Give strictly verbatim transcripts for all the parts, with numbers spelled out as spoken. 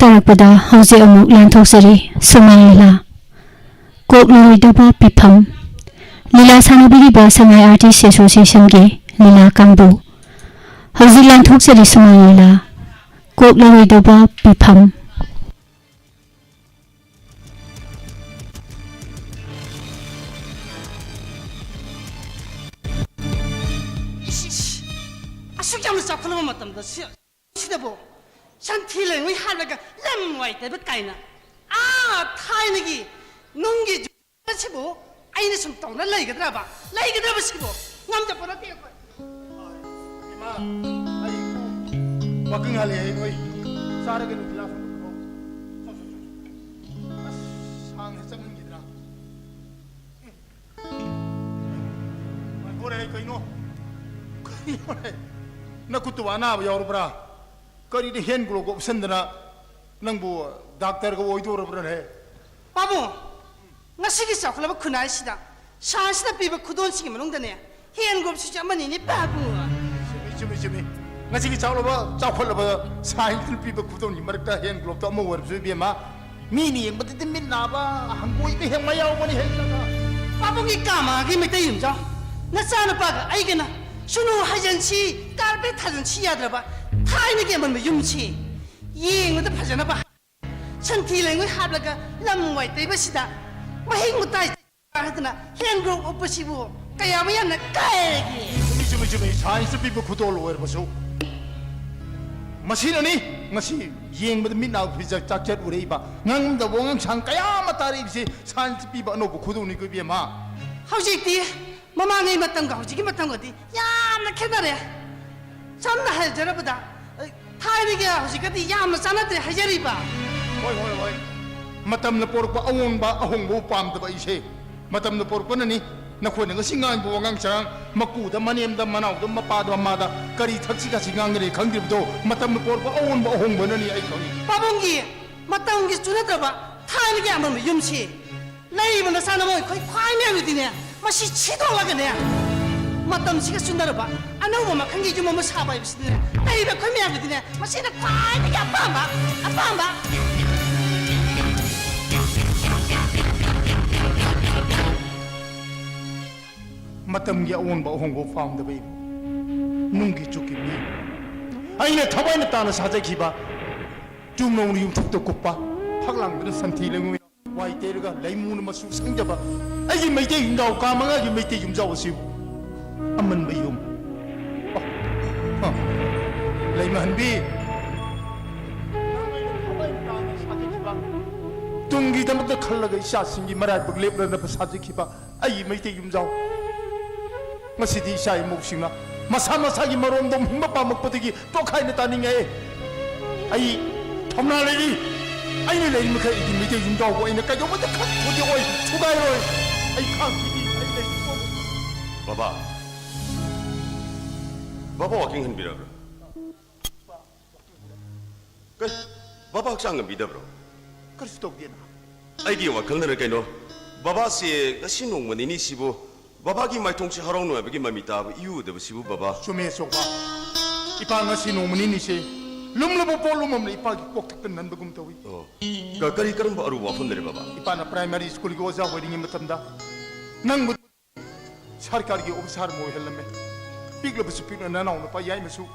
ꯇꯥꯔꯛꯄꯗ ꯍꯧꯖꯤꯛ ꯑꯃꯨꯛ ꯂꯥꯟꯊꯣꯛꯆꯔꯤ ꯁꯨꯃꯥꯡ ꯂꯤꯂꯥ꯫ ꯀꯣꯛꯂꯔꯣꯏꯗꯕ ꯄꯤꯐꯝ꯫ ꯂꯤꯂꯥ ꯁꯥꯟꯅꯕꯤꯔꯤꯕ ꯁꯉꯥꯏ ꯑꯥꯔꯇꯤꯁ ꯑꯦꯁꯣꯁꯤꯌꯦꯁꯟꯒꯤ ꯂꯤꯂꯥ ꯀꯥꯡꯕꯨ꯫ ꯍꯧꯖꯤꯛ ꯂꯥꯟꯊꯣꯛꯆꯔꯤ ꯁꯨꯃꯥꯡ ꯂꯤꯂꯥ꯫ ꯀꯣꯛꯂꯔꯣꯏꯗꯕ ꯄꯤꯐꯝ꯫ ꯏꯁ, ꯏꯁ, ꯑꯁꯨꯛ ꯌꯥꯝꯅ ꯆꯥꯎꯈꯠꯂꯕ ꯃꯇꯝꯗ ꯁꯤ-, ꯁꯤꯗꯕꯨ ꯁꯟꯊꯤ ꯂꯩꯉꯣꯏ ꯍꯥꯠꯂꯒ ꯂꯝ ꯋꯥꯏ ꯇꯩꯕ ꯀꯥꯏꯅ, ꯑꯥ, ꯊꯥꯏꯅꯒꯤ ꯅꯨꯡꯒꯤ ꯖꯨꯒꯁꯤꯕꯨ ꯑꯩꯅ ꯁꯨꯝ ꯇꯧꯅ ꯂꯩꯒꯗ꯭ꯔꯕ? ꯂꯩꯒꯗ꯭ꯔꯕ ꯁꯤꯕꯨ? ꯉꯝꯖꯄꯣꯠ ꯅꯠꯇꯦ ꯑꯩꯈꯣꯏ꯫ ꯏꯃꯥ, ꯑꯩ ꯋꯥꯀꯤꯡ ꯍꯜꯂꯛꯑꯦ, ꯅꯣꯏ ꯆꯥꯔꯒꯦ, ꯅꯨꯡꯊꯤꯜ ꯂꯥꯛꯄꯗ ꯄꯨꯔꯛꯑꯣ꯫ ꯆꯣ, ꯆꯣ, ꯆꯣ, ꯆꯣ꯫ ꯑꯁ, ꯁꯥꯡꯅ ꯆꯪꯍꯟꯈꯤꯗ꯭ꯔꯥ? ꯎꯝ꯫ ꯉꯥꯏꯈꯣꯅꯦ, ꯀꯩꯅꯣ? ꯀꯩꯅꯣꯅꯦ? ꯅꯈꯨꯠꯇꯨꯕꯨ ꯑꯅꯥꯕ ꯌꯥꯎꯔꯕ꯭ꯔꯥ? ꯀꯔꯤꯗ ꯍꯦꯟ ꯒ꯭ꯂꯣꯕ ꯎꯞꯁꯟꯗꯅ ꯅꯪꯕꯨ ꯗꯥꯛꯇꯔꯒ ꯑꯣꯏꯗꯧꯔꯕ꯭ꯔꯥꯅꯦ? ꯄꯥꯕꯨꯡ, ꯉꯁꯤꯒꯤ ꯆꯥꯎꯈꯠꯂꯕ ꯈꯨꯟꯅꯥꯏꯁꯤꯗ ꯁꯥꯏꯟꯁꯅ ꯄꯤꯕ ꯈꯨꯗꯣꯜꯁꯤꯡꯒꯤ ꯃꯅꯨꯡꯗꯅꯦ, ꯍꯦꯟ ꯒ꯭ꯂꯣꯕꯁꯤꯁꯨ ꯑꯃꯅꯤꯅꯦ, ꯄꯥꯕꯨꯡ꯫ ꯆꯨꯝꯃꯤ, ꯆꯨꯝꯃꯤ, ꯆꯨꯝꯃꯤ꯫ ꯉꯁꯤꯒꯤ ꯆꯥꯎꯂꯕ, ꯆꯥꯎꯈꯠꯂꯕ ꯁꯥꯏꯟꯁꯅ ꯄꯤꯕ ꯈꯨꯗꯣꯜꯒꯤ ꯃꯔꯛꯇ ꯍꯦꯟ ꯒ꯭ꯂꯣꯕꯇꯣ ꯑꯃ ꯑꯣꯏꯔꯕꯁꯨ, ꯏꯕꯦꯝꯃ, ꯃꯤꯅ ꯌꯦꯡꯕꯗꯗꯤ ꯃꯤꯠ ꯅꯥꯕ, ꯍꯪꯒꯣꯏꯕ ꯍꯦꯛ ꯃꯌꯥꯎꯕꯅꯤ ꯍꯦꯛ꯫ ꯄꯥꯕꯨꯡꯒꯤ ꯀꯥꯃꯥꯒꯤ ꯃꯩꯇꯩ ꯌꯨꯝꯖꯥꯎ, ꯅꯆꯥꯅꯨꯄꯥꯒ ꯑꯩꯒꯅ ꯁꯨꯅꯨ ꯍꯥꯏꯖꯟꯁꯤ, ꯀꯥꯔꯄꯦꯠ ꯊꯥꯖꯟꯁꯤ ꯌꯥꯗ꯭ꯔꯕ ꯊꯥꯏꯅꯒꯤ ꯑꯃꯟꯕ ꯌꯨꯝꯁꯤ ꯌꯦꯡꯕꯗ ꯐꯖꯅꯕ ꯁꯟꯊꯤ ꯂꯩꯉꯣꯏ ꯍꯥꯞꯂꯒ ꯂꯝ ꯋꯥꯏ ꯇꯩꯕꯁꯤꯗ ꯃꯍꯤꯛ ꯃꯇꯥꯏ ꯍꯥꯏꯗꯅ ꯍꯦꯟ ꯒ꯭ꯂꯣꯕ ꯎꯞꯄꯁꯤꯕꯨ ꯀꯌꯥꯃꯨꯛ ꯌꯥꯝꯅ ꯀꯥꯏꯔꯒꯦ? ꯆꯨꯝꯃꯤ, ꯆꯨꯝꯃꯤ, ꯆꯨꯝꯃꯤ꯫ ꯁꯥꯏꯟꯁꯇ ꯄꯤꯕ ꯈꯨꯗꯣꯜ ꯑꯣꯏꯔꯕꯁꯨ ꯃꯁꯤꯅꯅꯤ ꯉꯁꯤ ꯌꯦꯡꯕꯗ ꯃꯤꯠ ꯅꯥ ꯐꯤꯖ ꯆꯥꯛꯆꯠ ꯎꯔꯛꯏꯕ, ꯉꯥꯡꯗꯕ ꯋꯥꯉꯥꯡꯁꯥꯡ ꯀꯌꯥ ꯑꯃ ꯇꯥꯔꯛꯏꯕꯁꯤ ꯁꯥꯏꯟꯁꯇ ꯄꯤꯕ ꯑꯅꯧꯕ ꯈꯨꯗꯣꯜꯅꯤꯀꯣ, ꯏꯕꯦꯝꯃ꯫ ꯍꯧꯖꯤꯛꯇꯤ ꯃꯃꯥꯡꯉꯩ ꯃꯇꯝꯒ ꯍꯧꯖꯤꯛꯀꯤ ꯃꯇꯝꯒꯗꯤ ꯌꯥꯝꯅ ꯈꯦꯠꯅꯔꯦ꯫ ꯁꯝꯅ ꯍꯥꯏꯖꯔꯕꯗ, ꯑ, ꯊꯥꯏꯅꯒ ꯍꯧꯖꯤꯛꯀꯗꯤ ꯌꯥꯝꯅ ꯆꯥꯟꯅꯗ꯭ꯔꯦ ꯍꯥꯏꯖꯔꯤꯕ꯫ ꯍꯣꯏ, ꯍꯣꯏ, ꯍꯣꯏ꯫ ꯃꯇꯝꯅ ꯄꯣꯔꯛꯄ ꯑꯑꯣꯟꯕ ꯑꯍꯣꯡꯕꯕꯨ ꯄꯥꯝꯗꯕ ꯑꯩꯁꯦ꯫ ꯃꯇꯝꯅ ꯄꯣꯔꯛꯄꯅꯅꯤ꯫ ꯅꯈꯣꯏꯅ ꯉꯁꯤ ꯉꯥꯡꯕ ꯋꯥꯉꯥꯡ ꯁꯉꯥꯡ, ꯃꯀꯨꯗ ꯃꯅꯦꯝꯗ, ꯃꯅꯥꯎꯗ ꯃꯄꯥꯗ ꯃꯃꯥꯗ ꯀꯔꯤ ꯊꯛꯁꯤ ꯈꯥꯁꯤ ꯉꯥꯡꯒꯅꯤ ꯈꯪꯗ꯭ꯔꯤꯕꯗꯣ, ꯃꯇꯝꯅ ꯄꯣꯔꯛꯄ ꯑꯑꯣꯟꯕ ꯑꯍꯣꯡꯕꯅꯅꯤ, ꯑꯩ ꯈꯪꯉꯤ꯫ ꯄꯥꯕꯨꯡꯒꯤ ꯃꯇꯝꯒꯤ ꯆꯨꯅꯗ꯭ꯔꯕ ꯊꯥꯏꯅꯒꯤ ꯑꯃꯟꯕ ꯌꯨꯝꯁꯤ ꯂꯩꯕ ꯅꯆꯥꯅ ꯃꯣꯏ ꯑꯩꯈꯣꯏ ꯈ꯭ꯋꯥꯏ ꯃꯌꯥꯝꯗꯨꯗꯤꯅꯦ, ꯃꯁꯤ ꯁꯤꯗꯣꯛꯂꯒꯅꯦ, ꯃꯇꯝꯁꯤꯒ ꯆꯨꯅꯔꯕ ꯑꯅꯧꯕ ꯃꯈꯜꯒꯤ ꯌꯨꯝ ꯑꯃ ꯁꯥꯕ ꯍꯥꯏꯕꯁꯤꯗꯤꯅꯦ, ꯂꯩꯔꯤꯕ ꯑꯩꯈꯣꯏ ꯃꯌꯥꯝꯒꯤꯗꯤꯅꯦ, ꯃꯁꯤꯅ ꯈ꯭ꯋꯥꯏꯗꯒꯤ ꯑꯄꯥꯝꯕ, ꯑꯄꯥꯝꯕ꯫ ꯃꯇꯝꯒꯤ ꯑꯑꯣꯟꯕ ꯑꯍꯣꯡꯕ ꯄꯥꯝꯗꯕ ꯏꯃꯨꯡ, ꯅꯨꯡꯒꯤ ꯆꯨꯛꯀꯤ ꯃꯤ, ꯑꯩꯅ ꯊꯋꯥꯏꯅ ꯇꯥꯅ ꯁꯥꯖꯈꯤꯕ ꯆꯨꯝꯅꯧꯅ ꯌꯨꯝꯊꯛꯇ ꯀꯨꯞꯄ, ꯐꯛꯂꯥꯡꯗꯅ ꯁꯟꯊꯤ ꯂꯩꯉꯣꯏ ꯋꯥꯏ ꯇꯩꯔꯒ ꯂꯩꯃꯨꯅ ꯃꯆꯨ ꯁꯪꯖꯕ ꯑꯩꯒꯤ ꯃꯩꯇꯩ ꯌꯨꯝꯖꯥꯎ, ꯀꯥ ꯃꯉꯥꯒꯤ ꯃꯩꯇꯩ ꯌꯨꯝꯖꯥꯎ ꯑꯁꯤꯕꯨ ꯑꯃꯟꯕ ꯌꯨꯝ, ꯑ, ꯑ, ꯂꯩꯃꯍꯟꯕꯤ, ꯅꯪ ꯑꯩꯅ ꯊꯋꯥꯏ ꯇꯥꯅ ꯁꯥꯖꯈꯤꯕ, ꯇꯨꯡꯒꯤꯗꯃꯛꯇ ꯈꯜꯂꯒ ꯏꯆꯥꯁꯤꯡꯒꯤ ꯃꯔꯥꯏꯕꯛ ꯂꯦꯞꯂꯅꯕ ꯁꯥꯖꯈꯤꯕ ꯑꯩꯒꯤ ꯃꯩꯇꯩ ꯌꯨꯝꯖꯥꯎ, ꯉꯁꯤꯗꯤ ꯏꯆꯥ ꯏꯃꯧꯁꯤꯡꯅ ꯃꯁꯥ ꯃꯁꯥꯒꯤ ꯃꯔꯣꯝꯗꯣꯝ ꯍꯤꯡꯕ ꯄꯥꯝꯃꯛꯄꯗꯒꯤ ꯇꯣꯈꯥꯏꯅ ꯇꯥꯅꯤꯡꯉꯛꯑꯦ꯫ ꯑꯩ ꯊꯧꯅꯥ ꯂꯩꯔꯤ꯫ ꯑꯩꯅ ꯂꯩꯔꯤ ꯃꯈꯩ ꯑꯩꯒꯤ ꯃꯩꯇꯩ ꯌꯨꯝꯖꯥꯎꯕꯨ ꯑꯩꯅ ꯀꯩꯗꯧꯕꯗ ꯈꯛ ꯊꯨꯗꯦꯛꯑꯣꯏ, ꯊꯨꯒꯥꯏꯔꯣꯏ꯫ ꯑꯩ ꯈꯥꯡꯈꯤꯅꯤ, ꯑꯩ ꯂꯩꯔꯤ꯫ ꯕꯕꯥ, ꯕꯕꯥ ꯋꯥꯀꯤꯡ ꯍꯟꯕꯤꯔꯕ꯭ꯔꯥ? ꯀꯩ, ꯕꯕꯥ ꯍꯛꯆꯥꯡ ꯉꯝꯕꯤꯗꯕ꯭ꯔꯣ? ꯀꯔꯤꯁꯨ ꯇꯧꯗꯦꯅ꯫ ꯑꯩꯒꯤ ꯋꯥꯈꯜꯅꯔ ꯀꯩꯅꯣ, ꯕꯕꯥꯁꯦ ꯉꯁꯤ ꯅꯣꯡꯃ ꯅꯤꯅꯤꯁꯤꯕꯨ ꯕꯕꯥꯒꯤ ꯃꯥꯏꯊꯣꯡꯁꯦ ꯍꯔꯥꯎ ꯅꯨꯡꯉꯥꯏꯕꯒꯤ ꯃꯃꯤ ꯇꯥꯕ ꯏꯎ ꯎꯗꯕꯁꯤꯕꯨ ꯕꯕꯥ꯫ ꯆꯨꯝꯃꯦ ꯑꯆꯧꯕ꯫ ꯏꯄꯥ ꯉꯁꯤ ꯅꯣꯡꯃ ꯅꯤꯅꯤꯁꯦ ꯂꯨꯝꯂꯕ ꯄꯣꯠꯂꯨꯝ ꯑꯃꯅ ꯏꯄꯥꯒꯤ ꯀꯣꯛꯊꯛꯇ ꯅꯟꯕꯒꯨꯝ ꯇꯧꯏ꯫ ꯑꯣ꯫ ꯀ-, ꯀꯔꯤ ꯀꯔꯝꯕ ꯑꯔꯨꯕ ꯋꯥꯐꯝꯅꯔꯦ ꯕꯕꯥ? ꯏꯄꯥꯅ ꯄ꯭ꯔꯥꯏꯃꯥꯔꯤ ꯁ꯭ꯀꯨꯜꯒꯤ ꯑꯣꯖꯥ ꯑꯣꯏꯔꯤꯉꯩ ꯃꯇꯝꯗ ꯅꯪꯕꯨ ꯁꯔꯀꯥꯔꯒꯤ ꯑꯣꯐꯤꯁꯥꯔ ꯑꯃ ꯑꯣꯏꯍꯜꯂꯝꯃꯦ꯫ ꯄꯤꯛꯂꯕꯁꯨ ꯄꯤꯛꯅ ꯅꯅꯥꯎ ꯅꯨꯄꯥ ꯌꯥꯏꯃꯁꯨ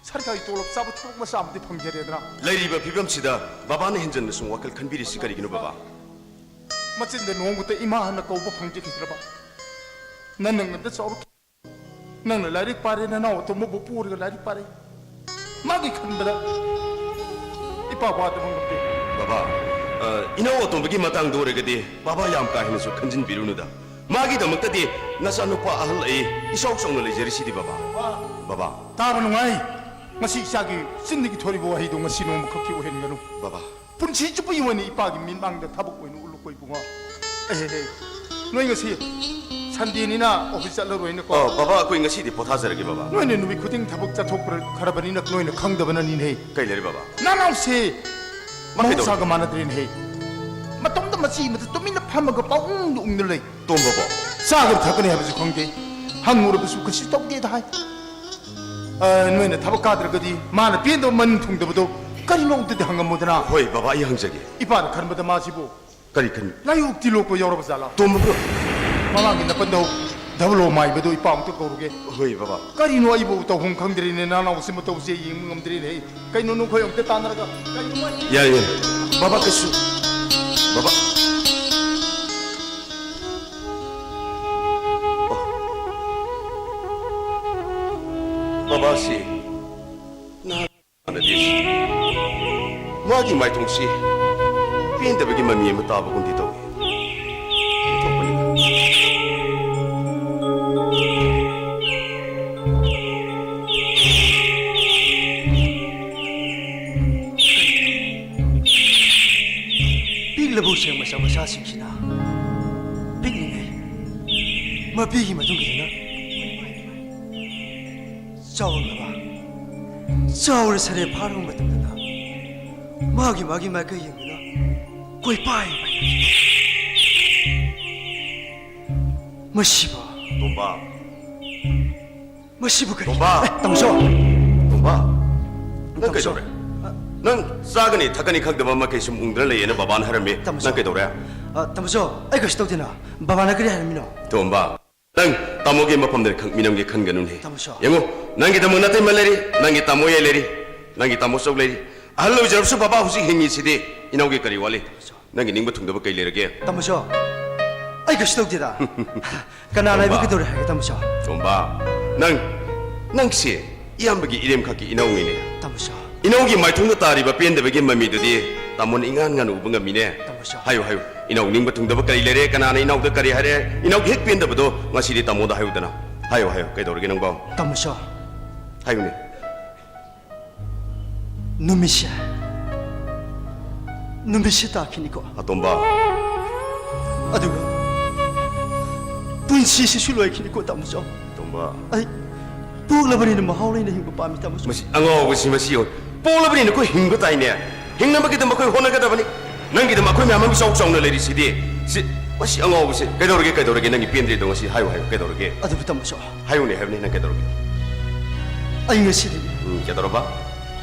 ꯁꯔꯀꯥꯔꯒꯤ ꯇꯣꯂꯣꯞ ꯆꯥꯕ ꯊꯕꯛ ꯃꯆꯥ ꯑꯃꯗꯤ ꯐꯪꯖꯔꯦꯗꯅ꯫ ꯂꯩꯔꯤꯕ ꯐꯤꯕꯝꯁꯤꯗ ꯕꯕꯥꯅ ꯍꯦꯟꯖꯟꯅ ꯁꯨꯝ ꯋꯥꯈꯜ ꯈꯟꯕꯤꯔꯤꯁꯤ ꯀꯔꯤꯒꯤꯅꯣ ꯕꯕꯥ? ꯃꯆꯤꯟꯗ ꯅꯣꯡꯃꯇ ꯏꯃꯥ ꯍꯥꯏꯅ ꯀꯧꯕ ꯐꯪꯖꯈꯤꯗ꯭ꯔꯕ? ꯅꯪꯅ ꯉꯟꯇ ꯆꯥꯎꯔꯛꯈꯤ꯫ ꯅꯪꯅ ꯂꯥꯏꯔꯤꯛ ꯄꯥꯔꯦ, ꯅꯅꯥꯎ ꯑꯇꯣꯝꯕꯕꯨ ꯄꯨꯔꯒ ꯂꯥꯏꯔꯤꯛ ꯄꯥꯔꯦ꯫ ꯃꯥꯒꯤ ꯈꯟꯕꯗ ꯏꯄꯥ ꯋꯥꯗꯕ ꯉꯝꯗꯦ꯫ ꯕꯕꯥ, ꯑ, ꯏꯅꯥꯎ ꯑꯇꯣꯝꯕꯒꯤ ꯃꯇꯥꯡꯗ ꯑꯣꯏꯔꯒꯗꯤ ꯕꯕꯥ ꯌꯥꯝ ꯀꯥ ꯍꯦꯟꯅꯁꯨ ꯈꯟꯖꯤꯟꯕꯤꯔꯨꯅꯨꯗ꯫ ꯃꯥꯒꯤꯗꯃꯛꯇꯗꯤ ꯅꯆꯥꯅꯨꯄꯥ ꯑꯍꯜ ꯑꯩ ꯏꯆꯥꯎ ꯆꯥꯎꯅ ꯂꯩꯖꯔꯤꯁꯤꯗꯤ ꯕꯕꯥ꯫ ꯕꯕꯥ꯫ ꯇꯥꯕ ꯅꯨꯡꯉꯥꯏ꯫ ꯉꯁꯤ ꯏꯆꯥꯒꯤ ꯆꯤꯟꯗꯒꯤ ꯊꯣꯔꯛꯏꯕ ꯋꯥꯍꯩꯗꯣ ꯉꯁꯤ ꯅꯣꯡꯃꯈꯛꯀꯤ ꯑꯣꯏꯍꯟꯒꯅꯨ꯫ ꯕꯕꯥ꯫ ꯄꯨꯟꯁꯤ ꯆꯨꯞꯄꯒꯤ ꯑꯣꯏꯅ ꯏꯄꯥꯒꯤ ꯃꯤꯠꯃꯥꯡꯗ ꯊꯕꯛ ꯑꯣꯏꯅ ꯎꯠꯂꯨꯀꯣ ꯏꯕꯨꯡꯉꯣ꯫ ꯑꯦ, ꯑꯦ, ꯑꯦ꯫ ꯅꯣꯏ ꯉꯁꯤ ꯁꯟꯗꯦꯅꯤꯅ ꯑꯣꯐꯤꯁ ꯆꯠꯂꯔꯣꯏꯅꯀꯣ꯫ ꯑꯣ, ꯕꯕꯥ, ꯑꯩꯈꯣꯏ ꯉꯁꯤꯗꯤ ꯄꯣꯊꯥꯖꯔꯒꯦ, ꯕꯕꯥ꯫ ꯅꯣꯏꯅ ꯅꯨꯃꯤꯠ ꯈꯨꯗꯤꯡ ꯊꯕꯛ ꯆꯠꯊꯣꯛꯈ꯭ꯔꯕꯅꯤꯅ ꯅꯣꯏꯅ ꯈꯪꯗꯕꯅꯅꯤꯅꯦꯍꯦ꯫ ꯀꯩ ꯂꯩꯔꯦ, ꯕꯕꯥ? ꯅꯅꯥꯎꯁꯦ ꯃꯥ ꯀꯩꯗꯧꯔꯦ? ꯃꯍꯧꯁꯥꯒ ꯃꯥꯟꯅꯗ꯭ꯔꯦꯅꯦꯍꯦ꯫ ꯃꯇꯣꯝꯇ ꯃꯆꯤ ꯑꯃꯗ ꯇꯨꯃꯤꯟꯅ ꯐꯝꯃꯒ ꯄꯥꯎꯡꯗ ꯎꯪꯗ ꯂꯩ꯫ ꯇꯣꯝꯕꯕꯣ? ꯆꯥꯒꯅꯤ ꯊꯛꯀꯅꯤ ꯍꯥꯏꯕꯁꯨ ꯈꯪꯗꯦ꯫ ꯍꯪꯉꯨꯔꯕꯁꯨ ꯀꯩꯁꯨ ꯇꯧꯗꯦꯗ ꯍꯥꯏ꯫ ꯑ, ꯅꯣꯏꯅ ꯊꯕꯛ ꯀꯥꯗ꯭ꯔꯒꯗꯤ ꯃꯥꯅ ꯄꯦꯟꯗꯕ ꯃꯅꯤꯡ ꯊꯨꯡꯗꯕꯗꯣ ꯀꯔꯤꯅꯣ ꯑꯝꯇꯗꯤ ꯍꯪꯉꯝꯃꯨꯗꯅ꯫ ꯍꯣꯏ ꯕꯕꯥ, ꯑꯩ ꯍꯪꯖꯒꯦ꯫ ꯏꯄꯥꯅ ꯈꯟꯕꯗ ꯃꯥꯁꯤꯕꯨ ꯀꯔꯤ ꯈꯟ- ꯂꯥꯏꯑꯣꯛꯇꯤ ꯂꯣꯛꯄ ꯌꯥꯎꯔꯕ ꯖꯥꯠꯂꯥ? ꯇꯣꯝꯕ ꯕ꯭ꯔꯣ꯫ ꯃꯃꯥꯡꯒꯤ ꯅꯥꯀꯟꯗ ꯙꯕꯂꯣ ꯃꯥꯏꯕꯗꯣ ꯏꯄꯥ ꯑꯝꯇ ꯀꯧꯔꯨꯒꯦ꯫ ꯍꯣꯏ ꯕꯕꯥ꯫ ꯀꯔꯤꯅꯣ ꯑꯩꯕꯨ ꯇꯧꯐꯝ ꯈꯪꯗ꯭ꯔꯦꯅꯦ, ꯅꯅꯥꯎꯁꯤ ꯃꯇꯧꯁꯦ ꯌꯦꯡꯕ ꯉꯝꯗ꯭ꯔꯦꯅꯦ꯫ ꯀꯩꯅꯣ ꯅꯈꯣꯏ ꯑꯝꯇ ꯇꯥꯟꯅꯔꯒ ꯀꯩꯅꯣ ꯃꯥ- ꯌꯥꯏ, ꯌꯥꯏ꯫ ꯕꯕꯥ ꯀꯩꯁꯨ꯫ ꯕꯕꯥ꯫ ꯑꯣ꯫ ꯕꯕꯥꯁꯤ ꯅꯍꯥꯟ ꯃꯥꯟꯅꯗꯦ꯫ ꯃꯥꯒꯤ ꯃꯥꯏꯊꯣꯡꯁꯤ ꯄꯦꯟꯗꯕꯒꯤ ꯃꯃꯤ ꯑꯃ ꯇꯥꯕꯒꯨꯝꯗꯤ ꯇꯧꯏ꯫ ꯑꯣꯟꯊꯣꯛꯄꯅꯤꯗ꯫ ꯄꯤꯛꯂꯕ ꯎꯆꯦꯛ ꯃꯆꯥ ꯃꯆꯥꯁꯤꯡꯁꯤꯅ ꯄꯤꯛꯂꯤꯉꯩ ꯃꯄꯤꯒꯤ ꯃꯇꯨꯡꯁꯤꯗꯅ ꯆꯥꯎꯔꯛꯂꯕ, ꯆꯥꯎꯔ ꯁꯔꯦ ꯐꯥꯔꯕ ꯃꯇꯝꯗꯅ ꯃꯥꯒꯤ ꯃꯥꯒꯤ ꯃꯥꯏꯀꯩ ꯌꯦꯡꯗꯨꯅ ꯀꯣꯏꯄꯥꯏ ꯄꯥꯏꯅꯈꯤ꯫ ꯃꯁꯤꯕꯨ ꯇꯣꯝꯕ꯫ ꯃꯁꯤꯕꯨ ꯀꯔꯤ? ꯇꯣꯝꯕ! ꯑꯦ, ꯇꯥꯃꯣꯆꯧ! ꯇꯣꯝꯕ! ꯅꯪ ꯇꯥꯃꯣꯆꯧ! ꯀꯩꯗꯧꯔꯦ? ꯑ, ꯅꯪ ꯆꯥꯒꯅꯤ ꯊꯛꯀꯅꯤ ꯈꯪꯗꯕ ꯃꯈꯩ ꯁꯨꯝ ꯎꯪꯗꯨꯅ ꯂꯩꯌꯦꯅ ꯕꯕꯥꯅ ꯍꯥꯏꯔꯝꯃꯤ꯫ ꯇꯥꯃꯣꯆꯧ! ꯅꯪ ꯀꯩꯗꯧꯔꯦ? ꯑ, ꯇꯥꯃꯣꯆꯧ, ꯑꯩ ꯀꯩꯁꯨ ꯇꯧꯗꯦꯅ꯫ ꯕꯕꯥꯅ ꯀꯔꯤ ꯍꯥꯏꯔꯝꯃꯤꯅꯣ? ꯇꯣꯝꯕ! ꯅꯪ ꯇꯥꯃꯣꯒꯤ ꯃꯐꯝꯗ ꯈꯛ ꯃꯤꯅꯝꯒꯦ ꯈꯟꯒꯅꯨꯅꯦ꯫ ꯇꯥꯃꯣꯆꯧ! ꯌꯦꯡꯉꯨ, ꯅꯪꯒꯤꯗꯃꯛ ꯅꯇꯩꯃ ꯂꯩꯔꯤ, ꯅꯪꯒꯤ ꯇꯥꯃꯣ ꯌꯥꯏ ꯂꯩꯔꯤ, ꯅꯪꯒꯤ ꯇꯥꯃꯣꯆꯧ ꯂꯩꯔꯤ꯫ ꯑꯍꯜ ꯑꯣꯏꯖꯔꯕꯁꯨ ꯕꯕꯥ ꯍꯧꯖꯤꯛ ꯍꯤꯡꯉꯤꯁꯤꯗꯤ꯫ ꯏꯅꯥꯎꯒꯤ ꯀꯔꯤ ꯋꯥꯠꯂꯤ? ꯇꯥꯃꯣꯆꯧ! ꯅꯪꯒꯤ ꯅꯤꯡꯕ ꯊꯨꯡꯗꯕ ꯀꯩ ꯂꯩꯔꯒꯦ? ꯇꯥꯃꯣꯆꯧ, ꯑꯩ ꯀꯩꯁꯨ ꯇꯧꯗꯦꯗ꯫ ꯀꯅꯥꯅ ꯑꯩꯕꯨ ꯇꯣꯝꯕ꯫ ꯀꯩꯗꯧꯔꯦ ꯍꯥꯏꯒꯦ, ꯇꯥꯃꯣꯆꯧ? ꯇꯣꯝꯕ, ꯅꯪ, ꯅꯪꯁꯦ ꯏꯌꯥꯝꯕꯒꯤ ꯏꯔꯦꯝꯈꯛꯀꯤ ꯏꯅꯥꯎꯅꯤꯅꯦ꯫ ꯇꯥꯃꯣꯆꯧ꯫ ꯏꯅꯥꯎꯒꯤ ꯃꯥꯏꯊꯣꯡꯗ ꯇꯥꯔꯤꯕ ꯄꯦꯟꯗꯕꯒꯤ ꯃꯃꯤꯗꯨꯗꯤ ꯇꯥꯃꯣꯅ ꯏꯉꯥꯟ ꯉꯥꯟꯅ ꯎꯕ ꯉꯝꯃꯤꯅꯦ꯫ ꯇꯥꯃꯣꯆꯧ꯫ ꯍꯥꯏꯌꯨ, ꯍꯥꯏꯌꯨ, ꯏꯅꯥꯎ ꯅꯤꯡꯕ ꯊꯨꯡꯗꯕ ꯀꯔꯤ ꯂꯩꯔꯦ? ꯀꯅꯥꯅ ꯏꯅꯥꯎꯗ ꯀꯔꯤ ꯍꯥꯏꯔꯦ? ꯏꯅꯥꯎꯒꯤ ꯍꯦꯛ ꯄꯦꯟꯗꯕꯗꯣ ꯉꯁꯤꯗꯤ ꯇꯥꯃꯣꯗ ꯍꯥꯏꯌꯨꯗꯅ꯫ ꯍꯥꯏꯌꯨ, ꯍꯥꯏꯌꯨ, ꯀꯩꯗꯧꯔꯒꯦ ꯅꯪꯕꯣ? ꯇꯥꯃꯣꯆꯧ꯫ ꯍꯥꯏꯌꯨꯅꯦ꯫ ꯅꯨꯃꯤꯠꯁꯦ, ꯅꯨꯃꯤꯠꯁꯦ ꯇꯥꯈꯤꯅꯤꯀꯣ꯫ ꯑꯇꯣꯝꯕ꯫ ꯑꯗꯨꯒ ꯄꯨꯟꯁꯤꯁꯤꯁꯨ ꯂꯣꯏꯈꯤꯅꯤꯀꯣ, ꯇꯥꯃꯣꯆꯧ꯫ ꯑꯇꯣꯝꯕ꯫ ꯑꯩ ꯄꯣꯛꯂꯕꯅꯤꯅ ꯃꯍꯥꯎ ꯂꯩꯅ ꯍꯤꯡꯕ ꯄꯥꯝꯃꯤ, ꯇꯥꯃꯣꯆꯧ꯫ ꯃꯁꯤ ꯑꯉꯥꯎꯕꯁꯤ ꯃꯁꯤ ꯌꯦꯡꯉꯨ꯫ ꯄꯣꯛꯂꯕꯅꯤꯅ ꯑꯩꯈꯣꯏ ꯍꯤꯡꯕ ꯇꯥꯏꯅꯦ꯫ ꯍꯤꯡꯅꯕꯒꯤꯗꯃꯛ ꯑꯩꯈꯣꯏ ꯍꯣꯠꯅꯒꯗꯕꯅꯤ꯫ ꯅꯪꯒꯤꯗꯃꯛ ꯑꯩꯈꯣꯏ ꯃꯌꯥꯝ ꯑꯃ ꯏꯆꯥꯎ ꯆꯥꯎꯅ ꯂꯩꯔꯤꯁꯤꯗꯤ꯫ ꯁꯤ ꯃꯁꯤ ꯑꯉꯥꯎꯕꯁꯦ꯫ ꯀꯩꯗꯧꯔꯒꯦ, ꯀꯩꯗꯧꯔꯒꯦ? ꯅꯪꯒꯤ ꯄꯦꯟꯗ꯭ꯔꯤꯗꯣ ꯉꯁꯤ ꯍꯥꯏꯌꯨ, ꯍꯥꯏꯌꯨ, ꯀꯩꯗꯧꯔꯒꯦ? ꯑꯗꯨꯕꯨ ꯇꯥꯃꯣꯁꯨ, ꯍꯥꯏꯌꯨꯅꯦ ꯍꯥꯏꯕꯅꯤ, ꯅꯪ ꯀꯩꯗꯧꯔꯒꯦ? ꯑꯩ ꯉꯁꯤꯗꯤ, ꯎꯝ, ꯀꯩꯗꯧꯔꯕ?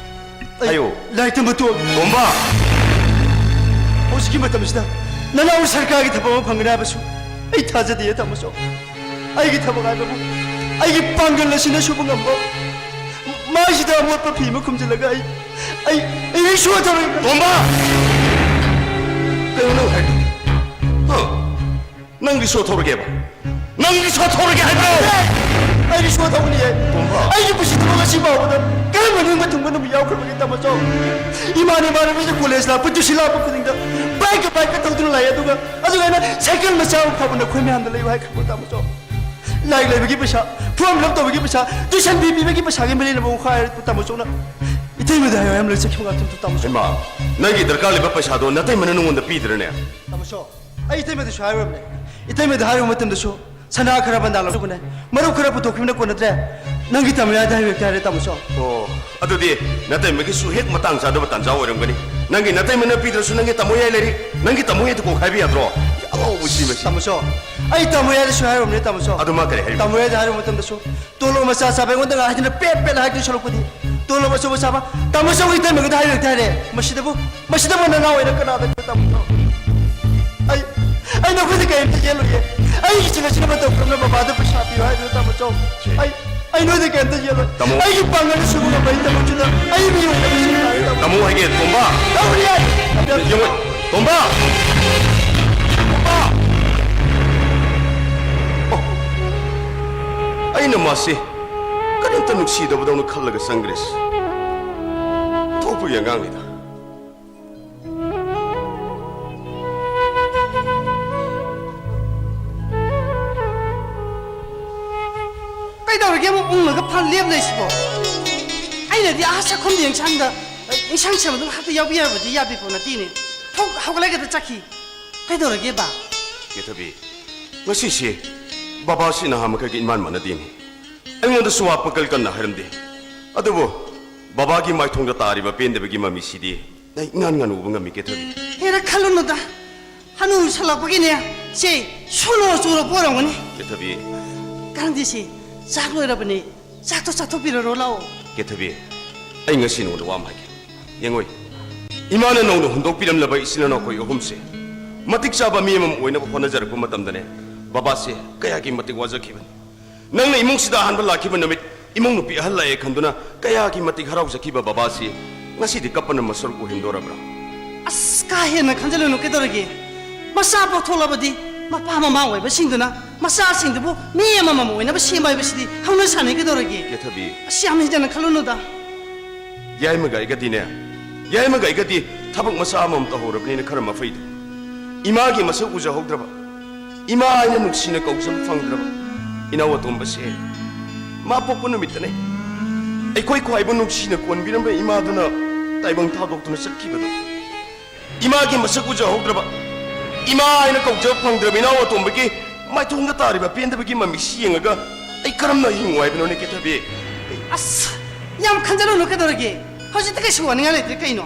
ꯑꯩ ꯍꯥꯏꯌꯨ꯫ ꯂꯥꯏꯔꯤꯛ ꯇꯝꯕ ꯇꯣꯛꯑꯒꯦ꯫ ꯇꯣꯝꯕ! ꯍꯧꯖꯤꯛꯀꯤ ꯃꯇꯝꯁꯤꯗ ꯅꯅꯥꯎ ꯁꯔꯀꯥꯔꯒꯤ ꯊꯕꯛ ꯑꯃ ꯐꯪꯒꯅꯤ ꯍꯥꯏꯕꯁꯨ ꯑꯩ ꯊꯥꯖꯗꯦ, ꯇꯥꯃꯣꯁꯨ꯫ ꯑꯩꯒꯤ ꯊꯕꯛ ꯍꯥꯏꯕꯕꯨ ꯑꯩꯒꯤ ꯄꯥꯡꯒꯜ ꯑꯁꯤꯅ ꯁꯨꯕ ꯉꯝꯕ꯫ ꯃꯥꯏꯁꯤꯗ ꯑꯃꯣꯠꯄ ꯐꯤ ꯑꯃ ꯈꯨꯝꯖꯤꯜꯂꯒ ꯑꯩ, ꯑꯩ, ꯑꯩ ꯔꯤꯛꯁꯣ ꯊꯧꯔꯒ ꯇꯣꯝꯕ! ꯀꯩꯅꯣ ꯅꯪ ꯍꯥꯏꯗꯣ? ꯍꯥ? ꯅꯪ ꯔꯤꯛꯁꯣ ꯊꯧꯔꯒꯦꯕ? ꯅꯪ ꯔꯤꯛꯁꯣ ꯊꯧꯔꯒꯦ ꯍꯥꯏꯕ꯭ꯔꯣ? ꯑꯩ ꯔꯤꯛꯁꯣ ꯊꯧꯕꯅꯤꯌꯦ꯫ ꯇꯣꯝꯕ! ꯑꯩꯒꯤ ꯄꯨꯟꯁꯤꯗ ꯉꯁꯤ ꯐꯥꯎꯕꯗ ꯀꯔꯝꯕ ꯅꯤꯡꯕ ꯊꯨꯡꯕ ꯅꯨꯃꯤꯠ ꯌꯥꯎꯈ꯭ꯔꯕꯒꯦ, ꯇꯥꯃꯣꯆꯧ? ꯏꯃꯥꯟ ꯏꯃꯥꯟꯅꯕꯁꯤꯡ ꯀꯣꯂꯦꯖ ꯂꯥꯛꯄ, ꯇ꯭ꯌꯨꯁꯟ ꯂꯥꯛꯄ ꯈꯨꯗꯤꯡꯗ ꯕꯥꯏꯛꯀ ꯕꯥꯏꯛꯀ ꯊꯧꯗꯨꯅ ꯂꯥꯛꯑꯦ, ꯑꯗꯨꯒ, ꯑꯗꯨꯒ ꯑꯩꯅ ꯁꯥꯏꯀꯜ ꯃꯆꯥ ꯑꯃ ꯊꯧꯕ ꯅꯈꯣꯏ ꯃꯌꯥꯝꯗ ꯂꯩꯌꯨ ꯍꯥꯏꯈ꯭ꯔꯕꯣ, ꯇꯥꯃꯣꯆꯧ? ꯂꯥꯏꯔꯤꯛ ꯂꯩꯕꯒꯤ ꯄꯩꯁꯥ, ꯐꯣꯔꯝ ꯐꯤꯜ ꯑꯞ ꯇꯧꯕꯒꯤ ꯄꯩꯁꯥ, ꯇ꯭ꯌꯨꯁꯟ ꯐꯤ ꯄꯤꯕꯒꯤ ꯄꯩꯁꯥꯒꯤ ꯃꯔꯤ ꯂꯩꯅꯕ ꯋꯥꯈꯜ ꯍꯥꯏꯔꯦ, ꯇꯥꯃꯣꯆꯧꯅ ꯏꯇꯩꯃꯗ ꯍꯥꯏꯌꯣ ꯍꯥꯏꯔꯝꯂꯒ ꯆꯠꯈꯤꯕ ꯉꯥꯛꯇꯅꯤ, ꯇꯥꯃꯣꯆꯧ꯫ ꯏꯃꯥ, ꯅꯪꯒꯤ ꯗꯔꯀꯥꯔ ꯂꯩꯕ ꯄꯩꯁꯥꯗꯣ ꯅꯇꯩꯃꯅ ꯅꯉꯣꯟꯗ ꯄꯤꯗ꯭ꯔꯅꯦ? ꯇꯥꯃꯣꯆꯧ, ꯑꯩ ꯏꯇꯩꯃꯗꯁꯨ ꯍꯥꯏꯔꯨꯔꯕꯅꯦ꯫ ꯏꯇꯩꯃꯗ ꯍꯥꯏꯔꯨꯕ ꯃꯇꯝꯗꯁꯨ ꯁꯅꯥ ꯈꯔ ꯕꯟꯗꯥ ꯂꯧꯊꯣꯛꯄꯅꯦ, ꯃꯔꯨꯞ ꯈꯔ ꯄꯨꯊꯣꯛꯈꯤꯕꯅ ꯀꯣꯟꯅꯗ꯭ꯔꯦ꯫ ꯅꯪꯒꯤ ꯇꯥꯃꯣ ꯌꯥꯏꯗ ꯍꯥꯏꯕ ꯍꯦꯛꯇ ꯍꯥꯏꯔꯦ, ꯇꯥꯃꯣꯆꯧ꯫ ꯑꯣ, ꯑꯗꯨꯗꯤ ꯅꯇꯩꯃꯒꯤꯁꯨ ꯍꯦꯛ ꯃꯇꯥꯡ ꯆꯥꯗꯕ ꯇꯥꯟꯖꯥ ꯑꯣꯏꯔꯝꯒꯅꯤ꯫ ꯅꯪꯒꯤ ꯅꯇꯩꯃꯅ ꯄꯤꯗ꯭ꯔꯁꯨ ꯅꯪꯒꯤ ꯇꯥꯃꯣ ꯌꯥꯏ ꯂꯩꯔꯤ꯫ ꯅꯪꯒꯤ ꯇꯥꯃꯣ ꯌꯥꯏꯗ ꯀꯣꯛ ꯍꯥꯏꯕ ꯌꯥꯗ꯭ꯔꯣ? ꯑꯉꯥꯎꯕ ꯁꯤ ꯃꯁꯤ꯫ ꯇꯥꯃꯣꯆꯧ, ꯑꯩ ꯇꯥꯃꯣ ꯌꯥꯏꯗꯁꯨ ꯍꯥꯏꯔꯨꯕꯅꯦ, ꯇꯥꯃꯣꯆꯧ꯫ ꯑꯗꯨ ꯃꯥ ꯀꯔꯤ ꯍꯥꯏꯔꯤꯕ? ꯇꯥꯃꯣ ꯌꯥꯏꯗ ꯍꯥꯏꯔꯨꯕ ꯃꯇꯝꯗꯁꯨ ꯇꯣꯂꯣꯞ ꯃꯆꯥ ꯆꯥꯕ ꯑꯩꯉꯣꯟꯗ ꯉꯥꯏꯗꯅ ꯄꯦꯠ ꯄꯦꯠ ꯍꯥꯏꯗꯣꯏ ꯁꯔꯨꯛꯄꯨꯗꯤ ꯇꯣꯂꯣꯞ ꯑꯆꯧꯕ ꯆꯥꯕ ꯇꯥꯃꯣꯆꯧꯒꯤ ꯏꯇꯩꯃꯒꯤꯗ ꯍꯥꯏꯔꯛꯇꯦ ꯍꯥꯏꯔꯦ꯫ ꯃꯁꯤꯗꯕꯨ, ꯃꯁꯤꯗꯕꯨ ꯅꯅꯥꯎ ꯑꯣꯏꯅ ꯀꯅꯥꯗ ꯇꯥꯃꯣꯆꯧ? ꯑꯩ, ꯑꯩ ꯅꯈꯣꯏꯗ ꯀꯔꯤꯝꯇ ꯌꯦꯜꯂꯣꯏꯌꯦ꯫ ꯑꯩꯒꯤ ꯏꯆꯤꯟ ꯑꯁꯤꯅ ꯃꯇꯧ ꯀꯔꯝꯅ ꯕꯕꯥꯗ ꯄꯩꯁꯥ ꯄꯤꯌꯨ ꯍꯥꯏꯗꯣꯏꯅꯣ, ꯇꯥꯃꯣꯆꯧ? ꯑꯩ, ꯑꯩ ꯅꯣꯏꯗ ꯀꯔꯤꯝꯇ ꯌꯦꯜꯂꯣꯏ꯫ ꯇꯥꯃꯣ꯫ ꯑꯩꯒꯤ ꯄꯥꯡꯒꯜꯅ ꯁꯨꯕ ꯉꯝꯕ ꯑꯩ ꯊꯕꯛꯁꯤꯗ ꯑꯩ ꯃꯤꯑꯣꯏꯅꯕ ꯁꯤꯡꯅ ꯍꯥꯏꯔꯦ, ꯇꯥꯃꯣ꯫ ꯇꯥꯃꯣ ꯍꯥꯏꯒꯦ, ꯇꯣꯝꯕ꯫ ꯇꯧꯔꯤ ꯌꯥꯏ꯫ ꯌꯦꯡꯉꯣ, ꯇꯣꯝꯕ! ꯇꯣꯝꯕ! ꯑꯣ, ꯑꯩꯅ ꯃꯥꯁꯤ ꯀꯔꯤꯝꯇ ꯅꯨꯡꯁꯤꯗꯕꯗꯧꯅ ꯈꯜꯂꯒ ꯆꯪꯈ꯭ꯔꯦ꯫ ꯊꯣꯛꯄꯒꯤ ꯑꯉꯥꯡꯅꯤꯗ꯫ ꯀꯩꯗꯧꯔꯒꯦ ꯑꯃꯨꯛ ꯎꯪꯉꯒ ꯐꯝ ꯂꯦꯞ ꯂꯩꯁꯤꯕꯣ? ꯑꯩꯅꯗꯤ ꯑꯥ ꯆꯥꯛꯈꯨꯝꯗ ꯌꯦꯡꯁꯥꯡꯗ, ꯏꯟꯁꯥꯡ ꯁꯦꯝꯕꯗꯨ ꯉꯥꯏꯍꯥꯛꯇ ꯌꯥꯎꯕꯤ ꯌꯥꯕꯗꯤ ꯌꯥꯕꯤꯄꯣ ꯅꯠꯇꯦꯅꯦ꯫ ꯊꯣꯛ ꯍꯧꯒꯠꯂꯒꯗ ꯆꯠꯈꯤ꯫ ꯀꯩꯗꯧꯔꯒꯦꯕ? ꯀꯦꯊꯕꯤ, ꯉꯁꯤꯁꯦ ꯕꯕꯥꯁꯤ ꯅꯍꯥꯟ ꯃꯈꯩꯒ ꯏꯃꯥꯟ ꯃꯥꯟꯅꯗꯦꯅꯦ꯫ ꯑꯩꯉꯣꯟꯗꯁꯨ ꯋꯥ ꯄꯀꯜ ꯀꯟꯅ ꯍꯥꯏꯔꯝꯗꯦ꯫ ꯑꯗꯨꯕꯨ ꯕꯕꯥꯒꯤ ꯃꯥꯏꯊꯣꯡꯗ ꯇꯥꯔꯤꯕ ꯄꯦꯟꯗꯕꯒꯤ ꯃꯃꯤꯁꯤꯗꯤ ꯑꯩ ꯏꯉꯥꯟ ꯉꯥꯟ ꯎꯕ ꯉꯝꯃꯤ, ꯀꯦꯊꯕꯤ꯫ ꯍꯦꯔꯥ, ꯈꯜꯂꯨꯅꯨꯗ꯫ ꯍꯅꯨꯁꯜꯂꯛꯄꯒꯤꯅꯦ, ꯁꯤ ꯁꯣꯅꯣ ꯆꯨꯔꯛꯄ ꯑꯣꯏꯔꯝꯒꯅꯤ꯫ ꯀꯦꯊꯕꯤ꯫ ꯀꯥꯟꯗꯦꯁꯤ, ꯆꯥꯛ ꯂꯣꯏꯔꯕꯅꯤ, ꯆꯥꯛꯇꯣ ꯆꯥꯊꯣꯛꯄꯤꯔꯔꯣ ꯂꯥꯛꯑꯣ꯫ ꯀꯦꯊꯕꯤ, ꯑꯩ ꯉꯁꯤ ꯅꯉꯣꯟꯗ ꯋꯥ ꯑꯃ ꯍꯥꯏꯒꯦ꯫ ꯌꯦꯡꯉꯣꯏ, ꯏꯃꯥꯅ ꯅꯧꯅ ꯍꯨꯟꯗꯣꯛꯄꯤꯔꯝꯂꯕ ꯏꯆꯤꯜ ꯏꯅꯥꯎ ꯑꯩꯈꯣꯏ ꯑꯍꯨꯝꯁꯦ ꯃꯇꯤꯛ ꯆꯥꯕ ꯃꯤ ꯑꯃ ꯑꯣꯏꯅꯕ ꯍꯣꯠꯅꯖꯔꯛꯄ ꯃꯇꯝꯗꯅꯦ, ꯕꯕꯥꯁꯦ ꯀꯌꯥꯒꯤ ꯃꯇꯤꯛ ꯋꯥꯖꯈꯤꯕꯅꯤ꯫ ꯅꯪꯅ ꯏꯃꯨꯡꯁꯤꯗ ꯑꯍꯥꯟꯕ ꯂꯥꯛꯈꯤꯕ ꯅꯨꯃꯤꯠ, ꯏꯃꯨꯡ ꯅꯨꯄꯤ ꯑꯍꯜ ꯂꯥꯛꯑꯦ ꯈꯟꯗꯨꯅ ꯀꯌꯥꯒꯤ ꯃꯇꯤꯛ ꯍꯔꯥꯎꯖꯈꯤꯕ ꯕꯕꯥꯁꯤ ꯉꯁꯤꯗꯤ ꯀꯞꯄꯅ ꯃꯁꯔꯨꯛ ꯑꯣꯏꯍꯟꯗꯣꯔꯕ꯭ꯔꯥ? ꯑꯁ, ꯀꯥ ꯍꯦꯟꯅ ꯈꯟꯖꯤꯜꯂꯨꯅꯨ ꯀꯩꯗꯧꯔꯒꯦ? ꯃꯆꯥ ꯄꯣꯛꯊꯣꯛꯂꯕꯗꯤ ꯃꯄꯥ ꯃꯃꯥ ꯑꯣꯏꯕꯁꯤꯡꯗꯨꯅ ꯃꯆꯥꯁꯤꯡꯗꯨꯕꯨ ꯃꯤ ꯑꯃꯃꯝ ꯑꯣꯏꯅꯕ ꯁꯦꯝꯕ ꯍꯥꯏꯕꯁꯤꯗꯤ ꯍꯧꯅ ꯁꯥꯅꯤ ꯀꯩꯗꯧꯔꯒꯦ? ꯀꯦꯊꯕꯤ꯫ ꯑꯁ, ꯌꯥꯝ ꯍꯦꯟꯖꯟꯅ ꯈꯜꯂꯨꯅꯨꯗ꯫ ꯌꯥꯏꯃꯒ ꯑꯩꯒꯗꯤꯅꯦ, ꯌꯥꯏꯃꯒ ꯑꯩꯒꯗꯤ ꯊꯕꯛ ꯃꯆꯥ ꯑꯃꯃꯝ ꯇꯧꯍꯧꯔꯕꯅꯤꯅ ꯈꯔ ꯃꯐꯩꯗꯣ꯫ ꯏꯃꯥꯒꯤ ꯃꯁꯛ ꯎꯖꯍꯧꯗ꯭ꯔꯕ, ꯏꯃꯥ ꯍꯥꯏꯅ ꯅꯨꯡꯁꯤꯅ ꯀꯧꯖꯕ ꯐꯪꯗ꯭ꯔꯕ ꯏꯅꯥꯎ ꯑꯇꯣꯝꯕꯁꯦ ꯃꯥ ꯄꯣꯛꯄ ꯅꯨꯃꯤꯠꯇꯅꯦ ꯑꯩꯈꯣꯏ ꯈ꯭ꯋꯥꯏꯕꯨ ꯅꯨꯡꯁꯤꯅ ꯀꯣꯟꯕꯤꯔꯝꯕ ꯏꯃꯥꯗꯨꯅ ꯇꯥꯏꯕꯪ ꯊꯥꯗꯣꯛꯇꯨꯅ ꯆꯠꯈꯤꯕꯗꯣ꯫ ꯏꯃꯥꯒꯤ ꯃꯁꯛ ꯎꯖꯍꯧꯗ꯭ꯔꯕ, ꯏꯃꯥ ꯍꯥꯏꯅ ꯀꯧꯖꯕ ꯐꯪꯗ꯭ꯔꯕ ꯏꯅꯥꯎ ꯑꯇꯣꯝꯕꯒꯤ ꯃꯥꯏꯊꯣꯡꯗ ꯇꯥꯔꯤꯕ ꯄꯦꯟꯗꯕꯒꯤ ꯃꯃꯤꯁꯤ ꯌꯦꯡꯉꯒ ꯑꯩ ꯀꯔꯝꯅ ꯍꯤꯡꯉꯨ ꯍꯥꯏꯕꯅꯣꯅꯦ ꯀꯦꯊꯕꯤ? ꯑꯁ, ꯌꯥꯝ ꯈꯟꯖꯜꯂꯨꯅꯨ ꯀꯩꯗꯧꯔꯒꯦ? ꯍꯧꯖꯤꯛꯇꯤ ꯀꯩꯁꯨ ꯋꯥꯅꯤꯡꯉꯥꯏ ꯂꯩꯇ꯭ꯔꯦ ꯀꯩꯅꯣ꯫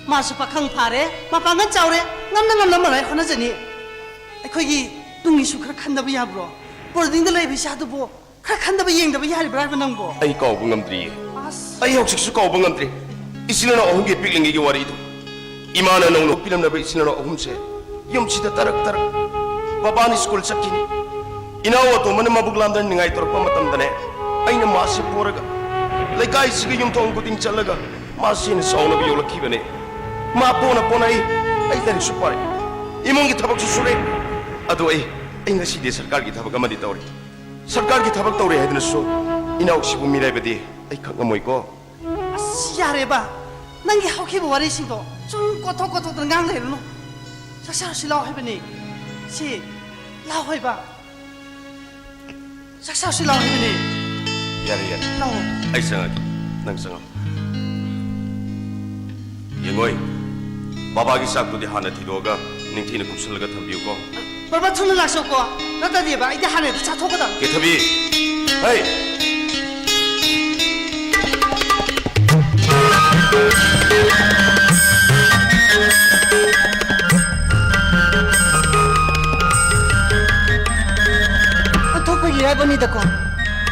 ꯃꯥꯁꯨ ꯄꯥꯈꯪ ꯐꯥꯔꯦ, ꯃꯄꯥꯡꯒꯜ ꯆꯥꯎꯔꯦ, ꯉꯝꯅ ꯉꯝꯅ ꯃꯔꯥꯏ ꯍꯣꯠꯅꯖꯅꯤ꯫ ꯑꯩꯈꯣꯏꯒꯤ ꯇꯨꯡꯒꯤꯁꯨ ꯈꯔ ꯈꯟꯗꯕ ꯌꯥꯕ꯭ꯔꯣ? ꯕꯣꯔꯗꯤꯡꯗ ꯂꯩꯕ ꯏꯆꯥꯗꯨꯕꯨ ꯈꯔ ꯈꯟꯗꯕ ꯌꯦꯡꯗꯕ ꯌꯥꯔꯤꯕ꯭ꯔꯥ ꯍꯥꯏꯕ ꯅꯪꯕꯣ? ꯑꯩ ꯀꯥꯎꯕ ꯉꯝꯗ꯭ꯔꯤꯌꯦ꯫ ꯑꯁ꯫ ꯑꯩ ꯍꯧꯖꯤꯛꯁꯨ ꯀꯥꯎꯕ ꯉꯝꯗ꯭ꯔꯤ꯫ ꯏꯆꯤꯜ ꯏꯅꯥꯎ ꯑꯍꯨꯝꯒꯤ ꯄꯤꯛꯂꯤꯉꯩꯒꯤ ꯋꯥꯔꯤꯗꯣ꯫ ꯏꯃꯥꯅ ꯅꯧꯅ ꯄꯤꯔꯝꯂꯕ ꯏꯆꯤꯜ ꯏꯅꯥꯎ ꯑꯍꯨꯝꯁꯦ ꯌꯨꯝꯁꯤꯗ ꯇꯔꯛ ꯇꯔꯛ꯫ ꯕꯕꯥꯅ ꯁ꯭ꯀꯨꯜ ꯆꯠꯈꯤꯅꯤ꯫ ꯏꯅꯥꯎ ꯑꯇꯣꯝꯕꯅ ꯃꯕꯨꯛ ꯂꯥꯝꯗꯅ ꯅꯤꯡꯉꯥꯏ ꯇꯧꯔꯛꯄ ꯃꯇꯝꯗꯅꯦ, ꯑꯩꯅ ꯃꯥꯁꯤ ꯄꯣꯔꯒ ꯂꯩꯀꯥꯏꯁꯤꯒꯤ ꯌꯨꯝꯊꯣꯡ ꯈꯨꯗꯤꯡ ꯆꯠꯂꯒ ꯃꯥꯁꯤ ꯍꯦꯟꯅ ꯆꯥꯎꯅꯕ ꯌꯣꯛꯂꯛꯈꯤꯕꯅꯦ꯫ ꯃꯥ ꯄꯣꯅ ꯄꯣꯅ ꯑꯩ, ꯑꯩ ꯂꯥꯏꯔꯤꯛꯁꯨ ꯄꯥꯔꯦ, ꯏꯃꯨꯡꯒꯤ ꯊꯕꯛꯁꯨ ꯁꯨꯔꯦ꯫ ꯑꯗꯣ ꯑꯩ, ꯑꯩ ꯉꯁꯤꯗꯤ ꯁꯔꯀꯥꯔꯒꯤ ꯊꯕꯛ ꯑꯃꯗꯤ ꯇꯧꯔꯦ꯫ ꯁꯔꯀꯥꯔꯒꯤ ꯊꯕꯛ ꯇꯧꯔꯦ ꯍꯥꯏꯗꯨꯅꯁꯨ ꯏꯅꯥꯎꯁꯤꯕꯨ ꯃꯤꯔꯥꯏꯕꯗꯤ ꯑꯩ ꯈꯪꯉꯝꯃꯣꯏꯀꯣ꯫ ꯑꯁ, ꯌꯥꯔꯦꯕ, ꯅꯪꯒꯤ ꯍꯧꯈꯤꯕ ꯋꯥꯔꯤꯁꯤꯡꯗꯣ ꯁꯨꯝ ꯀꯣꯠꯊꯣꯛ ꯀꯣꯠꯊꯣꯛꯇꯅ ꯉꯥꯡ ꯂꯩꯔꯨꯅꯨ꯫ ꯆꯥꯛꯆꯥꯔꯁꯤ ꯂꯥꯎ ꯍꯥꯏꯕꯅꯤ꯫ ꯁꯤ, ꯂꯥꯎ ꯍꯥꯏꯕ꯫ ꯆꯥꯛꯆꯥꯔꯁꯤ ꯂꯥꯎ ꯍꯥꯏꯕꯅꯤ꯫ ꯌꯥꯔꯦ, ꯌꯥꯔꯦ꯫ ꯂꯥꯎ꯫ ꯑꯩ ꯆꯪꯉꯒꯦ, ꯅꯪ ꯆꯪꯉꯣ꯫ ꯌꯦꯡꯉꯣꯏ, ꯕꯕꯥꯒꯤ ꯆꯥꯛꯇꯨꯗꯤ ꯍꯥꯟꯅ ꯊꯤꯗꯣꯛꯑꯒ ꯅꯤꯡꯊꯤꯅ ꯀꯨꯞꯁꯜꯂꯒ ꯊꯝꯕꯤꯌꯨꯀꯣ꯫ ꯕꯕꯥ, ꯊꯨꯅ ꯂꯥꯛꯆꯧꯀꯣ, ꯅꯠꯇ꯭ꯔꯗꯤꯕ ꯑꯩꯗꯤ ꯍꯥꯟꯅ ꯍꯦꯛꯇ ꯆꯥꯊꯣꯛꯀꯗꯕꯅꯤ꯫ ꯀꯦꯊꯕꯤ! ꯍꯩ! ꯍꯥꯏꯕꯅꯤꯗꯀꯣ,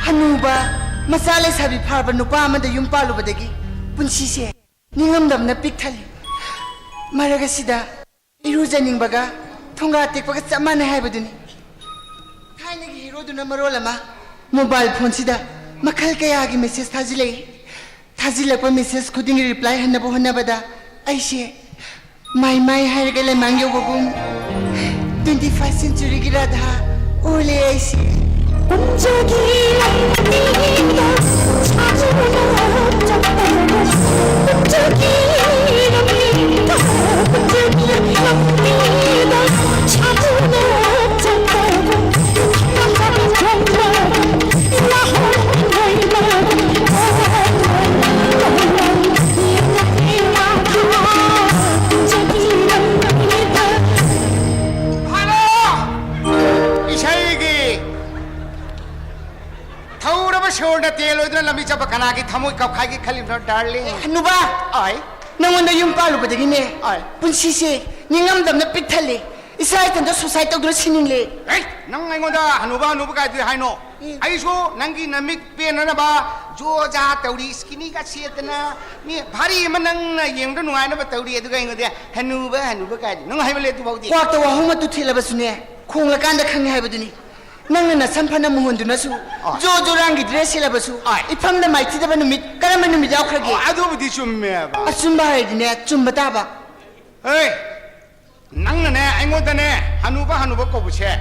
ꯍꯅꯨꯕ, ꯃꯆꯥ ꯂꯩꯁꯥꯕꯤ ꯐꯥꯔꯕ ꯅꯨꯄꯥ ꯑꯃꯗ ꯌꯨꯝ ꯄꯥꯜꯂꯨꯕꯗꯒꯤ ꯄꯨꯟꯁꯤꯁꯦ ꯅꯤꯡꯉꯝꯗꯕꯅ ꯄꯤꯛ ꯊꯜꯂꯤ꯫ ꯃꯔꯛ ꯑꯁꯤꯗ ꯏꯔꯨꯖꯅꯤꯡꯕꯒ ꯊꯣꯡꯒꯥ ꯇꯦꯛꯄꯒ ꯆꯞ ꯃꯥꯟꯅꯩ ꯍꯥꯏꯕꯗꯨꯅꯤ꯫ ꯊꯥꯏꯅꯒꯤ ꯍꯦꯔꯣꯗꯨꯅ ꯃꯔꯣꯜ ꯑꯃ ꯃꯣꯕꯥꯏꯜ ꯐꯣꯟꯁꯤꯗ ꯃꯈꯜ ꯀꯌꯥꯒꯤ ꯃꯦꯁꯦꯖ ꯊꯥꯖꯤꯜꯂꯛꯏ꯫ ꯊꯥꯖꯤꯜꯂꯛꯄ ꯃꯦꯁꯦꯖ ꯈꯨꯗꯤꯡꯒꯤ ꯔꯤꯄ꯭ꯂꯥꯏ ꯍꯟꯅꯕ ꯍꯣꯠꯅꯕꯗ ꯑꯩꯁꯦ ꯃꯥꯏ ꯃꯥꯏ ꯍꯥꯏꯔꯒ ꯂꯩꯃꯥꯡ ꯌꯧꯕꯒꯨꯝ, ꯇ꯭ꯋꯦꯟꯇꯤ ꯐꯥꯏꯚ ꯁꯦꯟꯆꯨꯔꯤꯒꯤ ꯔꯥꯙꯥ ꯑꯣꯜꯂꯦ ꯑꯩꯁꯦ꯫ ꯄꯨꯟꯁꯤꯒꯤ ꯂꯝꯕꯤꯗ ꯁꯥꯗꯨꯅ ꯆꯠꯄꯗ, ꯄꯨꯟꯁꯤꯒꯤ ꯂꯝꯕꯤꯗ, ꯄꯨꯟꯁꯤꯒꯤ ꯂꯝꯕꯤꯗ ꯁꯥꯗꯨꯅ ꯆꯠꯄꯗ, ꯍꯜꯂꯣ! ꯏꯁꯩꯒꯤ ꯊꯧꯔꯕ ꯁꯣꯔꯅ ꯇꯦꯜꯂꯣꯏꯗꯨꯅ ꯂꯝꯕꯤ ꯆꯠꯄ ꯀꯅꯥꯒꯤ ꯊꯃꯣꯏ ꯀꯞꯈꯥꯏꯒꯦ ꯈꯜꯂꯤꯕꯅꯣ, ꯗꯥꯔꯂꯤꯡ? ꯍꯅꯨꯕ! ꯑꯥꯏ꯫ ꯅꯪꯉꯣꯟꯗ ꯌꯨꯝ ꯄꯥꯜꯂꯨꯕꯗꯒꯤꯅꯦ, ꯑꯥꯏ꯫ ꯄꯨꯟꯁꯤꯁꯦ ꯅꯤꯡꯉꯝꯗꯕꯅ ꯄꯤꯛ ꯊꯜꯂꯦ꯫ ꯏꯁꯥ ꯏꯊꯟꯇ ꯁꯨꯁꯥꯏꯠ ꯇꯧꯗꯨꯅ ꯁꯤꯅꯤꯡꯂꯦ꯫ ꯑꯦ, ꯅꯪ ꯑꯩꯉꯣꯟꯗ ꯍꯅꯨꯕ, ꯍꯅꯨꯕ ꯀꯥꯏꯗꯨꯗꯤ ꯍꯥꯏꯅꯣ? ꯎꯝ꯫ ꯑꯩꯁꯨ ꯅꯪꯒꯤ ꯅꯃꯤꯠ ꯄꯦꯟꯅꯅꯕ ꯖꯣ ꯖꯥ ꯇꯧꯔꯤ, ꯁ꯭ꯀꯤꯅꯤꯒ ꯁꯦꯠꯇꯅ, ꯃꯤ ꯚꯥꯔꯤ ꯑꯃ ꯅꯪꯅ ꯌꯦꯡꯕꯗ ꯅꯨꯡꯉꯥꯏꯅꯕ ꯇꯧꯔꯤ, ꯑꯗꯨꯒ ꯑꯩꯉꯣꯟꯗ ꯍꯅꯨꯕ, ꯍꯅꯨꯕ ꯀꯥꯏꯗꯤ ꯅꯪ ꯍꯥꯏꯃꯜꯂꯦ ꯑꯗꯨꯐꯥꯎꯗꯤ꯫ ꯀ꯭ꯋꯥꯛꯇ ꯋꯥꯍꯣꯡ ꯃꯇꯨ ꯊꯤꯜꯂꯕꯁꯨꯅꯦ, ꯈꯣꯡꯂꯀꯥꯟꯗ ꯈꯪꯉꯦ ꯍꯥꯏꯕꯗꯨꯅꯤ꯫ ꯅꯪꯅ ꯅꯁꯝ ꯐꯅ ꯃꯨꯍꯣꯟꯗꯨꯅꯁꯨ, ꯑꯥ꯫ ꯖꯣ ꯖꯣ ꯔꯥꯡꯒꯤ ꯗ꯭ꯔꯦꯁ ꯁꯦꯠꯂꯕꯁꯨ, ꯑꯥ꯫ ꯏꯐꯝꯗ ꯃꯥꯏꯊꯤꯗꯕ ꯅꯨꯃꯤꯠ ꯀꯔꯝꯕ ꯅꯨꯃꯤꯠ ꯌꯥꯎꯈ꯭ꯔꯒꯦ? ꯑꯣ, ꯑꯗꯨꯕꯨꯗꯤ ꯆꯨꯝꯃꯦꯕ꯫ ꯑꯆꯨꯝꯕ ꯍꯥꯏꯔꯗꯤꯅꯦ, ꯆꯨꯝꯕ ꯇꯥꯕ꯫ ꯍꯦ, ꯅꯪꯅꯅꯦ, ꯑꯩꯉꯣꯟꯗꯅꯦ, ꯍꯅꯨꯕ, ꯍꯅꯨꯕ ꯀꯧꯕꯁꯦ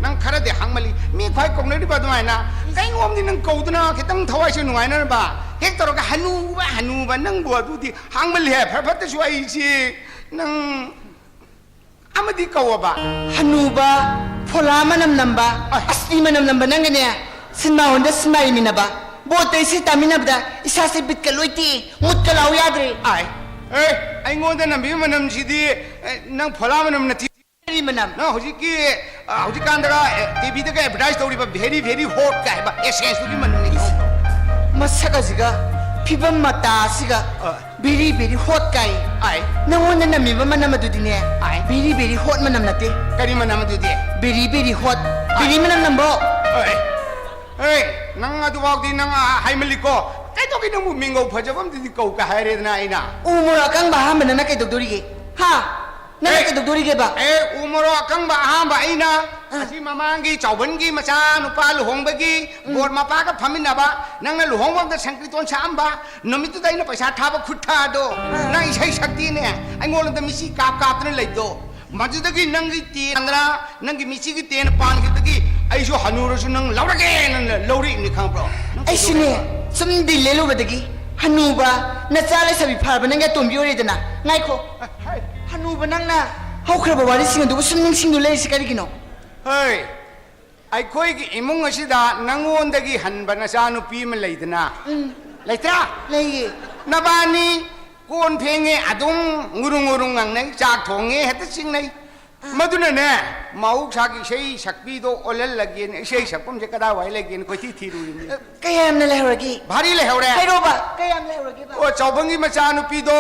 ꯅꯪ ꯈꯔꯗꯤ ꯍꯥꯡꯃꯜꯂꯤ꯫ ꯃꯤ ꯈ꯭ꯋꯥꯏ ꯀꯧꯅꯔꯤꯕ ꯑꯗꯨꯃꯥꯏꯅ ꯀꯩꯅꯣꯝꯗꯤ ꯅꯪ ꯀꯧꯗꯨꯅ ꯈꯤꯇꯪ ꯊꯋꯥꯏꯁꯦ ꯅꯨꯡꯉꯥꯏꯅꯅꯕ ꯍꯦꯛ ꯇꯧꯔꯒ ꯍꯅꯨꯕ, ꯍꯅꯨꯕ, ꯅꯪꯕꯨ ꯑꯗꯨꯗꯤ ꯍꯥꯡꯃꯜꯂꯤꯍꯦ꯫ ꯐꯔ ꯐꯠꯇꯁꯨ ꯑꯩꯁꯤ ꯅꯪ ꯑꯃꯗꯤ ꯀꯧꯑꯕ꯫ ꯍꯅꯨꯕ, ꯐꯣꯂꯥ ꯃꯅꯝ ꯅꯝꯕ, ꯑꯥꯏ꯫ ꯑꯁꯇꯤ ꯃꯅꯝ ꯅꯝꯕ ꯅꯪꯒꯅꯦ, ꯁꯤꯅꯦꯃꯥ ꯍꯣꯜꯗ ꯁꯤꯅꯦꯃꯥ ꯌꯦꯡꯃꯤꯟꯅꯕ, ꯕꯣꯠꯇ ꯏꯁꯩ ꯇꯥꯃꯤꯟꯅꯕꯗ ꯏꯁꯥꯁꯦ ꯕꯤꯠꯀ ꯂꯣꯏ ꯇꯦꯛꯏ, ꯃꯨꯠꯀ ꯂꯥꯎ ꯌꯥꯗ꯭ꯔꯦ꯫ ꯑꯥꯏ꯫ ꯑꯦ, ꯑꯩꯉꯣꯟꯗ ꯅꯝꯕꯤꯕ ꯃꯅꯝꯁꯤꯗꯤ, ꯑꯦ, ꯅꯪ ꯐꯣꯂꯥ ꯃꯅꯝ ꯅꯠꯇꯦ꯫ ꯀꯔꯤ ꯃꯅꯝ? ꯅꯪ ꯍꯧꯖꯤꯛꯀꯤ, ꯑ, ꯍꯧꯖꯤꯛꯀꯥꯟꯗꯒ, ꯑꯦ, ꯇꯤꯚꯤꯗꯒ ꯑꯦꯗꯚꯔꯇꯥꯏꯁ ꯇꯧꯔꯤꯕ very, very hot ꯀ ꯍꯥꯏꯕ ꯑꯦꯁꯦꯟꯁꯇꯨꯒꯤ ꯃꯅꯝꯅꯤ꯫ ꯃꯁꯛ ꯑꯁꯤꯒ, ꯐꯤꯕꯝ ꯃꯇꯥ ꯑꯁꯤꯒ, ꯑ꯫ Very, very hot ꯀꯥꯏ꯫ ꯑꯥꯏ꯫ ꯅꯪꯉꯣꯟꯗ ꯅꯝꯃꯤꯕ ꯃꯅꯝ ꯑꯗꯨꯗꯤꯅꯦ, ꯑꯥꯏ꯫ Very, very hot ꯃꯅꯝ ꯅꯠꯇꯦ꯫ ꯀꯔꯤ ꯃꯅꯝ ꯑꯗꯨꯗꯤ? Very, very hot꯫ ꯑꯥꯏ꯫ ꯕꯤꯔꯤ ꯃꯅꯝ ꯅꯝꯕ꯭ꯔꯣ? ꯑꯥꯏ꯫ ꯑꯦ, ꯅꯪ ꯑꯗꯨꯐꯥꯎꯗꯤ ꯅꯪ, ꯑ, ꯍꯥꯏꯃꯜꯂꯤꯀꯣ꯫ ꯀꯩꯗꯧꯒꯦ ꯅꯪꯕꯨ? ꯃꯤꯡꯒꯧ ꯐꯖꯕ ꯑꯝꯗꯗꯤ ꯀꯧ ꯀ ꯍꯥꯏꯔꯦꯗꯅ ꯑꯩꯅ꯫ ꯎ ꯃꯣꯔꯣꯛ ꯑꯀꯪꯕ ꯑꯍꯥꯟꯕ ꯅꯪꯅ ꯀꯩꯗꯧꯗꯣꯔꯤꯒꯦ? ꯍꯥ? ꯅꯪꯅ ꯑꯦ, ꯀꯩꯗꯧꯗꯣꯔꯤꯒꯦꯕ? ꯑꯦ, ꯎ ꯃꯣꯔꯣꯛ ꯑꯀꯪꯕ ꯑꯍꯥꯟꯕ ꯑꯩꯅ ꯑꯥ꯫ ꯑꯁꯤ ꯃꯃꯥꯡꯒꯤ ꯆꯥꯎꯕꯟꯒꯤ ꯃꯆꯥ ꯅꯨꯄꯥ ꯂꯨꯍꯣꯡꯕꯒꯤ ꯎꯝ꯫ ꯕꯣꯔ ꯃꯄꯥꯒ ꯐꯝꯃꯤꯟꯅꯕ, ꯅꯪꯅ ꯂꯨꯍꯣꯡꯕ ꯑꯝꯗ ꯁꯪꯀ꯭ꯔꯤꯇꯣꯟ ꯁꯛꯑꯝꯕ, ꯅꯨꯃꯤꯠꯇꯨꯗ ꯑꯩꯅ ꯄꯩꯁꯥ ꯊꯥꯕ ꯈꯨꯠ ꯊꯥꯗꯣ, ꯑꯥ꯫ ꯅꯪ ꯏꯁꯩ ꯁꯛꯇꯦꯅꯦ, ꯑꯩꯉꯣꯟꯗ ꯃꯤꯆꯤ ꯀꯥꯞ ꯀꯥꯞꯇꯅ ꯂꯩꯗꯣ꯫ ꯃꯗꯨꯗꯒꯤ ꯅꯪꯒꯤ ꯇꯦꯟꯗ꯭ꯔ, ꯅꯪꯒꯤ ꯃꯤꯆꯤꯒꯤ ꯇꯦꯟ ꯄꯥꯟꯈꯤꯕꯗꯒꯤ ꯑꯩꯁꯨ ꯍꯅꯨꯔꯁꯨ ꯅꯪ ꯂꯧꯔꯒꯦꯅ ꯂꯧꯔꯛꯏꯅꯤ, ꯈꯪꯕ꯭ꯔꯣ? ꯅꯪ ꯑꯩꯁꯨꯅꯦ, ꯀꯩꯗꯧꯔꯦꯕ? ꯁꯨꯝ ꯗꯤꯜ ꯂꯦꯜꯂꯨꯕꯗꯒꯤ ꯍꯅꯨꯕ, ꯅꯆꯥ ꯂꯩꯁꯥꯕꯤ ꯐꯔꯕ ꯅꯪꯒꯤ ꯑꯇꯣꯝꯕꯤ ꯑꯣꯏꯔꯦꯗꯅ꯫ ꯉꯥꯏꯈꯣ, ꯍꯥꯏ꯫ ꯍꯅꯨꯕ ꯅꯪꯅ ꯍꯧꯈ꯭ꯔꯕ ꯋꯥꯔꯤꯁꯤꯡ ꯑꯗꯨꯕꯨ ꯁꯨꯝ ꯅꯤꯡꯁꯤꯡꯗꯨ ꯂꯩꯔꯤꯁꯤ ꯀꯔꯤꯒꯤꯅꯣ? ꯍꯩ, ꯑꯩꯈꯣꯏꯒꯤ ꯏꯃꯨꯡ ꯑꯁꯤꯗ ꯅꯪꯉꯣꯟꯗꯒꯤ ꯍꯟꯕ ꯅꯆꯥꯅꯨꯄꯤ ꯑꯃ ꯂꯩꯗꯅ? ꯎꯝ꯫ ꯂꯩꯇ꯭ꯔꯥ? ꯂꯩꯌꯦ꯫ ꯅꯕꯥꯅꯤ ꯀꯣꯟ ꯐꯦꯡꯉꯦ ꯑꯗꯨꯝ ꯉꯨꯔꯨꯡ ꯉꯨꯔꯨꯡ ꯉꯪꯅꯩ, ꯆꯥꯛ ꯊꯣꯡꯉꯦ ꯍꯦꯛꯇ ꯆꯤꯡꯅꯩ꯫ ꯑꯥ꯫ ꯃꯗꯨꯅꯅꯦ, ꯃꯍꯧꯁꯥꯒꯤ ꯏꯁꯩ ꯁꯛꯄꯤꯗꯣ ꯑꯣꯜꯍꯜꯂꯒꯦꯅ, ꯏꯁꯩ ꯁꯛꯐꯝꯁꯦ ꯀꯗꯥꯏꯋꯥꯏ ꯂꯩꯒꯦꯅ ꯀꯣꯏꯊꯤ ꯊꯤꯔꯨꯔꯤꯅꯤ꯫ ꯑ, ꯀꯌꯥꯝꯅ ꯂꯩꯍꯧꯔꯒꯦ? ꯚꯥꯔꯤ ꯂꯩꯍꯧꯔꯦ꯫ ꯍꯥꯏꯔꯣꯕ, ꯀꯌꯥꯝ ꯂꯩꯍꯧꯔꯒꯦꯕ? ꯑꯣ, ꯆꯥꯎꯕꯪꯒꯤ ꯃꯆꯥꯅꯨꯄꯤꯗꯣ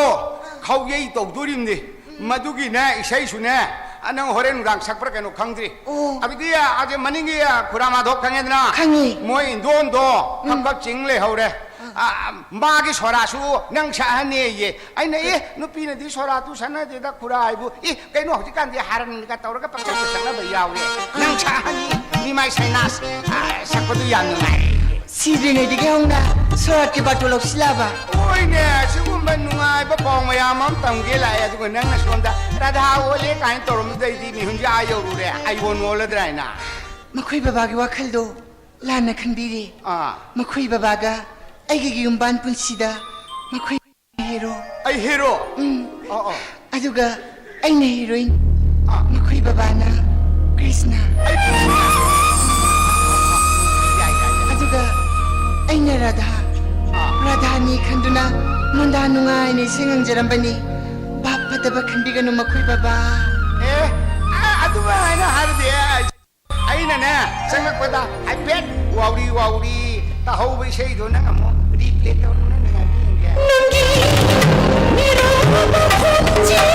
ꯈꯥꯎꯌꯩ ꯇꯧꯗꯣꯔꯤꯕꯅꯤ꯫ ꯃꯗꯨꯒꯤꯅꯦ ꯏꯁꯩꯁꯨꯅꯦ, ꯑ, ꯅꯪ ꯍꯣꯔꯦꯟ ꯅꯨꯡꯗꯥꯡ ꯁꯛꯄ꯭ꯔꯥ ꯀꯩꯅꯣ ꯈꯪꯗ꯭ꯔꯤ꯫ ꯑꯣ꯫ ꯑꯗꯨꯗꯤ, ꯑ, ꯑꯗꯨ ꯃꯅꯤꯡꯒꯤ, ꯑ, ꯈꯨꯔꯥ ꯃꯥꯙꯣꯞ ꯈꯪꯉꯦꯗꯅ? ꯈꯪꯉꯤ꯫ ꯃꯣꯏ ꯏꯟꯗꯣꯟꯗꯣ ꯎꯝ꯫ ꯈꯞ ꯈꯞ ꯆꯤꯡ ꯂꯩꯍꯧꯔꯦ꯫ ꯑ, ꯃꯥꯒꯤ ꯁꯣꯔꯥꯁꯨ ꯅꯪ ꯁꯛꯍꯟꯅꯦꯌꯦ꯫ ꯑꯩꯅ, "ꯑꯦ, ꯅꯨꯄꯤꯅꯗꯤ ꯁꯣꯔꯥꯇꯨ ꯁꯛꯅꯗꯦꯗ ꯈꯨꯔꯥ ꯍꯥꯏꯕꯨ꯫ ꯑꯦ, ꯀꯩꯅꯣ ꯍꯧꯖꯤꯛꯀꯥꯟꯗꯤ ꯍꯥꯔꯟꯒ ꯇꯧꯔꯒ ꯄꯪꯁꯛꯇ ꯁꯛꯅꯕ ꯌꯥꯎꯔꯦ꯫ ꯅꯪ ꯁꯛꯍꯟꯅꯤ, ꯃꯤꯃꯥꯏ ꯁꯥꯏꯅꯥꯁ, ꯑ, ꯁꯛꯄꯗꯨ ꯌꯥꯝ ꯅꯨꯡꯉꯥꯏ"꯫ ꯁꯤꯗ꯭ꯔꯤꯉꯩꯗꯒꯤ ꯍꯧꯅ ꯁꯣꯔꯥꯠꯀꯤ ꯕꯥꯇꯣꯟ ꯂꯧꯁꯤꯜꯂꯛꯑꯕ? ꯍꯣꯏꯅꯦ, ꯁꯤꯒꯨꯝꯕ ꯅꯨꯡꯉꯥꯏꯕ ꯄꯥꯎ ꯃꯌꯥꯝ ꯑꯃ ꯇꯝꯒꯦ ꯂꯥꯛꯑꯦ, ꯑꯗꯨꯒ ꯅꯪꯅ ꯁꯣꯝꯗ ꯔꯥꯙꯥ ꯑꯣꯜꯂꯦ ꯀꯥꯏꯅ ꯇꯧꯔꯝꯕꯗꯩꯗꯤ ꯃꯤꯍꯨꯟꯁꯦ ꯑꯥ ꯌꯧꯔꯨꯔꯦ, ꯑꯥꯏꯕꯣꯟ ꯑꯣꯜꯂꯗ꯭ꯔꯥ ꯍꯥꯏꯅ꯫ ꯃꯈꯣꯏ ꯕꯕꯥꯒꯤ ꯋꯥꯈꯜꯗꯣ ꯂꯥꯟꯅ ꯈꯟꯕꯤꯔꯦ꯫ ꯑꯥ꯫ ꯃꯈꯣꯏ ꯕꯕꯥꯒ ꯑꯩꯒꯤ ꯌꯨꯝꯕꯥꯟ ꯄꯨꯟꯁꯤꯗ ꯃꯈꯣꯏ ꯍꯦꯔꯣ꯫ ꯑꯩ ꯍꯦꯔꯣ? ꯎꯝ꯫ ꯑꯣ, ꯑꯣ꯫ ꯑꯗꯨꯒ ꯑꯩꯅ ꯍꯤꯔꯣꯏꯟ꯫ ꯑꯥ꯫ ꯃꯈꯣꯏ ꯕꯕꯥꯅ ꯀ꯭ꯔꯤꯁꯅ꯫ ꯑꯩ ꯀ꯭ꯔꯤꯁꯅ? ꯌꯥꯏ, ꯌꯥꯏ, ꯌꯥꯏ꯫ ꯑꯗꯨꯒ ꯑꯩꯅ ꯔꯥꯙꯥ꯫ ꯑꯥ꯫ ꯔꯥꯙꯥꯅꯤ ꯈꯟꯗꯨꯅ ꯃꯣꯟꯗꯥ ꯅꯨꯡꯉꯥꯏꯅ ꯏꯁꯩ ꯉꯪꯖꯔꯝꯕꯅꯤ꯫ ꯚꯥꯞ ꯐꯠꯇꯕ ꯈꯟꯕꯤꯒꯅꯨ ꯃꯈꯣꯏ ꯕꯕꯥ꯫ ꯑꯦ, ꯑ-, ꯑꯗꯨꯃꯥꯏꯅ ꯍꯥꯏꯕꯗꯤ ꯑꯩ ꯑꯩꯅꯅꯦ, ꯆꯪꯉꯛꯄꯗ ꯍꯥꯏꯐꯦꯠ ꯋꯥꯎꯔꯤ ꯋꯥꯎꯔꯤ ꯇꯥꯍꯧꯕ ꯏꯁꯩꯗꯣ ꯅꯪ ꯑꯃꯨꯛ replay ꯇꯧꯔꯨꯅꯦ, ꯅꯨꯡꯉꯥꯏꯕ꯭ꯔꯥ ꯌꯦꯡꯒꯦ꯫ ꯅꯪꯒꯤ ꯃꯤꯔꯥꯕ ꯈꯣꯟꯖꯦꯜ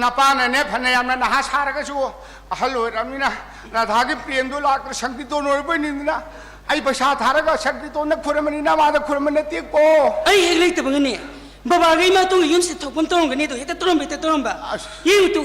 ꯅꯄꯥꯅꯅꯦ ꯐꯅ ꯌꯥꯝꯅ ꯅꯍꯥ ꯁꯥꯔꯒꯁꯨ ꯑꯍꯜ ꯑꯣꯏꯔꯕꯅꯤꯅ ꯔꯥꯙꯥꯒꯤ ꯄ꯭ꯔꯦꯝꯗꯣ ꯂꯥꯛꯇ꯭ꯔ ꯁꯪꯀ꯭ꯔꯤꯇꯣꯟ ꯑꯣꯏꯔꯕꯣꯏ ꯅꯤꯡꯗꯅ ꯑꯩ ꯄꯩꯁꯥ ꯊꯥꯔꯒ ꯁꯪꯀ꯭ꯔꯤꯇꯣꯟꯗ ꯈꯨꯔꯝꯕꯅꯤ, ꯅꯃꯥꯗ ꯈꯨꯔꯝꯕ ꯅꯠꯇꯦꯀꯣ꯫ ꯑꯩ ꯍꯦꯛ ꯂꯩꯇꯕꯒꯅꯦ, ꯕꯕꯥꯒ ꯏꯃꯥꯇꯣꯟꯒ ꯌꯨꯝꯁꯤꯗ ꯊꯣꯛꯐꯝ ꯇꯧꯔꯝꯒꯅꯤ ꯑꯗꯣ, ꯍꯦꯛꯇ ꯇꯧꯔꯝꯕ, ꯍꯦꯛꯇ ꯇꯧꯔꯝꯕ꯫ ꯑꯁ꯫ ꯌꯦꯡꯉꯨ ꯇꯨ,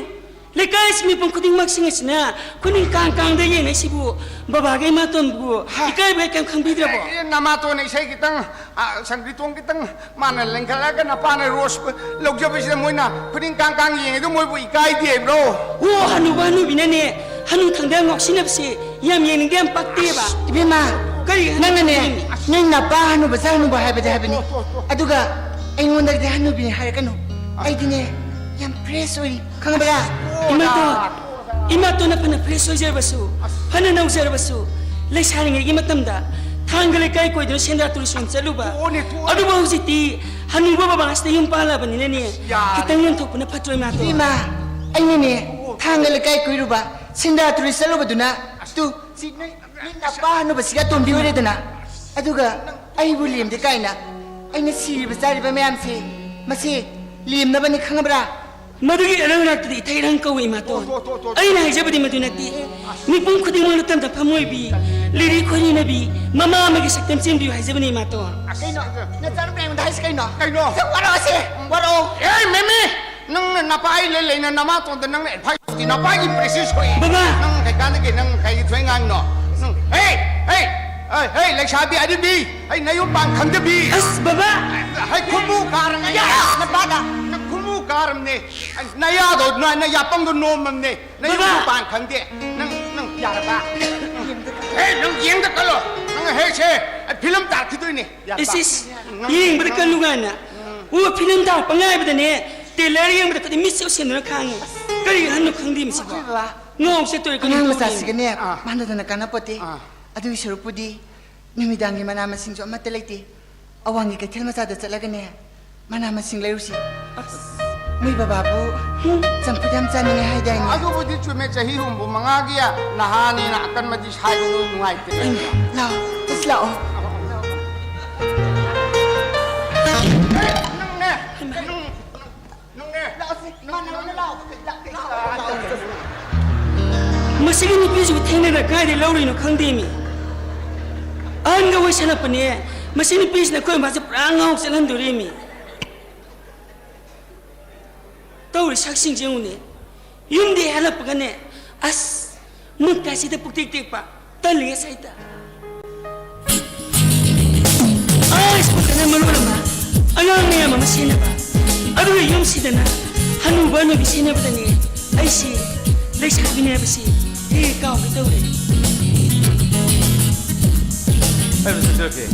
ꯂꯩꯀꯥꯏꯁꯤ ꯃꯤꯄꯨꯝ ꯈꯨꯗꯤꯡꯃꯛꯁꯤꯡ ꯑꯁꯤꯅ ꯈꯨꯅꯤꯡ ꯀꯥꯡ ꯀꯥꯡꯗ ꯌꯦꯡꯅꯩꯁꯤꯕꯨ, ꯕꯕꯥꯒ ꯏꯃꯥꯇꯣꯟꯕꯨ ꯍꯥ꯫ ꯏꯀꯥꯏꯕꯒ ꯀꯩꯝ ꯈꯪꯕꯤꯗ꯭ꯔꯕꯣ? ꯑꯦ, ꯅꯃꯥꯇꯣꯟꯅ ꯏꯁꯩ ꯈꯤꯇꯪ, ꯑ, ꯁꯪꯀ꯭ꯔꯤꯇꯣꯟ ꯈꯤꯇꯪ ꯃꯥꯅ ꯂꯦꯡꯈꯠꯂꯒ ꯅꯄꯥꯅ ꯔꯣꯁ ꯂꯧꯖꯕꯁꯤꯗ ꯃꯣꯏꯅ ꯈꯨꯅꯤꯡ ꯀꯥꯡ ꯀꯥꯡ ꯌꯦꯡꯉꯤꯗꯣ ꯃꯣꯏꯕꯨ ꯏꯀꯥꯏꯗꯦ ꯍꯥꯏꯕ꯭ꯔꯣ? ꯑꯣ, ꯍꯅꯨꯕ ꯍꯅꯨꯕꯤꯅꯅꯦ ꯍꯅꯨ ꯊꯪꯗ ꯉꯥꯎꯁꯤꯟꯅꯕꯁꯦ ꯌꯥꯝ ꯌꯦꯡꯅꯤꯡꯗꯦ, ꯌꯥꯝ ꯄꯛꯇꯦꯕ꯫ ꯏꯕꯦꯝꯃ, ꯀꯔꯤ ꯍꯅꯨ ꯅꯪꯅꯅꯦ, ꯊꯪꯗ? ꯅꯪ ꯅꯄꯥ ꯍꯅꯨꯕ ꯁꯥ ꯍꯅꯨꯕ ꯍꯥꯏꯕꯗꯤ ꯍꯥꯏꯕꯅꯤ꯫ ꯑꯗꯨꯒ ꯑꯩꯉꯣꯟꯗꯒꯤꯗꯤ ꯍꯅꯨꯕꯤꯅꯤ ꯍꯥꯏꯔꯛꯀꯅꯨ꯫ ꯑꯩꯗꯤꯅꯦ ꯌꯥꯝ ꯐ꯭ꯔꯦꯁ ꯑꯣꯏꯔꯤ, ꯈꯪꯕ꯭ꯔꯥ? ꯏꯃꯥꯇꯣꯟ, ꯏꯃꯥꯇꯣꯟꯅ ꯐꯅ ꯐ꯭ꯔꯦꯁ ꯑꯣꯏꯖꯔꯕꯁꯨ, ꯐꯅ ꯅꯧꯖꯔꯕꯁꯨ, ꯂꯩꯁꯥꯔꯤꯉꯩꯒꯤ ꯃꯇꯝꯗ ꯊꯥꯡꯒ ꯂꯩꯀꯥꯏ ꯀꯣꯏꯗꯨꯅ ꯁꯦꯟꯗ꯭ꯔꯥ ꯇꯨꯔꯤꯁ ꯔꯣꯝ ꯆꯠꯂꯨꯕ꯫ ꯇꯣꯛꯑꯣꯅꯦ, ꯇꯣꯛꯑꯣꯅꯦ꯫ ꯑꯗꯨꯕꯨ ꯍꯧꯖꯤꯛꯇꯤ ꯍꯅꯨꯕ ꯕꯕꯥꯁꯤꯗ ꯌꯨꯝ ꯄꯥꯜꯂꯕꯅꯤꯅꯅꯦ, ꯌꯥꯔꯦ꯫ ꯈꯤꯇꯪ ꯌꯦꯡꯊꯣꯛꯄꯅ ꯐꯠꯇ꯭ꯔꯣ, ꯏꯃꯥꯇꯣꯟ? ꯏꯃꯥ, ꯑꯩꯅꯅꯦ ꯊꯥꯡꯒ ꯂꯩꯀꯥꯏ ꯀꯣꯏꯔꯨꯕ, ꯁꯦꯟꯗ꯭ꯔꯥ ꯇꯨꯔꯤꯁ ꯆꯠꯂꯨꯕꯗꯨꯅ, ꯇꯨ, ꯁꯤ ꯅꯣꯏ, ꯅꯣꯏ ꯅꯄꯥ ꯍꯅꯨꯕꯁꯤꯒ ꯑꯇꯣꯝꯕꯤ ꯑꯣꯏꯔꯦꯗꯅ, ꯑꯗꯨꯒ ꯑꯩꯕꯨ ꯂꯦꯝꯗꯦ ꯀꯥꯏꯅ ꯑꯩꯅ ꯁꯤꯔꯤꯕ ꯆꯥꯔꯤꯕ ꯃꯌꯥꯝꯁꯦ, ꯃꯁꯤ ꯂꯦꯝꯅꯕꯅꯤ, ꯈꯪꯉꯕ꯭ꯔꯥ? ꯃꯗꯨꯒꯤ ꯏꯔꯪ ꯅꯠꯇꯗꯤ ꯏꯊꯩ ꯏꯔꯪ ꯀꯧꯏ, ꯏꯃꯥꯇꯣꯟ꯫ ꯑꯣ, ꯑꯣ, ꯑꯣ, ꯑꯣ꯫ ꯑꯩꯅ ꯍꯥꯏꯖꯕꯗꯤ ꯃꯗꯨ ꯅꯠꯇꯦ꯫ ꯃꯤꯄꯨꯝ ꯈꯨꯗꯤꯡꯃꯛꯅ ꯇꯝꯗ ꯐꯝ ꯑꯣꯏꯕꯤ, ꯂꯤꯔꯤ ꯈꯣꯏꯔꯤꯅꯕꯤ, ꯃꯃꯥ ꯑꯃꯒꯤ ꯁꯛꯇꯝ ꯆꯦꯟꯕꯤꯌꯨ ꯍꯥꯏꯖꯕꯅꯤ, ꯏꯃꯥꯇꯣꯟ꯫ ꯀꯩꯅꯣ? ꯅꯆꯥꯅꯨꯄꯤ ꯑꯩꯉꯣꯟꯗ ꯍꯥꯏꯁꯤ ꯀꯩꯅꯣ? ꯀꯩꯅꯣ? ꯁꯤ ꯋꯥꯔꯛꯑꯣꯁꯦ, ꯋꯥꯔꯛꯑꯣ꯫ ꯑꯦ, ꯃꯦꯃꯤ! ꯅꯪꯅ ꯅꯄꯥ ꯑꯩ ꯂꯩ ꯂꯩꯅ ꯅꯃꯥꯇꯣꯟꯗ ꯅꯪꯅ ꯑꯦꯗꯚꯥꯏꯁ ꯇꯧꯗꯤ, ꯅꯄꯥꯒꯤ ꯄ꯭ꯔꯦꯁꯤꯁ ꯁꯣꯛꯏ꯫ ꯕꯕꯥ! ꯅꯪ ꯀꯩꯀꯥꯟꯗꯒꯤ ꯅꯪ ꯀꯩꯒꯤ ꯊꯣꯏ ꯉꯥꯡꯅꯣ? ꯅꯪ, ꯍꯦ! ꯍꯦ! ꯍꯦ! ꯍꯦ! ꯂꯩꯁꯥꯕꯤ ꯑꯔꯤꯕꯤ! ꯑꯩ ꯅꯌꯨꯝ ꯄꯥꯟ ꯈꯪꯗꯕꯤ! ꯑꯁ, ꯕꯕꯥ! ꯍꯩ ꯈꯨꯃꯨ ꯀꯥꯔꯝꯅꯦ! ꯌꯥ! ꯅꯄꯥꯗ! ꯅꯪ ꯈꯨꯃꯨ ꯀꯥꯔꯝꯅꯦ! ꯅꯌꯥꯗꯣ, ꯅ-, ꯅꯌꯥꯄꯪꯗꯣ ꯅꯣꯝꯃꯝꯅꯦ! ꯅꯌꯨꯝꯁꯨ ꯕꯕꯥ! ꯄꯥꯟ ꯈꯪꯗꯦ! ꯅꯪ, ꯅꯪ ꯌꯥꯔꯕ? ꯍꯦ, ꯅꯪ ꯌꯦꯡꯗ ꯀꯜꯂꯣ! ꯅꯪ ꯍꯦ ꯁꯦ, ꯑꯩ ꯐꯤꯂꯝ ꯇꯥꯔꯛꯈꯤꯗꯣꯏꯅꯦ! ꯌꯥꯔꯕ? ꯏꯁ, ꯏꯁ, ꯅꯪ, ꯌꯦꯡꯕꯗ ꯅꯪ ꯀꯜꯂꯨ ꯀꯥꯏꯅ꯫ ꯑꯣ, ꯐꯤꯂꯝ ꯇꯥꯔꯛꯄ ꯉꯥꯏꯕꯗꯅꯦ, ꯇ꯭ꯔꯦꯂꯔ ꯌꯦꯡꯕꯗ ꯈꯨꯗꯤꯡ ꯃꯤꯠꯁꯦ ꯎꯁꯤꯟꯗꯨꯅ ꯈꯥꯡꯉꯤ꯫ ꯀꯔꯤ ꯑꯍꯟꯅꯣ ꯈꯪꯗꯦ ꯃꯁꯤꯕꯣ꯫ ꯏꯕꯦꯝꯃ, ꯉꯥꯎꯁꯦ ꯇꯧꯔꯤ ꯑꯉꯥꯡ ꯀꯩꯅꯣ ꯃꯆꯥꯁꯤꯒꯅꯦ, ꯑꯥ꯫ ꯃꯥꯟꯅꯗꯅ ꯀꯥꯟꯅꯄꯣꯠꯇꯦ꯫ ꯑꯥ꯫ ꯑꯗꯨꯒꯤ ꯁꯔꯨꯛꯄꯨꯗꯤ ꯅꯨꯃꯤꯗꯥꯡꯒꯤ ꯃꯅꯥ ꯃꯁꯤꯡꯁꯨ ꯑꯃꯠꯇ ꯂꯩꯇꯦ꯫ ꯑꯋꯥꯡꯒꯤ ꯀꯩꯊꯦꯜ ꯃꯆꯥꯗ ꯆꯠꯂꯒꯅꯦ, ꯃꯅꯥ ꯃꯁꯤꯡ ꯂꯩꯔꯨꯁꯤ꯫ ꯑꯁ꯫ ꯃꯣꯏ ꯕꯕꯥꯕꯨ ꯍꯨꯝ꯫ ꯆꯝꯐꯨꯠ ꯌꯥꯝ ꯆꯥꯅꯤꯡꯉꯦ ꯍꯥꯏꯗꯥꯏꯅꯦ? ꯑꯗꯨꯕꯨꯗꯤ ꯆꯨꯝꯃꯦ, ꯆꯍꯤ ꯍꯨꯝꯐꯨ ꯃꯉꯥꯒꯤ ꯅꯍꯥꯅꯤꯅ ꯑꯀꯟꯕꯗꯤ ꯁꯥꯏꯕꯗꯨ ꯅꯨꯡꯉꯥꯏꯇꯦ꯫ ꯂꯥꯛꯑꯣ, ꯑꯁ ꯂꯥꯛꯑꯣ꯫ ꯅꯪꯅꯦ, ꯅꯪ, ꯅꯪꯅꯦ, ꯂꯥꯛꯑꯣꯁꯦ, ꯅꯪ, ꯏꯃꯥꯟꯅꯕꯅ ꯂꯥꯛꯑꯣ꯫ ꯃꯁꯤꯒꯤ ꯅꯨꯄꯤꯁꯤꯕꯨ ꯊꯦꯡꯅꯗ ꯀꯥꯏꯗꯩ ꯂꯧꯔꯨꯏꯅꯣ ꯈꯪꯗꯦꯃꯤ꯫ ꯑꯍꯟꯒ ꯑꯣꯏꯁꯜꯂꯛꯄꯅꯦ꯫ ꯃꯁꯤ ꯅꯨꯄꯤꯁꯤꯅ ꯑꯩꯈꯣꯏ ꯃꯥꯁꯦ ꯄꯨꯔꯥ ꯉꯥꯎ ꯆꯠꯍꯟꯗꯣꯔꯤꯃꯤ꯫ ꯇꯧꯔꯤ ꯁꯛꯁꯤꯡꯁꯦ ꯌꯦꯡꯉꯨꯅꯦ꯫ ꯌꯨꯝꯗꯒꯤ ꯍꯜꯂꯛꯄꯒꯅꯦ, ꯑꯁ, ꯃꯨꯠ ꯀꯥꯁꯤꯗ ꯄꯨꯛꯇꯦꯛ ꯇꯦꯛꯄ꯫ ꯇꯜꯂꯤ ꯉꯁꯥꯏꯗ꯫ ꯑꯁ, ꯃꯇꯝꯅ ꯃꯔꯣꯜ ꯑꯃ ꯑꯉꯥꯡ ꯃꯌꯥꯝ ꯑꯃ ꯁꯦꯟꯅꯕ, ꯑꯗꯨꯒ ꯌꯨꯝꯁꯤꯗꯅ ꯍꯅꯨꯕ ꯍꯅꯨꯕꯤ ꯁꯦꯟꯅꯕꯗꯅꯦ ꯑꯩꯁꯤ ꯂꯩꯁꯥꯕꯤꯅꯦ ꯍꯥꯏꯕꯁꯤ ꯍꯦꯛ ꯍꯦꯛ ꯀꯥꯎꯒꯦ ꯇꯧꯔꯦ꯫ ꯑꯩ ꯃꯁꯛ ꯊꯤꯔꯛꯀꯦ꯫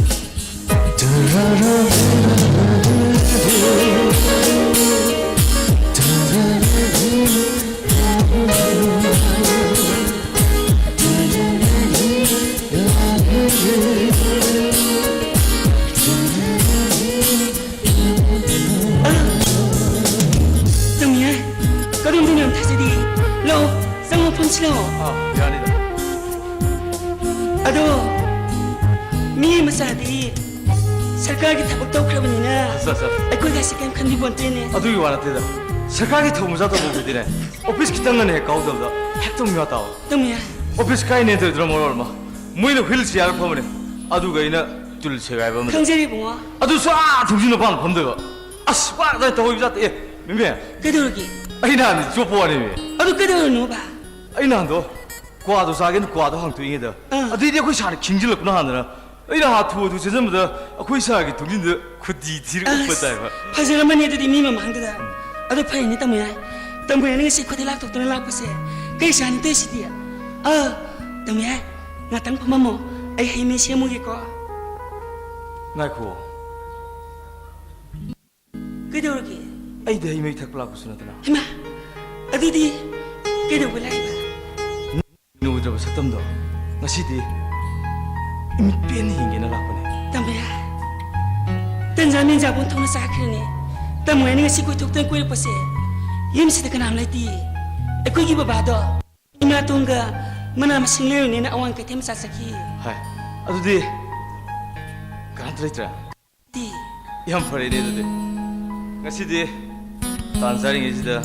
ꯇꯝꯌꯥ, ꯀꯔꯣꯝꯗꯅꯣ ꯌꯥꯝ ꯊꯥꯖꯗꯦ꯫ ꯂꯥꯛꯑꯣ, ꯆꯪꯉꯣ, ꯐꯝꯁꯤ ꯂꯥꯛꯑꯣ꯫ ꯑꯥ, ꯌꯥꯅꯤꯗ꯫ ꯑꯗꯣ, ꯃꯤ ꯃꯆꯥꯗꯤ ꯁꯔꯀꯥꯔꯒꯤ ꯊꯕꯛ ꯇꯧꯈ꯭ꯔꯕꯅꯤꯅ ꯑꯠꯆꯥ, ꯑꯠꯆꯥ꯫ ꯑꯩꯈꯣꯏꯒꯁꯤ ꯀꯩꯝ ꯈꯟꯕꯤꯄꯣꯟꯇꯦꯅꯦ꯫ ꯑꯗꯨꯒꯤ ꯋꯥ ꯅꯠꯇꯦꯗ꯫ ꯁꯔꯀꯥꯔꯒꯤ ꯊꯕꯛ ꯃꯆꯥ ꯇꯧꯕꯕꯨꯗꯤꯅꯦ, ꯑꯣꯐꯤꯁ ꯈꯤꯇꯪꯒꯅ ꯍꯦꯛ ꯀꯥꯎꯗꯕꯗ ꯍꯦꯛꯇ ꯃꯤꯋꯥ ꯇꯥꯕ꯫ ꯇꯝꯌꯥ꯫ ꯑꯣꯐꯤꯁ ꯀꯥꯏꯅꯦ ꯇꯧꯗ꯭ꯔꯣ ꯃꯔꯣꯜ ꯑꯃ꯫ ꯃꯣꯏꯅ ꯍꯨꯏꯜ ꯆꯤꯌꯥꯔ ꯐꯝꯕꯅꯦ, ꯑꯗꯨꯒ ꯑꯩꯅ ꯇꯨꯜ ꯁꯦꯒꯥꯏꯕ ꯑꯃꯗ꯫ ꯈꯪꯖꯔꯦ ꯏꯕꯨꯡꯉꯣ꯫ ꯑꯗꯨꯁꯨ ꯑꯥ ꯊꯣꯡꯖꯤꯟ ꯃꯄꯥꯟ ꯐꯝꯗꯣꯏꯕ꯫ ꯑꯁ, ꯋꯥ ꯀꯗꯥꯏ ꯇꯧꯍꯩꯕ ꯖꯥꯠ ꯅꯠꯇꯦ꯫ ꯑꯦ, ꯃꯦꯝꯕꯤ꯫ ꯀꯩꯗꯧꯔꯒꯦ? ꯑꯩ ꯅꯍꯥꯟꯗꯤ ꯆꯣꯞꯄ ꯋꯥꯅꯦꯃꯤ꯫ ꯑꯗꯨ ꯀꯩꯗꯧꯔꯨꯅꯣꯕ? ꯑꯩ ꯅꯍꯥꯟꯗꯣ ꯀ꯭ꯋꯥꯗꯣ ꯆꯥꯒꯦꯅ ꯀ꯭ꯋꯥꯗꯣ ꯍꯥꯡꯇꯣꯛꯏꯉꯩꯗ, ꯑꯥ꯫ ꯑꯗꯩꯗꯤ ꯑꯩꯈꯣꯏ ꯁꯥꯔꯅ ꯈꯤꯡꯖꯤꯜꯂꯛꯄꯅ ꯍꯥꯟꯗꯅ ꯑꯩꯅ ꯍꯥꯊꯨ ꯍꯥꯊꯨ ꯆꯦꯟꯖꯟꯕꯗ ꯑꯩꯈꯣꯏ ꯁꯥꯔꯒꯤ ꯊꯣꯡꯖꯤꯟꯗ ꯈꯨꯗꯤ ꯊꯤꯔ ꯎꯞꯄ ꯑꯁ, ꯇꯥꯏꯕ꯫ ꯐꯖꯔꯝꯃꯅꯤ ꯑꯗꯨꯗꯤ ꯃꯤ ꯃꯃꯥꯡꯗꯨꯗ꯫ ꯑꯗꯣ ꯐꯔꯦꯅꯦ ꯇꯥꯃꯣ ꯌꯥꯏ꯫ ꯇꯥꯃꯣ ꯌꯥꯏꯅ ꯉꯁꯤ ꯈꯨꯗꯤ ꯂꯥꯛꯊꯣꯛꯇꯅ ꯂꯥꯛꯄꯁꯦ ꯀꯩ ꯆꯥꯅꯤ ꯇꯧꯔꯤꯁꯤꯗꯤ? ꯑꯥ, ꯇꯥꯃꯣ ꯌꯥꯏ, ꯉꯥꯛꯇꯪ ꯐꯝꯃꯝꯃꯣ꯫ ꯑꯩ ꯍꯩ ꯃꯍꯤ ꯁꯦꯝꯃꯨꯒꯦꯀꯣ꯫ ꯉꯥꯏꯈꯣ꯫ ꯀꯩꯗꯧꯔꯒꯦ? ꯑꯩꯗꯤ ꯍꯩ ꯃꯍꯤ ꯊꯛꯄ ꯂꯥꯛꯄꯁꯨ ꯅꯠꯇꯅ꯫ ꯍꯩꯃꯥ, ꯑꯗꯨꯗꯤ ꯀꯩꯗꯧꯕ ꯂꯥꯛꯏꯕ? ꯎꯗ꯭ꯔꯕ ꯁꯛꯇꯝꯗꯣ ꯉꯁꯤꯗꯤ ꯏꯃꯤꯠ ꯄꯦꯟꯅ ꯌꯦꯡꯒꯦꯅ ꯂꯥꯛꯄꯅꯦ꯫ ꯇꯥꯃꯣ ꯌꯥꯏ, ꯇꯟꯖꯥ ꯃꯦꯟꯖꯥꯕ ꯑꯣꯟꯊꯣꯛꯅ ꯆꯥꯈ꯭ꯔꯦꯅꯦ꯫ ꯇꯥꯃꯣ ꯌꯥꯏꯅ ꯉꯁꯤ ꯀꯣꯏꯊꯣꯛꯇꯅ ꯀꯣꯏꯔꯛꯄꯁꯦ ꯌꯨꯝꯁꯤꯗ ꯀꯅꯥꯝ ꯂꯩꯇꯤꯌꯦ꯫ ꯑꯩꯈꯣꯏꯒꯤ ꯕꯕꯥꯗꯣ ꯏꯃꯥꯇꯣꯟꯒ ꯃꯅꯥ ꯃꯁꯤꯡ ꯂꯩꯔꯨꯅꯦꯅ ꯑꯋꯥꯡ ꯀꯩꯊꯦꯜ ꯃꯆꯥ ꯆꯠꯈꯤ꯫ ꯍꯥꯏ, ꯑꯗꯨꯗꯤ ꯀꯅꯥꯝꯇ ꯂꯩꯇ꯭ꯔꯦ? ꯇꯤ꯫ ꯌꯥꯝ ꯐꯔꯦꯅꯦ ꯑꯗꯨꯗꯤ꯫ ꯉꯁꯤꯗꯤ ꯇꯥꯟ ꯆꯥꯔꯤꯉꯩꯁꯤꯗ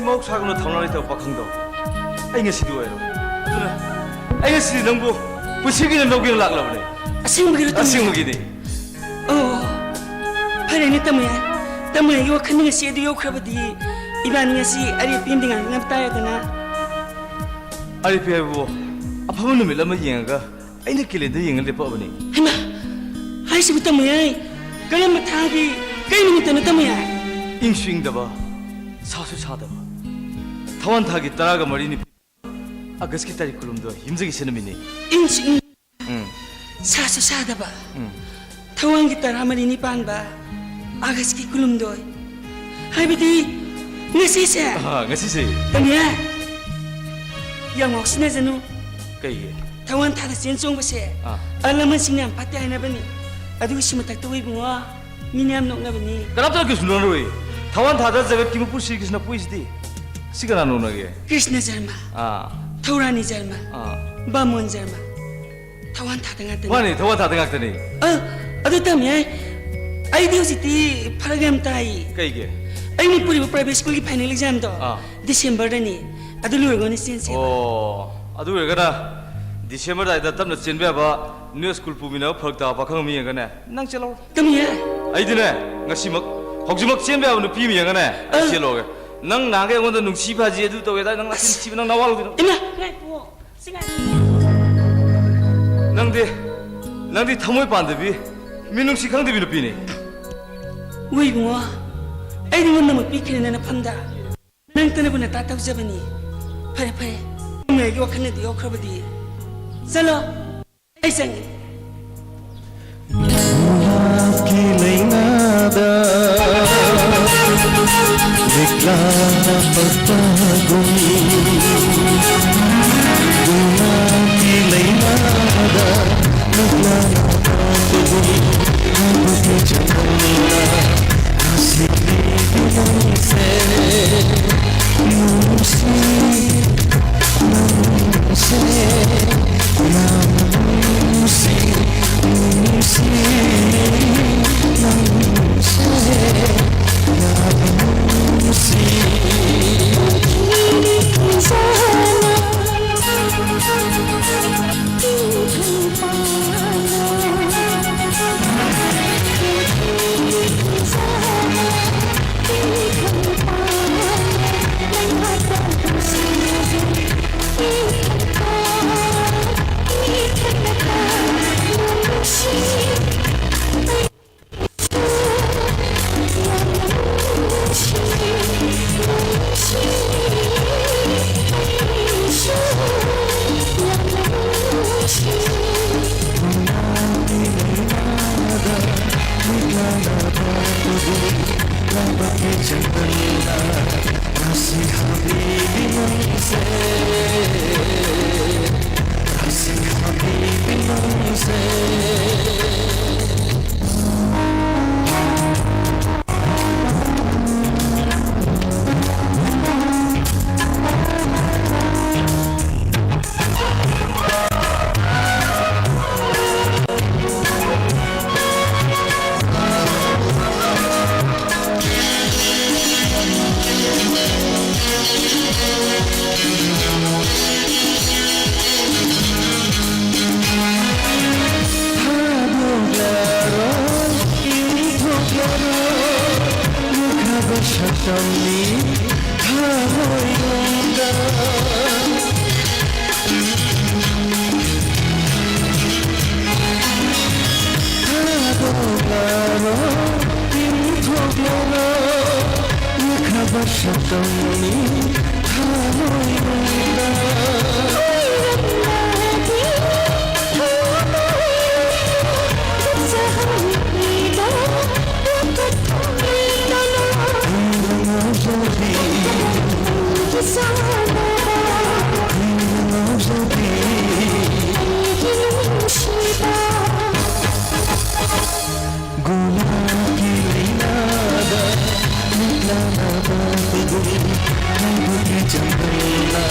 ꯃꯍꯧꯁꯥꯒꯨꯝꯅ ꯊꯧꯅꯥ ꯂꯩꯇꯕ ꯄꯥꯈꯪꯗꯣ ꯑꯩ ꯉꯁꯤꯗꯤ ꯑꯣꯏꯔꯣꯏ꯫ ꯑꯗꯨꯅ ꯑꯩ ꯉꯁꯤꯗꯤ ꯅꯪꯕꯨ ꯄꯨꯟꯁꯤꯒꯤ ꯑꯣꯏꯅ ꯂꯧꯒꯦꯅ ꯂꯥꯛꯂꯕꯅꯦ꯫ ꯑꯁꯦꯡꯕꯒꯤꯔꯣ, ꯇꯥꯃꯣ? ꯑꯁꯦꯡꯕꯒꯤꯅꯤ꯫ ꯑꯣ, ꯐꯔꯦꯅꯦ, ꯇꯥꯃꯣ ꯌꯥꯏ꯫ ꯇꯥꯃꯣ ꯌꯥꯏꯒꯤ ꯋꯥꯈꯜꯅ ꯉꯁꯤ ꯑꯗꯨ ꯌꯧꯈ꯭ꯔꯕꯗꯤ, ꯏꯕꯥꯅꯤ ꯉꯁꯤ ꯑꯔꯦꯞꯄꯤ ꯑꯃꯗꯤ ꯉꯥꯡꯅꯕ ꯇꯥꯔꯦꯗꯅ꯫ ꯑꯔꯦꯞꯄꯤ ꯍꯥꯏꯕꯕꯨ ꯑꯐꯕ ꯅꯨꯃꯤꯠ ꯑꯃ ꯌꯦꯡꯉꯒ ꯑꯩꯅ ꯀꯦꯂꯦꯟꯗꯔ ꯌꯦꯡꯉ ꯂꯦꯞꯄꯛꯑꯕꯅꯤ꯫ ꯍꯩꯃꯥ! ꯍꯥꯏꯁꯤꯕꯨ, ꯇꯥꯃꯣ ꯌꯥꯏ? ꯀꯔꯝꯕ ꯊꯥꯒꯤ ꯀꯔꯤ ꯅꯨꯃꯤꯠꯇꯅꯣ, ꯇꯥꯃꯣ ꯌꯥꯏ? ꯏꯪꯁꯨ ꯏꯪꯗꯕ, ꯁꯥꯁꯨ ꯁꯥꯗꯕ, ꯊꯋꯥꯟ ꯊꯥꯒꯤ ꯇꯔꯥꯒ ꯃꯔꯤꯅꯤ꯫ ꯑꯥꯒꯁꯀꯤ ꯇꯥꯔꯤꯛ ꯀꯨꯟꯍꯨꯝꯗꯣꯏ, ꯌꯨꯝꯖꯀꯩꯁ ꯅꯨꯃꯤꯠꯅꯤ꯫ ꯏꯪꯁꯨ ꯏꯪ-, ꯎꯝ꯫ ꯁꯥꯁꯨ ꯁꯥꯗꯕ꯫ ꯎꯝ꯫ ꯊꯋꯥꯟꯒꯤ ꯇꯔꯥꯃꯔꯤꯅꯤ ꯄꯥꯟꯕ ꯑꯥꯒꯁꯀꯤ ꯀꯨꯟꯍꯨꯝꯗꯣꯏ꯫ ꯍꯥꯏꯕꯗꯤ ꯉꯁꯤꯁꯦ꯫ ꯑꯍꯥ, ꯉꯁꯤꯁꯦ꯫ ꯇꯥꯃꯣ ꯌꯥꯏ, ꯌꯥꯝ ꯉꯥꯎꯁꯤꯟꯅꯖꯅꯨ꯫ ꯀꯩꯒꯤ? ꯊꯋꯥꯟ ꯊꯥꯗ ꯆꯦꯟ ꯆꯣꯡꯕꯁꯦ ꯑꯥ꯫ ꯑꯍꯜ ꯂꯃꯟꯁꯤꯡꯅ ꯌꯥꯝ ꯐꯠꯇꯦ ꯍꯥꯏꯅꯕꯅꯤ꯫ ꯑꯗꯨꯒꯤ ꯁꯤ ꯃꯊꯛꯇ ꯏꯕꯨꯡꯉꯣ, ꯃꯤꯅ ꯌꯥꯝ ꯅꯣꯛꯅꯕꯅꯤ꯫ ꯀꯅꯥꯝꯇꯅ ꯀꯩꯁꯨ ꯅꯣꯛꯅꯔꯣꯏ꯫ ꯊꯋꯥꯟ ꯊꯥꯗ ꯖꯒꯠꯀꯤ ꯃꯄꯨ ꯁ꯭ꯔꯤ ꯀ꯭ꯔꯤꯁꯅ ꯄꯣꯛꯏꯁꯤꯗꯤ꯫ ꯁꯤ ꯀꯅꯥ ꯅꯣꯛꯅꯒꯦ? ꯀ꯭ꯔꯤꯁꯅ ꯖꯔꯃ, ꯑꯥ꯫ ꯊꯧꯔꯥꯅꯤ ꯖꯔꯃ, ꯑꯥ꯫ ꯕꯥꯃꯣꯟ ꯖꯔꯃ꯫ ꯊꯋꯥꯟ ꯊꯥꯗ ꯉꯥꯛꯇꯅꯤ꯫ ꯃꯥꯅꯤ, ꯊꯋꯥꯟ ꯊꯥꯗ ꯉꯥꯛꯇꯅꯤ꯫ ꯑ, ꯑꯗꯨ ꯇꯥꯃꯣ ꯌꯥꯏ, ꯑꯩꯗꯤ ꯍꯧꯖꯤꯛꯇꯤ ꯐꯔꯛ ꯌꯥꯝ ꯇꯥꯏ꯫ ꯀꯩꯒꯤ? ꯑꯩꯅ ꯄꯨꯔꯤꯕ private schoolꯒꯤ final examꯗꯣ ꯑꯥ꯫ Decemberꯗꯅꯤ꯫ ꯑꯗꯨ ꯂꯣꯏꯔꯒ ꯑꯣꯏꯅ ꯆꯦꯟꯁꯦ꯫ ꯑꯣ, ꯑꯗꯨ ꯑꯣꯏꯔꯒꯅ December ꯑꯗꯨꯋꯥꯏꯗ ꯇꯞꯅ ꯆꯦꯟꯕ ꯌꯥꯕ, ꯅꯣꯏ school ꯄꯨꯃꯤꯟꯅꯕ ꯐꯔꯛ ꯇꯥꯕ ꯄꯥꯈꯪ ꯑꯃ ꯌꯦꯡꯉꯒꯅꯦ, ꯅꯪ ꯆꯦꯜꯍꯧꯔꯣ꯫ ꯇꯥꯃꯣ ꯌꯥꯏ꯫ ꯑꯩꯗꯤꯅꯦ, ꯉꯁꯤꯃꯛ, ꯍꯧꯖꯤꯛꯃꯛ ꯆꯦꯟꯕ ꯌꯥꯕ ꯅꯨꯄꯤ ꯑꯃ ꯌꯦꯡꯉꯒꯅꯦ, ꯑꯩ ꯑ꯫ ꯆꯦꯜꯂꯛꯑꯒꯦ꯫ ꯅꯪ ꯅꯍꯥꯟꯒꯩ ꯑꯩꯉꯣꯟꯗ ꯅꯨꯡꯁꯤ ꯐꯥꯖꯤ ꯑꯗꯨ ꯇꯧꯋꯦ ꯍꯥꯏꯗꯥꯏ? ꯅꯪ ꯅꯆꯤꯟ ꯊꯤꯕ, ꯅꯪ ꯅꯋꯥ ꯂꯧꯗꯦ ꯅꯪ꯫ ꯏꯃꯥ! ꯉꯥꯏꯈꯣ꯫ ꯁꯤ ꯉꯥꯏꯈꯣ꯫ ꯅꯪꯗꯤ, ꯅꯪꯗꯤ ꯊꯃꯣꯏ ꯄꯥꯟꯗꯕꯤ, ꯃꯤꯅꯨꯡꯁꯤ ꯈꯪꯗꯕꯤ ꯅꯨꯄꯤꯅꯤ꯫ ꯍꯣꯏ ꯏꯕꯨꯡꯉꯣ, ꯑꯩ ꯅꯉꯣꯟꯗꯃꯛ ꯄꯤꯈ꯭ꯔꯦ ꯅꯅꯐꯝꯗ꯫ ꯅꯪꯇꯅꯕꯨ ꯅꯇꯥ ꯇꯧꯖꯕꯅꯤ꯫ ꯐꯔꯦ, ꯐꯔꯦ, ꯅꯣꯡꯃꯩꯒꯤ ꯋꯥꯈꯜꯅꯗꯤ ꯌꯧꯈ꯭ꯔꯕꯗꯤ꯫ ꯆꯠꯂꯣ, ꯑꯩ ꯆꯪꯉꯦ꯫ ꯒꯨꯂꯥꯞꯀꯤ ꯂꯩꯅꯥꯗ ꯂꯤꯛꯂꯥꯅ ꯄꯛꯄꯒꯨꯝ, ꯒꯨꯂꯥꯞꯀꯤ ꯂꯩꯅꯥꯗ ꯂꯤꯛꯂꯥꯅ ꯄꯛꯄꯒꯨꯝ, ꯍꯥꯏꯕꯗꯤ ꯆꯝꯅ ꯅꯨꯡꯁꯤ, ꯅꯨꯡꯁꯤ, ꯅꯨꯡꯁꯤ꯫ ꯊꯥꯗꯣꯛꯂꯔꯣꯏ, ꯏꯟꯊꯣꯛꯂꯔꯣꯏ, ꯂꯨꯞꯈ꯭ꯔꯕ ꯁꯛꯇꯝꯅꯤ ꯊꯃꯣꯏꯅꯨꯡꯗ꯫ ꯊꯥꯗꯣꯛꯂꯔꯣꯏ, ꯏꯟꯊꯣꯛꯂꯔꯣꯏ, ꯂꯨꯞꯈ꯭ꯔꯕ ꯁꯛꯇꯝꯅꯤ ꯊꯃꯣꯏꯅꯨꯡꯗ꯫ ꯒꯨꯂꯥꯞꯀꯤ ꯂꯩꯅꯥꯗ ꯃꯤꯠꯂꯥꯅꯕ ꯈꯨꯗꯨꯝ ꯍꯥꯏꯕꯒꯤ ꯆꯪꯗꯝꯅ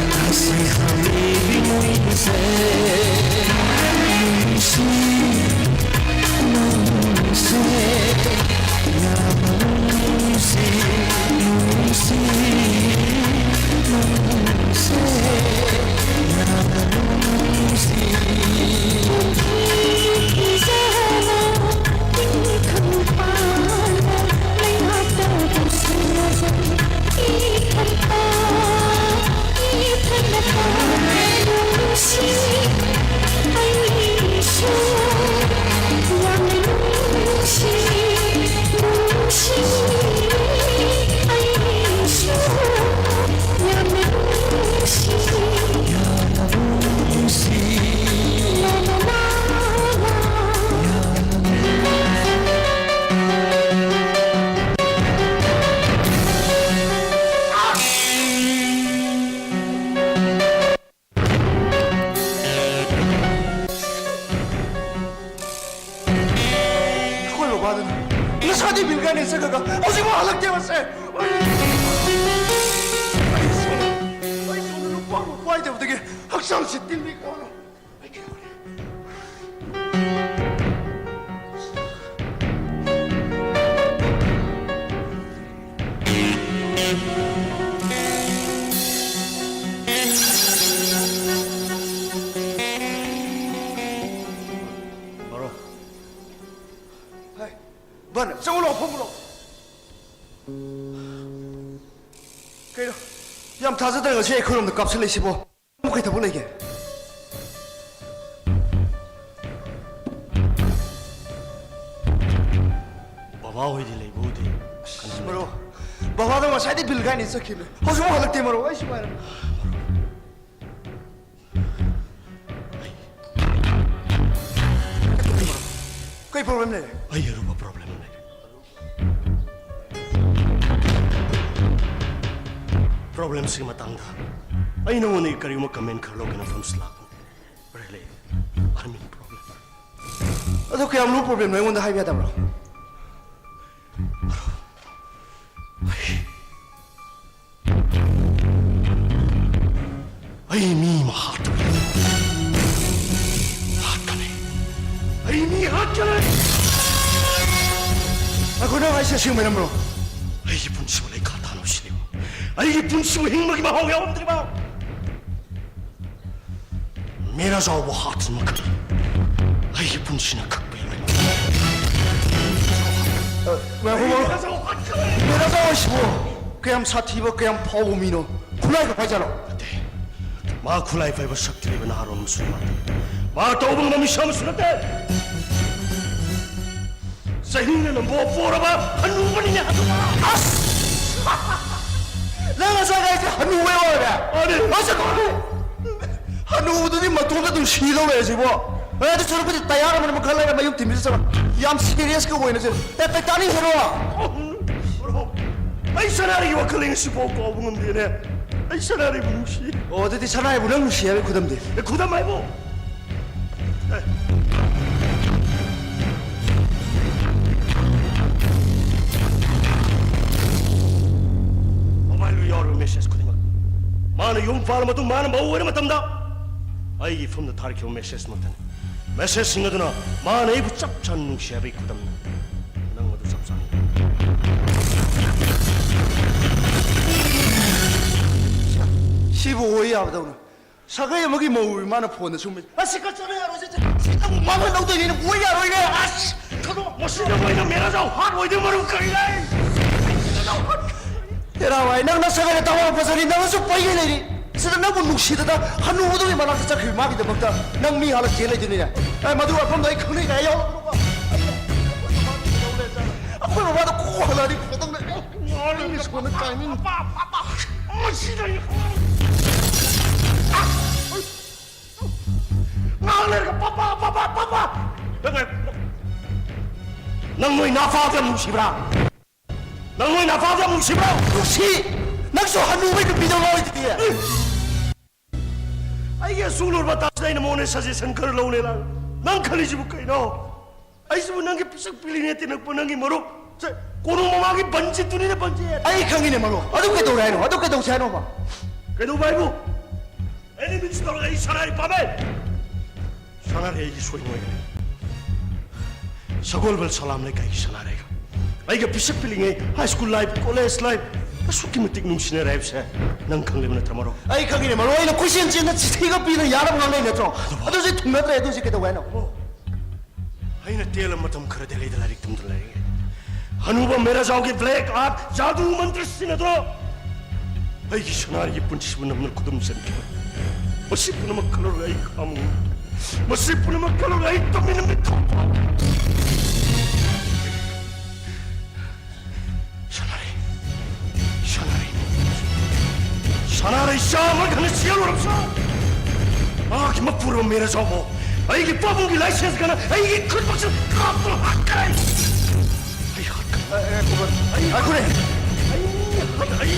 ꯉꯁꯤ ꯍꯪꯂꯤꯕꯤ ꯃꯣꯏꯁꯦ꯫ ꯅꯨꯡꯁꯤ, ꯅꯨꯡꯁꯤ, ꯌꯥꯝꯅ ꯅꯨꯡꯁꯤ, ꯅꯨꯡꯁꯤ, ꯅꯨꯡꯁꯤ, ꯌꯥꯝꯅ ꯅꯨꯡꯁꯤ꯫ ꯑꯩꯈꯣꯏ ꯕꯕꯥꯗꯨꯅ ꯉꯁꯥꯏꯗꯤ ꯕꯤꯜꯒꯥꯅꯦ ꯆꯠꯈ꯭ꯔꯒ ꯍꯧꯖꯤꯛꯐꯥꯎ ꯍꯜꯂꯛꯇꯦ ꯃꯁꯦ꯫ ꯑꯩ ꯁꯣꯝꯗ, ꯑꯩ ꯁꯣꯝꯗ ꯅꯨꯄꯥ ꯑꯃ ꯋꯥꯏꯗꯕꯗꯒꯤ ꯍꯛꯆꯥꯡꯁꯤ ꯇꯤꯟꯕꯤ ꯀꯥꯎꯔꯦ꯫ ꯀꯩꯅꯣ? ꯌꯥꯝ ꯊꯥꯖꯗꯅ ꯉꯁꯤ ꯑꯩꯈꯣꯏꯔꯣꯝꯗ ꯀꯥꯞꯁꯤꯜꯂꯛꯏꯁꯤꯕꯣ? ꯀꯩ ꯊꯕꯛ ꯂꯩꯒꯦ? ꯕꯕꯥ ꯍꯣꯏꯗꯤ ꯂꯩꯕ ꯎꯗꯦ꯫ ꯀꯅꯥ ꯂꯩ? ꯃꯔꯨꯞ, ꯕꯕꯥꯗꯣ ꯉꯁꯥꯏꯗꯩ ꯕꯤꯜ ꯀꯥꯏꯅ ꯆꯠꯈꯤꯕꯅꯦ꯫ ꯍꯧꯖꯤꯛꯐꯥꯎ ꯍꯜꯂꯛꯇꯦ ꯃꯔꯨꯞ꯫ ꯑꯩ ꯁꯨꯃꯥꯏꯅ ꯀꯩ ꯄ꯭ꯔꯣꯕ꯭ꯂꯦꯝ ꯂꯩꯔꯦ? ꯑꯩ ꯑꯔꯨꯕ ꯄ꯭ꯔꯣꯕ꯭ꯂꯦꯝ ꯑꯃ ꯂꯩꯔꯦ꯫ ꯄ꯭ꯔꯣꯕ꯭ꯂꯦꯝꯁꯤꯒꯤ ꯃꯇꯥꯡꯗ ꯑꯩ ꯅꯉꯣꯟꯗꯒꯤ ꯀꯔꯤꯒꯨꯝꯕ ꯀꯃꯦꯟ ꯈꯔ ꯂꯧꯒꯦꯅ ꯐꯝꯁꯤꯜꯂꯛꯄꯅꯦ꯫ Really? I mean problem. ꯑꯗꯣ ꯀꯌꯥꯝ ꯂꯨꯕ ꯄ꯭ꯔꯣꯕ꯭ꯂꯦꯝꯅꯣ ꯑꯩꯉꯣꯟꯗ ꯍꯥꯏꯕ ꯌꯥꯗꯕ꯭ꯔꯣ? ꯑꯩ ꯃꯤ ꯑꯃ ꯍꯥꯠꯇꯣꯔꯦ꯫ ꯍꯥꯠꯀꯅꯤ꯫ ꯑꯩ ꯃꯤ ꯍꯥꯠꯀꯅꯤ꯫ ꯉꯥꯏꯈꯣ, ꯅꯪ ꯍꯥꯏꯁꯦ ꯑꯁꯦꯡꯕ ꯅꯝꯕ꯭ꯔꯣ? ꯑꯩꯒꯤ ꯄꯨꯟꯁꯤꯕꯨ ꯂꯩꯈꯥ ꯊꯥꯅꯕ ꯁꯤꯜꯂꯤꯕ, ꯑꯩꯒꯤ ꯄꯨꯟꯁꯤꯕꯨ ꯍꯤꯡꯕꯒꯤ ꯃꯍꯥꯎ ꯌꯥꯎꯔꯝꯗ꯭ꯔꯤꯕ ꯃꯦꯔꯥꯖꯥꯎꯕꯨ ꯍꯥꯠꯇꯨꯅ ꯃꯈꯜ ꯑꯩꯒꯤ ꯄꯨꯟꯁꯤꯅ ꯀꯛꯄ ꯌꯥꯔꯣꯏ꯫ ꯉꯥꯏꯈꯣ, ꯉꯥꯏꯈꯣ꯫ ꯃꯦꯔꯥꯖꯥꯎ ꯍꯥꯠꯀꯅꯤ꯫ ꯃꯦꯔꯥꯖꯥꯎ ꯍꯥꯏꯁꯤꯕꯨ ꯀꯌꯥꯝ ꯁꯥꯊꯤꯕ, ꯀꯌꯥꯝ ꯐꯥꯎꯕ ꯃꯤꯅꯣ? ꯈꯨꯠꯂꯥꯏꯒ ꯄꯥꯏꯖꯥꯠꯂꯣ? ꯅꯠꯇꯦ꯫ ꯃꯥ ꯈꯨꯠꯂꯥꯏ ꯄꯥꯏꯕ ꯁꯛꯇꯤ ꯂꯩꯕ ꯅꯍꯥꯔꯣꯜ ꯑꯃꯁꯨ ꯅꯠꯇꯦ꯫ ꯃꯥ ꯇꯧꯕ ꯉꯝꯕ ꯃꯤꯁꯛ ꯑꯃꯁꯨ ꯅꯠꯇꯦ꯫ ꯆꯍꯤꯅ ꯅꯝꯕꯣ ꯄꯣꯔꯕ ꯍꯅꯨꯕꯅꯤꯅꯦ ꯑꯗꯨ꯫ ꯑꯁ! ꯅꯪ ꯉꯁꯥꯏ ꯍꯥꯏꯁꯦ ꯍꯅꯨꯕ ꯑꯣꯏꯔꯦ? ꯃꯥꯅꯦ꯫ ꯍꯅꯨꯕꯗꯨꯗꯤ ꯃꯇꯣꯝꯇ ꯑꯗꯨꯝ ꯁꯤꯗꯧ ꯂꯩꯔꯦ ꯁꯤꯕꯣ꯫ ꯑꯦ, ꯑꯗꯨ ꯁꯔꯨꯛꯄꯨꯗꯤ ꯇꯌꯥꯔ ꯑꯃꯅ ꯃꯈꯜ ꯂꯩꯔ ꯃꯌꯨꯝ ꯊꯤꯟꯕꯤꯁꯤ ꯆꯠꯂꯣ꯫ ꯌꯥꯝ ꯁꯤꯔꯤꯌꯁꯀ ꯑꯣꯏꯅꯁꯦ꯫ ꯑꯦ, ꯇꯥꯏꯇꯥꯅꯤꯛ ꯍꯦꯔꯣ꯫ ꯕ꯭ꯔꯣ, ꯑꯩ ꯁꯅꯥꯔꯤꯒꯤ ꯋꯥꯈꯜ ꯉꯁꯤꯐꯥꯎ ꯀꯥꯎꯕ ꯉꯝꯗꯦꯅꯦ꯫ ꯑꯩ ꯁꯅꯥꯔꯤꯕꯨ ꯅꯨꯡꯁꯤ꯫ ꯑꯣ, ꯑꯗꯨꯗꯤ ꯁꯅꯥꯔꯤꯕꯨ ꯅꯪ ꯅꯨꯡꯁꯤ ꯍꯥꯏꯕꯒꯤ ꯈꯨꯗꯝꯗꯤ? ꯑꯦ, ꯈꯨꯗꯝ ꯍꯥꯏꯕꯨ? ꯑꯦ꯫ ꯃꯣꯕꯥꯏꯜꯗ ꯌꯥꯎꯔꯤꯕ ꯃꯦꯁꯦꯖ ꯈꯨꯗꯤꯡꯃꯛ ꯃꯥꯅ ꯌꯨꯝ ꯄꯥꯜꯂ ꯃꯇꯨꯡ ꯃꯥꯅ ꯃꯧ ꯑꯣꯏꯔ ꯃꯇꯝꯗ ꯑꯩꯒꯤ ꯏꯐꯝꯗ ꯊꯥꯔꯛꯈꯤꯕ ꯃꯦꯁꯦꯖꯃꯛꯇꯅꯤ꯫ ꯃꯦꯁꯦꯖꯁꯤꯡ ꯑꯗꯨꯅ ꯃꯥꯅ ꯑꯩꯕꯨ ꯆꯞ ꯆꯥꯅ ꯅꯨꯡꯁꯤ ꯍꯥꯏꯕꯒꯤ ꯈꯨꯗꯝꯅꯤ꯫ ꯅꯪ ꯑꯗꯨ ꯆꯞ ꯆꯥꯅ ꯌꯦꯡꯉꯨ꯫ ꯁꯤꯕꯨ ꯑꯣꯏ ꯌꯥꯕꯗꯧꯅ꯫ ꯁꯥꯒꯩ ꯑꯃꯒꯤ ꯃꯧ ꯃꯥꯅ ꯐꯣꯟꯗ ꯁꯨꯝ, "ꯑꯁ, ꯁꯤ ꯀꯠ ꯆꯠꯂ ꯌꯥꯔꯣꯏ, ꯁꯤ, ꯁꯤ ꯅꯪꯕꯨ ꯃꯥꯡꯍꯟ ꯂꯧꯗꯣꯏꯅꯦꯅ ꯑꯣꯏ ꯌꯥꯔꯣꯏꯅꯦ, ꯑꯁ!" ꯊꯥꯗꯣꯛꯑꯣ, ꯃꯁꯤꯗ ꯃꯣꯏꯅ ꯃꯦꯔꯥꯖꯥꯎ ꯍꯥꯠ ꯑꯣꯏꯗꯣꯏ ꯃꯔꯨ ꯀꯔꯤ ꯂꯩ? ꯃꯦꯔꯥꯖꯥꯎ ꯍꯥꯠ! ꯍꯦꯔꯥ ꯚꯥꯏ, ꯅꯪ ꯅꯁꯛ ꯍꯥꯏꯅ ꯇꯥꯕ ꯐꯖꯔꯤ, ꯅꯪꯅꯁꯨ ꯄꯩꯒꯩ ꯂꯩꯔꯤ꯫ ꯁꯤꯗ ꯅꯪꯕꯨ ꯅꯨꯡꯁꯤꯗꯅ ꯍꯅꯨꯕꯗꯨꯒꯤ ꯃꯅꯥꯛꯇ ꯆꯠꯈ꯭ꯔꯤꯕ ꯃꯥꯒꯤꯗꯃꯛꯇ ꯅꯪ ꯃꯤ ꯍꯥꯠꯂ ꯆꯦꯟ ꯂꯩꯗꯣꯏꯅꯤꯅꯦ꯫ ꯑꯦ, ꯃꯗꯨ ꯃꯐꯝꯗꯣ ꯑꯩ ꯈꯪꯅꯩ ꯀꯥꯏ ꯌꯥꯎꯔꯛꯀꯅꯨꯀꯣ꯫ ꯑꯩꯈꯣꯏ ꯃꯃꯥꯗꯣ ꯀꯣꯛ ꯍꯜꯂꯛꯑꯗꯤ ꯐꯗꯧꯅꯦ꯫ ꯏꯪꯂꯤꯁ ꯀꯣꯟꯅ ꯇꯥꯏꯃꯤꯡ꯫ ꯄꯥꯄꯥ, ꯄꯥꯄꯥ, ꯄꯥꯄꯥ, ꯃꯁꯤꯗ ꯑꯩ-, ꯑꯥ! ꯉꯥꯏꯍꯥꯛ ꯂꯩꯔꯒ ꯄꯥꯄꯥ, ꯄꯥꯄꯥ, ꯄꯥꯄꯥ! ꯅꯪ, ꯅꯪ ꯅꯣꯏ ꯅꯥꯄꯥꯗ ꯌꯥꯝ ꯅꯨꯡꯁꯤꯕ꯭ꯔꯥ? ꯅꯪ ꯅꯣꯏ ꯅꯥꯄꯥꯗ ꯌꯥꯝ ꯅꯨꯡꯁꯤꯕ꯭ꯔꯥ? ꯅꯨꯡꯁꯤ! ꯅꯪꯁꯨ ꯍꯅꯨꯕꯩ ꯅꯨꯄꯤꯗ ꯉꯥꯎꯔꯤꯗꯨꯗꯤ꯫ ꯑꯩꯒꯤ ꯑꯁꯨꯛ ꯂꯨꯔꯕ ꯇꯥꯁꯤꯗ ꯑꯩꯅ ꯃꯉꯣꯟꯗ suggestion ꯈꯔ ꯂꯧꯅꯦ ꯂꯥꯛ-, ꯅꯪ ꯈꯜꯂꯤꯁꯤꯕꯨ ꯀꯩꯅꯣ? ꯑꯩꯁꯤꯕꯨ ꯅꯪꯒꯤ ꯄꯤꯁꯛ ꯄꯤꯛꯂꯤꯉꯩ ꯇꯤꯟꯅꯛꯄ ꯅꯪꯒꯤ ꯃꯔꯨꯞ, ꯁꯦ, ꯀꯣꯅꯨꯡ ꯃꯃꯥꯡꯒꯤ ꯕꯟꯖꯤꯠꯇꯨꯅꯤꯅꯦ, ꯕꯟꯖꯤꯠ꯫ ꯑꯩ ꯈꯪꯉꯤꯅꯦ ꯃꯔꯨꯞ꯫ ꯑꯗꯨ ꯀꯩꯗꯧꯔꯦ ꯍꯥꯏꯅꯣ? ꯑꯗꯨ ꯀꯩꯗꯧꯁꯦ ꯍꯥꯏꯅꯣꯕ? ꯀꯩꯗꯧꯕ ꯍꯥꯏꯕꯨ? Any means ꯇꯧꯔꯒ ꯑꯩ ꯁꯅꯥꯔꯤ ꯄꯥꯝꯃꯦ꯫ ꯁꯅꯥꯔꯩ ꯑꯩꯒꯤ ꯁꯣꯏ ꯅꯣꯏꯒꯅꯤ꯫ ꯁꯒꯣꯜꯕꯜ ꯁꯂꯥꯝ ꯂꯩꯀꯥꯏꯒꯤ ꯁꯅꯥꯔꯩꯒ ꯑꯩꯒ ꯄꯤꯁꯛ ꯄꯤꯛꯂꯤꯉꯩ high school life, college life, ꯑꯁꯨꯛꯀꯤ ꯃꯇꯤꯛ ꯅꯨꯡꯁꯤꯅꯔꯦ ꯍꯥꯏꯕꯁꯦ ꯅꯪ ꯈꯪꯂꯤꯕ ꯅꯠꯇ꯭ꯔ, ꯃꯔꯨꯞ? ꯑꯩ ꯈꯪꯉꯤꯅꯦ, ꯃꯔꯨꯞ꯫ ꯑꯩꯅ ꯀꯣꯏꯆꯦꯟ ꯆꯦꯟꯅ ꯆꯤꯊꯤꯒ ꯄꯤꯗꯅ ꯌꯥꯅꯕ ꯉꯥꯡꯅꯩ ꯅꯠꯇ꯭ꯔꯣ? ꯑꯗꯨꯁꯨ ꯊꯨꯡꯅꯗ꯭ꯔꯦ꯫ ꯑꯗꯨꯁꯨ ꯀꯩꯗꯧꯕ ꯍꯥꯏꯅꯣ? ꯑꯩꯅ ꯇꯦꯜꯂ ꯃꯇꯝ ꯈꯔ ꯗꯦꯜꯂꯤꯗ ꯂꯥꯏꯔꯤꯛ ꯇꯝꯗꯨꯅ ꯂꯩꯔꯤꯉꯩ, ꯍꯅꯨꯕ ꯃꯦꯔꯥꯖꯥꯎꯒꯤ black art ꯖꯥꯗꯨ ꯃꯟꯇ꯭ꯔ ꯁꯤꯖꯤꯟꯅꯗꯨꯅ ꯑꯩꯒꯤ ꯁꯅꯥꯔꯤꯒꯤ ꯄꯨꯟꯁꯤꯕꯨ ꯅꯝꯅ ꯈꯨꯗꯨꯝ ꯆꯟꯈꯤꯕ꯫ ꯃꯁꯤ ꯄꯨꯝꯅꯃꯛ ꯈꯜꯂꯨꯔꯒ ꯑꯩ ꯈꯥꯝꯃꯨ꯫ ꯃꯁꯤ ꯄꯨꯝꯅꯃꯛ ꯈꯜꯂꯨꯔꯒ ꯑꯩ ꯇꯨꯃꯤꯟꯅ ꯃꯤꯠ ꯊꯝ-, ꯁꯅꯥꯔꯩ, ꯁꯅꯥꯔꯩ, ꯁꯅꯥꯔꯩ ꯆꯥꯝꯃ ꯈꯛꯅ ꯆꯦꯜꯂꯨꯔꯕꯁꯨ, ꯃꯍꯥꯛꯀꯤ ꯃꯄꯨꯔꯣꯏꯕ ꯃꯦꯔꯥꯖꯥꯎꯕꯨ ꯑꯩꯒꯤ ꯄꯥꯕꯨꯡꯒꯤ license ꯈꯛꯅ ꯑꯩꯒꯤ ꯈꯨꯠꯃꯛꯁꯤꯗ ꯀꯥꯞꯇꯨꯅ ꯍꯥꯠꯈ꯭ꯔꯦ꯫ ꯑꯩ ꯍꯥꯠꯈ꯭ꯔꯦ꯫ ꯑꯦ, ꯑꯦ, ꯉꯥꯏꯈꯣꯅꯦ꯫ ꯑꯩ, ꯑꯩ,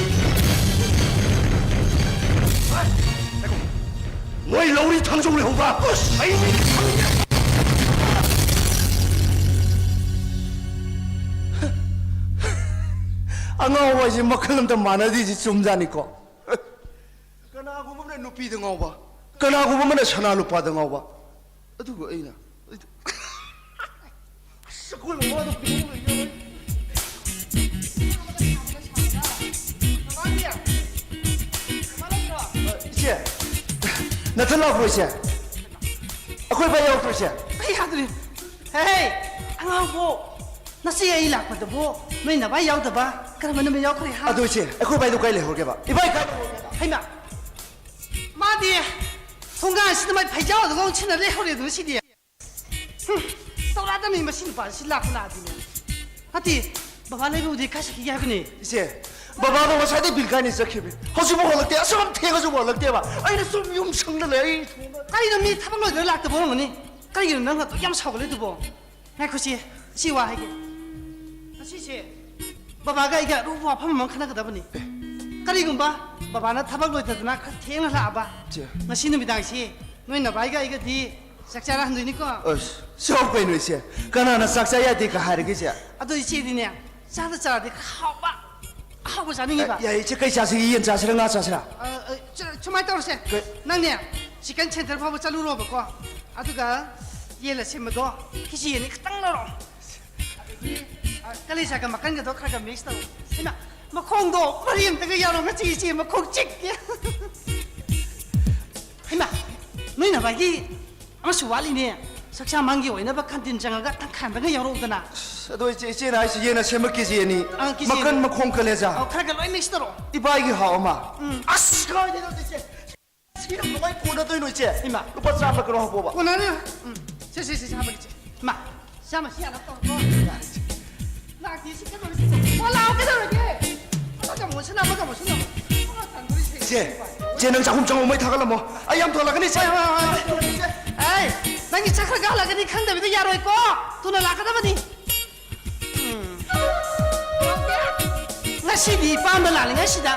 ꯑꯩ, ꯅꯣꯏ ꯂꯧꯔꯤ ꯊꯥꯡꯖꯧ ꯂꯩꯍꯧꯕ꯭ꯔꯥ? ꯑꯁ! ꯑꯩ ꯑꯉꯥꯎꯕ ꯍꯥꯏꯁꯦ ꯃꯈꯜ ꯑꯝꯇ ꯃꯥꯟꯅꯗꯦꯁꯦ ꯆꯨꯝꯖꯥꯠꯅꯤꯀꯣ꯫ ꯀꯅꯥꯒꯨꯝꯕ ꯑꯃꯅ ꯅꯨꯄꯤꯗ ꯉꯥꯎꯕ, ꯀꯅꯥꯒꯨꯝꯕ ꯑꯃꯅ ꯁꯅꯥ ꯂꯨꯄꯥꯗ ꯉꯥꯎꯕ, ꯑꯗꯨꯒ ꯑꯩꯅ, ꯑꯩꯗꯤ ꯑꯁ, ꯑꯩꯈꯣꯏ ꯃꯃꯥꯗꯣ ꯄꯤꯔꯝꯕ ꯌꯥꯏ꯫ ꯏꯆꯦ, ꯅꯊꯟ ꯂꯥꯛꯄ꯭ꯔꯣ ꯏꯆꯦ? ꯑꯩꯈꯣꯏ ꯚꯥꯏ ꯌꯥꯎꯗ꯭ꯔꯣ ꯏꯆꯦ? ꯑꯩ ꯌꯥꯗ꯭ꯔꯤ꯫ ꯍꯦ, ꯑꯉꯥꯡꯕꯣ, ꯅꯆꯦ ꯑꯩ ꯂꯥꯛꯄꯗꯕꯨ ꯅꯣꯏ ꯅꯚꯥꯏ ꯌꯥꯎꯗꯕ? ꯀꯔꯝꯕ ꯅꯨꯃꯤꯠ ꯌꯥꯎꯈ꯭ꯔꯦ, ꯍꯥ? ꯑꯗꯣ ꯏꯆꯦ, ꯑꯩꯈꯣꯏ ꯏꯕꯥꯏꯗꯣ ꯀꯥꯏ ꯂꯩꯍꯧꯔꯒꯦꯕ? ꯏꯕꯥꯏ ꯀꯥꯏ ꯂꯩꯍꯧꯔꯒꯦꯕ? ꯍꯩꯃꯥ, ꯃꯥꯗꯤ ꯊꯣꯡꯒꯥꯟꯁꯤꯗ ꯃꯥꯏ ꯐꯩꯖꯥꯎꯗꯨꯒ ꯑꯃꯨꯛ ꯁꯤꯟꯅ ꯂꯩꯍꯧꯔꯦ ꯑꯗꯨ ꯁꯤꯗꯤ꯫ ꯍꯨꯝ, ꯇꯧꯔꯛꯑꯗꯕꯅꯤ ꯃꯁꯤ ꯅꯨꯄꯥꯁꯤ ꯂꯥꯛꯄ ꯂꯥꯛꯑꯗꯤꯅꯦ꯫ ꯅꯠꯇꯦ, ꯕꯕꯥ ꯂꯩꯕꯕꯨꯗꯤ ꯈꯔ ꯆꯠꯈꯤꯒꯦ ꯍꯥꯏꯕꯅꯤ꯫ ꯏꯆꯦ, ꯕꯕꯥꯗꯣ ꯉꯁꯥꯏꯗꯩ ꯕꯤꯜ ꯀꯥꯏꯅ ꯆꯠꯈꯤꯕꯅꯤ꯫ ꯍꯧꯖꯤꯛꯐꯥꯎ ꯍꯜꯂꯛꯇꯦ꯫ ꯑꯁꯨꯛ ꯌꯥꯝ ꯊꯦꯡꯉꯁꯨ ꯍꯜꯂꯛꯇꯦꯕ꯫ ꯑꯩꯅ ꯁꯨꯝ ꯌꯨꯝ ꯁꯪꯅ ꯂꯩ꯫ ꯑꯩ ꯀꯔꯤꯅꯣ, ꯃꯤ ꯊꯕꯛ ꯂꯣꯏꯗꯅ ꯂꯥꯛꯇꯕ ꯑꯣꯏꯔꯝꯒꯅꯤ꯫ ꯀꯔꯤꯒꯤꯅꯣ ꯅꯪ ꯑꯗꯨꯛ ꯌꯥꯝ ꯁꯥꯎꯒꯠꯂꯤꯗꯨꯕꯣ? ꯉꯥꯏꯈꯣ ꯁꯤ, ꯁꯤ ꯋꯥ ꯍꯥꯏꯒꯦ꯫ ꯉꯁꯤꯁꯦ ꯕꯕꯥꯒ ꯑꯩꯒ ꯑꯔꯨꯕ ꯋꯥꯐꯝ ꯑꯃ ꯈꯟꯅꯒꯗꯕꯅꯤ꯫ ꯀꯔꯤꯒꯨꯝꯕ ꯕꯕꯥꯅ ꯊꯕꯛ ꯂꯣꯏꯊꯗꯅ ꯈꯔ ꯊꯦꯡꯅ ꯂꯥꯛꯑꯕ, ꯆꯦ꯫ ꯉꯁꯤ ꯅꯨꯃꯤꯗꯥꯡꯁꯤ ꯅꯣꯏ ꯅꯕꯥꯏꯒ ꯑꯩꯒꯗꯤ ꯆꯥꯛ ꯆꯥꯔ ꯍꯟꯗꯣꯏꯅꯤꯀꯣ꯫ ꯑꯁ, ꯁꯥꯎ ꯀꯩꯅꯣ ꯏꯆꯦ? ꯀꯅꯥꯅ ꯆꯥꯛ ꯆꯥ ꯌꯥꯗꯦꯒ ꯍꯥꯏꯔꯒꯦ ꯏꯆꯦ? ꯑꯗꯣ ꯏꯆꯦꯗꯤꯅꯦ, ꯆꯥꯗ ꯆꯥꯔꯗꯤ ꯈꯔ ꯍꯥꯎꯕ ꯑꯍꯥꯎꯕ ꯆꯥꯅꯤꯡꯉꯤꯕ꯫ ꯑꯦ, ꯌꯥꯏ ꯏꯆꯦ, ꯀꯩ ꯆꯥꯁꯤꯒꯦ? ꯌꯦꯟ ꯆꯥꯁꯤꯔꯥ, ꯉꯥ ꯆꯥꯁꯤꯔꯥ? ꯑ, ꯑ, ꯆ-, ꯁꯨꯃꯥꯏꯅ ꯇꯧꯔꯁꯦ꯫ ꯀꯩ? ꯅꯪꯅꯦ ꯆꯤꯀꯟ ꯁꯦꯟꯇꯔ ꯐꯥꯎꯕ ꯆꯠꯂꯨꯔꯣꯕꯀꯣ, ꯑꯗꯨꯒ ꯌꯦꯟ ꯑꯁꯤꯟꯕꯗꯣ ꯀꯦꯖꯤ ꯑꯅꯤ ꯈꯛꯇꯪ ꯂꯧꯔꯛꯑꯣ꯫ ꯑꯗꯒꯤ, ꯑ, ꯀꯂꯦꯖꯥꯒ ꯃꯀꯟꯒꯗꯣ ꯈꯔ ꯈꯔ ꯃꯤꯛꯁ ꯇꯧꯔꯣ꯫ ꯍꯩꯃꯥ, ꯃꯈꯣꯡꯗꯣ ꯃꯔꯤ ꯑꯝꯇꯒ ꯌꯥꯎꯔꯣ, ꯉꯁꯤ ꯏꯆꯦ ꯃꯈꯣꯡ ꯆꯤꯛꯀꯦ꯫ ꯍꯩꯃꯥ, ꯅꯣꯏ ꯅꯕꯥꯏꯒꯤ ꯑꯃꯁꯨ ꯋꯥꯠꯂꯤꯅꯦ, ꯆꯥꯛꯆꯥ ꯃꯥꯡꯒꯤ ꯑꯣꯏꯅꯕ ꯀꯥꯟꯇꯤꯟ ꯆꯪꯉꯒ ꯇꯪꯈꯥꯏ ꯑꯝꯇꯒ ꯌꯥꯎꯔꯛꯎꯗꯅ꯫ ꯑꯁ, ꯑꯗꯣ ꯏꯆꯦ, ꯏꯆꯦꯅ ꯍꯥꯏꯁꯤ ꯌꯦꯟ ꯑꯁꯦꯝꯕ ꯀꯦꯖꯤ ꯑꯅꯤ, ꯑꯥ, ꯀꯦꯖꯤ ꯑꯅꯤ꯫ ꯃꯀꯟ, ꯃꯈꯣꯡ, ꯀꯂꯦꯖꯥ꯫ ꯑꯧ, ꯈꯔ ꯈꯔ ꯂꯣꯏ ꯃꯤꯛꯁ ꯇꯧꯔꯣ꯫ ꯏꯕꯥꯏꯒꯤ ꯍꯥꯎ ꯑꯃ꯫ ꯎꯝ꯫ ꯑꯁ, ꯀꯥꯏꯗꯩꯅꯣ ꯏꯆꯦ? ꯁꯤꯅ ꯀꯃꯥꯏ ꯀꯣꯟꯅꯗꯣꯏꯅꯣ, ꯏꯆꯦ? ꯏꯃꯥ꯫ ꯂꯨꯄꯥ ꯆꯥꯝꯃ ꯀꯩꯅꯣ ꯍꯥꯞꯄꯣꯕ꯫ ꯀꯣꯟꯅꯅꯤ꯫ ꯎꯝ꯫ ꯁꯦ, ꯁꯦ, ꯁꯦ, ꯁꯦ, ꯍꯥꯞꯄꯒꯦ, ꯏꯆꯦ꯫ ꯏꯃꯥ, ꯆꯥꯝꯃ ꯁꯤ ꯌꯥꯅꯕ ꯇꯧꯔꯣꯀꯣ꯫ ꯂꯥꯛꯇꯦ, ꯁꯤ ꯀꯩꯗꯧꯔꯤꯁꯤ? ꯑꯣ, ꯂꯥꯛꯑꯣ, ꯀꯩꯗꯧꯔꯒꯦ? ꯑꯃꯒ ꯑꯃꯨꯛ ꯁꯤꯟꯅ, ꯑꯃꯒ ꯑꯃꯨꯛ ꯁꯤꯟꯅ꯫ ꯑꯃꯒ ꯇꯟꯗꯣꯔꯤꯁꯦ꯫ ꯏꯆꯦ, ꯏꯆꯦ, ꯅꯪ ꯆꯥꯛꯈꯨꯝ ꯆꯪꯉꯣ, ꯃꯩ ꯊꯥꯒꯠꯂꯝꯃꯣ꯫ ꯑꯩ ꯌꯥꯝ ꯊꯨꯍꯜꯂꯛꯀꯅꯤ, ꯏꯆꯦ꯫ ꯍꯣꯏ, ꯍꯣꯏ, ꯍꯣꯏ, ꯍꯣꯏ꯫ ꯑꯩ, ꯅꯪꯒꯤ ꯆꯥꯛ ꯈꯔ ꯀꯥꯍꯜꯂꯛꯀꯅꯤ ꯈꯪꯗꯕꯤꯗ ꯌꯥꯔꯣꯏꯀꯣ꯫ ꯊꯨꯅ ꯂꯥꯛꯀꯗꯕꯅꯤ꯫ ꯎꯝ꯫ ꯉꯁꯤꯗꯤ ꯏꯄꯥꯝꯗ ꯂꯥꯛꯂꯤꯉꯩꯁꯤꯗ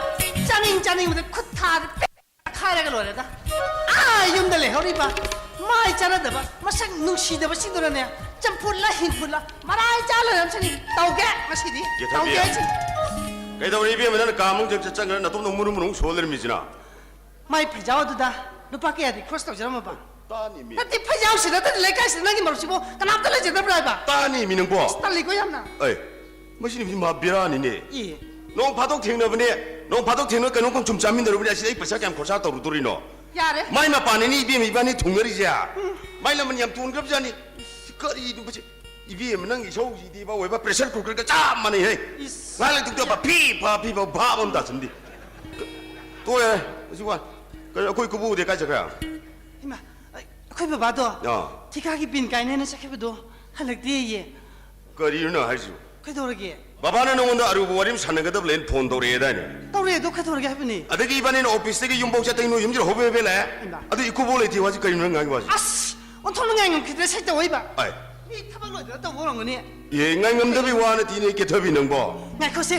ꯆꯥꯅꯤꯡ ꯆꯥꯅꯤꯡꯕꯗ ꯈꯨꯠ ꯊꯥꯗ ꯄꯦꯛ ꯈꯥꯏꯔꯒ ꯂꯣꯏꯔꯦꯗ꯫ ꯑꯥ, ꯌꯨꯝꯗ ꯂꯩꯍꯧꯔꯤꯕ ꯃꯥꯏ ꯆꯥꯟꯅꯗꯕ, ꯃꯁꯛ ꯅꯨꯡꯁꯤꯗꯕꯁꯤꯡꯗꯨꯅꯅꯦ, ꯆꯝꯐꯨꯠꯂ ꯍꯤꯡꯐꯨꯠꯂ ꯃꯔꯥꯏ ꯆꯥ ꯂꯩꯔꯝꯁꯅꯤ꯫ ꯇꯧꯒꯦ ꯉꯁꯤꯗꯤ꯫ ꯌꯦꯊꯕꯤ, ꯇꯧꯒꯦ ꯑꯩꯁꯦ꯫ ꯀꯩꯗꯧꯔꯦ ꯏꯕꯦꯝꯃ, ꯅꯪꯅ ꯀꯥ ꯃꯅꯨꯡ ꯆꯪ-, ꯆꯪ-, ꯆꯪꯈ꯭ꯔ ꯅꯇꯣꯝꯗ ꯃꯨꯔꯨ ꯃꯨꯔꯨ ꯁꯣꯜ ꯂꯩꯔꯝꯃꯤꯁꯤꯅ? ꯃꯥꯏ ꯐꯩꯖꯥꯎ ꯑꯗꯨꯗ ꯂꯨꯄꯥ ꯀꯌꯥꯗꯤ ꯈ꯭ꯔꯣꯁ ꯇꯧꯖꯔꯝꯃꯕ? ꯇꯥꯅꯤ ꯃꯤ꯫ ꯅꯠꯇꯦ, ꯐꯩꯖꯥꯎꯁꯤ ꯅꯠꯇꯗꯤ ꯂꯩꯀꯥꯏꯁꯤꯗ ꯅꯪꯒꯤ ꯃꯔꯨꯞꯁꯤꯕꯨ ꯀꯅꯥꯝꯇ ꯂꯩꯖꯗꯕ꯭ꯔꯥ ꯍꯥꯏꯕ? ꯇꯥꯅꯤ ꯃꯤ ꯅꯪꯕꯣ꯫ ꯑꯁ, ꯇꯜꯂꯤꯀꯣ ꯌꯥꯝꯅ꯫ ꯑꯦ, ꯃꯁꯤ ꯅꯨꯄꯤꯁꯤ ꯃꯍꯥ ꯕꯦꯔꯥꯅꯤꯅꯦ꯫ ꯏ꯫ ꯅꯣꯡ ꯐꯥꯗꯣꯛ ꯊꯦꯡꯅꯕꯅꯦ, ꯅꯣꯡ ꯐꯥꯗꯣꯛ ꯊꯦꯡꯅ ꯀꯩꯅꯣꯝ ꯁꯨꯝ ꯆꯥꯃꯤꯟꯅꯔꯨꯕꯅꯦ, ꯑꯁꯤꯗ ꯑꯩ ꯄꯩꯁꯥ ꯀꯌꯥꯝ ꯈꯣꯔꯁꯥ ꯇꯧꯔꯨꯗꯣꯔꯤꯅꯣ? ꯌꯥꯔꯦ꯫ ꯃꯥꯏ ꯃꯄꯥꯟꯅꯤꯅꯦ ꯏꯕꯦꯝꯃ ꯏꯕꯥꯅꯤ ꯊꯨꯡꯅꯔꯤꯁꯦ꯫ ꯎꯝ꯫ ꯃꯥꯏ ꯂꯃꯟ ꯌꯥꯝ ꯇꯣꯟꯈ꯭ꯔꯕꯖꯥꯠꯅꯤ꯫ ꯀꯔꯤꯅꯣ ꯃꯁꯤ? ꯏꯕꯦꯝꯃ, ꯅꯪꯒꯤ ꯏꯁꯧꯁꯤꯗꯤꯕ ꯑꯣꯏꯕ pressure cooker ꯒ ꯆꯞ ꯃꯥꯟꯅꯩ ꯍꯦ꯫ ꯏꯁ꯫ ꯉꯥꯏꯍꯥꯛ ꯂꯩꯇꯨꯝꯗ ꯐꯤ ꯐꯥ ꯐꯤ ꯐꯥ ꯚꯥꯞ ꯑꯃ ꯇꯥꯁꯤꯟꯗꯤ꯫ ꯇꯣꯛꯑꯦ꯫ ꯍꯧꯖꯤꯛ ꯋꯥ꯫ ꯀꯩꯅꯣ, ꯑꯩꯈꯣꯏ ꯏꯀꯨꯕꯣꯛꯗꯤ ꯀꯥꯏ ꯆꯠꯈ꯭ꯔꯦ? ꯏꯃꯥ, ꯑꯩꯈꯣꯏ ꯕꯕꯥꯗꯣ ꯑꯥ꯫ ꯊꯤꯀꯥꯒꯤ ꯕꯤꯟ ꯀꯥꯏꯅꯦꯅ ꯆꯠꯈꯤꯕꯗꯣ ꯍꯜꯂꯛꯇꯦꯌꯦ꯫ ꯀꯔꯤꯅꯣ ꯅꯪ ꯍꯥꯏꯁꯤꯕꯨ? ꯀꯩꯗꯧꯔꯒꯦ? ꯕꯕꯥꯅ ꯅꯉꯣꯟꯗ ꯑꯔꯨꯕ ꯋꯥꯔꯤ ꯑꯃ ꯁꯥꯟꯅꯒꯗꯕ ꯂꯩꯅ ꯐꯣꯟ ꯇꯧꯔꯛꯑꯦꯗꯥꯏꯅꯦ? ꯇꯧꯔꯛꯑꯦ, ꯑꯗꯣ ꯀꯩꯗꯧꯔꯒꯦ ꯍꯥꯏꯕꯅꯤ? ꯑꯗꯒꯤ ꯏꯕꯥꯅꯤꯅ ꯑꯣꯐꯤꯁꯇꯒꯤ ꯌꯨꯝꯐꯥꯎ ꯆꯠꯇꯩ ꯅꯣꯏ ꯌꯨꯝꯁꯤꯗ ꯍꯣꯕꯦ ꯍꯣꯕꯦ ꯂꯥꯛꯑꯦ꯫ ꯏꯃꯥ꯫ ꯑꯗꯨ ꯏꯀꯨꯕꯣꯛ ꯂꯩꯇꯦ ꯋꯥꯁꯤ ꯀꯔꯤꯅꯣ ꯅꯪ ꯉꯥꯡꯉꯤ ꯋꯥꯁꯤ? ꯑꯁ! ꯑꯣꯟꯊꯣꯛꯅ ꯉꯥꯏꯉꯝꯈꯤꯗ꯭ꯔꯦ ꯁꯩꯇ ꯑꯣꯏꯕ꯫ ꯑꯥꯏ꯫ ꯃꯤ ꯊꯕꯛ ꯂꯣꯏꯗꯅ ꯇꯧꯕ ꯑꯣꯏꯔꯝꯒꯅꯤ꯫ ꯑꯦ, ꯉꯥꯏꯉꯝꯗꯕꯤ ꯋꯥ ꯅꯠꯇꯦꯅꯦ, ꯀꯦꯊꯕꯤ ꯅꯪꯕꯣ꯫ ꯉꯥꯏꯈꯣꯁꯦ꯫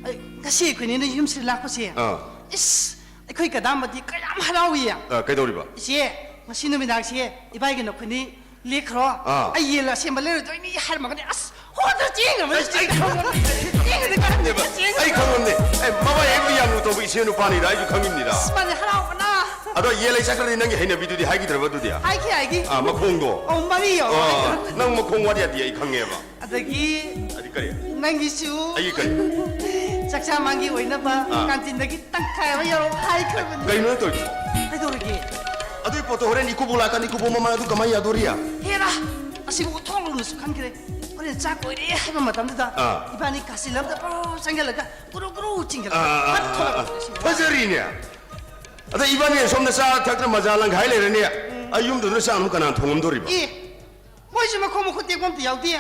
ꯑꯩ, ꯉꯁꯤ ꯑꯩꯈꯣꯏꯅꯤꯅ ꯌꯨꯝꯁꯤꯗ ꯂꯥꯛꯄꯁꯦ꯫ ꯑꯥ꯫ ꯏꯁ, ꯑꯩꯈꯣꯏ ꯀꯗꯥꯝꯕꯗꯤ ꯀꯌꯥꯝ ꯍꯔꯥꯎꯏ꯫ ꯑꯥ, ꯀꯩꯗꯧꯔꯤꯕ? ꯏꯆꯦ, ꯉꯁꯤ ꯅꯨꯃꯤꯗꯥꯡꯁꯦ ꯏꯕꯥꯏꯒ ꯅꯈꯣꯏꯅꯤ ꯂꯦꯛꯈ꯭ꯔꯣ꯫ ꯑꯥ꯫ ꯑꯩ ꯌꯦꯟ ꯑꯁꯦꯝꯕ ꯂꯩꯔꯨꯗꯣꯏꯅꯤ ꯍꯥꯏꯔꯝꯃꯒꯅꯤ꯫ ꯑꯁ, ꯍꯣꯗ ꯆꯦꯟꯈ꯭ꯔꯕꯅꯤ꯫ ꯑꯩ, ꯑꯩ ꯈꯪꯉꯝꯅꯦ꯫ ꯆꯦꯟꯈ꯭ꯔꯗꯤ ꯀꯥꯟꯅꯗꯦ, ꯈꯪꯉꯝꯅꯦꯕ꯫ ꯆꯦꯟꯈ꯭ꯔꯗꯤ ꯑꯩ ꯈꯪꯉꯝꯅꯦ꯫ ꯑꯦ, ꯃꯃꯥ ꯍꯦꯛ ꯌꯥꯝꯅ ꯇꯧꯕ ꯏꯆꯦ ꯅꯨꯄꯥꯅꯤꯗ, ꯑꯩꯁꯨ ꯈꯪꯉꯤꯕꯅꯤꯗ꯫ ꯑꯁ, ꯃꯥꯗꯤ ꯍꯔꯥꯎꯕꯅ꯫ ꯑꯗꯣ ꯌꯦꯟ ꯂꯩ ꯆꯠꯈ꯭ꯔꯗꯤ ꯅꯪꯒꯤ ꯍꯩꯅꯕꯤꯗꯨꯗꯤ ꯍꯥꯏꯈꯤꯗ꯭ꯔꯕ ꯑꯗꯨꯗꯤ? ꯍꯥꯏꯈꯤ, ꯍꯥꯏꯈꯤ꯫ ꯑꯥ, ꯃꯈꯣꯡꯗꯣ꯫ ꯑꯧ, ꯃꯔꯤ ꯌꯧꯔꯦ꯫ ꯑꯥ, ꯅꯪ ꯃꯈꯣꯡ ꯋꯥꯠ ꯌꯥꯗꯦ ꯑꯩ ꯈꯪꯉꯦꯕ꯫ ꯑꯗꯒꯤ ꯑꯗꯤ ꯀꯔꯤ? ꯅꯪꯒꯤꯁꯨ ꯑꯩꯒꯤ ꯀꯔꯤ? ꯆꯥꯛꯆꯥ ꯃꯥꯡꯒꯤ ꯑꯣꯏꯅꯕ ꯑꯥ꯫ ꯀꯥꯟꯇꯤꯟꯗꯒꯤ ꯇꯪꯈꯥꯏ ꯑꯃ ꯌꯧꯔꯛꯑꯣ ꯍꯥꯏꯈ꯭ꯔꯕꯅꯤ꯫ ꯀꯩꯅꯣ ꯅꯪ ꯇꯧꯔꯤꯗꯨꯕꯣ? ꯀꯩꯗꯧꯔꯒꯦ? ꯑꯗꯨꯏ ꯄꯣꯠꯇꯣ ꯍꯣꯔꯦꯟ ꯏꯀꯨꯕꯣꯛ ꯂꯥꯛꯀꯥꯟꯗ ꯏꯀꯨꯕꯣꯛ ꯃꯃꯥꯡꯗ ꯑꯗꯨ ꯀꯃꯥꯏꯅ ꯌꯥꯗꯣꯔꯤ? ꯍꯦꯔꯥ! ꯑꯁꯤꯕꯨ ꯊꯣꯛꯂꯨꯅꯁꯨ ꯈꯟꯈ꯭ꯔꯦ꯫ ꯍꯣꯔꯦꯟ ꯆꯥꯛ ꯂꯣꯏꯔꯦ ꯍꯥꯏꯕ ꯃꯇꯝꯗꯨꯗ ꯑꯥ꯫ ꯏꯕꯥꯅꯤ ꯀꯥꯆꯤꯟ ꯑꯃꯗ ꯄꯨꯔꯥ ꯆꯪꯁꯤꯜꯂꯒ ꯒꯨꯔꯨ ꯒꯨꯔꯨ ꯆꯤꯡꯁꯤꯜꯂꯒ ꯑꯥ, ꯑꯥ, ꯐꯠ ꯑꯥ, ꯊꯣꯛꯂꯛꯄ ꯑꯥ꯫ ꯁꯤꯅꯦ꯫ ꯐꯖꯔꯤꯅꯦ꯫ ꯑꯗ ꯏꯕꯥꯅꯤ ꯁꯣꯝꯗ ꯆꯥ ꯊꯛꯇꯅ ꯃꯖꯥ ꯂꯪꯈꯥꯏ ꯂꯩꯔꯅꯤ꯫ ꯑꯩ ꯌꯨꯝꯗꯨꯗ ꯆꯥꯛ ꯑꯃꯨꯛ ꯀꯅꯥꯅ ꯊꯣꯡꯉꯝꯗꯣꯔꯤꯕ? ꯑꯦ, ꯃꯣꯏꯁꯨ ꯃꯈꯣꯡ ꯃꯈꯨꯠ ꯇꯦꯛꯄ ꯑꯝꯇ ꯌꯥꯎꯗꯦ꯫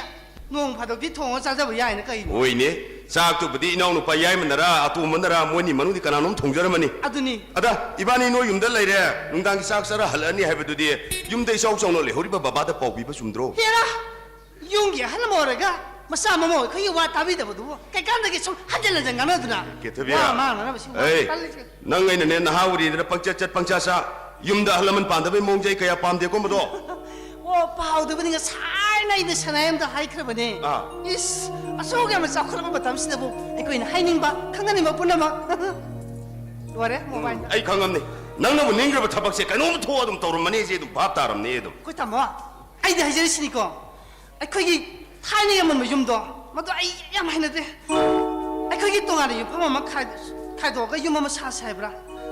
ꯅꯣꯡ ꯐꯥꯗꯣꯛꯇꯤ ꯊꯣꯡꯉ ꯆꯥꯖꯕ ꯌꯥꯏꯅ ꯀꯩꯅꯣ? ꯍꯣꯏꯅꯦ, ꯆꯥꯛꯇꯨꯕꯨꯗꯤ ꯏꯅꯥꯎꯅꯨꯄꯥ ꯌꯥꯏꯃꯅꯔꯥ ꯑꯇꯣꯝꯕꯅꯔꯥ ꯃꯣꯏꯅꯤ ꯃꯅꯨꯡꯗꯤ ꯀꯅꯥꯅꯣꯝ ꯊꯣꯡꯖꯔꯝꯃꯅꯤ꯫ ꯑꯗꯨꯅꯤ꯫ ꯑꯗ, ꯏꯕꯥꯅꯤ ꯅꯣꯏ ꯌꯨꯝꯗ ꯂꯩꯔꯦ, ꯅꯨꯡꯗꯥꯡꯒꯤ ꯆꯥꯛ ꯆꯥꯔ ꯍꯜꯂꯛꯑꯅꯤ ꯍꯥꯏꯕꯗꯨꯗꯤ ꯌꯨꯝꯗ ꯏꯆꯥꯎ ꯆꯥꯎꯅ ꯂꯩꯍꯧꯔꯤꯕ ꯕꯕꯥꯗ ꯄꯥꯎ ꯄꯤꯕ ꯆꯨꯝꯗ꯭ꯔꯣ? ꯍꯦꯔꯥ! ꯌꯨꯝꯒꯤ ꯑꯍꯜ ꯑꯃ ꯑꯣꯏꯔꯒ ꯃꯆꯥ ꯃꯃꯧ ꯑꯩꯈꯣꯏꯒꯤ ꯋꯥ ꯇꯥꯕꯤꯗꯕꯗꯨꯕꯨ ꯀꯩꯀꯥꯟꯗꯒꯤ ꯁꯨꯝ ꯍꯟꯖꯤꯟ ꯍꯟꯖꯤꯟ ꯉꯥꯡꯅꯗꯨꯅ ꯀꯦꯊꯕꯤ꯫ ꯋꯥ ꯉꯥꯡꯅꯅꯕ ꯁꯤ ꯋꯥ ꯑꯩ ꯇꯜꯂꯤꯁꯦ꯫ ꯅꯪ ꯑꯩꯅꯅꯦ ꯅꯍꯥ ꯑꯣꯏꯔꯤꯗꯅ ꯄꯪꯆꯠ ꯆꯠ ꯄꯪꯆꯥ ꯆꯥ, ꯌꯨꯝꯗ ꯑꯍꯜ ꯂꯃꯟ ꯄꯥꯟꯗꯕꯩ ꯃꯑꯣꯡꯁꯦ ꯑꯩ ꯀꯌꯥ ꯄꯥꯝꯗꯦꯀꯣ ꯃꯗꯣ꯫ ꯑꯣ, ꯄꯥꯎꯗꯕꯅꯤ ꯉꯁꯥꯏꯅ ꯑꯩꯅ ꯁꯅꯥꯌꯝꯗ ꯍꯥꯏꯈ꯭ꯔꯕꯅꯦ꯫ ꯑꯥ꯫ ꯏꯁ, ꯑꯁꯨꯛ ꯌꯥꯝꯅ ꯆꯥꯎꯈꯠꯂꯕ ꯃꯇꯝꯁꯤꯗꯕꯨ ꯑꯩꯈꯣꯏꯅ ꯍꯥꯏꯅꯤꯡꯕ, ꯈꯪꯍꯟꯅꯤꯡꯕ ꯄꯨꯝꯅꯃꯛ꯫ ꯂꯣꯏꯔꯦ, ꯎꯝ, mobile꯫ ꯑꯩ ꯈꯪꯉꯝꯅꯤ꯫ ꯅꯪꯅꯕꯨ ꯅꯤꯡꯈ꯭ꯔꯕ ꯊꯕꯛꯁꯦ ꯀꯩꯅꯣꯝ ꯊꯣꯛꯑ ꯑꯗꯨꯝ ꯇꯧꯔꯝꯃꯅꯤ, ꯑꯩꯁꯦ ꯑꯗꯨꯝ ꯚꯥꯞ ꯇꯥꯔꯝꯅꯤ ꯑꯗꯨꯝ꯫ ꯑꯩꯈꯣꯏ ꯇꯥꯃꯣ, ꯑꯩꯗꯤ ꯍꯥꯏꯖꯔꯤꯁꯤꯅꯤꯀꯣ, ꯑꯩꯈꯣꯏꯒꯤ ꯊꯥꯏꯅꯒꯤ ꯑꯃꯝꯕ ꯌꯨꯝꯗꯣ, ꯃꯗꯨ ꯑꯩ ꯌꯥꯝ ꯍꯩꯅꯗꯦ꯫ ꯑꯩꯈꯣꯏꯒꯤ ꯇꯣꯉꯥꯟꯅ ꯌꯨꯝꯐꯝ ꯑꯃ ꯈꯥꯏ-, ꯈꯥꯏꯗꯣꯛꯑꯒ ꯌꯨꯝ ꯑꯃ ꯁꯥꯁꯦ ꯍꯥꯏꯕ꯭ꯔꯥ?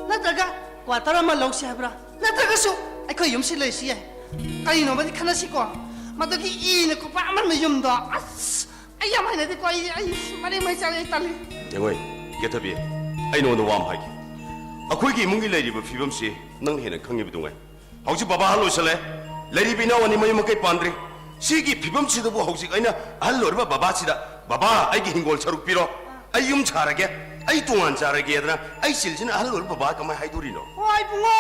ꯅꯠꯇ꯭ꯔꯒ quarter ꯑꯃ ꯂꯧꯁꯦ ꯍꯥꯏꯕ꯭ꯔꯥ? ꯅꯠꯇ꯭ꯔꯒꯁꯨ ꯑꯩꯈꯣꯏ ꯌꯨꯝꯁꯤ ꯂꯩꯁꯤ ꯌꯥꯏ꯫ ꯀꯔꯤꯅꯣꯃꯗꯤ ꯈꯟꯅꯁꯤꯀꯣ꯫ ꯃꯗꯨꯒꯤ ꯏꯅ ꯀꯨꯞꯄ ꯑꯃꯟꯕ ꯌꯨꯝꯗꯣ, ꯑꯁ, ꯑꯩ ꯌꯥꯝ ꯍꯩꯅꯗꯦꯀꯣ꯫ ꯑꯩ, ꯑꯩ ꯃꯔꯦꯡ ꯃꯔꯦꯡ ꯆꯠꯂꯦ, ꯑꯩ ꯇꯜꯂꯤ꯫ ꯌꯦꯡꯉꯣꯏ, ꯀꯦꯊꯕꯤ, ꯑꯩ ꯅꯉꯣꯟꯗ ꯋꯥ ꯑꯃ ꯍꯥꯏꯒꯦ꯫ ꯑꯩꯈꯣꯏꯒꯤ ꯏꯃꯨꯡꯒꯤ ꯂꯩꯔꯤꯕ ꯐꯤꯕꯝꯁꯤ ꯅꯪꯅ ꯍꯦꯟꯅ ꯈꯪꯉꯤꯕꯗꯨꯉꯥꯏ꯫ ꯍꯧꯖꯤꯛ ꯕꯕꯥ ꯑꯍꯜ ꯑꯣꯏꯁꯜꯂꯦ, ꯂꯩꯔꯤꯕ ꯏꯅꯥꯎ ꯑꯅꯤ ꯃꯌꯨꯝ ꯃꯀꯩ ꯄꯥꯟꯗ꯭ꯔꯤ꯫ ꯁꯤꯒꯤ ꯐꯤꯕꯝꯁꯤꯗꯕꯨ ꯍꯧꯖꯤꯛ ꯑꯩꯅ ꯑꯍꯜ ꯑꯣꯏꯔꯕ ꯕꯕꯥꯁꯤꯗ, "ꯕꯕꯥ, ꯑꯩꯒꯤ ꯍꯤꯡꯒꯣꯜ ꯁꯔꯨꯛ ꯄꯤꯔꯣ, ꯑꯩ ꯌꯨꯝ ꯁꯥꯔꯒꯦ, ꯑꯩ ꯇꯣꯉꯥꯟ ꯆꯥꯔꯒꯦꯗꯅ" ꯑꯩ ꯆꯤꯜꯁꯤꯅ ꯑꯍꯜ ꯑꯣꯏꯔꯕ ꯕꯕꯥ ꯀꯃꯥꯏ ꯍꯥꯏꯗꯣꯔꯤꯅꯣ? ꯍꯣꯏ, ꯏꯕꯨꯡꯉꯣ!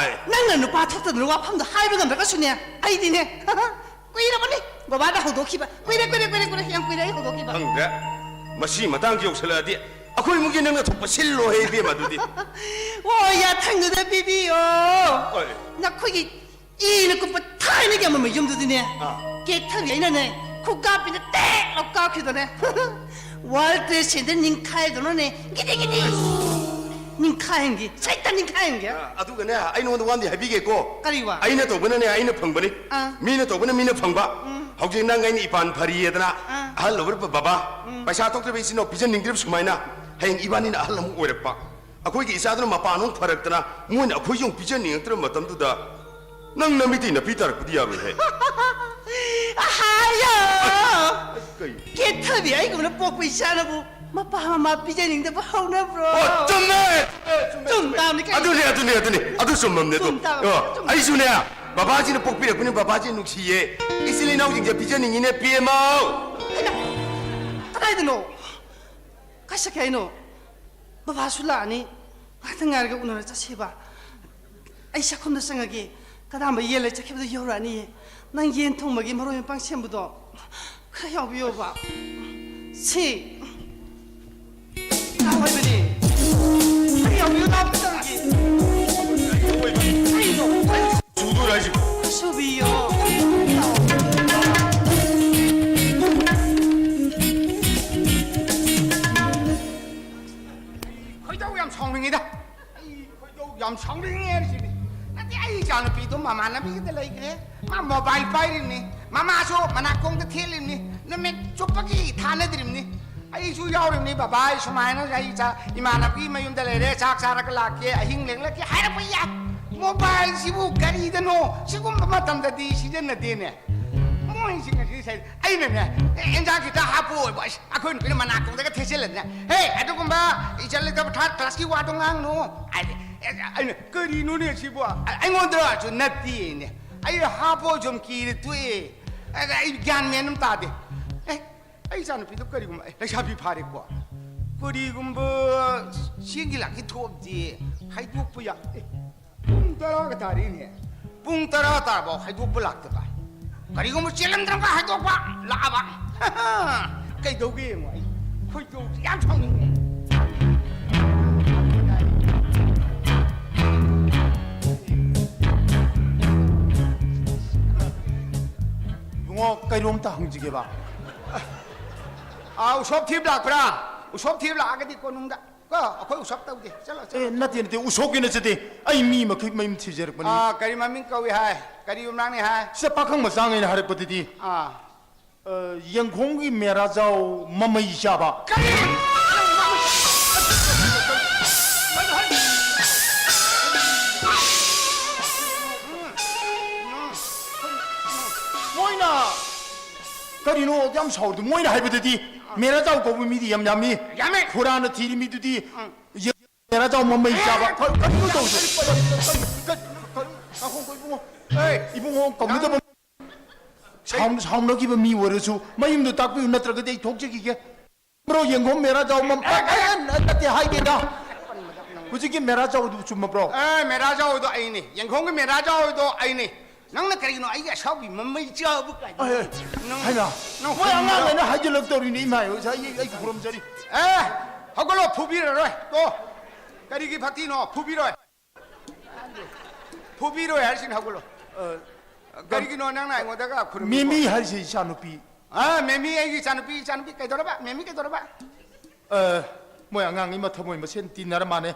ꯑꯩ ꯅꯪꯅ ꯅꯨꯄꯥ ꯊꯣꯛꯇꯗꯅ ꯋꯥꯐꯝꯗꯣ ꯍꯥꯏꯕ ꯉꯝꯗ꯭ꯔꯒꯁꯨꯅꯦ, ꯑꯩꯗꯤꯅꯦ, ꯀꯨꯏꯔꯕꯅꯤ ꯕꯕꯥꯗ ꯍꯧꯗꯣꯛꯈꯤꯕ꯫ ꯀꯨꯏꯔꯦ, ꯀꯨꯏꯔꯦ, ꯀꯨꯏꯔꯦ, ꯀꯨꯏꯔꯦ, ꯌꯥꯝ ꯀꯨꯏꯔꯦ ꯑꯩ ꯍꯧꯗꯣꯛꯈꯤꯕ꯫ ꯈꯪꯗ꯭ꯔꯦ꯫ ꯃꯁꯤ ꯃꯇꯥꯡꯁꯤ ꯌꯧꯁꯜꯂꯛꯑꯗꯤ ꯑꯩꯈꯣꯏ ꯏꯃꯨꯡꯒꯤ ꯅꯪꯅ ꯊꯣꯛꯄ ꯁꯤꯜꯂꯣꯍꯦ, ꯏꯕꯦꯝꯃ, ꯑꯗꯨꯗꯤ꯫ ꯑꯣ, ꯌꯥꯊꯪꯗꯨꯗ ꯄꯤꯕꯤꯌꯣ꯫ ꯍꯣꯏ꯫ ꯅꯈꯣꯏꯒꯤ ꯏꯅ ꯀꯨꯞꯄ ꯊꯥꯏꯅꯒꯤ ꯑꯃꯝꯕ ꯌꯨꯝꯗꯨꯗꯤꯅꯦ, ꯑꯥ꯫ ꯀꯦꯛꯊꯕꯤ ꯑꯩꯅꯅꯦ, ꯈꯨꯀꯥꯞꯄꯤꯅ ꯇꯦꯛ ꯂꯥꯎ ꯀꯥꯞꯈꯤꯗꯅꯦ꯫ World Trade Center ꯅꯤꯡꯈꯥꯏꯗꯧꯅꯅꯦ, ꯒꯤꯗꯤ ꯒꯤꯗꯤ ꯅꯤꯡꯈꯥꯏꯍꯟꯒꯦ, ꯁꯩꯇ ꯅꯤꯡꯈꯥꯏꯍꯟꯒꯦ꯫ ꯑ, ꯑꯗꯨꯒꯅꯦ, ꯑꯩ ꯅꯉꯣꯟꯗ ꯋꯥ ꯑꯃꯗꯤ ꯍꯥꯏꯕꯤꯒꯦꯀꯣ꯫ ꯀꯔꯤ ꯋꯥ? ꯑꯩꯅ ꯇꯧꯕꯅꯅꯦ, ꯑꯩꯅ ꯐꯪꯕꯅꯤ꯫ ꯑꯥ꯫ ꯃꯤꯅ ꯇꯧꯕꯅ ꯃꯤꯅ ꯐꯪꯕ꯫ ꯎꯝ꯫ ꯍꯧꯖꯤꯛ ꯅꯪ ꯑꯩꯅ ꯏꯄꯥꯟ ꯐꯔꯤꯌꯦꯗꯅ, ꯑꯥ꯫ ꯑꯍꯜ ꯑꯣꯏꯔꯕ ꯕꯕꯥ, ꯎꯝ꯫ ꯄꯩꯁꯥ ꯊꯣꯛꯇ꯭ꯔꯕ ꯏꯆꯤꯟ ꯏꯅꯥꯎ ꯄꯤꯖꯅꯤꯡꯗ꯭ꯔꯤꯕ ꯁꯨꯃꯥꯏꯅ, ꯍꯌꯦꯡ ꯏꯕꯥꯅꯤꯅ ꯑꯍꯜ ꯑꯃꯨꯛ ꯑꯣꯏꯔꯛꯄ, ꯑꯩꯈꯣꯏꯒꯤ ꯏꯆꯥꯗꯨꯅ ꯃꯄꯥꯟ ꯑꯃꯨꯛ ꯐꯔꯛꯇꯅ, ꯃꯣꯏꯅ ꯑꯩꯈꯣꯏꯁꯨ ꯑꯃꯨꯛ ꯄꯤꯖꯅꯤꯡꯉꯛꯇ꯭ꯔꯕ ꯃꯇꯝꯗꯨꯗ, ꯅꯪ ꯅꯃꯤꯠꯇꯩ ꯅꯄꯤ ꯇꯥꯔꯛꯄꯗꯤ ꯌꯥꯔꯣꯏꯍꯦ꯫ ꯑꯍꯥꯌꯣ! ꯀꯩ? ꯀꯦꯊꯕꯤ ꯑꯩꯒꯨꯝꯅ ꯄꯣꯛꯄ ꯏꯆꯥꯅꯕꯨ ꯃꯄꯥ ꯃꯃꯥ ꯄꯤꯖꯅꯤꯡꯗꯕ ꯍꯧꯅꯕ꯭ꯔꯣ? ꯑꯣ, ꯆꯨꯝꯃꯦ! ꯆꯨꯝꯃꯦ, ꯆꯨꯝꯃꯦ, ꯆꯨꯝꯃꯦ꯫ ꯆꯨꯝ ꯇꯥꯕꯅꯤ ꯀꯩꯅꯣ꯫ ꯑꯗꯨꯅꯦ, ꯑꯗꯨꯅꯦ, ꯑꯗꯨꯅꯦ꯫ ꯑꯗꯨ ꯆꯨꯝꯃꯝꯅꯦ ꯑꯗꯨ꯫ ꯆꯨꯝ ꯇꯥꯕꯅꯤ, ꯑꯣ, ꯆꯨꯝ꯫ ꯑꯩꯁꯨꯅꯦ, ꯕꯕꯥꯁꯤꯅ ꯄꯣꯛꯄꯤꯔꯛꯄꯅꯤ, ꯕꯕꯥꯁꯤ ꯅꯨꯡꯁꯤꯌꯦ꯫ ꯏꯆꯤꯜ ꯏꯅꯥꯎꯁꯤꯡꯁꯦ ꯄꯤꯖꯅꯤꯡꯉꯤꯅꯦ, ꯄꯤ ꯑꯦꯝ ꯑꯣ꯫ ꯍꯩꯃꯥ! ꯀꯗꯥꯏꯗꯅꯣ? ꯀꯥꯏ ꯆꯠꯈ꯭ꯔꯦ ꯍꯥꯏꯅꯣ? ꯕꯕꯥꯁꯨ ꯂꯥꯛꯑꯅꯤ꯫ ꯉꯥꯛꯇꯪ ꯉꯥꯏꯔꯒ ꯎꯅꯔ ꯆꯠꯁꯦꯕ꯫ ꯑꯩ ꯆꯥꯛꯈꯨꯝꯗ ꯆꯪꯉꯒꯦ꯫ ꯀꯗꯥꯝꯕ ꯌꯦꯟ ꯂꯩ ꯆꯠꯈꯤꯕꯗꯣ ꯌꯧꯔꯛꯑꯅꯤꯌꯦ꯫ ꯅꯪ ꯌꯦꯟ ꯊꯣꯡꯕꯒꯤ ꯃꯔꯣꯏ ꯃꯄꯥꯡ ꯁꯦꯝꯕꯗꯣ ꯈꯔ ꯌꯥꯎꯕꯤꯌꯣꯕ꯫ ꯁꯤ꯫ ꯂꯥꯎ ꯍꯥꯏꯕꯅꯦ꯫ ꯈꯔ ꯌꯥꯎꯕꯤꯌꯣ, ꯂꯥꯎ ꯀꯩꯗꯧꯔꯒꯦ? ꯀꯩꯅꯣ? ꯆꯨꯗꯣꯏꯔꯣ ꯍꯥꯏꯁꯤꯕꯣ? ꯁꯨꯕꯤꯌꯣ꯫ ꯈꯣꯏꯗꯧ ꯌꯥꯝ ꯁꯥꯎꯅꯤꯡꯉꯤꯗ꯫ ꯑꯩ ꯈꯣꯏꯗꯧ ꯌꯥꯝ ꯁꯥꯎꯅꯤꯡꯉꯦ ꯍꯥꯏꯔꯤꯁꯤꯅꯤ꯫ ꯅꯠꯇꯦ, ꯑꯩ ꯏꯆꯥꯅꯨꯄꯤꯗꯣ ꯃꯃꯥꯟꯅꯕꯤꯒꯤꯗ ꯂꯩꯈ꯭ꯔꯦ꯫ ꯃꯥ ꯃꯣꯕꯥꯏꯜ ꯄꯥꯏꯔꯤꯕꯅꯤ꯫ ꯃꯃꯥꯁꯨ ꯃꯅꯥꯀꯣꯡꯗ ꯊꯦꯠꯂꯤꯕꯅꯤ꯫ ꯅꯨꯃꯤꯠ ꯆꯨꯞꯄꯒꯤ ꯊꯥꯅꯗ꯭ꯔꯤꯕꯅꯤ꯫ ꯑꯩꯁꯨ ꯌꯥꯎꯔꯤꯕꯅꯤ, "ꯕꯕꯥ, ꯑꯩ ꯁꯨꯃꯥꯏꯅ ꯑꯩ ꯏꯆꯥ ꯏꯃꯥꯟꯅꯕꯤꯒꯤ ꯃꯌꯨꯝꯗ ꯂꯩꯔꯦ, ꯆꯥꯛ ꯆꯥꯔꯒ ꯂꯥꯛꯀꯦ, ꯑꯍꯤꯡ ꯂꯦꯛꯂꯛꯀꯦ" ꯍꯥꯏꯔꯛꯄ ꯌꯥꯏ꯫ ꯃꯣꯕꯥꯏꯜꯁꯤꯕꯨ ꯀꯔꯤꯗꯅꯣ? ꯁꯤꯒꯨꯝꯕ ꯃꯇꯝꯗꯗꯤ ꯁꯤꯖꯤꯟꯅꯗꯦꯅꯦ꯫ ꯁꯤꯡ ꯑꯁꯤ ꯁꯦ-, ꯑꯩꯅꯅꯦ, ꯑꯦ, ꯑꯦꯟꯖꯥꯡ ꯈꯤꯇ ꯍꯥꯞꯄꯣ ꯍꯥꯏꯕ꯫ ꯑꯁ, ꯑꯩꯈꯣꯏ ꯅꯨꯄꯤꯅ ꯃꯅꯥꯀꯣꯡꯗꯒ ꯊꯦꯠꯆꯜꯂꯗꯅ, "ꯍꯦ, ꯑꯗꯨꯒꯨꯝꯕ ꯏꯖꯠ ꯂꯩꯇꯕ ꯊꯥꯔꯠ ꯀ꯭ꯂꯥꯁꯀꯤ ꯋꯥꯗꯣ ꯉꯥꯡꯅꯨ" ꯍꯥꯏꯗꯤ꯫ ꯑꯦ, ꯑꯩꯅ, "ꯀꯔꯤꯅꯣꯅꯦ ꯁꯤꯕꯣ?" ꯑ-, ꯑꯩꯉꯣꯟꯗꯁꯨ ꯅꯠꯇꯦꯅꯦ꯫ ꯑꯩ ꯍꯥꯞꯄꯣ ꯁꯨꯝ ꯀꯤꯔ ꯇꯣꯛꯑꯦ꯫ ꯑꯗ ꯑꯩ ꯒ꯭ꯌꯥꯟ ꯃꯦꯟ ꯑꯃ ꯇꯥꯗꯦ꯫ ꯑꯦ, ꯑꯩ ꯏꯆꯥꯅꯨꯄꯤꯗꯣ ꯀꯔꯤꯒꯨꯝꯕ, ꯑꯦ, ꯂꯩꯁꯥꯕꯤ ꯐꯥꯔꯦꯀꯣ꯫ ꯀꯔꯤꯒꯨꯝꯕ ꯆꯦꯡꯒꯤ ꯂꯥꯛꯀꯤ ꯊꯣꯛꯑꯕꯗꯤ ꯍꯥꯏꯗꯣꯛꯄ ꯌꯥ-, ꯑꯦ, ꯄꯨꯡ ꯇꯔꯥꯒ ꯇꯥꯔꯦꯅꯦ꯫ ꯄꯨꯡ ꯇꯔꯥ ꯇꯥꯔꯕꯥꯎ ꯍꯥꯏꯗꯣꯛꯄ ꯂꯥꯛꯇꯕ꯫ ꯀꯔꯤꯒꯨꯝꯕ ꯆꯦꯜꯂꯝꯗ꯭ꯔꯒ ꯍꯥꯏꯗꯣꯛꯄ ꯂꯥꯛꯑꯕ꯫ ꯀꯩꯗꯧꯒꯦ ꯌꯦꯡꯉꯣ ꯑꯩ꯫ ꯈꯣꯏꯗꯧꯁꯦ ꯌꯥꯝ ꯁꯥꯎꯅꯤꯡꯉꯦ꯫ ꯏꯕꯨꯡꯉꯣ, ꯀꯩꯅꯣꯝꯇ ꯍꯪꯖꯒꯦꯕ꯫ ꯑꯥ, ꯎꯁꯣꯞ ꯊꯤꯕ ꯂꯥꯛꯄ꯭ꯔꯥ? ꯎꯁꯣꯞ ꯊꯤꯕ ꯂꯥꯛꯑꯒꯗꯤ ꯀꯣꯅꯨꯡꯗ꯫ ꯀꯣ, ꯑꯩꯈꯣꯏ ꯎꯁꯣꯞ ꯇꯧꯗꯦ꯫ ꯆꯠꯂꯣ, ꯆꯠꯂꯣ꯫ ꯑꯦ, ꯅꯠꯇꯦ, ꯅꯠꯇꯦ, ꯎꯁꯣꯞꯀꯤ ꯅꯠꯆꯗꯦ꯫ ꯑꯩ ꯃꯤ ꯃꯈꯩ ꯃꯌꯨꯝ ꯊꯤꯖꯔꯛꯄꯅꯤ꯫ ꯑꯥ, ꯀꯔꯤ ꯃꯃꯤꯡ ꯀꯧꯏ ꯍꯥꯏ? ꯀꯔꯤ ꯌꯨꯝꯅꯥꯛꯅꯤ ꯍꯥꯏ? ꯁꯤꯗ ꯄꯥꯈꯪ ꯃꯆꯥꯉꯩꯅ ꯍꯥꯏꯔꯛꯄꯗꯗꯤ, ꯑꯥ꯫ ꯑ, ꯌꯦꯡꯈꯣꯡꯒꯤ ꯃꯦꯔꯥꯖꯥꯎ ꯃꯃꯩ ꯆꯥꯕ꯫ ꯀꯔꯤ? ꯃꯣꯏꯅ ꯀꯔꯤꯅꯣ ꯌꯥꯝ ꯁꯥꯎꯔꯤꯗꯣ? ꯃꯣꯏꯅ ꯍꯥꯏꯕꯗꯗꯤ ꯃꯦꯔꯥꯖꯥꯎ ꯀꯧꯕ ꯃꯤꯗꯤ ꯌꯥꯝ ꯌꯥꯝꯃꯤ꯫ ꯌꯥꯝꯃꯤ꯫ ꯈꯨꯔꯥꯅ ꯊꯤꯔꯤ ꯃꯤꯗꯨꯗꯤ ꯎꯝ꯫ ꯌꯦ-, ꯃꯦꯔꯥꯖꯥꯎ ꯃꯃꯩ ꯆꯥꯕ꯫ ꯀꯔꯤ-, ꯀꯔꯤꯅꯣ ꯇꯧꯔꯤꯁꯦ? ꯀꯔꯤ-, ꯀꯔꯤ-, ꯀꯔꯤ-, ꯀꯔꯤ-, ꯉꯥꯏꯈꯣ, ꯉꯥꯏꯈꯣ, ꯏꯕꯨꯡꯉꯣ꯫ ꯑꯦ, ꯏꯕꯨꯡꯉꯣ, ꯀꯧꯅꯗꯕ꯫ ꯅꯪ ꯁꯥꯎꯟ-, ꯁꯥꯎꯅꯈꯤꯕ ꯃꯤ ꯑꯣꯏꯔꯁꯨ ꯃꯌꯨꯝꯗꯣ ꯇꯥꯛꯄꯤꯌꯨ, ꯅꯠꯇ꯭ꯔꯒꯗꯤ ꯑꯩ ꯊꯣꯛꯆꯈꯤꯒꯦ꯫ ꯕ꯭ꯔꯣ, ꯌꯦꯡꯈꯣꯝ ꯃꯦꯔꯥꯖꯥꯎ ꯃꯝ-, ꯑꯦ, ꯑꯦ, ꯑꯦ, ꯅꯠꯇꯦ, ꯍꯥꯏꯒꯦꯗ꯫ ꯍꯧꯖꯤꯛꯀꯤ ꯃꯦꯔꯥꯖꯥꯎꯗꯨ ꯆꯨꯝꯃꯕ꯭ꯔꯣ? ꯑꯦ, ꯃꯦꯔꯥꯖꯥꯎꯗꯣ ꯑꯩꯅꯤ꯫ ꯌꯦꯡꯈꯣꯝꯒꯤ ꯃꯦꯔꯥꯖꯥꯎꯗꯣ ꯑꯩꯅꯤ꯫ ꯅꯪꯅ ꯀꯔꯤꯒꯤꯅꯣ ꯑꯩꯒꯤ ꯑꯁꯥꯎꯕꯤ ꯃꯃꯩ ꯆꯥꯕ ꯀꯥꯏꯅ? ꯑꯦ, ꯑꯦ, ꯅꯪ, ꯍꯥꯏꯅ, ꯅꯪ ꯃꯣꯏ ꯈꯨꯝꯕ꯭ꯔꯣ? ꯑꯉꯥꯡꯈꯩꯅ ꯍꯥꯏꯖꯤꯜꯂꯛꯇꯧꯔꯤꯅꯤ, ꯏꯃꯥ, ꯑꯩ, ꯑꯩ, ꯑꯩ ꯈꯨꯔꯨꯝꯖꯔꯤ꯫ ꯑꯦ, ꯍꯧꯒꯠꯂꯣ, ꯐꯨꯕꯤꯔꯔꯣꯏ꯫ ꯇꯣ, ꯀꯔꯤꯒꯤ ꯐꯥꯒꯤꯅꯣ? ꯐꯨꯕꯤꯔꯣꯏ꯫ ꯐꯨꯕꯤꯔꯣꯏ ꯍꯥꯏꯔꯤꯁꯤꯅ ꯍꯧꯒꯠꯂꯣ꯫ ꯑ, ꯀꯔꯤꯒꯤꯅꯣ ꯅꯪꯅ ꯑꯩꯉꯣꯟꯗꯒ ꯈꯨꯔꯨꯝꯃꯤꯕꯣ? ꯃꯦꯃꯤ ꯍꯥꯏꯁꯦ ꯏꯆꯥꯅꯨꯄꯤ꯫ ꯑ, ꯃꯦꯃꯤ ꯑꯩꯒꯤ ꯏꯆꯥꯅꯨꯄꯤ, ꯏꯆꯥꯅꯨꯄꯤ ꯀꯩꯗꯧꯔꯕ? ꯃꯦꯃꯤ ꯀꯩꯗꯧꯔꯕ? ꯑ, ꯃꯣꯏ ꯑꯉꯥꯡꯒꯤ ꯃꯊꯃꯣꯏ ꯃꯁꯦꯟ ꯇꯤꯟꯅꯔ ꯃꯥꯅꯦ꯫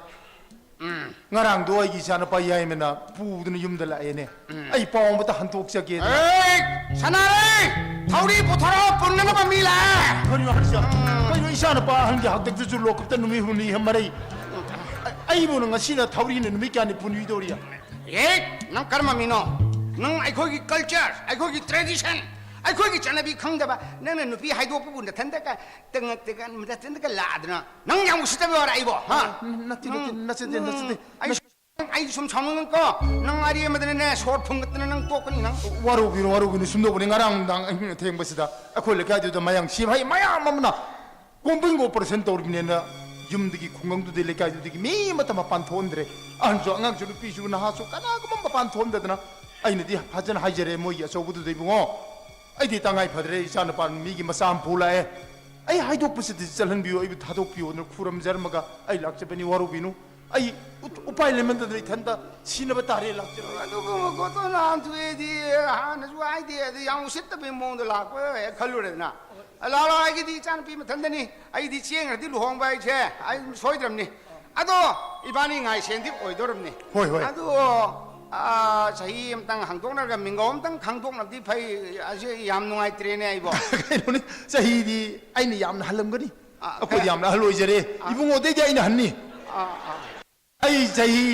ꯎꯝ꯫ ꯉꯔꯥꯡꯗꯣ ꯑꯩꯒꯤ ꯏꯆꯥꯅꯨꯄꯥ ꯌꯥꯏꯃꯅ ꯄꯨꯗꯅ ꯌꯨꯝꯗ ꯂꯥꯛꯑꯦꯅꯦ꯫ ꯎꯝ꯫ ꯑꯩ ꯄꯥꯎ ꯑꯃꯇ ꯍꯟꯗꯣꯛꯆꯒꯦ꯫ ꯑꯦ, ꯁꯅꯥꯔꯩ! ꯊꯧꯔꯤ ꯄꯨꯊꯣꯔꯛꯑꯣ, ꯄꯨꯟꯅꯅꯕ ꯃꯤ ꯂꯥꯛꯑꯦ! ꯀꯔꯤꯅꯣ ꯍꯥꯏꯁꯦ? ꯎꯝ꯫ ꯀꯩꯅꯣ ꯏꯆꯥꯅꯨꯄꯥ ꯑꯍꯟꯒꯤ ꯍꯥꯛꯇꯛꯇꯁꯨ ꯂꯣꯀꯞꯇ ꯅꯨꯃꯤꯠ ꯍꯨꯝꯅꯤ ꯃꯔꯤ꯫ ꯑ-, ꯑꯩꯕꯨ ꯉꯁꯤꯅ ꯊꯧꯔꯤꯅ ꯅꯨꯃꯤꯠ ꯀꯌꯥꯅꯤ ꯄꯨꯟꯕꯤꯗꯧꯔꯤ? ꯑꯦ, ꯅꯪ ꯀꯔꯝꯕ ꯃꯤꯅꯣ? ꯅꯪ ꯑꯩꯈꯣꯏꯒꯤ ꯀꯜꯆꯔ, ꯑꯩꯈꯣꯏꯒꯤ ꯇ꯭ꯔꯦꯗꯤꯁꯟ, ꯑꯩꯈꯣꯏꯒꯤ ꯆꯠꯅꯕꯤ ꯈꯪꯗꯕ ꯅꯪꯅ ꯅꯨꯄꯤ ꯍꯥꯏꯗꯣꯛꯄꯕꯨ ꯅꯊꯟꯗꯒ ꯇꯉ- ꯇꯉ- ꯅꯊꯟꯗꯒ ꯂꯥꯛꯑꯗꯅ ꯅꯪ ꯌꯥꯝ ꯎꯁꯤꯠꯇꯕ ꯋꯥꯔ ꯑꯩꯕꯣ, ꯍꯥ? ꯅꯠꯇꯦ, ꯅꯠꯇꯦ, ꯅꯪ- ꯅꯠꯆꯗꯦ, ꯅꯪ- ꯅꯠꯆꯗꯦ꯫ ꯑꯩ ꯑꯩ ꯁꯨꯝ ꯁꯥꯎꯅꯤꯡꯉꯛꯀꯣ꯫ ꯅꯪ ꯑꯔꯦꯝꯕꯗꯅꯅꯦ ꯁꯣꯔ ꯐꯨꯟꯒꯠꯇꯅ ꯅꯪ ꯇꯣꯛꯀꯅꯤ ꯅꯪ꯫ ꯋꯥꯔꯧꯕꯤꯅꯨ, ꯋꯥꯔꯧꯕꯤꯅꯨ, ꯁꯨꯝꯗꯧꯕꯅꯤ꯫ ꯉꯔꯥꯡ ꯅꯨꯡꯗꯥꯡ ꯑꯍꯤꯡ ꯑꯊꯦꯡꯕꯁꯤꯗ ꯑꯩꯈꯣꯏ ꯂꯩꯀꯥꯏꯗꯨꯗ ꯃꯌꯥꯡ ꯁꯤꯐꯥꯏ ꯃꯌꯥꯝ ꯑꯃꯅ combing operation ꯇꯧꯔꯤꯕꯅꯦꯅ ꯌꯨꯝꯗꯒꯤ, ꯈꯨꯡꯒꯪꯗꯨꯗꯒꯤ, ꯂꯩꯀꯥꯏꯗꯨꯗꯒꯤ ꯃꯤ ꯑꯃꯠꯇ ꯃꯄꯥꯟ ꯊꯣꯛꯍꯟꯗ꯭ꯔꯦ꯫ ꯑꯍꯟꯁꯨ, ꯑꯉꯥꯡꯁꯨ, ꯅꯨꯄꯤꯁꯨ, ꯅꯍꯥꯁꯨ, ꯀꯅꯥꯒꯨꯝꯕ ꯃꯄꯥꯟ ꯊꯣꯛꯍꯟꯗꯗꯅ꯫ ꯑꯩꯅꯗꯤ ꯐꯖꯅ ꯍꯥꯏꯖꯔꯦ ꯃꯣꯏꯒꯤ ꯑꯆꯧꯕꯗꯨꯗ, "ꯏꯕꯨꯡꯉꯣ, ꯑꯩꯗꯤ ꯇꯉꯥꯏ ꯐꯗ꯭ꯔꯦ, ꯏꯆꯥ ꯅꯨꯄꯥ ꯃꯤꯒꯤ ꯃꯆꯥ ꯑꯃ ꯄꯨ ꯂꯥꯛꯑꯦ, ꯑꯩ ꯍꯥꯏꯗꯣꯛꯄꯁꯤꯗꯤ ꯆꯠꯍꯟꯕꯤꯌꯨ, ꯑꯩꯕꯨ ꯊꯥꯗꯣꯛꯄꯤꯌꯨꯅ ꯈꯨꯔꯨꯝꯖꯔꯝꯃꯒ ꯑꯩ ꯂꯥꯛꯆꯕꯅꯤ, ꯋꯥꯔꯧꯕꯤꯅꯨ꯫ ꯑꯩ ꯎ- ꯎꯄꯥꯏ ꯂꯩꯃꯟꯗꯗꯅ ꯏꯊꯟꯇ ꯁꯤꯅꯕ ꯇꯥꯔꯦ, ꯂꯥꯛꯆꯕꯅꯤ"꯫ ꯑꯗꯨꯒꯨꯝꯕ ꯈꯣꯠꯇꯣ ꯅꯍꯥꯟ ꯊꯣꯛꯑꯦꯗꯤ ꯍꯥꯟꯅꯁꯨ ꯍꯥꯏꯗꯦ, ꯑꯗꯨ ꯌꯥꯝ ꯎꯁꯤꯠꯇꯕꯒꯤ ꯃꯑꯣꯡꯗ ꯂꯥꯛꯄ ꯍꯦꯛ ꯈꯜꯂꯨꯔꯦꯗꯅ꯫ ꯂꯥꯛꯑꯣ, ꯑꯩꯒꯤꯗꯤ ꯏꯆꯥꯅꯨꯄꯤ ꯃꯊꯟꯗꯅꯤ, ꯑꯩꯗꯤ ꯆꯦꯡꯈ꯭ꯔꯗꯤ ꯂꯨꯍꯣꯡꯕ ꯍꯥꯏꯁꯦ ꯑꯩ ꯁꯣꯏꯗ꯭ꯔꯕꯅꯤ꯫ ꯑꯗꯣ ꯏꯕꯥꯅꯤ ꯉꯥꯏꯁꯦꯟꯗꯤ ꯑꯣꯏꯗꯣꯔꯝꯅꯤ꯫ ꯍꯣꯏ, ꯍꯣꯏ꯫ ꯑꯗꯨ, ꯑꯥ, ꯆꯍꯤ ꯑꯃꯇꯪ ꯍꯥꯡꯗꯣꯛꯅꯔꯒ ꯃꯤꯡꯒꯧ ꯑꯃꯇꯪ ꯈꯪꯗꯣꯛꯅꯕꯗꯤ ꯐꯩ꯫ ꯑꯁꯤ ꯌꯥꯝ ꯅꯨꯡꯉꯥꯏꯇ꯭ꯔꯦꯅꯦ ꯑꯩꯕꯣ꯫ ꯀꯩꯅꯣꯅꯤ, ꯆꯍꯤꯗꯤ ꯑꯩꯅ ꯌꯥꯝꯅ ꯍꯜꯂꯝꯒꯅꯤ꯫ ꯑꯥ, ꯑꯩꯈꯣꯏꯗꯤ ꯀꯌꯥ? ꯌꯥꯝꯅ ꯑꯍꯜ ꯑꯣꯏꯖꯔꯦ꯫ ꯑꯥ꯫ ꯏꯕꯨꯡꯉꯣꯗꯩꯗꯤ ꯑꯩꯅ ꯍꯟꯅꯤ꯫ ꯑꯥ, ꯑꯥ꯫ ꯑꯩ ꯆꯍꯤ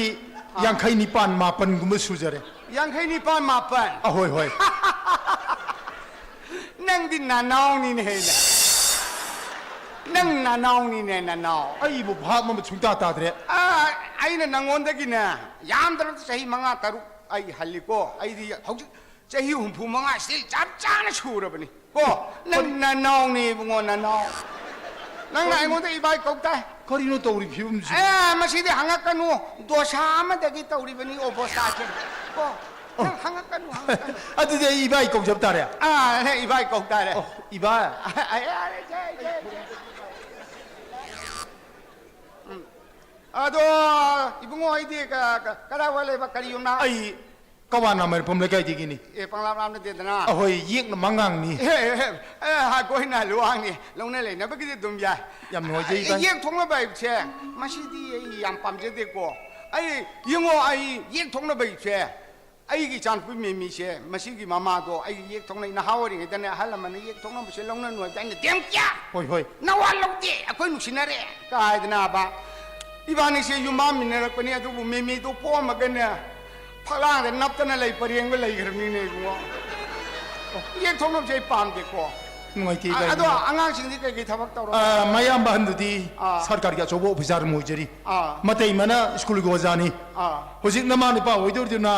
ꯑꯥ꯫ ꯌꯥꯡꯈꯩ ꯅꯤꯄꯥꯟ ꯃꯥꯄꯟꯒꯨꯝꯕ ꯁꯨꯖꯔꯦ꯫ ꯌꯥꯡꯈꯩ ꯅꯤꯄꯥꯟ ꯃꯥꯄꯟ? ꯑꯍꯣꯏ, ꯍꯣꯏ꯫ ꯅꯪꯗꯤ ꯅꯅꯥꯎꯅꯤꯅꯦ ꯍꯦ꯫ ꯅꯪ ꯅꯅꯥꯎꯅꯤꯅꯦ, ꯅꯅꯥꯎ꯫ ꯑꯩꯕꯨ ꯚꯥꯞ ꯑꯃ ꯁꯨꯡꯇꯥ ꯇꯥꯗ꯭ꯔꯦ꯫ ꯑꯥ, ꯑꯩꯅ ꯅꯪꯉꯣꯟꯗꯒꯤꯅꯦ ꯌꯥꯝꯗ꯭ꯔꯕꯗ ꯆꯍꯤ ꯃꯉꯥ ꯇꯔꯨꯛ ꯑꯩ ꯍꯜꯂꯤꯀꯣ꯫ ꯑꯩꯗꯤ ꯍꯧꯖꯤꯛ ꯆꯍꯤ ꯍꯨꯝꯐꯨ ꯃꯉꯥ still ꯆꯞ ꯆꯥꯅ ꯁꯨꯔꯕꯅꯤ꯫ ꯀꯣ, ꯅꯪ ꯀꯔꯤ? ꯅꯅꯥꯎꯅꯤ ꯏꯕꯨꯡꯉꯣ, ꯅꯅꯥꯎ꯫ ꯅꯪꯅ ꯀꯔꯤ? ꯑꯩꯉꯣꯟꯗ ꯏꯕꯥꯏ ꯀꯧ ꯇꯥꯏ꯫ ꯀꯔꯤꯅꯣ ꯇꯧꯔꯤ ꯐꯤꯕꯝꯁꯤꯕꯨ? ꯑꯦ, ꯃꯁꯤꯗꯤ ꯍꯪꯉꯛꯀꯅꯨ꯫ ꯗꯣꯁꯥ ꯑꯃꯗꯒꯤ ꯇꯧꯔꯤꯕꯅꯤ ꯑꯣꯕꯣꯁꯥꯁꯦ꯫ ꯀꯣ, ꯑꯣ꯫ ꯅꯪ ꯍꯪꯉꯛꯀꯅꯨ, ꯍꯪꯉꯛꯀꯅꯨ꯫ ꯑꯗꯨꯗꯤ ꯑꯩ ꯏꯕꯥꯏ ꯀꯧꯖꯕ ꯇꯥꯔꯦ? ꯑꯥ, ꯅꯪ ꯏꯕꯥꯏ ꯀꯧ ꯇꯥꯔꯦ꯫ ꯑꯣ, ꯏꯕꯥꯏ꯫ ꯑ, ꯌꯥꯔꯦ, ꯁꯦ, ꯁꯦ, ꯁꯦ꯫ ꯎꯝ꯫ ꯑꯗꯣ, ꯏꯕꯨꯡꯉꯣ, ꯑꯩꯗꯤ ꯀ-, ꯀ-, ꯀꯗꯥꯏꯋꯥꯏ ꯂꯩꯕ? ꯀꯔꯤ ꯌꯨꯝꯅꯥꯛ? ꯑꯩ ꯀꯋꯥ ꯅꯥꯃꯩꯔꯄꯝ ꯂꯩꯀꯥꯏꯗꯒꯤꯅꯤ꯫ ꯑꯦ, ꯄꯪꯂꯥꯞ ꯂꯥꯞꯅꯗꯦꯗꯅ꯫ ꯑꯩꯈꯣꯏ ꯌꯦꯛꯅ ꯃꯉꯥꯡꯅꯤ꯫ ꯑꯦ, ꯑꯦ, ꯑꯦ, ꯑꯩꯈꯣꯏꯅ ꯂꯨꯋꯥꯡꯅꯤ꯫ ꯂꯧꯅ ꯂꯩꯅꯕꯒꯤꯗꯤ ꯑꯗꯨꯝ ꯌꯥꯏ꯫ ꯌꯥꯝ ꯅꯨꯡꯉꯥꯏꯖꯩ, ꯑꯩ ꯏꯕꯥꯏ꯫ ꯌꯦꯛ ꯊꯣꯛꯅꯕ ꯍꯥꯏꯕꯁꯦ, ꯃꯁꯤꯗꯤ ꯑꯩ ꯌꯥꯝ ꯄꯥꯝꯖꯗꯦꯀꯣ꯫ ꯑꯩ, ꯌꯦꯡꯉꯣ, ꯑꯩ ꯌꯦꯛ ꯊꯣꯛꯅꯕ ꯍꯥꯏꯕꯁꯦ, ꯑꯩꯒꯤ ꯏꯆꯥꯅꯨꯄꯤ ꯃꯦꯃꯤꯁꯦ, ꯃꯁꯤꯒꯤ ꯃꯃꯥꯗꯣ ꯑꯩ ꯌꯦꯛ ꯊꯣꯛꯅꯩ, ꯅꯍꯥ ꯑꯣꯏꯔꯤꯉꯩꯗꯅꯦ ꯑꯍꯜ ꯂꯃꯟꯅ ꯌꯦꯛ ꯊꯣꯛꯅꯕꯁꯦ ꯂꯧꯅꯅꯨ ꯍꯥꯏꯕꯗ ꯑꯩꯅ, "ꯗꯦꯝ ꯀꯌꯥ? ꯍꯣꯏ, ꯍꯣꯏ꯫ ꯅꯋꯥ ꯂꯧꯗꯦ, ꯑꯩꯈꯣꯏ ꯅꯨꯡꯁꯤꯅꯔꯦ" ꯀꯥꯏꯗꯅꯕ꯫ ꯏꯕꯥꯅꯤꯁꯦ ꯌꯨꯝꯕꯥꯟꯃꯤꯟꯅꯔꯛꯄꯅꯤ, ꯑꯗꯨꯕꯨ ꯃꯦꯃꯤꯗꯣ ꯄꯣꯛꯑꯝꯃꯒꯅꯦ, ꯐꯛꯂꯥꯡꯗ ꯅꯞꯇꯅ ꯂꯩ ꯄꯔꯦꯡꯗ ꯂꯩꯈ꯭ꯔꯕꯅꯤꯅꯦ ꯏꯕꯨꯡꯉꯣ꯫ ꯌꯦꯛꯊꯣꯛꯅꯕꯁꯦ ꯑꯩ ꯄꯥꯝꯗꯦꯀꯣ꯫ ꯅꯨꯡꯉꯥꯏꯇꯦ ꯑ- ꯏꯕꯥꯏ꯫ ꯑꯗꯣ ꯑꯉꯥꯡꯁꯤꯡꯗꯤ ꯀꯩꯀꯩ ꯊꯕꯛ ꯇꯧꯔꯕ? ꯑ, ꯃꯌꯥꯝꯕ ꯑꯍꯟꯗꯨꯗꯤ ꯑꯥ꯫ ꯁꯔꯀꯥꯔꯒꯤ ꯑꯆꯧꯕ ꯑꯣꯐꯤꯁꯥꯔ ꯑꯃ ꯑꯣꯏꯖꯔꯤ꯫ ꯑꯥ꯫ ꯃꯇꯩꯃꯅ ꯁ꯭ꯀꯨꯜꯒꯤ ꯑꯣꯖꯥꯅꯤ꯫ ꯑꯥ꯫ ꯍꯧꯖꯤꯛ ꯅꯃꯥ ꯅꯨꯄꯥ ꯑꯣꯏꯗꯣꯏꯗꯨꯅ,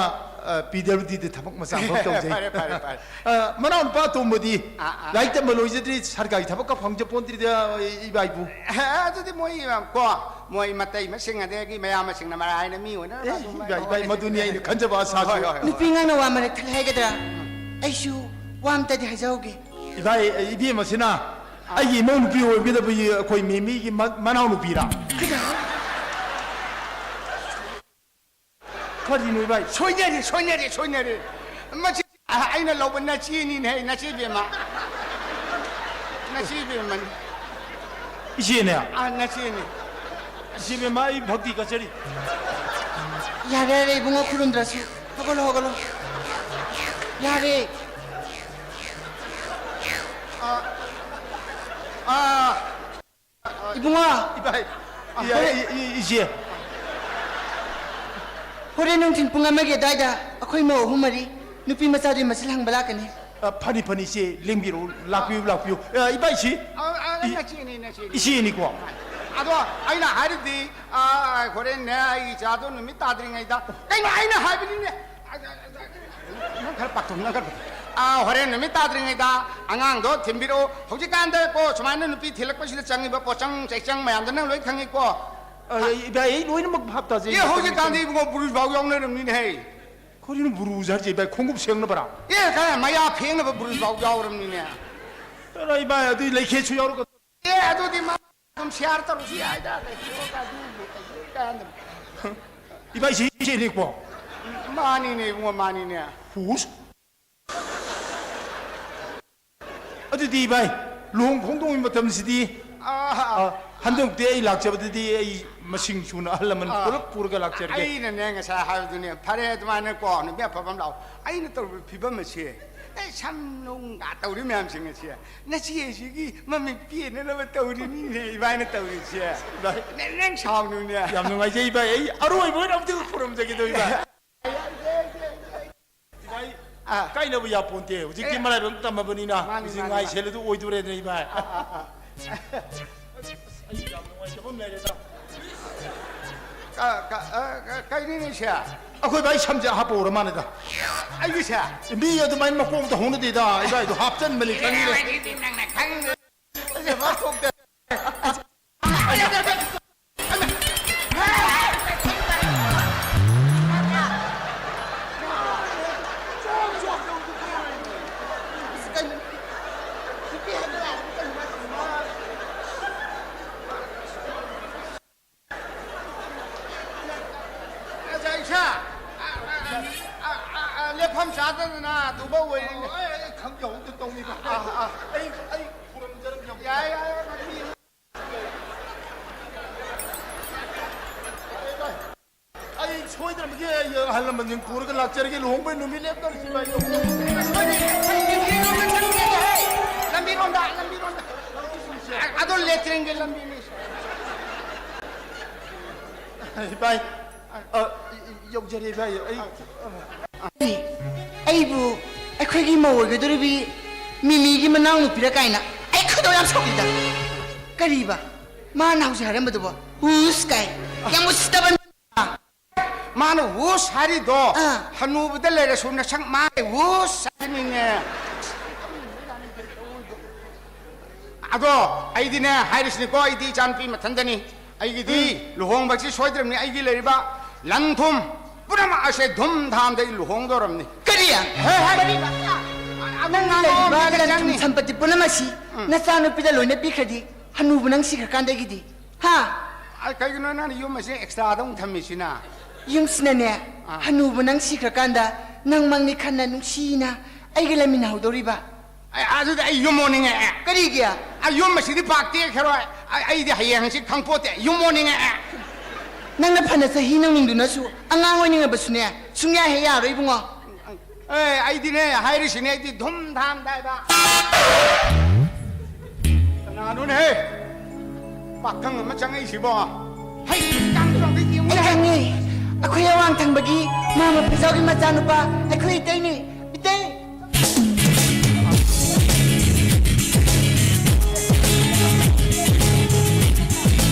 ꯑ, ꯄꯤ ꯗꯕ꯭ꯂꯤꯎ ꯗꯤꯗ ꯊꯕꯛ ꯃꯆꯥ ꯑꯃꯈꯛ ꯇꯧꯖꯩ꯫ ꯐꯔꯦ, ꯐꯔꯦ, ꯐꯔꯦ꯫ ꯑ, ꯃꯅꯥꯎ ꯅꯨꯄꯥ ꯑꯇꯣꯝꯕꯗꯤ ꯑꯥ, ꯑꯥ꯫ ꯂꯥꯏꯔꯤꯛ ꯇꯝꯕ ꯂꯣꯏꯖꯗ꯭ꯔꯤ, ꯁꯔꯀꯥꯔꯒꯤ ꯊꯕꯛꯀ ꯐꯪꯖ ꯄꯣꯟꯗ꯭ꯔꯤꯗ, ꯏꯕꯥꯏꯕꯨ꯫ ꯑꯦ, ꯑꯗꯨꯗꯤ ꯃꯣꯏ ꯀꯣ, ꯃꯣꯏ ꯃꯇꯩ ꯃꯁꯤꯡ ꯑꯗꯒꯤ ꯃꯌꯥꯝ ꯃꯁꯤꯡꯅ ꯃꯔꯥꯏꯅ ꯃꯤ ꯑꯣꯏꯅꯕ ꯑꯦ, ꯑꯗꯨꯝ ꯏꯕꯥꯏ, ꯏꯕꯥꯏ, ꯃꯗꯨꯅꯤ ꯑꯩꯅ ꯈꯟꯖꯕ ꯑꯁꯥꯁꯨ꯫ ꯍꯣꯏ, ꯍꯣꯏ, ꯍꯣꯏ꯫ ꯅꯨꯄꯤ ꯑꯉꯥꯡꯅ ꯋꯥ ꯃꯔꯛ ꯊꯠꯂꯦ ꯍꯥꯏꯒꯗ꯭ꯔꯥ? ꯑꯩꯁꯨ ꯋꯥ ꯑꯝꯇꯗꯤ ꯍꯥꯏꯖꯍꯧꯒꯦ꯫ ꯏꯕꯥꯏ, ꯏꯕꯦꯝꯃꯁꯤꯅ ꯑꯩꯒꯤ ꯏꯃꯧ ꯅꯨꯄꯤ ꯑꯣꯏꯒꯗꯕꯒꯤ ꯑꯩꯈꯣꯏ ꯃꯦꯃꯤꯒꯤ ꯃ-, ꯃꯅꯥꯎ ꯅꯨꯄꯤꯔꯥ? ꯀꯔꯤꯅꯣ ꯏꯕꯥꯏ? ꯁꯣꯏꯅꯔꯦ, ꯁꯣꯏꯅꯔꯦ, ꯁꯣꯏꯅꯔꯦ꯫ ꯃꯁꯤ ꯑꯩꯅ ꯂꯧꯕ ꯅꯆꯦꯅꯤꯅꯦ, ꯅꯆꯦ ꯕꯦꯝꯃ꯫ ꯅꯆꯦ ꯕꯦꯝꯃꯅꯤ꯫ ꯏꯆꯦꯅꯦ? ꯑꯥ, ꯅꯆꯦꯅꯤ꯫ ꯏꯆꯦ ꯕꯦꯝꯃ, ꯑꯩ ꯚꯛꯇꯤ ꯀꯠꯆꯔꯤ꯫ ꯌꯥꯔꯦ, ꯌꯥꯔꯦ, ꯏꯕꯨꯡꯉꯣ, ꯈꯨꯔꯨꯝꯗ꯭ꯔꯁꯨ꯫ ꯍꯧꯒꯠꯂꯣ, ꯍꯧꯒꯠꯂꯣ꯫ ꯌꯥꯔꯦ꯫ ꯑꯥ, ꯑꯥ, ꯏꯕꯨꯡꯉꯣ, ꯏꯕꯥꯏ, ꯏ-, ꯏ-, ꯏ-, ꯏꯆꯦ꯫ ꯍꯣꯔꯦꯟ ꯅꯨꯡꯊꯤꯜ ꯄꯨꯡ ꯑꯃꯒꯤ ꯑꯗꯨꯋꯥꯏꯗ ꯑꯩꯈꯣꯏ ꯃꯧ ꯑꯍꯨꯝ ꯃꯔꯤ ꯅꯨꯄꯤ ꯃꯆꯥꯗꯨꯒꯤ ꯃꯆꯤꯜ ꯍꯪꯕ ꯂꯥꯛꯀꯅꯤ꯫ ꯑ, ꯐꯅꯤ, ꯐꯅꯤ, ꯏꯆꯦ, ꯂꯦꯡꯕꯤꯔꯛꯎ, ꯂꯥꯛꯄꯤꯌꯨ, ꯂꯥꯛꯄꯤꯌꯨ꯫ ꯑ, ꯏꯕꯥꯏꯁꯤ, ꯑꯥ, ꯑꯥ, ꯏ-, ꯅꯆꯦꯅꯤ, ꯅꯆꯦꯅꯤ꯫ ꯏꯆꯦꯅꯤꯀꯣ꯫ ꯑꯗꯣ ꯑꯩꯅ ꯍꯥꯏꯔꯤꯗꯤ, ꯑꯥ, ꯍꯣꯔꯦꯟꯅꯦ ꯑꯩꯒꯤ ꯏꯆꯥꯗꯣ ꯅꯨꯃꯤꯠ ꯇꯥꯗ꯭ꯔꯤꯉꯩꯗ, ꯀꯩꯅꯣ ꯑꯩꯅ ꯍꯥꯏꯕꯅꯤꯅꯦ꯫ ꯅꯪ ꯈꯔ ꯄꯥꯊꯣꯛ, ꯅꯪ ꯈꯔ ꯄꯥꯊꯣꯛ꯫ ꯑꯥ, ꯍꯣꯔꯦꯟ ꯅꯨꯃꯤꯠ ꯇꯥꯗ꯭ꯔꯤꯉꯩꯗ ꯑꯉꯥꯡꯗꯣ ꯊꯤꯟꯕꯤꯔꯛꯑꯣ꯫ ꯍꯧꯖꯤꯛꯀꯥꯟꯗ ꯀꯣ ꯁꯨꯃꯥꯏꯅ ꯅꯨꯄꯤ ꯊꯤꯜꯂꯛꯄꯁꯤꯗ ꯆꯪꯉꯤꯕ ꯄꯣꯠꯆꯪ ꯆꯩꯆꯪ ꯃꯌꯥꯝꯗꯣ ꯅꯪ ꯂꯣꯏ ꯈꯪꯉꯤꯀꯣ꯫ ꯑ, ꯏꯕꯥꯏ, ꯑꯩ ꯂꯣꯏꯅꯃꯛ ꯚꯥꯞ ꯇꯥꯖꯩ꯫ ꯑꯦ, ꯍꯧꯖꯤꯛꯀꯥꯟꯗꯤ ꯏꯕꯨꯡꯉꯣ ꯕ꯭ꯔꯨꯁ ꯐꯥꯎ ꯌꯥꯎꯅꯔꯝꯅꯤꯅꯦ ꯍꯦ꯫ ꯀꯔꯤꯅꯣ ꯕ꯭ꯔꯨꯁ ꯍꯥꯏꯁꯦ ꯏꯕꯥꯏ? ꯈꯣꯡꯎꯞ ꯁꯦꯡꯅꯕꯔꯥ? ꯑꯦ, ꯀꯥꯏ ꯃꯌꯥ ꯐꯦꯡꯅꯕ ꯕ꯭ꯔꯨꯁ ꯐꯥꯎ ꯌꯥꯎꯔꯝꯅꯤꯅꯦ꯫ ꯑ, ꯏꯕꯥꯏ, ꯑꯗꯨꯏ ꯂꯩꯈꯦꯠꯁꯨ ꯌꯥꯎꯔꯒ꯫ ꯑꯦ, ꯑꯗꯨꯗꯤ ꯃꯥ ꯑꯗꯨꯝ ꯁꯤꯌꯥꯔ ꯇꯧꯔꯁꯨ ꯌꯥꯏꯗ, ꯂꯩꯈꯦꯠ ꯑꯗꯨꯕꯨ ꯀꯩꯁꯨ ꯀꯥꯟꯗꯕ꯫ ꯏꯕꯥꯏ, ꯁꯤ ꯏꯆꯦꯅꯤꯀꯣ꯫ ꯃꯥꯅꯤꯅꯦ ꯏꯕꯨꯡꯉꯣ, ꯃꯥꯅꯤꯅꯦ꯫ ꯍꯨꯁ꯫ ꯑꯗꯨꯗꯤ ꯏꯕꯥꯏ, ꯂꯨꯍꯣꯡ ꯈꯣꯡꯗꯣꯡꯕꯒꯤ ꯃꯇꯝꯁꯤꯗꯤ, ꯑꯥ, ꯑ, ꯍꯟꯗꯛꯇꯤ ꯑꯩ ꯂꯥꯛꯆꯕꯗꯗꯤ ꯑꯩ ꯃꯁꯤꯡ ꯁꯨꯅ ꯑꯍꯜ ꯂꯃꯟ ꯑꯥ꯫ ꯄꯨꯂꯞ ꯄꯨꯔꯒ ꯂꯥꯛꯆꯔꯒꯦ꯫ ꯑꯩꯅꯅꯦ ꯉꯁꯥꯏ ꯍꯥꯏꯕꯗꯨꯅꯦ, ꯐꯔꯦ ꯑꯗꯨꯃꯥꯏꯅ ꯀꯣ, ꯅꯨꯄꯤ ꯑꯐꯕ ꯑꯃ ꯂꯥꯛꯑꯣ꯫ ꯑꯩꯅ ꯇꯧꯔꯤꯕ ꯐꯤꯕꯝ ꯑꯁꯦ, ꯑꯩ ꯁꯝ ꯅꯨꯡꯒ ꯇꯧꯔꯤ ꯃꯌꯥꯝꯁꯤꯡ ꯑꯁꯦ, ꯅꯆꯦ ꯑꯁꯤꯒꯤ ꯃꯃꯤꯠ ꯄꯦꯟꯅꯅꯕ ꯇꯧꯔꯤꯅꯤꯅꯦ ꯏꯕꯥꯏꯅ ꯇꯧꯔꯤꯁꯦ꯫ ꯏꯕꯥꯏ꯫ ꯅꯪ, ꯅꯪ ꯁꯥꯎꯅꯨꯅꯦ꯫ ꯌꯥꯝ ꯅꯨꯡꯉꯥꯏꯖꯩ ꯏꯕꯥꯏ, ꯑꯩ ꯑꯔꯣꯏꯕ ꯑꯣꯏꯅ ꯑꯝꯇ ꯈꯨꯔꯨꯝꯖꯒꯦ ꯇꯧ ꯏꯕꯥꯏ꯫ ꯏꯕꯥꯏ, ꯑꯥ꯫ ꯀꯥꯏꯅꯕ ꯌꯥꯄꯣꯟꯇꯦ꯫ ꯍꯧꯖꯤꯛꯇꯤ ꯑꯦ꯫ ꯃꯔꯥꯏꯕꯛ ꯇꯝꯃꯕꯅꯤꯅ꯫ ꯃꯥꯅꯤ, ꯍꯧꯖꯤꯛ ꯃꯥꯅꯤ, ꯉꯥꯏ ꯃꯥꯅꯤ꯫ ꯁꯦꯜ ꯑꯗꯨ ꯑꯣꯏꯗꯣꯔꯦꯗꯅ, ꯏꯕꯥꯏ꯫ ꯑꯥ, ꯑꯥ, ꯑꯥ꯫ ꯑꯩ ꯌꯥꯝ ꯅꯨꯡꯉꯥꯏꯇꯕ ꯑꯃ ꯂꯩꯔꯦꯗ꯫ ꯀ-, ꯀ-, ꯑ, ꯀ-, ꯀꯩꯅꯤꯅꯦ ꯁꯦ? ꯑꯩꯈꯣꯏ ꯚꯥꯏ ꯁꯝꯁꯦ ꯍꯥꯞꯄ ꯍꯧꯔ ꯃꯥꯜꯂꯦꯗ꯫ ꯑꯩꯒꯤꯁꯦ? ꯃꯤ ꯑꯗꯨꯃꯥꯏꯅ ꯃꯀꯣꯛꯇ ꯍꯧꯅꯗꯦꯗ, ꯏꯕꯥꯏꯗꯣ ꯍꯥꯞꯆꯟꯕꯅꯤ, ꯈꯪꯉꯤꯗ꯫ ꯅꯪꯅ ꯈꯪꯗ-, ꯑꯁ, ꯏꯁꯥ, ꯑ, ꯑ, ꯂꯦꯞꯐꯝ ꯆꯥꯗꯗꯅ ꯑꯗꯨꯐꯥꯎ ꯑꯣꯏꯔꯤꯅꯦ꯫ ꯑꯩ, ꯑꯩ ꯈꯪꯖꯍꯧꯗ ꯇꯧꯅꯤꯕ꯫ ꯑ, ꯑ꯫ ꯑꯩ, ꯑꯩ ꯈꯨꯔꯨꯝꯖꯔꯝꯒꯦ꯫ ꯌꯥꯏ, ꯌꯥꯏ, ꯌꯥꯏ꯫ ꯑꯩ ꯁꯣꯏꯗꯅꯃꯛꯀꯤ ꯑꯩ ꯑꯍꯜ ꯂꯃꯟꯁꯤꯡ ꯄꯨꯔꯒ ꯂꯥꯛꯆꯔꯒꯦ, ꯂꯨꯍꯣꯡꯕꯩ ꯅꯨꯃꯤꯠ ꯂꯦꯞꯇꯧꯔꯤꯁꯤ, ꯚꯥꯏ꯫ ꯂꯝꯕꯤꯔꯣꯝꯗ, ꯂꯝꯕꯤꯔꯣꯝꯗ꯫ ꯑꯗꯣ ꯂꯦꯇ꯭ꯔꯤꯟꯒꯤ ꯂꯝꯕꯤꯅꯤ꯫ ꯏꯕꯥꯏ, ꯑ, ꯌꯧꯖꯔꯦ, ꯏꯕꯥꯏ꯫ ꯑꯩ ꯑꯩꯕꯨ ꯑꯩꯈꯣꯏꯒꯤ ꯃꯧ ꯑꯣꯏꯒꯗꯧꯔꯤꯕꯤ ꯃꯤꯃꯤꯒꯤ ꯃꯅꯥꯎꯅꯨꯄꯤꯔ ꯀꯥꯏꯅ ꯑꯩ ꯈꯣꯏꯗꯧ ꯌꯥꯝ ꯁꯥꯎꯈꯤꯗ꯫ ꯀꯔꯤꯕ? ꯃꯥꯅ ꯍꯧꯖꯤꯛ ꯍꯥꯏꯔꯝꯕꯗꯨꯕꯣ? ꯍꯨꯁ ꯀꯥꯏ꯫ ꯌꯥꯝ ꯎꯁꯤꯠꯇꯕ꯫ ꯃꯥꯅ ꯍꯨꯁ ꯍꯥꯏꯔꯤꯗꯣ, ꯑꯥ꯫ ꯍꯅꯨꯕꯗ ꯂꯩꯔꯁꯨ ꯅꯁꯛ ꯃꯥꯡꯉꯦ ꯍꯨꯁ ꯍꯥꯏꯔꯤꯅꯤꯅꯦ꯫ ꯑꯗꯣ ꯑꯩꯗꯤꯅꯦ ꯍꯥꯏꯔꯤꯁꯤꯅꯤꯀꯣ, ꯑꯩꯗꯤ ꯏꯆꯥꯅꯨꯄꯤ ꯃꯊꯟꯗꯅꯤ꯫ ꯑꯩꯒꯤꯗꯤ ꯎꯝ꯫ ꯂꯨꯍꯣꯡꯕꯁꯤ ꯁꯣꯏꯗ꯭ꯔꯕꯅꯤ꯫ ꯑꯩꯒꯤ ꯂꯩꯔꯤꯕ ꯂꯟ ꯊꯨꯝ ꯄꯨꯝꯅꯃꯛ ꯑꯁꯦ ꯙꯨꯝ ꯙꯥꯝꯗ ꯑꯩ ꯂꯨꯍꯣꯡꯗꯧꯔꯕꯅꯤ꯫ ꯀꯔꯤ? ꯍꯦ, ꯍꯦ꯫ ꯀꯔꯤꯕ? ꯑꯗꯨꯝ ꯅꯪ ꯉꯥꯡꯉꯣ, ꯂꯩꯔꯤꯕ ꯃꯤꯅ ꯂꯟ ꯊꯨꯝ ꯆꯪꯅꯤ꯫ ꯁꯝꯄꯇꯤ ꯄꯨꯝꯅꯃꯛ ꯑꯁꯤ ꯎꯝ꯫ ꯅꯆꯥꯅꯨꯄꯤꯗ ꯂꯣꯏꯅ ꯄꯤꯈ꯭ꯔꯗꯤ ꯍꯅꯨꯕ ꯅꯪ ꯁꯤꯈ꯭ꯔꯀꯥꯟꯗꯒꯤꯗꯤ, ꯍꯥ? ꯑ, ꯀꯩꯒꯤꯅꯣ ꯅꯪꯅ ꯌꯨꯝ ꯑꯁꯦ ꯑꯦꯛꯁꯇ꯭ꯔꯥꯗ ꯑꯃꯨꯛ ꯊꯝꯃꯤꯁꯤꯅ? ꯌꯨꯝꯁꯤꯅꯅꯦ, ꯑꯥ꯫ ꯍꯅꯨꯕ ꯅꯪ ꯁꯤꯈ꯭ꯔꯀꯥꯟꯗ ꯅꯪ ꯃꯪꯅꯤ ꯈꯟꯅ ꯅꯨꯡꯁꯤꯅ ꯑꯩꯒ ꯂꯩꯃꯤꯟꯅꯍꯧꯗꯧꯔꯤꯕ꯫ ꯑꯩ, ꯑꯗꯨꯗꯤ ꯑꯩ ꯌꯨꯝ ꯑꯣꯟꯅꯤꯡꯉꯛꯑꯦ꯫ ꯀꯔꯤꯒꯤ? ꯑꯩ ꯌꯨꯝ ꯑꯁꯤꯗꯤ ꯄꯥꯛ ꯇꯦꯛꯈ꯭ꯔꯣꯏ꯫ ꯑꯩ, ꯑꯩꯗꯤ ꯍꯌꯦꯡ ꯍꯪꯆꯤꯠ ꯈꯪꯄꯣꯠꯇꯦ꯫ ꯌꯨꯝ ꯑꯣꯟꯅꯤꯡꯉꯛꯑꯦ꯫ ꯅꯪꯅ ꯐꯅ ꯆꯍꯤ ꯅꯧꯅꯤꯡꯗꯨꯅꯁꯨ ꯑꯉꯥꯡ ꯑꯣꯏꯅꯤꯡꯉꯕꯁꯨꯅꯦ, ꯁꯨꯡꯌꯥ ꯍꯦꯛ ꯌꯥꯔꯣꯏ ꯏꯕꯨꯡꯉꯣ꯫ ꯑꯦ, ꯑꯩꯗꯤꯅꯦ, ꯍꯥꯏꯔꯤꯁꯤꯅꯦ, ꯑꯩꯗꯤ ꯙꯨꯝ ꯙꯥꯝ ꯗꯥꯏꯕ꯫ ꯀꯅꯥꯅꯣꯅꯦꯍꯦ? ꯄꯥꯈꯪ ꯑꯃ ꯆꯪꯉꯛꯏꯁꯤꯕꯣ? ꯍꯩ, ꯀꯥꯡ ꯆꯥꯎꯕꯩ ꯌꯦꯡꯉꯨꯅꯦ꯫ ꯑꯩ ꯈꯪꯉꯤ꯫ ꯑꯩꯈꯣꯏ ꯑꯋꯥꯡ ꯊꯪꯕꯒꯤ ꯃꯥꯃ ꯐꯤꯖꯥꯎꯒꯤ ꯃꯆꯥꯅꯨꯄꯥ, ꯑꯩꯈꯣꯏ ꯏꯇꯩꯅꯤ꯫ ꯏꯇꯩ!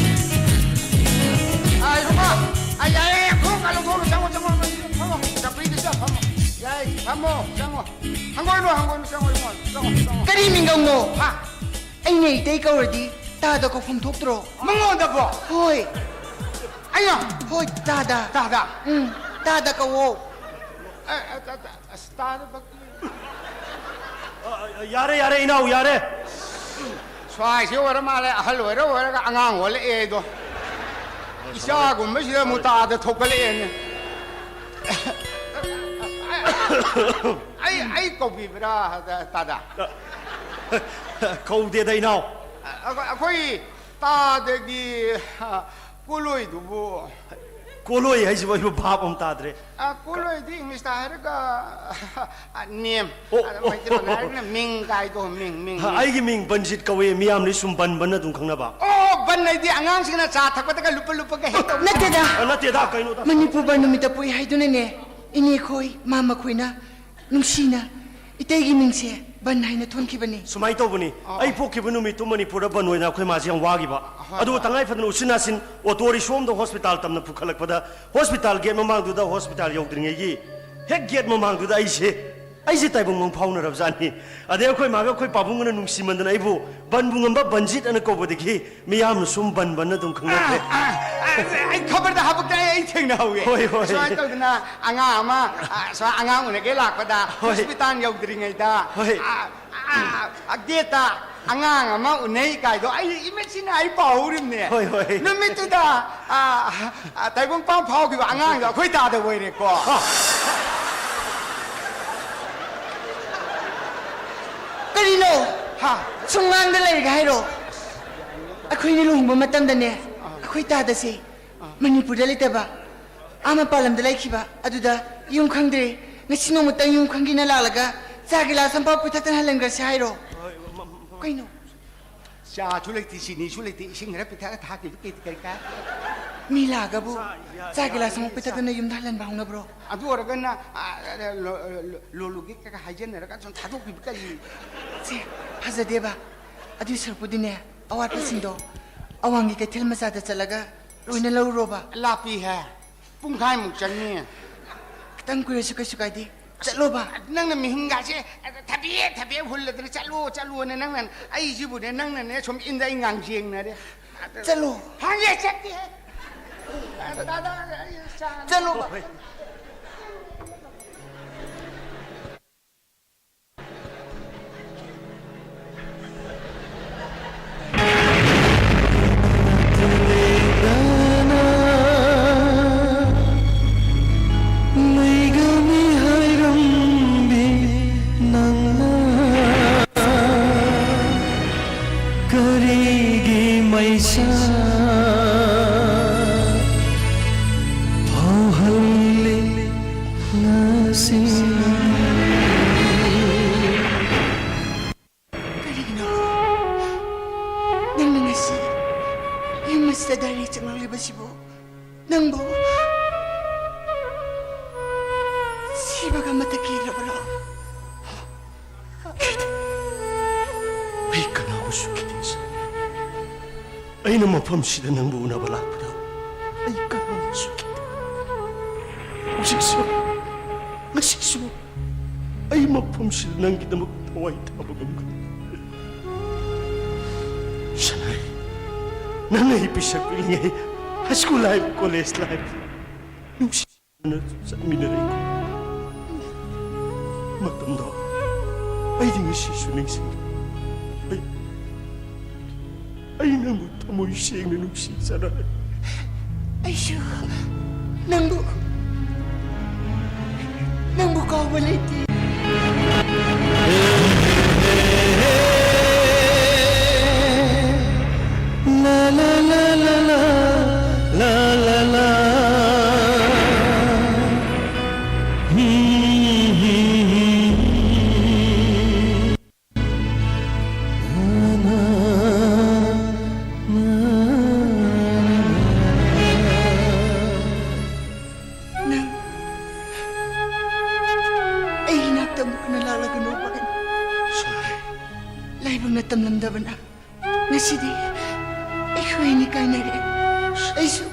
ꯆꯪꯉꯣ, ꯆꯪꯉꯣ꯫ ꯍꯪꯒꯣꯏꯅꯨ, ꯍꯪꯒꯣꯏꯅꯨ, ꯆꯪꯉꯣ, ꯏꯕꯨꯡꯉꯣ, ꯆꯪꯉꯣ, ꯆꯪꯉꯣ꯫ ꯀꯔꯤ ꯃꯤꯡꯒꯧꯅꯣ? ꯍꯥ? ꯑꯩꯅ ꯏꯇꯩ ꯀꯧꯔꯗꯤ ꯇꯥꯗ ꯀꯧꯐꯝ ꯊꯣꯛꯇ꯭ꯔꯣ? ꯃꯉꯣꯟꯗꯕꯣ? ꯍꯣꯏ꯫ ꯑꯩꯅ? ꯍꯣꯏ, ꯇꯥꯗ꯫ ꯇꯥꯗ? ꯎꯝ, ꯇꯥꯗ ꯀꯧꯋꯣ꯫ ꯑ, ꯑ, ꯇꯥ-, ꯇꯥ-, ꯑꯁ, ꯇꯥꯗ ꯕꯛꯇꯤ꯫ ꯑ, ꯑ, ꯌꯥꯔꯦ, ꯌꯥꯔꯦ, ꯏꯅꯥꯎ, ꯌꯥꯔꯦ꯫ ꯁ꯭ꯋꯥꯏꯁꯦ ꯑꯣꯏꯔ ꯃꯥꯜꯂꯦ, ꯑꯍꯜ ꯑꯣꯏꯔ ꯑꯣꯏꯔꯒ ꯑꯉꯥꯡ ꯑꯣꯜꯂꯛꯑꯦ ꯑꯩꯗꯣ꯫ ꯏꯆꯥꯒꯨꯝꯕꯁꯤꯗ ꯑꯃꯨꯛ ꯇꯥꯗ ꯊꯣꯛꯀꯠꯂꯛꯑꯦꯅꯦ꯫ ꯑꯩ, ꯑꯩ ꯀꯧꯕꯤꯕ꯭ꯔꯥ, ꯇꯥꯗ? ꯀꯧꯗꯦꯗ, ꯏꯅꯥꯎ꯫ ꯑꯩꯈꯣꯏ, ꯑꯩꯈꯣꯏ ꯇꯥꯗꯒꯤ, ꯑ, ꯀꯣꯂꯣꯏꯗꯨꯕꯨ꯫ ꯀꯣꯂꯣꯏ ꯍꯥꯏꯁꯤꯕꯨ ꯑꯩꯕꯨ ꯚꯥꯞ ꯑꯃ ꯇꯥꯗ꯭ꯔꯦ꯫ ꯑ, ꯀꯣꯂꯣꯏꯗꯤ ꯏꯪꯂꯤꯁꯇ ꯍꯥꯏꯔꯒ, ꯑ, name꯫ ꯑꯣ, ꯑꯗ ꯑꯣ, ꯃꯩꯇꯩꯂꯣꯟꯗ ꯑꯣ, ꯑꯣ꯫ ꯍꯥꯏꯔꯒꯅ ꯃꯤꯡ ꯀꯥꯏꯗꯣ, ꯃꯤꯡ, ꯃꯤꯡ, ꯑ, ꯃꯤꯡ꯫ ꯑꯩꯒꯤ ꯃꯤꯡ ꯕꯟꯖꯤꯠ ꯀꯧꯏ, ꯃꯤꯌꯥꯝꯅ ꯁꯨꯝ ꯕꯟ ꯕꯟ ꯑꯗꯨꯝ ꯈꯪꯅꯕ꯫ ꯑꯣ, ꯕꯟ ꯍꯥꯏꯗꯤ ꯑꯉꯥꯡꯁꯤꯡꯅ ꯆꯥ ꯊꯛꯄꯗꯒ ꯂꯨꯞꯄ ꯂꯨꯞꯄꯒ ꯍꯦꯛ ꯇꯧꯕ꯫ ꯅꯠꯇꯦꯗ꯫ ꯑ, ꯅꯠꯇꯦꯗ, ꯀꯩꯅꯣꯗ꯫ ꯃꯅꯤꯄꯨꯔ ꯕꯟ ꯅꯨꯃꯤꯠꯇ ꯄꯣꯛꯏ ꯍꯥꯏꯗꯨꯅꯅꯦ, ꯏꯅꯦꯈꯣꯏ, ꯃꯥꯃꯈꯣꯏꯅ ꯅꯨꯡꯁꯤꯅ ꯏꯇꯩꯒꯤ ꯃꯤꯡꯁꯦ ꯕꯟ ꯍꯥꯏꯅ ꯊꯣꯟꯈꯤꯕꯅꯤ꯫ ꯁꯨꯃꯥꯏꯅ ꯇꯧꯕꯅꯤ, ꯑꯣ꯫ ꯑꯩ ꯄꯣꯛꯈꯤꯕ ꯅꯨꯃꯤꯠꯇꯨ ꯃꯅꯤꯄꯨꯔꯗ ꯕꯟ ꯑꯣꯏꯅ ꯑꯩꯈꯣꯏ ꯃꯥꯁꯦ ꯌꯥꯝ ꯋꯥꯈꯤꯕ꯫ ꯍꯣꯏ, ꯑꯗꯨꯒ ꯍꯣꯏ꯫ ꯇꯉꯥꯏ ꯐꯗꯅ ꯎꯆꯤꯟ ꯅꯥꯆꯤꯟ ꯑꯣꯇꯣ ꯔꯤꯛꯁꯣ ꯑꯃꯗ ꯍꯣꯁꯄꯤꯇꯥꯜ ꯇꯝꯅ ꯄꯨꯈꯠꯂꯛꯄꯗ, ꯍꯣꯁꯄꯤꯇꯥꯜ ꯒꯦꯠ ꯃꯃꯥꯡꯗꯨꯗ, ꯍꯣꯁꯄꯤꯇꯥꯜ ꯌꯧꯗ꯭ꯔꯤꯉꯩꯒꯤ ꯍꯦꯛ ꯒꯦꯠ ꯃꯃꯥꯡꯗꯨꯗ ꯑꯩꯁꯦ, ꯑꯩꯁꯦ ꯇꯥꯏꯕꯪ ꯃꯪ ꯐꯥꯎꯅꯔꯕ ꯖꯥꯠꯅꯤ꯫ ꯑꯗꯩ ꯑꯩꯈꯣꯏ ꯃꯥꯒ ꯑꯩꯈꯣꯏ ꯄꯥꯕꯨꯡꯒꯅ ꯅꯨꯡꯁꯤꯃꯟꯗꯅ ꯑꯩꯕꯨ ꯕꯟꯕꯨ ꯉꯝꯕ ꯕꯟꯖꯤꯠ ꯑꯅ ꯀꯧꯕꯗꯒꯤ ꯃꯤꯌꯥꯝꯅ ꯁꯨꯝ ꯕꯟ ꯕꯟ ꯑꯗꯨꯝ ꯈꯪꯅꯈ꯭ꯔꯦ꯫ ꯑ, ꯑ, ꯑ, ꯑꯩ ꯈꯕꯔꯗ ꯍꯥꯄꯛꯇ ꯑꯩ ꯊꯦꯡꯅꯍꯧꯋꯦ꯫ ꯍꯣꯏ, ꯍꯣꯏ꯫ ꯁꯨꯃꯥꯏꯅ ꯇꯧꯗꯅ ꯑꯉꯥꯡ ꯑꯃ, ꯑ, ꯁꯨꯃꯥꯏꯅ ꯑꯉꯥꯡ ꯎꯅꯒꯦ ꯂꯥꯛꯄꯗ ꯍꯣꯏ꯫ ꯍꯣꯁꯄꯤꯇꯥꯜ ꯌꯧꯗ꯭ꯔꯤꯉꯩꯗ, ꯍꯣꯏ꯫ ꯑ, ꯑ, ꯑ, ꯒꯦꯠꯇ ꯑꯉꯥꯡ ꯑꯃ ꯎꯅꯩ ꯀꯥꯏꯗꯣ ꯑꯩ ꯏꯃꯤꯠꯁꯤꯅ ꯑꯩ ꯄꯥꯎꯍꯧꯔꯤꯕꯅꯦ꯫ ꯍꯣꯏ, ꯍꯣꯏ꯫ ꯅꯨꯃꯤꯠꯇꯨꯗ, ꯑ, ꯑ, ꯇꯥꯏꯕꯪꯄꯥꯟ ꯐꯥꯎꯈꯤꯕ ꯑꯉꯥꯡꯗꯣ ꯑꯩꯈꯣꯏ ꯇꯥꯗ ꯑꯣꯏꯔꯦꯀꯣ꯫ ꯀꯔꯤꯅꯣ? ꯍꯥ? ꯁꯨꯝ ꯉꯥꯡꯗ ꯂꯩꯔꯒ ꯍꯥꯏꯔꯣ? ꯑꯩꯈꯣꯏꯅ ꯂꯨꯍꯣꯡꯕ ꯃꯇꯝꯗꯅꯦ, ꯑꯩꯈꯣꯏ ꯇꯥꯗꯁꯦ ꯃꯅꯤꯄꯨꯔꯗ ꯂꯩꯇꯕ, ꯑꯥ ꯃꯄꯥꯟ ꯂꯝꯗ ꯂꯩꯈꯤꯕ, ꯑꯗꯨꯗ ꯌꯨꯝ ꯈꯪꯗ꯭ꯔꯦ꯫ ꯉꯁꯤ ꯅꯣꯡꯃꯇꯪ ꯌꯨꯝ ꯈꯪꯒꯦꯅ ꯂꯥꯛꯂꯒ ꯆꯥ ꯒꯤꯂꯥꯁ ꯑꯃꯐꯥꯎ ꯄꯤꯊꯛꯇꯅ ꯍꯜꯍꯟꯈ꯭ꯔꯁꯦ ꯍꯥꯏꯔꯣ? ꯀꯩꯅꯣ? ꯆꯥꯁꯨ ꯂꯩꯇꯦ, ꯆꯤꯅꯤꯁꯨ ꯂꯩꯇꯦ, ꯏꯁꯤꯡ ꯈꯔ ꯄꯤꯊꯛꯑꯒ ꯊꯥꯈꯤꯕ ꯀꯩꯗꯤ ꯀꯔꯤ ꯀꯥꯏ? ꯃꯤ ꯂꯥꯛꯑꯒꯕꯨ ꯆꯥ, ꯌꯥ-, ꯆꯥ ꯌꯥ-, ꯒꯤꯂꯥꯁ ꯑꯃꯨꯛ ꯆꯥ-, ꯄꯤꯊꯛꯇꯅ ꯌꯨꯝꯗ ꯍꯜꯍꯟꯕ ꯍꯧꯅꯕ꯭ꯔꯣ? ꯑꯗꯨ ꯑꯣꯏꯔꯒꯅ, ꯑ, ꯑ, ꯂꯣ-, ꯂꯣ-, ꯂꯣꯂꯨꯒꯤ ꯀꯩꯀꯥ ꯍꯥꯏꯖꯟꯅꯔꯒ ꯁꯨꯝ ꯊꯥꯗꯣꯛꯄꯤꯕ ꯀꯔꯤ? ꯁꯦ, ꯐꯖꯗꯦꯕ꯫ ꯑꯗꯨꯏ ꯁꯔꯨꯛꯄꯨꯗꯤꯅꯦ, ꯑꯋꯥꯠꯄꯁꯤꯡꯗꯣ ꯑꯋꯥꯡꯒꯤ ꯀꯩꯊꯦꯜ ꯃꯆꯥꯗ ꯆꯠꯂꯒ ꯂꯣꯏꯅ ꯂꯧꯔꯨꯔꯣꯕ꯫ ꯂꯥꯞꯄꯤꯍꯦ, ꯄꯨꯡꯈꯥꯏꯃꯨꯛ ꯆꯪꯅꯤ꯫ ꯈꯤꯇꯪ ꯀꯨꯏꯔꯁꯨ ꯀꯩꯁꯨ ꯀꯥꯏꯗꯦ꯫ ꯆꯠꯂꯣꯕ꯫ ꯅꯪꯅ ꯃꯤꯍꯨꯟꯒꯥꯁꯦ ꯊꯕꯦ ꯊꯕꯦ ꯍꯨꯜꯂꯗꯅ "ꯆꯠꯂꯣ, ꯆꯠꯂꯣꯅ" ꯅꯪꯅ ꯑꯩꯁꯤꯕꯨꯅꯦ, ꯅꯪꯅꯅꯦ ꯁꯨꯝ ꯏꯟꯗ ꯑꯩ ꯉꯥꯡꯖꯦꯡꯅꯔꯦ꯫ ꯆꯠꯂꯣ꯫ ꯐꯪꯉꯦ, ꯆꯠꯀꯦ꯫ ꯗꯥꯗꯥ, ꯑꯩ ꯆꯥ- ꯆꯠꯂꯣꯕ꯫ ꯂꯩꯒꯅꯤ ꯍꯥꯏꯔꯝꯕꯤ ꯅꯪꯅ ꯀꯔꯤꯒꯤ ꯃꯩꯁꯥ ꯐꯥꯎꯍꯜꯂꯤ ꯉꯁꯤ? ꯀꯔꯤꯒꯤꯅꯣ ꯅꯪꯅ ꯉꯁꯤ ꯌꯨꯝ ꯑꯁꯤꯗ ꯗꯥꯏꯔꯤ ꯆꯪꯂꯛꯂꯤꯕꯁꯤꯕꯨ? ꯅꯪꯕꯨ ꯁꯤꯕꯒ ꯑꯃꯠꯇ ꯀꯤꯔꯕ꯭ꯔꯣ? ꯀꯤꯗꯦ꯫ ꯑꯩ ꯀꯅꯥꯕꯨꯁꯨ ꯀꯤꯗꯦ, ꯁꯥꯔ꯫ ꯑꯩꯅ ꯃꯐꯝꯁꯤꯗ ꯅꯪꯕꯨ ꯎꯅꯕ ꯂꯥꯛꯄꯗ ꯑꯩ ꯀꯅꯥꯕꯨꯁꯨ ꯀꯤꯗꯦ꯫ ꯍꯧꯖꯤꯛꯁꯨ, ꯉꯁꯤꯁꯨ ꯑꯩ ꯃꯐꯝꯁꯤꯗ ꯅꯪꯒꯤꯗꯃꯛ ꯊꯋꯥꯏ ꯊꯥꯕ ꯉꯝꯒꯅꯤ꯫ ꯁꯅꯥꯏ, ꯅꯪ ꯑꯩ ꯄꯤꯁꯛ ꯄꯤꯛꯂꯤꯉꯩ, high school life, college life, ꯅꯨꯡꯁꯤꯅ ꯆꯠꯃꯤꯟꯅꯔꯛꯏ꯫ ꯃꯇꯝꯗꯣ ꯑꯩꯗꯤ ꯉꯁꯤꯁꯨ ꯅꯤꯡꯁꯤꯡꯂꯤ꯫ ꯑꯩ, ꯑꯩ ꯅꯪꯕꯨ ꯊꯃꯣꯏ ꯁꯦꯡꯅ ꯅꯨꯡꯁꯤ, ꯁꯅꯥꯏ꯫ ꯑꯩꯁꯨ ꯅꯪꯕꯨ, ꯅꯪꯕꯨ ꯀꯥꯎꯕ ꯂꯩꯇꯦ꯫ ꯂꯥ, ꯂꯥ, ꯂꯥ, ꯂꯥ, ꯂꯥ, ꯂꯥ, ꯂꯥ, ꯂꯥ꯫ ꯅꯪ ꯑꯩ ꯏꯅꯥꯛꯇ ꯑꯃꯨꯛ ꯍꯟꯅ ꯂꯥꯛꯂꯒꯅꯨ, ꯚꯥꯏ꯫ ꯁꯣꯔꯤ꯫ ꯂꯥꯏꯕꯛꯅ ꯇꯝꯂꯝꯗꯕꯅ ꯉꯁꯤꯗꯤ ꯑꯩꯈꯣꯏ ꯑꯅꯤ ꯀꯥꯏꯅꯔꯦ꯫ ꯑꯩꯁꯨ,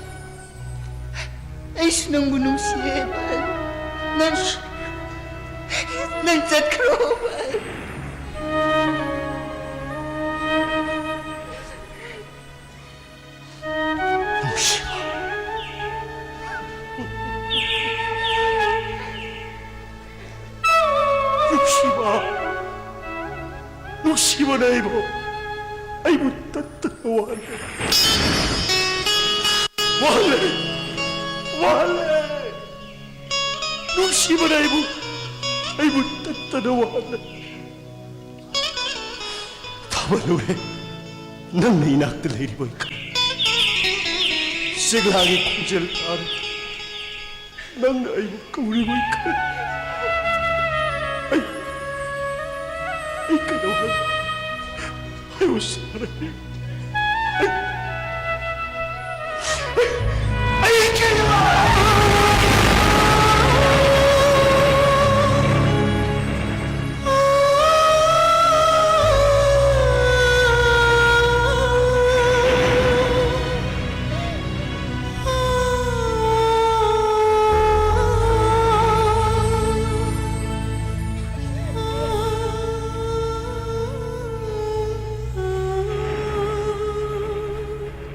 ꯑꯩꯁꯨ ꯅꯪꯕꯨ ꯅꯨꯡꯁꯤꯌꯦ, ꯚꯥꯏ꯫ ꯅꯪ ꯅꯪ ꯆꯠꯈ꯭ꯔꯣ꯫ ꯅꯨꯡꯁꯤꯕ꯫ ꯅꯨꯡꯁꯤꯕ꯫ ꯅꯨꯡꯁꯤꯕꯅ ꯑꯩꯕꯨ, ꯑꯩꯕꯨ ꯇꯠꯇꯅ ꯋꯥꯍꯜꯂꯦ꯫ ꯋꯥꯍꯜꯂꯦ꯫ ꯋꯥꯍꯜꯂꯦ꯫ ꯅꯨꯡꯁꯤꯕꯅ ꯑꯩꯕꯨ, ꯑꯩꯕꯨ ꯇꯠꯇꯅ ꯋꯥꯍꯜꯂꯦ꯫ ꯊꯥꯕꯜꯂꯨꯔꯦ, ꯅꯪꯅ ꯏꯅꯥꯛꯇ ꯂꯩꯔꯤꯕꯣꯏ ꯈꯜꯂꯦ꯫ ꯆꯦꯛꯂꯥꯒꯤ ꯈꯣꯟꯖꯦꯜ ꯇꯥꯔꯦ, ꯅꯪꯅ ꯑꯩꯕꯨ ꯀꯧꯔꯤꯕꯣꯏ ꯈꯜꯂꯦ꯫ ꯑꯩ, ꯑꯩ ꯀꯩꯗꯧꯍꯟ-, ꯑꯩꯕꯨ ꯁꯥꯟꯅꯔꯤ꯫ ꯑꯩ, ꯑꯩ ꯀꯩꯗꯧꯍꯟ-,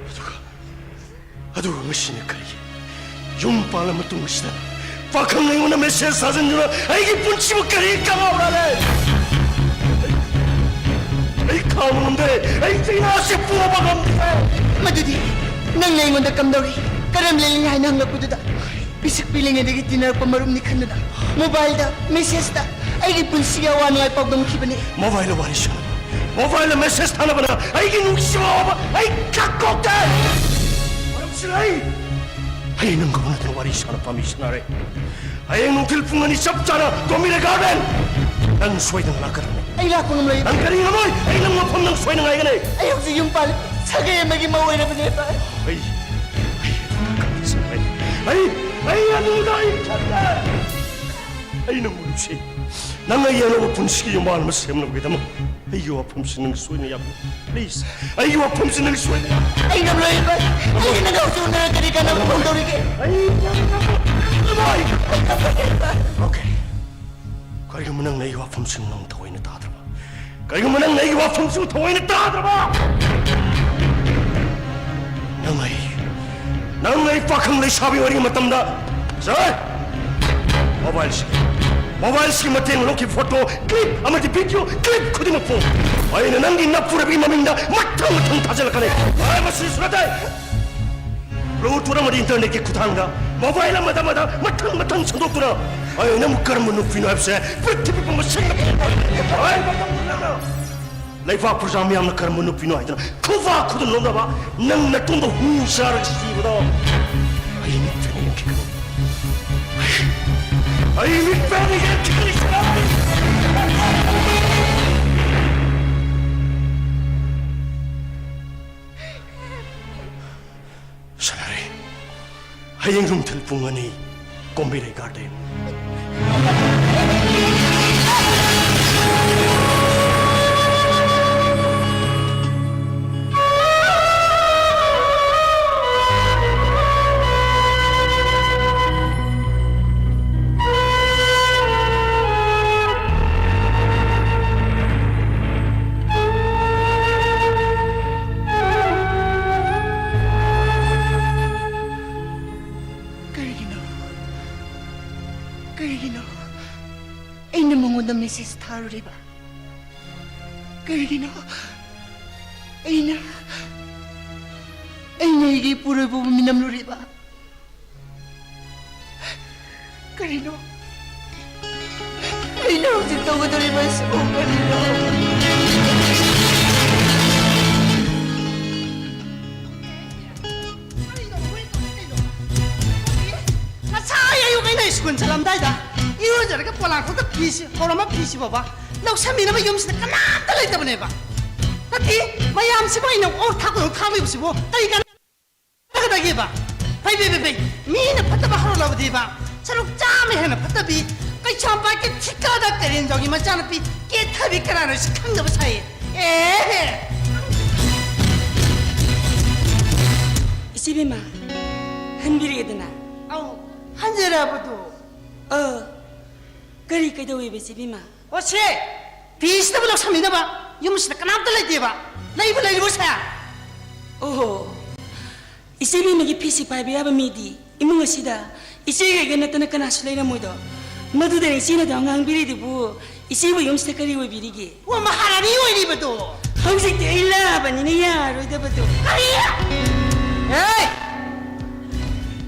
ꯑꯗꯨꯒ, ꯑꯗꯨꯒ ꯉꯁꯤꯅ ꯀꯔꯤꯒꯤ? ꯌꯨꯝ ꯄꯥꯜꯂ ꯃꯇꯨꯡꯁꯤꯗ ꯄꯥꯈꯪ ꯑꯩꯉꯣꯟꯗ ꯃꯦꯁꯦꯖ ꯊꯥꯖꯤꯟꯗꯨꯅ ꯑꯩꯒꯤ ꯄꯨꯟꯁꯤꯕꯨ ꯀꯔꯤ ꯀꯥꯟꯅꯕ꯭ꯔꯥꯅꯦ? ꯑꯩ ꯈꯥꯡꯕ ꯉꯝꯗ꯭ꯔꯦ꯫ ꯑꯩ ꯆꯩꯅꯥꯁꯤ ꯄꯣꯕ ꯉꯝꯗ꯭ꯔꯦ꯫ ꯃꯗꯨꯗꯤ ꯅꯪꯅ ꯑꯩꯉꯣꯟꯗ ꯀꯝꯗꯧꯔꯤ? ꯀꯔꯝ ꯂꯦꯜꯂꯤ ꯍꯥꯏꯅ ꯍꯪꯂꯛꯄꯗꯨꯗ, ꯄꯤꯁꯛ ꯄꯤꯛꯂꯤꯉꯩꯗꯒꯤ ꯇꯤꯟꯅꯔꯛꯄ ꯃꯔꯨꯞꯅꯤ ꯈꯟꯗꯨꯅ ꯃꯣꯕꯥꯏꯜꯗ, ꯃꯦꯁꯦꯖꯇ ꯑꯩꯒꯤ ꯄꯨꯟꯁꯤꯒꯤ ꯑꯋꯥ ꯅꯨꯡꯉꯥꯏ ꯄꯥꯎꯗꯝꯈꯤꯕꯅꯤ꯫ ꯃꯣꯕꯥꯏꯜꯗ ꯋꯥꯔꯤ ꯁꯥꯟꯅꯕ, ꯃꯣꯕꯥꯏꯜꯗ ꯃꯦꯁꯦꯖ ꯊꯥꯅꯕꯅ ꯑꯩꯒꯤ ꯅꯨꯡꯁꯤꯕ ꯑꯋꯥꯕ ꯑꯩ ꯀꯛꯊꯣꯛꯇꯦ꯫ ꯃꯔꯝꯁꯤꯅ ꯑꯩ, ꯑꯩ ꯅꯪꯒ ꯎꯅꯗꯨꯅ ꯋꯥꯔꯤ ꯁꯥꯟꯅ ꯄꯥꯝꯃꯤ ꯁꯥꯟꯅꯔꯦ꯫ ꯍꯌꯦꯡ ꯅꯨꯡꯊꯤꯜ ꯄꯨꯡ ꯑꯅꯤ ꯆꯞ ꯆꯥꯅ ꯇꯣꯃꯤꯔ ꯒꯥꯔꯗꯦꯟ꯫ ꯅꯪ ꯁꯣꯏꯗꯅ ꯂꯥꯛꯀꯗꯕꯅꯤ꯫ ꯑꯩ ꯂꯥꯛꯄ ꯉꯝꯂꯣꯏ꯫ ꯅꯪ ꯀꯔꯤ ꯉꯝꯃꯣꯏ? ꯑꯩ ꯅꯪ ꯃꯐꯝ ꯅꯪ ꯁꯣꯏꯅ ꯉꯥꯏꯒꯅꯤ꯫ ꯑꯩ ꯍꯧꯖꯤꯛ ꯌꯨꯝ ꯄꯥꯜꯂꯤ꯫ ꯁꯥꯒꯩ ꯑꯃꯒꯤ ꯃꯧ ꯑꯣꯏꯔꯕꯅꯦ, ꯚꯥꯏ꯫ ꯑꯩ, ꯑꯩ ꯀꯔꯤ ꯁꯥꯒꯩ? ꯑꯩ, ꯑꯩ ꯑꯗꯨꯗ ꯑꯩ ꯈꯟꯗꯦ꯫ ꯑꯩ ꯅꯪꯕꯨ ꯅꯨꯡꯁꯤ꯫ ꯅꯪ ꯑꯩꯒꯤ ꯑꯅꯧꯕ ꯄꯨꯟꯁꯤꯒꯤ ꯌꯨꯝꯕꯥꯟ ꯑꯃ ꯁꯦꯝꯅꯕꯒꯤꯗꯃꯛ ꯑꯩꯒꯤ ꯋꯥꯐꯝꯁꯤ ꯅꯪ ꯁꯣꯏꯅ ꯌꯥꯕꯤꯌꯨ꯫ Please, ꯑꯩꯒꯤ ꯋꯥꯐꯝꯁꯤ ꯅꯪ ꯁꯣꯏꯅ ꯌꯥꯕꯤꯌꯨ꯫ ꯑꯩ ꯉꯝꯂꯣꯏ, ꯚꯥꯏ꯫ ꯑꯩꯒꯤ ꯅꯪꯒ ꯍꯧꯖꯤꯛ ꯎꯅꯔꯒ ꯀꯔꯤ ꯀꯥꯟꯅꯕ ꯐꯪꯗꯧꯔꯤꯒꯦ? ꯑꯩ ꯉꯝꯂꯣꯏ꯫ ꯑꯩ ꯉꯝꯂꯣꯏ꯫ Okay. ꯅꯪꯅ ꯑꯩꯒꯤ ꯋꯥꯐꯝꯁꯤꯡ ꯅꯪ ꯊꯑꯣꯏꯅ ꯇꯥꯗ꯭ꯔꯕ? ꯀꯩꯒꯨꯝꯕ ꯅꯪꯅ ꯑꯩꯒꯤ ꯋꯥꯐꯝꯁꯤꯡ ꯊꯑꯣꯏꯅ ꯇꯥꯗ꯭ꯔꯕ, ꯅꯪ ꯑꯩ, ꯅꯪ ꯑꯩ ꯄꯥꯈꯪ ꯂꯩꯁꯥꯕꯤ ꯑꯣꯏꯔꯤꯉꯩ ꯃꯇꯝꯗ, ꯁꯥꯔ, ꯃꯣꯕꯥꯏꯜꯁꯤ, ꯃꯣꯕꯥꯏꯜꯁꯤꯒꯤ ꯃꯇꯦꯡ ꯂꯧꯈꯤꯕ ꯐꯣꯇꯣ ꯀ꯭ꯂꯤꯞ ꯑꯃꯗꯤ ꯚꯤꯗꯤꯑꯣ ꯀ꯭ꯂꯤꯞ ꯈꯨꯗꯤꯡꯃꯛꯄꯨ ꯑꯩꯅ ꯅꯪꯒꯤ ꯅꯞꯄꯨꯔꯕꯒꯤ ꯃꯃꯤꯡꯗ ꯃꯊꯪ ꯃꯊꯪ ꯊꯥꯖꯤꯜꯂꯛꯀꯅꯤ꯫ ꯍꯣꯏ, ꯃꯁꯤ ꯁꯨꯅꯗꯦ꯫ ꯕ꯭ꯂꯨꯇꯨꯠ ꯑꯃꯗꯤ ꯏꯟꯇꯔꯅꯦꯠꯀꯤ ꯈꯨꯠꯊꯥꯡꯗ ꯃꯣꯕꯥꯏꯜ ꯑꯃꯗ ꯑꯃꯗ ꯃꯊꯪ ꯃꯊꯪ ꯁꯟꯗꯣꯛꯇꯨꯅ ꯑꯩꯅ ꯅꯪꯕꯨ ꯀꯔꯝꯕ ꯅꯨꯄꯤꯅꯣ ꯍꯥꯏꯕꯁꯦ ꯄ꯭ꯔꯤꯊꯤꯕꯤ ꯄꯨꯝꯕ ꯁꯤꯟꯕ ꯂꯩꯕꯥꯛ ꯄ꯭ꯔꯖꯥ ꯃꯤꯌꯥꯝꯅ ꯀꯔꯝꯕ ꯅꯨꯄꯤꯅꯣ ꯍꯥꯏꯗꯅ ꯈꯨꯕꯥꯛ ꯈꯨꯗꯝ ꯂꯧꯅꯕ, ꯅꯪ ꯅꯇꯣꯝꯗ ꯍꯨ ꯆꯥꯔꯒ ꯁꯤꯕꯗꯣ ꯑꯩ ꯃꯤꯠꯇꯅ ꯌꯦꯡꯈꯤꯒꯅꯤ꯫ ꯑꯩ ꯃꯤꯠꯇꯅ ꯌꯦꯡꯈꯤꯒꯅꯤ꯫ ꯁꯥꯟꯅꯔꯦ꯫ ꯍꯌꯦꯡ ꯅꯨꯡꯊꯤꯜ ꯄꯨꯡ ꯑꯅꯤ, ꯀꯣꯝꯕꯤꯔꯩ ꯒꯥꯔꯗꯦꯟ꯫ ꯀꯔꯤꯒꯤꯅꯣ? ꯀꯔꯤꯒꯤꯅꯣ ꯑꯩꯅ ꯃꯉꯣꯟꯗ ꯃꯦꯁꯦꯖ ꯊꯥꯔꯨꯔꯤꯕ? ꯀꯔꯤꯒꯤꯅꯣ ꯑꯩꯅ, ꯑꯩꯅ ꯑꯩꯒꯤ ꯏꯄꯨꯔꯣꯏꯕꯕꯨ ꯃꯤꯅꯝꯂꯨꯔꯤꯕ? ꯀꯔꯤꯅꯣ ꯑꯩꯅ ꯍꯧꯖꯤꯛ ꯇꯧꯒꯗꯧꯔꯤꯕ ꯑꯁꯤꯕꯨ? ꯀꯔꯤꯅꯣ? ꯉꯁꯥꯏ ꯑꯌꯨꯛ ꯑꯩꯅ ꯁ꯭ꯀꯨꯜ ꯆꯠꯂꯝꯗꯥꯏꯗ ꯏꯔꯨꯖꯔꯒ ꯄꯣꯂꯥꯡꯈꯣꯛꯇ ꯐꯤꯁꯤ ꯍꯧꯔꯝꯕ ꯐꯤꯁꯤ ꯐꯥꯎꯕ ꯂꯧꯁꯟꯕꯤꯅꯕ ꯌꯨꯝꯁꯤꯗ ꯀꯅꯥꯝꯇ ꯂꯩꯇꯕꯅꯦꯕ꯫ ꯅꯠꯇꯦ, ꯃꯌꯥꯝꯁꯤꯕꯨ ꯑꯩꯅ ꯑꯣꯛ ꯊꯥꯛꯄꯗꯧ ꯊꯥꯛꯂꯤꯕꯁꯤꯕꯨ ꯀꯔꯤ ꯀꯥꯟꯅꯒꯗꯒꯦꯕ? ꯐꯩ, ꯐꯩ, ꯐꯩ, ꯐꯩ꯫ ꯃꯤꯅ ꯐꯠꯇꯕ ꯍꯧꯔꯛꯂꯕꯗꯤꯕ ꯁꯔꯨꯛ ꯆꯥꯝꯃ ꯍꯦꯟꯅ ꯐꯠꯇꯕꯤ ꯀꯩꯁꯥꯝꯄꯥꯠꯀꯤ ꯊꯤꯀꯥꯗ ꯀꯔꯦꯟꯖꯥꯎꯒꯤ ꯃꯆꯥꯅꯨꯄꯤ ꯀꯦꯊꯕꯤ ꯀꯅꯥꯅꯣ ꯁꯤ ꯈꯪꯗꯕ ꯁꯥꯏꯌꯦ꯫ ꯑꯦ! ꯏꯆꯦꯕꯦꯝꯃ, ꯍꯟꯕꯤꯔꯛꯑꯦꯗꯅ꯫ ꯑꯧ, ꯍꯟꯖꯔꯕꯗꯣ꯫ ꯑ, ꯀꯔꯤ ꯀꯩꯗꯧꯋꯦꯕ ꯏꯆꯦꯕꯦꯝꯃ? ꯑꯣ ꯁꯦ, ꯐꯤꯁꯤꯗꯕꯨ ꯂꯧꯁꯟꯕꯤꯅꯕ ꯌꯨꯝꯁꯤꯗ ꯀꯅꯥꯝꯇ ꯂꯩꯇꯦꯕ꯫ ꯂꯩꯕꯨ ꯂꯩꯔꯤꯕꯣ ꯁꯦ? ꯑꯣꯍꯣ, ꯏꯆꯦꯕꯦꯝꯃꯒꯤ ꯐꯤꯁꯤ ꯄꯥꯏꯕ ꯌꯥꯕ ꯃꯤꯗꯤ ꯏꯃꯨꯡ ꯑꯁꯤꯗ ꯏꯆꯦꯒ ꯑꯩꯒ ꯅꯠꯇꯅ ꯀꯅꯥꯁꯨ ꯂꯩꯔꯝꯃꯣꯏꯗꯣ꯫ ꯃꯗꯨꯗ ꯏꯆꯦꯅ ꯑꯗꯨꯝ ꯉꯥꯡꯕꯤꯔꯤꯗꯨꯕꯨ ꯏꯆꯦꯕꯨ ꯌꯨꯝꯁꯤꯗ ꯀꯔꯤ ꯑꯣꯏꯕꯤꯔꯤꯒꯦ? ꯋꯥ, ꯃꯍꯥꯔꯥꯅꯤ ꯑꯣꯏꯔꯤꯕꯗꯣ꯫ ꯍꯧꯖꯤꯛꯇꯤ ꯑꯩ ꯂꯥꯛꯑꯕꯅꯤꯅ ꯌꯥꯔꯣꯏꯗꯕꯗꯣ꯫ ꯀꯔꯤ? ꯑꯦ!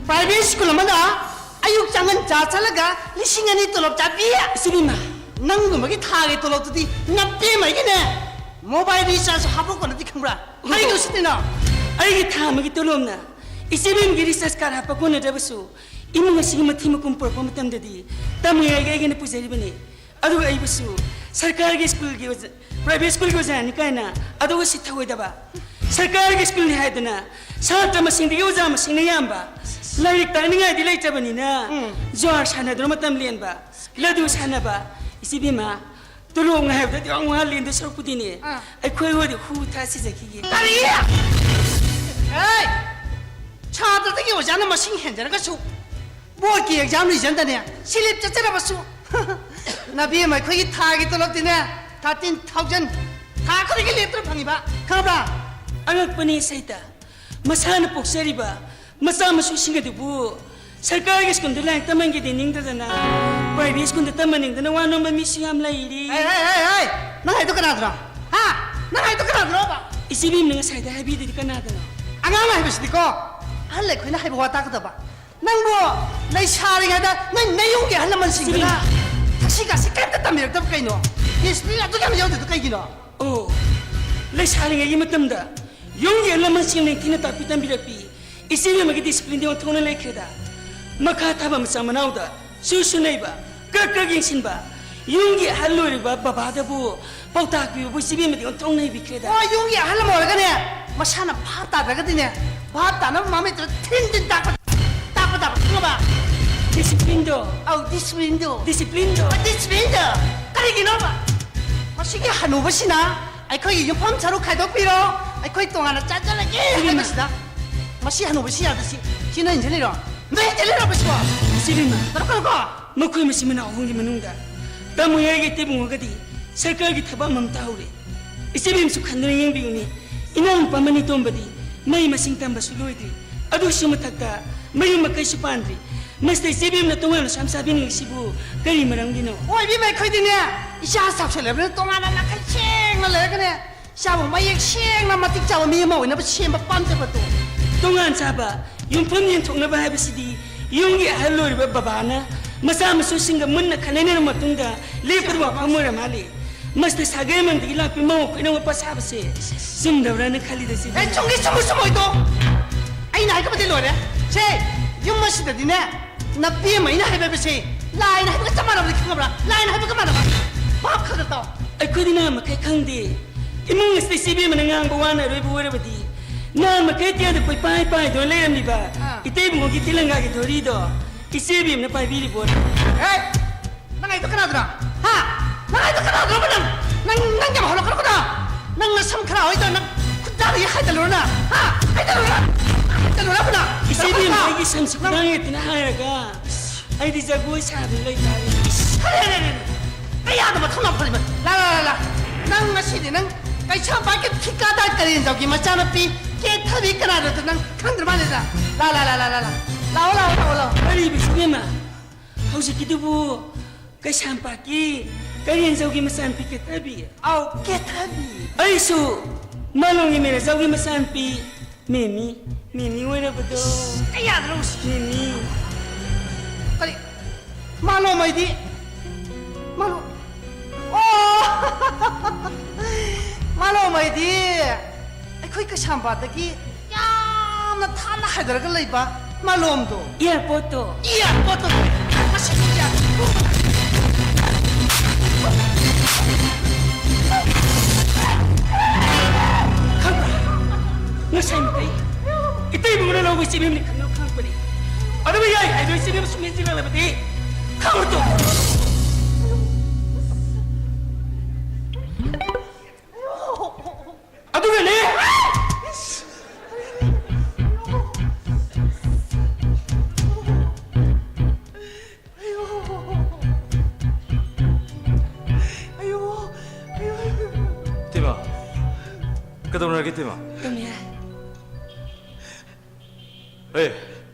ꯄ꯭ꯔꯥꯏꯚꯦꯠ ꯁ꯭ꯀꯨꯜ ꯑꯃꯗ ꯑꯌꯨꯛ ꯆꯪꯉꯟ ꯆꯥ ꯆꯠꯂꯒ ꯂꯤꯁꯤꯡ ꯑꯅꯤ ꯇꯣꯂꯣꯞ ꯆꯥꯕꯤ? ꯏꯆꯦꯕꯦꯝꯃ! ꯅꯪꯒꯨꯝꯕꯒꯤ ꯊꯥꯒꯤ ꯇꯣꯂꯣꯞꯇꯨꯗꯤ ꯅꯄꯦꯝꯃꯒꯤꯅꯦ ꯃꯣꯕꯥꯏꯜ ꯔꯤꯆꯥꯔꯖ ꯍꯥꯞꯄ ꯀꯣꯟꯅꯗꯤ ꯈꯪꯕ꯭ꯔꯥ? ꯍꯥꯏꯗꯣ ꯁꯤꯠꯇꯦꯅ꯫ ꯑꯩꯒꯤ ꯊꯥ ꯑꯃꯒꯤ ꯇꯣꯂꯣꯞꯅ ꯏꯆꯦꯕꯦꯝꯒꯤ ꯔꯤꯆꯥꯔꯖ ꯀꯥꯔꯗ ꯍꯥꯞꯄ ꯀꯣꯟꯅꯗ꯭ꯔꯕꯁꯨ, ꯏꯃꯨꯡ ꯑꯁꯤꯒꯤ ꯃꯊꯤ ꯃꯀꯨꯝ ꯄꯨꯔꯛꯄ ꯃꯇꯝꯗꯗꯤ ꯇꯝꯃꯤꯉꯩꯒꯤ ꯑꯩꯒꯤꯅ ꯄꯨꯖꯔꯤꯕꯅꯤ꯫ ꯑꯗꯨꯒ ꯑꯩꯕꯨꯁꯨ ꯁꯔꯀꯥꯔꯒꯤ ꯁ꯭ꯀꯨꯜꯒꯤ ꯑꯣꯖꯥ, ꯄ꯭ꯔꯥꯏꯚꯦꯠ ꯁ꯭ꯀꯨꯜꯒꯤ ꯑꯣꯖꯥꯅꯤ ꯀꯥꯏꯅ ꯑꯗꯨꯒ ꯁꯤꯠꯊꯑꯣꯏꯗꯕ꯫ ꯁꯔꯀꯥꯔꯒꯤ ꯁ꯭ꯀꯨꯜꯅꯤ ꯍꯥꯏꯗꯅ ꯁꯥꯇ꯭ꯔ ꯃꯁꯤꯡꯗꯒꯤ ꯑꯣꯖꯥ ꯃꯁꯤꯡꯅ ꯌꯥꯝꯕ꯫ ꯂꯥꯏꯔꯤꯛ ꯇꯥꯛꯅꯤꯡꯉꯥꯏꯗꯤ ꯂꯩꯇ꯭ꯔꯕꯅꯤꯅ ꯎꯝ꯫ ꯖ꯭ꯋꯥꯔ ꯁꯥꯟꯅꯗꯨꯅ ꯃꯇꯝ ꯂꯦꯟꯕ, ꯂꯗꯨ ꯁꯥꯟꯅꯕ꯫ ꯏꯆꯦꯕꯦꯝꯃ, ꯇꯣꯂꯣꯞ ꯉꯥꯏꯕꯗ ꯌꯥꯝ ꯋꯥ ꯂꯦꯟꯗ ꯁꯔꯨꯛꯄꯨꯗꯤꯅꯦ, ꯑꯥ꯫ ꯑꯩꯈꯣꯏ ꯍꯣꯏꯗꯤ ꯍꯨ ꯊꯥ ꯁꯤꯖꯈꯤꯒꯦ꯫ ꯀꯔꯤ? ꯑꯦ! ꯁꯥꯇ꯭ꯔꯗꯒꯤ ꯑꯣꯖꯥꯅ ꯃꯁꯤꯡ ꯍꯦꯟꯖꯔꯒꯁꯨ, ꯕꯣꯔꯗꯀꯤ ꯑꯦꯛꯖꯥꯝ ꯔꯤꯖꯟꯗꯅꯦ ꯁꯤꯂꯤꯞ ꯆꯠꯆꯔꯕꯁꯨ, ꯅꯕꯦꯝꯃ ꯑꯩꯈꯣꯏꯒꯤ ꯊꯥꯒꯤ ꯇꯣꯂꯣꯞꯇꯤꯅꯦ, ꯊꯥꯔꯇꯤꯟ ꯊꯥꯎꯖꯟ ꯊꯥ ꯈꯨꯗꯤꯡꯒꯤ ꯂꯦꯞꯇꯅ ꯐꯪꯉꯤꯕ, ꯈꯪꯉꯕ꯭ꯔꯥ? ꯑꯉꯛꯄꯅꯤ ꯁꯩꯇ, ꯃꯁꯥꯅ ꯄꯣꯛꯆꯔꯤꯕ ꯃꯆꯥ ꯃꯁꯨꯁꯤꯡ ꯑꯗꯨꯕꯨ ꯁꯔꯀꯥꯔꯒꯤ ꯁ꯭ꯀꯨꯜꯗ ꯂꯥꯏꯔꯤꯛ ꯇꯝꯍꯟꯒꯦꯗꯤ ꯅꯤꯡꯗꯗꯅ ꯄ꯭ꯔꯥꯏꯚꯦꯠ ꯁ꯭ꯀꯨꯜꯗ ꯇꯝꯍꯟꯅꯤꯡꯗꯅ ꯋꯥ ꯅꯣꯝꯕ ꯃꯤꯁꯨ ꯌꯥꯝ ꯂꯩꯔꯤ꯫ ꯍꯦ, ꯍꯦ, ꯍꯦ, ꯍꯦ! ꯅꯪ ꯍꯥꯏꯗꯣ ꯀꯅꯥꯗꯅꯣ? ꯍꯥ? ꯅꯪ ꯍꯥꯏꯗꯣ ꯀꯅꯥꯗꯅꯣꯕ? ꯏꯆꯦꯕꯦꯝꯅ ꯉꯁꯥꯏꯗ ꯍꯥꯏꯕꯤꯗꯨꯗꯤ ꯀꯅꯥꯗꯅꯣ? ꯑꯉꯥꯡ ꯍꯥꯏꯕꯁꯤꯗꯤꯀꯣ, ꯑꯍꯜ ꯑꯩꯈꯣꯏꯅ ꯍꯥꯏꯕ ꯋꯥ ꯇꯥꯒꯗꯕ꯫ ꯅꯪꯕꯨ ꯂꯩꯁꯥꯔꯤꯉꯩꯗ ꯅꯣꯏ ꯅꯌꯨꯝꯒꯤ ꯑꯍꯜ ꯂꯃꯟꯁꯤꯡꯗꯨꯅ ꯏꯆꯦꯕꯦꯝ! ꯊꯛꯁꯤ ꯈꯥꯁꯤ ꯀꯔꯤꯝꯇ ꯇꯝꯕꯤꯔꯛꯇꯕ ꯀꯩꯅꯣ? ꯗꯤꯁꯤꯄ꯭ꯂꯤꯟ ꯑꯗꯨꯛ ꯌꯥꯝ ꯌꯥꯎꯗ꯭ꯔꯤꯗꯣ ꯀꯩꯒꯤꯅꯣ? ꯑꯣ, ꯂꯩꯁꯥꯔꯤꯉꯩꯒꯤ ꯃꯇꯝꯗ ꯌꯨꯝꯒꯤ ꯑꯍꯜ ꯂꯃꯟꯁꯤꯡꯅ ꯅꯤꯡꯊꯤꯅ ꯇꯥꯛꯄꯤ ꯇꯝꯕꯤꯔꯛꯄꯤ ꯏꯆꯦꯕꯦꯝꯃꯒꯤ ꯗꯤꯁꯤꯄ꯭ꯂꯤꯟꯗꯤ ꯑꯣꯟꯊꯣꯛꯅ ꯂꯩꯈ꯭ꯔꯦꯗ꯫ ꯃꯈꯥ ꯊꯥꯕ ꯃꯆꯥ ꯃꯅꯥꯎꯗ ꯁꯨ ꯁꯨ ꯅꯩꯕ, ꯀ꯭ꯔꯛ ꯀ꯭ꯔꯛ ꯌꯦꯡꯁꯤꯟꯕ, ꯌꯨꯝꯒꯤ ꯑꯍꯜ ꯑꯣꯏꯔꯤꯕ ꯕꯕꯥꯗꯕꯨ ꯄꯥꯎꯇꯥꯛ ꯄꯤꯕꯕꯨ ꯏꯆꯦꯕꯦꯝꯃꯗꯤ ꯑꯣꯟꯊꯣꯛꯅ ꯍꯩꯕꯤꯈ꯭ꯔꯦꯗ꯫ ꯍꯣꯏ, ꯌꯨꯝꯒꯤ ꯑꯍꯜ ꯑꯃ ꯑꯣꯏꯔꯒꯅꯦ, ꯃꯁꯥꯅ ꯚꯥꯞ ꯇꯥꯗ꯭ꯔꯒꯗꯤꯅꯦ, ꯚꯥꯞ ꯇꯥꯅꯕ ꯃꯃꯤꯠꯇꯨꯗ ꯊꯤꯟ ꯊꯤꯟ ꯇꯥꯛꯄ, ꯇꯥꯛꯄ ꯇꯥꯕ, ꯈꯪꯉꯕ? ꯗꯤꯁꯤꯄ꯭ꯂꯤꯟꯗꯣ꯫ ꯑꯧ, ꯗꯤꯁꯤꯄ꯭ꯂꯤꯟꯗꯣ꯫ ꯗꯤꯁꯤꯄ꯭ꯂꯤꯟꯗꯣ꯫ ꯗꯤꯁꯤꯄ꯭ꯂꯤꯟꯗꯣ꯫ ꯀꯔꯤꯒꯤꯅꯣꯕ? ꯃꯁꯤꯒꯤ ꯍꯅꯨꯕꯁꯤꯅ ꯑꯩꯈꯣꯏꯒꯤ ꯌꯨꯝꯐꯝ ꯁꯔꯨꯛ ꯈꯥꯏꯗꯣꯛꯄꯤꯔꯣ, ꯑꯩꯈꯣꯏ ꯇꯣꯉꯥꯟꯅ ꯆꯥꯖꯔꯒꯦ ꯏꯕꯦꯝꯃ꯫ ꯍꯥꯏꯕꯁꯤꯗ, ꯃꯁꯤ ꯍꯅꯨꯕꯁꯤ ꯌꯥꯗ ꯁꯤ, ꯁꯤ ꯅꯣꯏ ꯏꯟꯁꯤꯜꯂꯤꯔꯣ? ꯅꯣꯏ ꯏꯟꯁꯤꯜꯂꯤꯔꯣ ꯃꯁꯤꯕꯣ? ꯏꯆꯦꯕꯦꯝꯃ꯫ ꯇꯧꯔꯛꯀꯅꯨꯀꯣ꯫ ꯃꯈꯣꯏ ꯃꯆꯤꯟ ꯃꯅꯥꯎ ꯑꯍꯨꯝꯒꯤ ꯃꯅꯨꯡꯗ ꯇꯥꯃꯣ ꯌꯥꯏꯒꯤ ꯏꯇꯩꯕꯨꯡꯉꯒꯗꯤ ꯁꯔꯀꯥꯔꯒꯤ ꯊꯕꯛ ꯑꯃꯃꯝꯇ ꯍꯧꯔꯦ꯫ ꯏꯆꯦꯕꯦꯝꯁꯨ ꯈꯟꯗꯨꯅ ꯌꯦꯡꯕꯤꯌꯨꯅꯦ꯫ ꯏꯅꯥꯎꯅꯨꯄꯥ ꯃꯅꯤꯇꯣꯝꯕꯗꯤ ꯃꯍꯩ ꯃꯁꯤꯡ ꯇꯝꯕꯁꯨ ꯂꯣꯏꯗ꯭ꯔꯤ꯫ ꯑꯗꯨꯒꯤꯁꯨ ꯃꯊꯛꯇ ꯃꯌꯨꯝ ꯃꯀꯩꯁꯨ ꯄꯥꯟꯗ꯭ꯔꯤ꯫ ꯃꯁꯤꯗ ꯏꯆꯦꯕꯦꯝꯅ ꯇꯣꯉꯥꯟꯅ ꯁꯨꯝ ꯆꯥꯕꯤꯅꯤꯡꯉꯤꯁꯤꯕꯨ ꯀꯔꯤ ꯃꯔꯝꯒꯤꯅꯣ? ꯑꯣꯏꯕꯤꯃ ꯑꯩꯈꯣꯏꯗꯤꯅꯦ, ꯏꯆꯥ ꯆꯥꯎꯁꯜꯂꯕꯅꯤꯅ ꯇꯣꯉꯥꯟꯅ ꯅꯥꯀꯩ ꯁꯦꯡꯅ ꯂꯩꯔꯒꯅꯦ, ꯏꯆꯥꯕꯨ ꯃꯌꯦꯛ ꯁꯦꯡꯅ ꯃꯇꯤꯛ ꯆꯥꯕ ꯃꯤ ꯑꯃ ꯑꯣꯏꯅꯕ ꯁꯦꯝꯕ ꯄꯥꯝꯖꯕꯗꯣ꯫ ꯇꯣꯉꯥꯟ ꯆꯥꯕ, ꯌꯨꯝꯐꯝ ꯌꯦꯟꯊꯣꯛꯅꯕ ꯍꯥꯏꯕꯁꯤꯗꯤ ꯌꯨꯝꯒꯤ ꯑꯍꯜ ꯑꯣꯏꯔꯤꯕ ꯕꯕꯥꯅ ꯃꯆꯥ ꯃꯁꯨꯁꯤꯡꯒ ꯃꯨꯟꯅ ꯈꯟꯅꯔꯕ ꯃꯇꯨꯡꯗ ꯂꯦꯞꯀꯗꯕ ꯋꯥꯐꯝ ꯑꯣꯏꯔ ꯃꯥꯜꯂꯤ꯫ ꯃꯁꯤꯗ ꯁꯥꯒꯩ ꯑꯃꯗꯒꯤ ꯂꯥꯛꯄꯤ ꯃꯧ ꯑꯩꯈꯣꯏꯅ ꯋꯥꯄꯥ ꯁꯥꯕꯁꯦ ꯆꯨꯝꯗꯕ꯭ꯔꯥꯅ ꯈꯜꯂꯤꯗ ꯁꯤꯕꯨ꯫ ꯑꯦ, ꯆꯨꯝꯒꯤ ꯆꯨꯝꯃꯣꯏ ꯆꯨꯝꯃꯣꯏꯗꯣ꯫ ꯑꯩꯅ ꯍꯥꯏꯒꯕꯗꯤ ꯂꯣꯏꯔꯦ꯫ ꯁꯦ, ꯌꯨꯝ ꯑꯁꯤꯗꯗꯤꯅꯦ, ꯅꯄꯤ ꯑꯃ ꯑꯩꯅ ꯍꯥꯏꯕꯁꯦ ꯂꯥꯏꯅ ꯍꯥꯏꯕꯒ ꯆꯞ ꯃꯥꯟꯅꯕꯅꯤ, ꯈꯪꯉꯕ꯭ꯔꯥ? ꯂꯥꯏꯅ ꯍꯥꯏꯕꯒ ꯃꯥꯟꯅꯕ꯫ ꯚꯥꯞ ꯈꯔ ꯈꯔ ꯇꯥꯎ꯫ ꯑꯩꯈꯣꯏꯗꯤ ꯅꯍꯥꯟ ꯃꯈꯩ ꯈꯪꯗꯦ꯫ ꯏꯃꯨꯡ ꯑꯁꯤꯗ ꯏꯆꯦ ꯏꯕꯦꯝꯃꯅ ꯉꯥꯡꯕ ꯋꯥꯅ ꯑꯔꯣꯏꯕ ꯑꯣꯏꯔꯕꯗꯤ ꯅꯍꯥꯟ ꯃꯈꯩ ꯑꯇꯤꯌꯥꯗ ꯀꯣꯏꯄꯥꯏ ꯄꯥꯏꯗꯨꯅ ꯂꯩꯔꯝꯂꯤꯕ ꯑꯥ꯫ ꯏꯇꯩꯕꯨꯡꯉꯣꯒꯤ ꯇꯦꯂꯪꯒꯥꯒꯤ ꯘꯣꯔꯤꯗꯣ ꯏꯆꯦ ꯏꯕꯦꯝꯅ ꯄꯥꯏꯕꯤꯔꯤꯕꯣꯅꯦ꯫ ꯍꯦ! ꯅꯪ ꯑꯩꯗꯣ ꯀꯅꯥꯗꯨꯅꯣ? ꯍꯥ? ꯅꯪ ꯑꯩꯗꯣ ꯀꯅꯥꯗꯨꯅꯣꯕ ꯅꯪ? ꯅꯪ, ꯅꯪ ꯌꯥꯝ ꯍꯧꯔꯛꯀꯅꯨꯀꯣ ꯅꯪ! ꯅꯪ ꯅꯁꯝ ꯈꯔ ꯍꯣꯏꯗꯣ ꯅꯪ ꯈꯨꯠꯇꯥꯗꯒꯤ ꯍꯥꯏꯗꯠꯂꯨꯔꯣ ꯅꯪ! ꯍꯥ? ꯍꯥꯏꯗꯠꯂꯨꯔꯣ! ꯍꯥꯏꯗꯠꯂꯨꯔꯣ ꯅꯪ! ꯏꯆꯦ ꯏꯕꯦꯝꯃ, ꯅꯪ ꯑꯩꯒꯤ ꯁꯝꯁꯤ ꯈꯨꯗꯥꯡ ꯍꯦꯛꯇꯅ ꯍꯥꯏꯔꯒ ꯑꯩꯗꯤ ꯖꯒꯣꯏ ꯁꯥꯗꯨꯅ ꯂꯩꯇꯥꯔꯦ꯫ ꯑꯔꯦ, ꯑꯔꯦ, ꯑꯔꯦ! ꯀꯌꯥꯗ ꯃꯊꯧꯅꯥ ꯐꯔꯤꯕ? ꯂꯥ, ꯂꯥ, ꯂꯥ, ꯂꯥ! ꯅꯪ ꯉꯁꯤꯗꯤ ꯅꯪ ꯀꯩꯁꯥꯝꯄꯥꯠꯀꯤ ꯊꯤꯀꯥꯗꯥꯔ ꯀꯔꯦꯟꯖꯥꯎꯒꯤ ꯃꯆꯥꯅꯨꯄꯤ ꯀꯦꯊꯕꯤ ꯀꯅꯥꯅꯣꯗꯣ ꯅꯪ ꯈꯪꯗ꯭ꯔ ꯃꯥꯜꯂꯦꯗ꯫ ꯂꯥ, ꯂꯥ, ꯂꯥ, ꯂꯥ, ꯂꯥ, ꯂꯥ꯫ ꯂꯥꯛꯑꯣ, ꯂꯥꯛꯑꯣ, ꯂꯥꯛꯑꯣ, ꯂꯥꯛꯑꯣ꯫ ꯀꯔꯤꯕ ꯏꯆꯦ ꯏꯕꯦꯝꯃ? ꯍꯧꯖꯤꯛꯀꯤꯗꯨꯕꯨ ꯀꯩꯁꯥꯝꯄꯥꯠꯀꯤ ꯀꯔꯦꯟꯖꯥꯎꯒꯤ ꯃꯆꯥꯅꯨꯄꯤ ꯀꯦꯊꯕꯤ? ꯑꯧ, ꯀꯦꯊꯕꯤ꯫ ꯑꯩꯁꯨ ꯃꯥꯂꯣꯝꯒꯤ ꯃꯦꯅꯦꯖꯔꯒꯤ ꯃꯆꯥꯅꯨꯄꯤ ꯃꯦꯃꯤ, ꯃꯦꯃꯤ ꯑꯣꯏꯔꯕꯗꯣ꯫ ꯀꯌꯥꯗꯅꯣ? ꯃꯦꯃꯤ꯫ ꯀꯔꯤ? ꯃꯥꯂꯣꯝ ꯍꯥꯏꯗꯤ? ꯃꯥꯂꯣꯝ? ꯑꯣ! ꯃꯥꯂꯣꯝ ꯍꯥꯏꯗꯤ ꯑꯩꯈꯣꯏ ꯀꯩꯁꯥꯝꯄꯥꯠꯇꯒꯤ ꯌꯥꯝꯅ ꯊꯥꯞꯅ ꯍꯥꯏꯗꯔꯒ ꯂꯩꯕ ꯃꯥꯂꯣꯝꯗꯣ꯫ ꯑꯦꯌꯥꯔꯄꯣꯔꯠꯇꯣ꯫ ꯑꯦꯌꯥꯔꯄꯣꯔꯠꯇꯣ꯫ ꯃꯁꯤꯒꯤ ꯑꯦꯌꯥꯔꯄꯣꯔꯠ꯫ ꯈꯪꯕ꯭ꯔꯥ? ꯉꯁꯥꯏ ꯃꯈꯩ ꯏꯇꯩꯕꯨꯡꯅ ꯂꯧꯕ ꯏꯆꯦ ꯏꯕꯦꯝꯅꯤ ꯈꯪꯅꯕ ꯈꯪꯉꯛꯄꯅꯤ꯫ ꯑꯗꯨꯕꯨ ꯌꯥꯏ ꯍꯥꯏꯗꯣ ꯏꯆꯦ ꯏꯕꯦꯝ ꯁꯨꯝ ꯏꯟꯁꯤꯜꯂꯛꯂꯕꯗꯤ ꯈꯪꯉꯨꯔꯣ꯫ ꯑꯗꯨꯒꯅꯦ꯫ ꯇꯧꯅꯔꯒꯦ, ꯏꯇꯩꯃ꯫ ꯇꯧꯅꯤ ꯌꯥꯏ꯫ ꯑꯦ,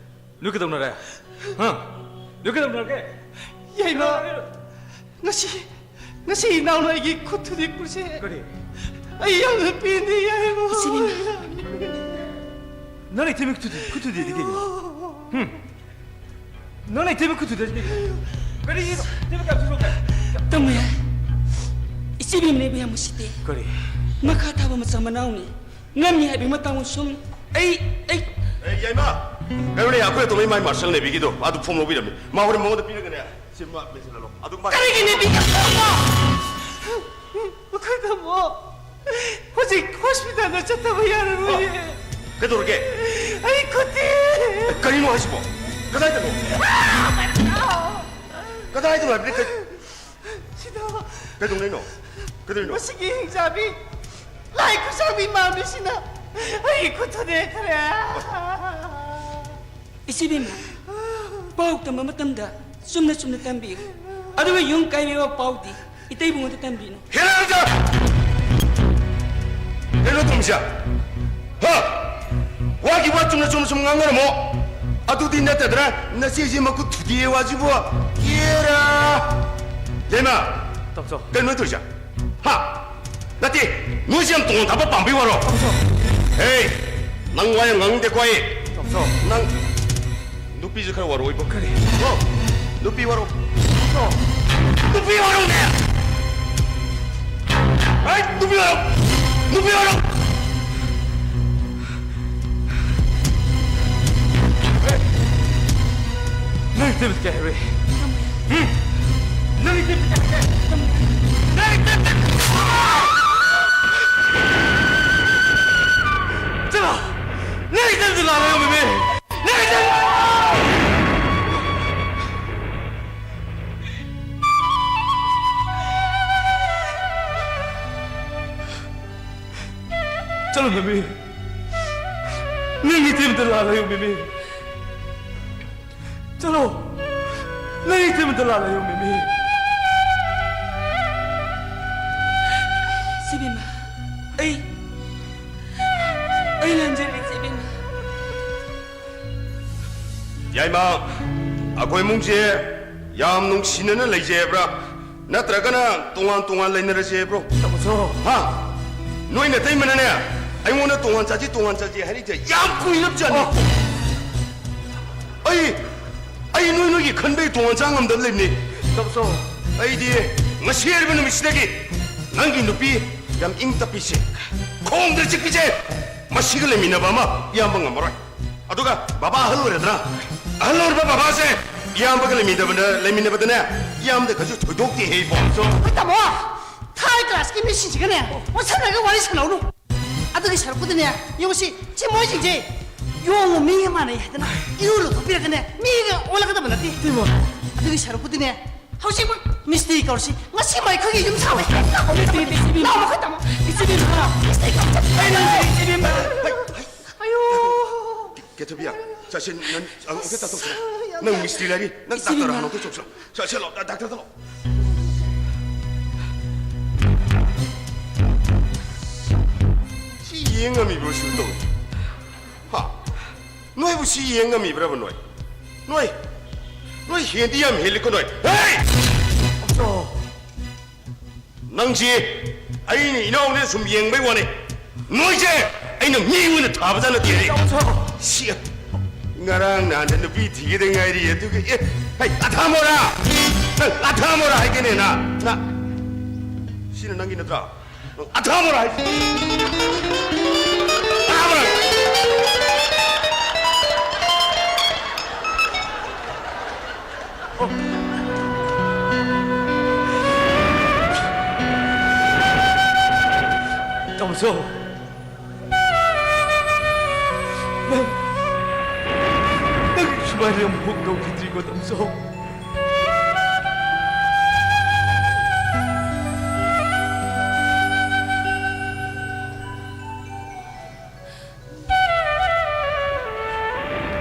ꯅꯣꯏ ꯀꯩꯗꯧꯅꯔꯦ? ꯍꯥ? ꯅꯣꯏ ꯀꯩꯗꯧꯅꯔꯒꯦ? ꯌꯥꯏꯃ, ꯉꯁꯤ, ꯉꯁꯤ ꯏꯅꯥꯎꯅ ꯑꯩꯒꯤ ꯈꯨꯠ ꯊꯨꯗꯦꯛꯄꯁꯦ ꯀꯔꯤ? ꯑꯩ ꯌꯥꯝꯅ ꯄꯦꯟꯗꯦ, ꯌꯥꯏꯃ꯫ ꯏꯆꯦꯕꯦꯝꯃ꯫ ꯅꯪ ꯏꯇꯩꯃ ꯈꯨꯠ ꯊꯨꯗꯦꯛ-, ꯈꯨꯠ ꯊꯨꯗꯦꯛꯑꯗꯤ ꯀꯩꯅꯣ? ꯍꯨꯝ? ꯅꯪꯅ ꯏꯇꯩꯃ ꯈꯨꯠ ꯊꯨꯗꯦꯛꯑꯗꯤ ꯀꯩꯅꯣ? ꯀꯔꯤꯅꯣ? ꯏꯇꯩꯃ ꯀꯌꯥꯝ ꯊꯨꯗꯣꯛꯈ꯭ꯔꯦ? ꯇꯧꯅꯤ ꯌꯥꯏ꯫ ꯏꯆꯦꯕꯦꯝꯃꯅ ꯑꯩꯕꯨ ꯌꯥꯝ ꯎꯁꯤꯠꯇꯦ꯫ ꯀꯔꯤ? ꯃꯈꯥ ꯊꯥꯕ ꯃꯆꯥ ꯃꯅꯥꯎꯅꯤ꯫ ꯉꯝꯃꯤ ꯍꯥꯏꯕꯒꯤ ꯃꯇꯥꯡ ꯁꯨꯝ ꯑꯩ, ꯑꯩ ꯑꯦ, ꯌꯥꯏꯃ! ꯀꯩꯅꯣꯅꯦ, ꯑꯩꯈꯣꯏ ꯑꯇꯣꯝꯕꯒꯤ ꯃꯥꯏ ꯃꯥꯔꯁꯦꯜ ꯅꯦꯚꯤꯒꯤꯗꯣ, ꯑꯗꯨ ꯐꯣꯝ ꯂꯧꯕꯤꯔꯝꯃꯤ꯫ ꯃꯥ ꯍꯣꯔꯦꯟ ꯃꯉꯣꯟꯗ ꯄꯤꯔꯒꯅꯦ, ꯁꯤ ꯃꯥ ꯃꯦꯟꯁꯤꯜꯍꯜꯂꯣ꯫ ꯑꯗꯨ ꯃꯥ ꯀꯔꯤꯒꯤ ꯅꯦꯚꯤꯒ? ꯑꯩꯈꯣꯏ ꯇꯥꯃꯣ ꯍꯧꯖꯤꯛ ꯍꯣꯁꯄꯤꯇꯥꯜꯗ ꯆꯠꯇꯕ ꯌꯥꯔꯔꯣꯏꯌꯦ꯫ ꯀꯩꯗꯧꯔꯒꯦ? ꯑꯩ ꯈꯨꯠꯇꯤ꯫ ꯑꯦ, ꯀꯔꯤꯅꯣ ꯍꯥꯏꯁꯤꯕꯣ? ꯀꯗꯥꯏꯗꯅꯣ? ꯀꯗꯥꯏꯗꯅꯣ ꯍꯥꯏꯕꯅꯤ? ꯀꯩ- ꯁꯤꯗ꯫ ꯀꯩꯗꯧꯅꯩꯅꯣ? ꯀꯩꯗꯧꯅꯣ? ꯃꯁꯤꯒꯤ ꯍꯤꯡꯆꯥꯕꯤ, ꯂꯥꯏ ꯈꯨꯠꯁꯥꯡꯕꯤ ꯃꯥꯟꯕꯤꯁꯤꯅ ꯑꯩꯒꯤ ꯈꯨꯠ ꯊꯨꯗꯦꯛꯈ꯭ꯔꯦ꯫ ꯏꯆꯦꯕꯦꯝꯃ, ꯄꯥꯎ ꯇꯝꯕ ꯃꯇꯝꯗ ꯆꯨꯝꯅ ꯆꯨꯝꯅ ꯇꯝꯕꯤꯌꯨ꯫ ꯑꯗꯨꯒ ꯌꯨꯝ ꯀꯥꯏꯕꯒꯤ ꯄꯥꯎꯗꯤ ꯏꯇꯩꯕꯨꯉꯣꯟꯗ ꯇꯝꯕꯤꯅꯨ꯫ ꯍꯦꯔꯥ! ꯀꯩꯅꯣ ꯇꯧꯔꯤꯁꯦ? ꯍꯥ? ꯋꯥꯒꯤ ꯋꯥ ꯆꯨꯝꯅ ꯆꯨꯝꯅ ꯁꯨꯝ ꯉꯥꯡꯅꯔꯝꯃꯣ꯫ ꯑꯗꯨꯗꯤ ꯅꯠꯇꯗ꯭ꯔꯥ ꯅꯆꯦꯁꯦ ꯃꯈꯨꯠ ꯊꯨꯗꯦꯛꯑꯦ ꯋꯥꯁꯤꯕꯨ? ꯀꯦꯔꯥ! ꯌꯥꯏꯃ! ꯇꯥꯃꯣꯆꯧ꯫ ꯀꯩꯅꯣ ꯇꯧꯔꯤꯁꯦ? ꯍꯥ? ꯅꯠꯇꯦ, ꯅꯣꯏꯁꯦ ꯌꯥꯝ ꯇꯣꯉꯥꯟ ꯊꯥꯕ ꯄꯥꯝꯕꯩ ꯋꯥꯔꯣ? ꯇꯥꯃꯣꯆꯧ꯫ ꯍꯦ! ꯅꯪ ꯋꯥ ꯌꯥꯝ ꯉꯥꯡꯅꯤꯡꯗꯦꯀꯣ ꯑꯩ꯫ ꯇꯥꯃꯣꯆꯧ꯫ ꯅꯪ ꯅꯨꯄꯤꯁꯨ ꯈꯔ ꯋꯥꯔꯛꯑꯣ ꯏꯕꯣ꯫ ꯀꯔꯤ? ꯀꯣ? ꯅꯨꯄꯤ ꯋꯥꯔꯛꯑꯣ꯫ ꯀꯣ? ꯅꯨꯄꯤ ꯋꯥꯔꯛꯑꯣꯅꯦ! ꯍꯩꯠ! ꯅꯨꯄꯤ ꯋꯥꯔꯛꯑꯣ! ꯅꯨꯄꯤ ꯋꯥꯔꯛꯑꯣ! ꯍꯦ! ꯅꯪ ꯏꯇꯩꯃꯗ ꯀꯩ ꯍꯥꯏꯔꯨꯏ? ꯍꯨꯝ? ꯅꯪ ꯏꯇꯩꯃꯗ ꯀꯩ ꯍꯥꯏꯔꯨꯏ? ꯅꯪ ꯏꯇꯩꯃꯗ ꯆꯠꯂꯣ! ꯅꯪ ꯏꯇꯩꯃꯗ ꯂꯥꯟꯅ ꯌꯣꯝꯃꯤꯃꯤ! ꯅꯪ ꯏꯇꯩꯃꯗ ꯆꯠꯂꯣ, ꯃꯃꯤ꯫ ꯅꯪ ꯏꯇꯩꯃꯗ ꯂꯥꯟꯅ ꯌꯣꯝꯃꯤꯃꯤ꯫ ꯆꯠꯂꯣ꯫ ꯅꯪ ꯏꯇꯩꯃꯗ ꯂꯥꯟꯅ ꯌꯣꯝꯃꯤꯃꯤ꯫ ꯏꯆꯦꯕꯦꯝꯃ, ꯑꯩ ꯌꯥꯏꯃ, ꯑꯩꯈꯣꯏ ꯏꯃꯨꯡꯁꯦ ꯌꯥꯝ ꯅꯨꯡꯁꯤꯅꯅ ꯂꯩꯖꯩꯕ꯭ꯔꯥ? ꯅꯠꯇ꯭ꯔꯒꯅ ꯇꯣꯉꯥꯟ ꯇꯣꯉꯥꯟ ꯂꯩꯅꯔꯁꯦꯕ꯭ꯔꯣ? ꯇꯥꯃꯣꯆꯧ꯫ ꯍꯥ? ꯅꯣꯏ ꯅꯇꯩꯃꯅꯅꯦ ꯑꯩꯉꯣꯟꯗ ꯇꯣꯉꯥꯟ ꯆꯥꯁꯤ, ꯇꯣꯉꯥꯟ ꯆꯥꯁꯤ ꯍꯥꯏꯔꯤꯁꯦ ꯌꯥꯝ ꯀꯨꯏꯔꯕ ꯖꯥꯠꯅꯤ꯫ ꯑꯣ꯫ ꯑꯩ, ꯑꯩ ꯅꯣꯏ ꯅꯣꯏꯒꯤ ꯈꯟꯕꯩ ꯇꯣꯉꯥꯟ ꯆꯥ ꯉꯝꯗꯕ ꯂꯩꯕꯅꯤ꯫ ꯇꯥꯃꯣꯆꯧ꯫ ꯑꯩꯗꯤ ꯉꯁꯤ ꯍꯥꯏꯔꯤꯕ ꯅꯨꯃꯤꯠꯁꯤꯗꯒꯤ ꯅꯪꯒꯤ ꯅꯨꯄꯤ ꯌꯥꯝ ꯏꯪ ꯇꯞꯄꯤꯁꯦ, ꯈꯣꯡꯗ ꯆꯤꯛꯄꯤꯁꯦ, ꯃꯁꯤꯒ ꯂꯩꯃꯤꯟꯅꯕ ꯑꯃ ꯏꯌꯥꯝꯕ ꯉꯝꯃꯔꯣꯏ꯫ ꯑꯗꯨꯒ ꯕꯕꯥ ꯑꯍꯜ ꯑꯣꯏꯔꯗ꯭ꯔꯥ? ꯑꯍꯜ ꯑꯣꯏꯔꯕ ꯕꯕꯥꯁꯦ ꯏꯌꯥꯝꯕꯒ ꯂꯩꯃꯤꯟꯅꯕꯗ, ꯂꯩꯃꯤꯟꯅꯕꯗꯅꯦ, ꯏꯌꯥꯝꯕꯗ ꯀꯩꯁꯨ ꯊꯣꯏꯗꯣꯛꯇꯦ ꯍꯦ ꯏꯕꯣ꯫ ꯍꯣꯏ ꯇꯥꯃꯣ, ꯊꯥꯔ ꯀ꯭ꯂꯥꯁꯀꯤ ꯃꯤꯁꯤꯡꯁꯤꯒꯅꯦ ꯑꯣꯟꯁꯟꯅꯔꯒ ꯋꯥꯔꯤ ꯁꯥꯟꯅꯧꯅꯨ꯫ ꯑꯗꯨꯒꯤ ꯁꯔꯨꯛꯄꯨꯗꯤꯅꯦ, ꯌꯦꯡꯉꯨꯁꯤ, ꯁꯤ ꯃꯣꯏꯁꯤꯡꯁꯦ ꯌꯣꯡ ꯃꯤꯒ ꯃꯥꯟꯅꯩ ꯍꯥꯏꯗꯅ ꯏꯔꯨ ꯂꯨꯊꯣꯛꯄꯤꯔꯒꯅꯦ ꯃꯤꯒ ꯑꯣꯜꯂꯛꯀꯗꯕ ꯅꯠꯇꯦ꯫ ꯏꯕꯣ꯫ ꯑꯗꯨꯒꯤ ꯁꯔꯨꯛꯄꯨꯗꯤꯅꯦ, ꯍꯧꯖꯤꯛꯃꯛ ꯃꯤꯁꯇ꯭ꯔꯤ ꯀꯧꯔꯁꯤ꯫ ꯉꯁꯤꯃꯛ ꯑꯩꯈꯣꯏꯒꯤ ꯌꯨꯝ ꯁꯥꯕ ꯍꯦꯛ ꯂꯥꯛꯄ ꯅꯠꯇꯦ, ꯅꯠꯇꯦ, ꯏꯆꯦꯕꯦꯝꯃ꯫ ꯂꯥꯛꯑꯣ, ꯑꯩꯈꯣꯏ ꯇꯥꯃꯣ꯫ ꯃꯤꯁꯇ꯭ꯔꯤ ꯀꯧꯔꯁꯤ꯫ ꯑꯩꯅ ꯍꯥꯏꯖꯔꯤ, ꯏꯆꯦꯕꯦꯝꯃ꯫ ꯑꯌꯣ꯫ ꯀꯦꯊꯕꯤꯌꯥ, ꯆꯠꯁꯦ, ꯅꯪ, ꯑ, ꯑꯝꯇ ꯇꯥꯊꯣꯛꯁꯤꯔꯥ? ꯅꯪ ꯃꯤꯁꯇ꯭ꯔꯤ ꯂꯥꯏꯔꯤ, ꯅꯪ ꯏꯆꯦꯕꯦꯝꯃ꯫ ꯗꯥꯛꯇꯔ ꯍꯥꯟꯅ ꯑꯝꯇ ꯆꯠꯁꯤꯔꯥ? ꯆꯠꯁꯦ, ꯂꯥꯛꯑꯣ, ꯗꯥꯛꯇꯔꯗ ꯂꯥꯛꯑꯣ꯫ ꯁꯤ ꯌꯦꯡ ꯉꯝꯃꯤꯕ꯭ꯔꯣ, ꯁꯤ ꯇꯧꯔꯤ? ꯍꯥ? ꯅꯣꯏꯕꯨ ꯁꯤ ꯌꯦꯡ ꯉꯝꯃꯤꯕ꯭ꯔꯕ ꯅꯣꯏ? ꯅꯣꯏ, ꯅꯣꯏ ꯍꯦꯟꯗꯤ ꯌꯥꯝ ꯍꯦꯜꯂꯤꯀꯣ ꯅꯣꯏ꯫ ꯍꯦ! ꯅꯪꯁꯤ ꯑꯩꯅ ꯏꯅꯥꯎꯅꯦ ꯁꯨꯝ ꯌꯦꯡꯕꯩ ꯋꯥꯅꯤ꯫ ꯅꯣꯏꯁꯦ ꯑꯩꯅ ꯃꯤ ꯑꯣꯏꯅ ꯊꯥꯕꯖꯥꯠ ꯅꯠꯇꯦ꯫ ꯁꯤ ꯉꯔꯥꯡ ꯅꯍꯥꯟꯗ ꯅꯨꯄꯤ ꯊꯤꯒꯗ ꯉꯥꯏꯔꯤ, ꯑꯗꯨꯒ ꯑꯦ, ꯍꯩ, ꯑꯊꯥꯃꯣꯔꯥ! ꯅꯪ ꯑꯊꯥꯃꯣꯔꯥ ꯍꯥꯏꯒꯦꯅꯦ ꯅ? ꯅ-, ꯁꯤꯅ ꯅꯪꯒꯤ ꯅꯠꯇ꯭ꯔꯥ? ꯑꯊꯥꯃꯣꯔꯥ ꯍꯥꯏꯁꯤ꯫ ꯑꯊꯥꯃꯣꯔꯥ꯫ ꯇꯥꯃꯣꯆꯧ, ꯅꯪ, ꯅꯪ ꯁꯨꯃꯥꯏꯅ ꯑꯃꯨꯛ ꯇꯧꯈꯤꯗ꯭ꯔꯤꯀꯣ, ꯇꯥꯃꯣꯆꯧ꯫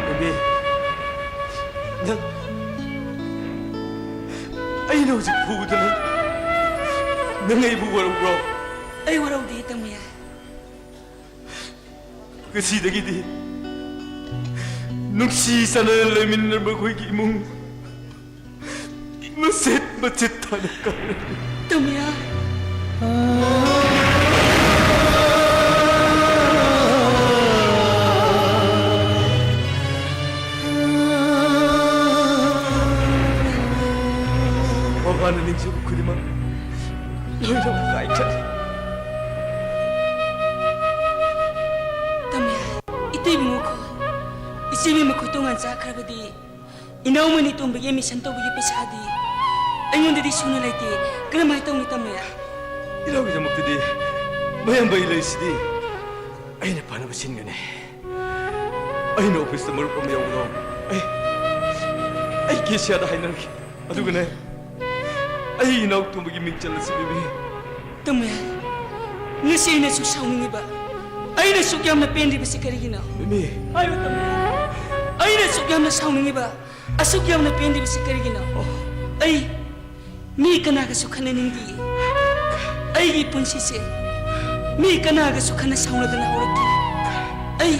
ꯕꯦꯕꯤ, ꯅꯪ, ꯑꯩꯅ ꯍꯧꯖꯤꯛ ꯐꯨꯕꯗꯣ ꯅꯪ, ꯅꯪ ꯑꯩꯕꯨ ꯋꯥꯔꯧꯕ꯭ꯔꯣ? ꯑꯩ ꯋꯥꯔꯧꯗꯦ, ꯇꯥꯃꯣꯌꯥꯏ꯫ ꯉꯁꯤꯗꯒꯤꯗꯤ ꯅꯨꯡꯁꯤ ꯆꯥꯟꯅꯅ ꯂꯩꯃꯤꯟꯅꯔꯝꯕ ꯑꯩꯈꯣꯏꯒꯤ ꯏꯃꯨꯡ ꯃꯆꯦꯠ ꯃꯆꯦꯠ ꯊꯥꯅ ꯀꯥꯏꯔꯅꯤ꯫ ꯇꯃꯌꯥ꯫ ꯃꯃꯥꯅ ꯅꯤꯡꯖꯕ ꯈꯨꯗꯤꯡꯃꯛ ꯂꯣꯏꯅꯃꯛ ꯀꯥꯏꯈ꯭ꯔꯦ꯫ ꯇꯃꯌꯥ, ꯏꯇꯩꯕꯨ ꯃꯈꯣꯏ, ꯏꯆꯦꯕꯤ ꯃꯈꯣꯏ ꯇꯣꯉꯥꯟ ꯆꯥꯈ꯭ꯔꯕꯗꯤ ꯏꯅꯥꯎꯃꯅꯤ ꯇꯣꯝꯕꯒꯤ admission ꯇꯧꯕꯒꯤ ꯄꯩꯁꯥꯗꯤ ꯑꯩꯉꯣꯟꯗꯗꯤ ꯁꯨꯅ ꯂꯩꯇꯦ꯫ ꯀꯔꯝꯍꯥꯏꯅ ꯇꯧꯅꯤ ꯇꯃꯌꯥ? ꯏꯅꯥꯎꯒꯤꯗꯃꯛꯇꯗꯤ ꯃꯌꯥꯝꯕ ꯑꯩ ꯂꯩꯔꯤꯁꯤꯗꯤ꯫ ꯑꯩꯅ ꯐꯅꯕ ꯁꯤꯟꯒꯅꯤ꯫ ꯑꯩꯅ office ꯇ ꯃꯔꯨꯞ ꯑꯃ ꯌꯥꯎꯕꯗꯣ ꯑꯩ, ꯑꯩ ꯀꯦꯁꯤꯌꯥꯗ ꯍꯥꯏꯅꯔꯒꯦ꯫ ꯑꯗꯨꯒꯅꯦ, ꯑꯩ ꯏꯅꯥꯎ ꯇꯣꯝꯕꯒꯤ ꯃꯤꯡ ꯆꯜꯂꯁꯤ, ꯕꯦꯕꯤ꯫ ꯇꯃꯌꯥ, ꯉꯁꯤ ꯑꯩꯅ ꯁꯨꯛ ꯁꯥꯎꯅꯤꯡꯉꯤꯕ, ꯑꯩꯅ ꯁꯨꯛ ꯌꯥꯝꯅ ꯄꯦꯟꯗ꯭ꯔꯤꯕꯁꯤ ꯀꯔꯤꯒꯤꯅꯣ? ꯕꯦꯕꯤ꯫ ꯍꯥꯏꯌꯨ ꯇꯃꯌꯥ, ꯑꯩꯅ ꯁꯨꯛ ꯌꯥꯝꯅ ꯁꯥꯎꯅꯤꯡꯉꯤꯕ, ꯑꯁꯨꯛ ꯌꯥꯝꯅ ꯄꯦꯟꯗ꯭ꯔꯤꯕꯁꯤ ꯀꯔꯤꯒꯤꯅꯣ? ꯑꯣ꯫ ꯑꯩ ꯃꯤ ꯀꯅꯥꯒꯁꯨ ꯈꯠꯅꯅꯤꯡꯗꯤꯌꯦ꯫ ꯑꯩꯒꯤ ꯄꯨꯟꯁꯤꯁꯦ ꯃꯤ ꯀꯅꯥꯒꯁꯨ ꯈꯠꯅ ꯁꯥꯎꯅꯗꯅ ꯍꯧꯔꯛꯇꯦ꯫ ꯑꯩ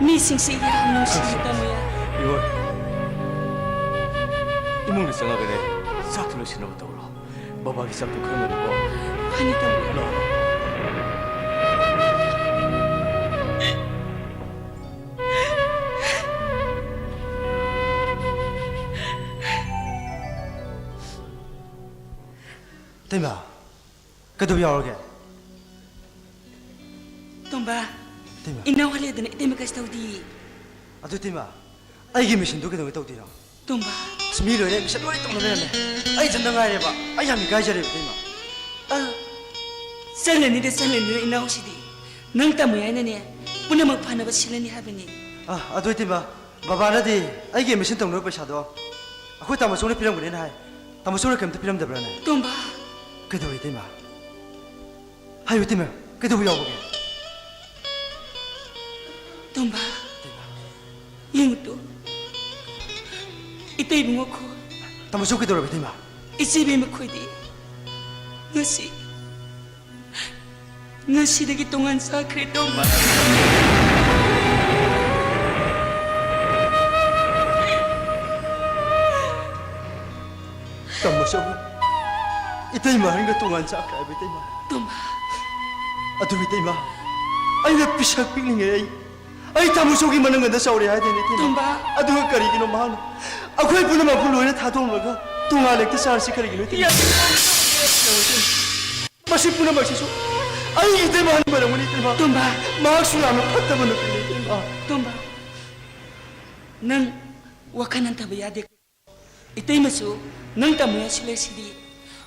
ꯃꯤꯁꯤꯡꯁꯦ ꯌꯥꯝ ꯅꯨꯡꯁꯤꯌꯦ, ꯇꯃꯌꯥ꯫ ꯏꯕꯣꯏ, ꯏꯃꯨꯡꯗ ꯆꯪꯉꯒꯅꯦ, ꯆꯥꯛꯇꯨ ꯂꯣꯏꯁꯤꯟꯅꯕ ꯇꯧꯔꯣ꯫ ꯕꯕꯥꯒꯤ ꯆꯥꯛꯇꯨ ꯈꯔ ꯉꯟꯅꯀꯣ꯫ ꯐꯅꯤ, ꯇꯃꯌꯥ꯫ ꯂꯥꯛꯑꯣ꯫ ꯏꯇꯩꯃ, ꯀꯩꯗꯧꯕ ꯌꯥꯎꯔꯒꯦ? ꯇꯣꯝꯕ, ꯏꯇꯩꯃ꯫ ꯏꯅꯥꯎ ꯍꯜꯂꯦꯗꯅ ꯏꯇꯩꯃ ꯀꯩꯁꯨ ꯇꯧꯗꯤꯌꯦ꯫ ꯑꯗꯨ ꯏꯇꯩꯃ, ꯑꯩꯒꯤ admission ꯗꯨ ꯀꯩꯗꯧꯉꯩ ꯇꯧꯗꯣꯏꯅꯣ? ꯇꯣꯝꯕ꯫ ꯑꯁ, ꯃꯤ ꯂꯣꯏꯅ admission ꯂꯣꯏ ꯇꯧꯅ ꯂꯩꯔꯝꯃꯦ꯫ ꯑꯩ ꯏꯊꯟꯇ ꯉꯥꯏꯔꯦꯕ꯫ ꯑꯩ ꯌꯥꯝ ꯏꯀꯥꯏꯖꯔꯦꯕ, ꯏꯇꯩꯃ꯫ ꯑ, ꯆꯠꯂꯅꯤꯗ, ꯆꯠꯂꯅꯤꯗ, ꯏꯅꯥꯎꯁꯤꯗꯤ꯫ ꯅꯪ ꯇꯃꯌꯥꯅꯅꯦ, ꯄꯨꯝꯅꯃꯛ ꯐꯅꯕ ꯁꯤꯜꯂꯅꯤ ꯍꯥꯏꯕꯅꯤ꯫ ꯑ, ꯑꯗꯨ ꯏꯇꯩꯃ, ꯕꯕꯥꯅꯗꯤ ꯑꯩꯒꯤ admission ꯇꯧꯅꯕ ꯄꯩꯁꯥꯗꯣ ꯑꯩꯈꯣꯏ ꯇꯥꯃꯣꯆꯧꯅ ꯄꯤꯔꯝꯒꯅꯤꯅ ꯍꯥꯏ꯫ ꯇꯥꯃꯣꯆꯧꯅ ꯀꯩꯝꯇ ꯄꯤꯔꯝꯗꯕ꯭ꯔꯥꯅꯦ? ꯇꯣꯝꯕ꯫ ꯀꯩꯗꯧꯔꯦ, ꯏꯇꯩꯃ? ꯍꯥꯏꯌꯨ, ꯏꯇꯩꯃ, ꯀꯩꯗꯧꯕ ꯌꯥꯎꯕꯒꯦ? ꯇꯣꯝꯕ, ꯌꯦꯡꯉꯨꯇꯣ, ꯏꯇꯩ ꯏꯕꯨꯡꯉꯣ ꯈꯣꯏ꯫ ꯇꯥꯃꯣꯆꯧ ꯀꯩꯗꯧꯔꯕ, ꯏꯇꯩꯃ? ꯏꯆꯦ ꯏꯕꯦꯝꯃ ꯈꯣꯏꯗꯤ ꯉꯁꯤ, ꯉꯁꯤꯗꯒꯤ ꯇꯣꯉꯥꯟ ꯆꯥꯈ꯭ꯔꯦ, ꯇꯣꯝꯕ꯫ ꯇꯥꯃꯣꯆꯧ, ꯏꯇꯩꯃ ꯑꯍꯟꯒ ꯇꯣꯉꯥꯟ ꯆꯥꯈ꯭ꯔꯦ ꯍꯥꯏꯕ ꯏꯇꯩꯃ꯫ ꯇꯣꯝꯕ꯫ ꯑꯗꯨ ꯏꯇꯩꯃ, ꯑꯩꯅ ꯄꯤꯁꯛ ꯄꯤꯛꯂꯤꯉꯩ ꯑꯩ, ꯑꯩ ꯇꯥꯃꯣꯆꯧꯒꯤ ꯃꯅꯪꯒꯟꯗ ꯆꯥꯎꯔꯦ ꯍꯥꯏꯗꯦꯅꯦ ꯏꯇꯩꯃ꯫ ꯇꯣꯝꯕ꯫ ꯑꯗꯨꯒ ꯀꯔꯤꯒꯤꯅꯣ ꯃꯍꯥꯛꯅ ꯑꯩꯈꯣꯏ ꯄꯨꯝꯅꯃꯛꯄꯨ ꯂꯣꯏꯅ ꯊꯥꯗꯣꯛꯂꯒ ꯇꯣꯉꯥꯟ ꯂꯩꯇ ꯆꯥꯔꯤꯁꯤ ꯀꯔꯤꯒꯤꯅꯣ ꯏꯇꯩꯃ? ꯌꯥ-, ꯃꯁꯤ ꯄꯨꯝꯅꯃꯛꯁꯤꯁꯨ ꯑꯩ ꯏꯇꯩꯃ ꯑꯍꯟꯒꯤ ꯃꯔꯝꯅꯤ ꯏꯇꯩꯃ꯫ ꯇꯣꯝꯕ꯫ ꯃꯍꯥꯛꯁꯨ ꯌꯥꯝꯅ ꯐꯠꯇꯕ ꯅꯨꯄꯤꯅꯤ ꯏꯇꯩꯃ꯫ ꯇꯣꯝꯕ, ꯅꯪ ꯋꯥꯈꯜ ꯍꯟꯊꯕ ꯌꯥꯗꯦ꯫ ꯏꯇꯩꯃꯁꯨ ꯅꯪ ꯇꯥꯃꯣꯁꯨ ꯂꯩꯔꯤꯁꯤꯗꯤ,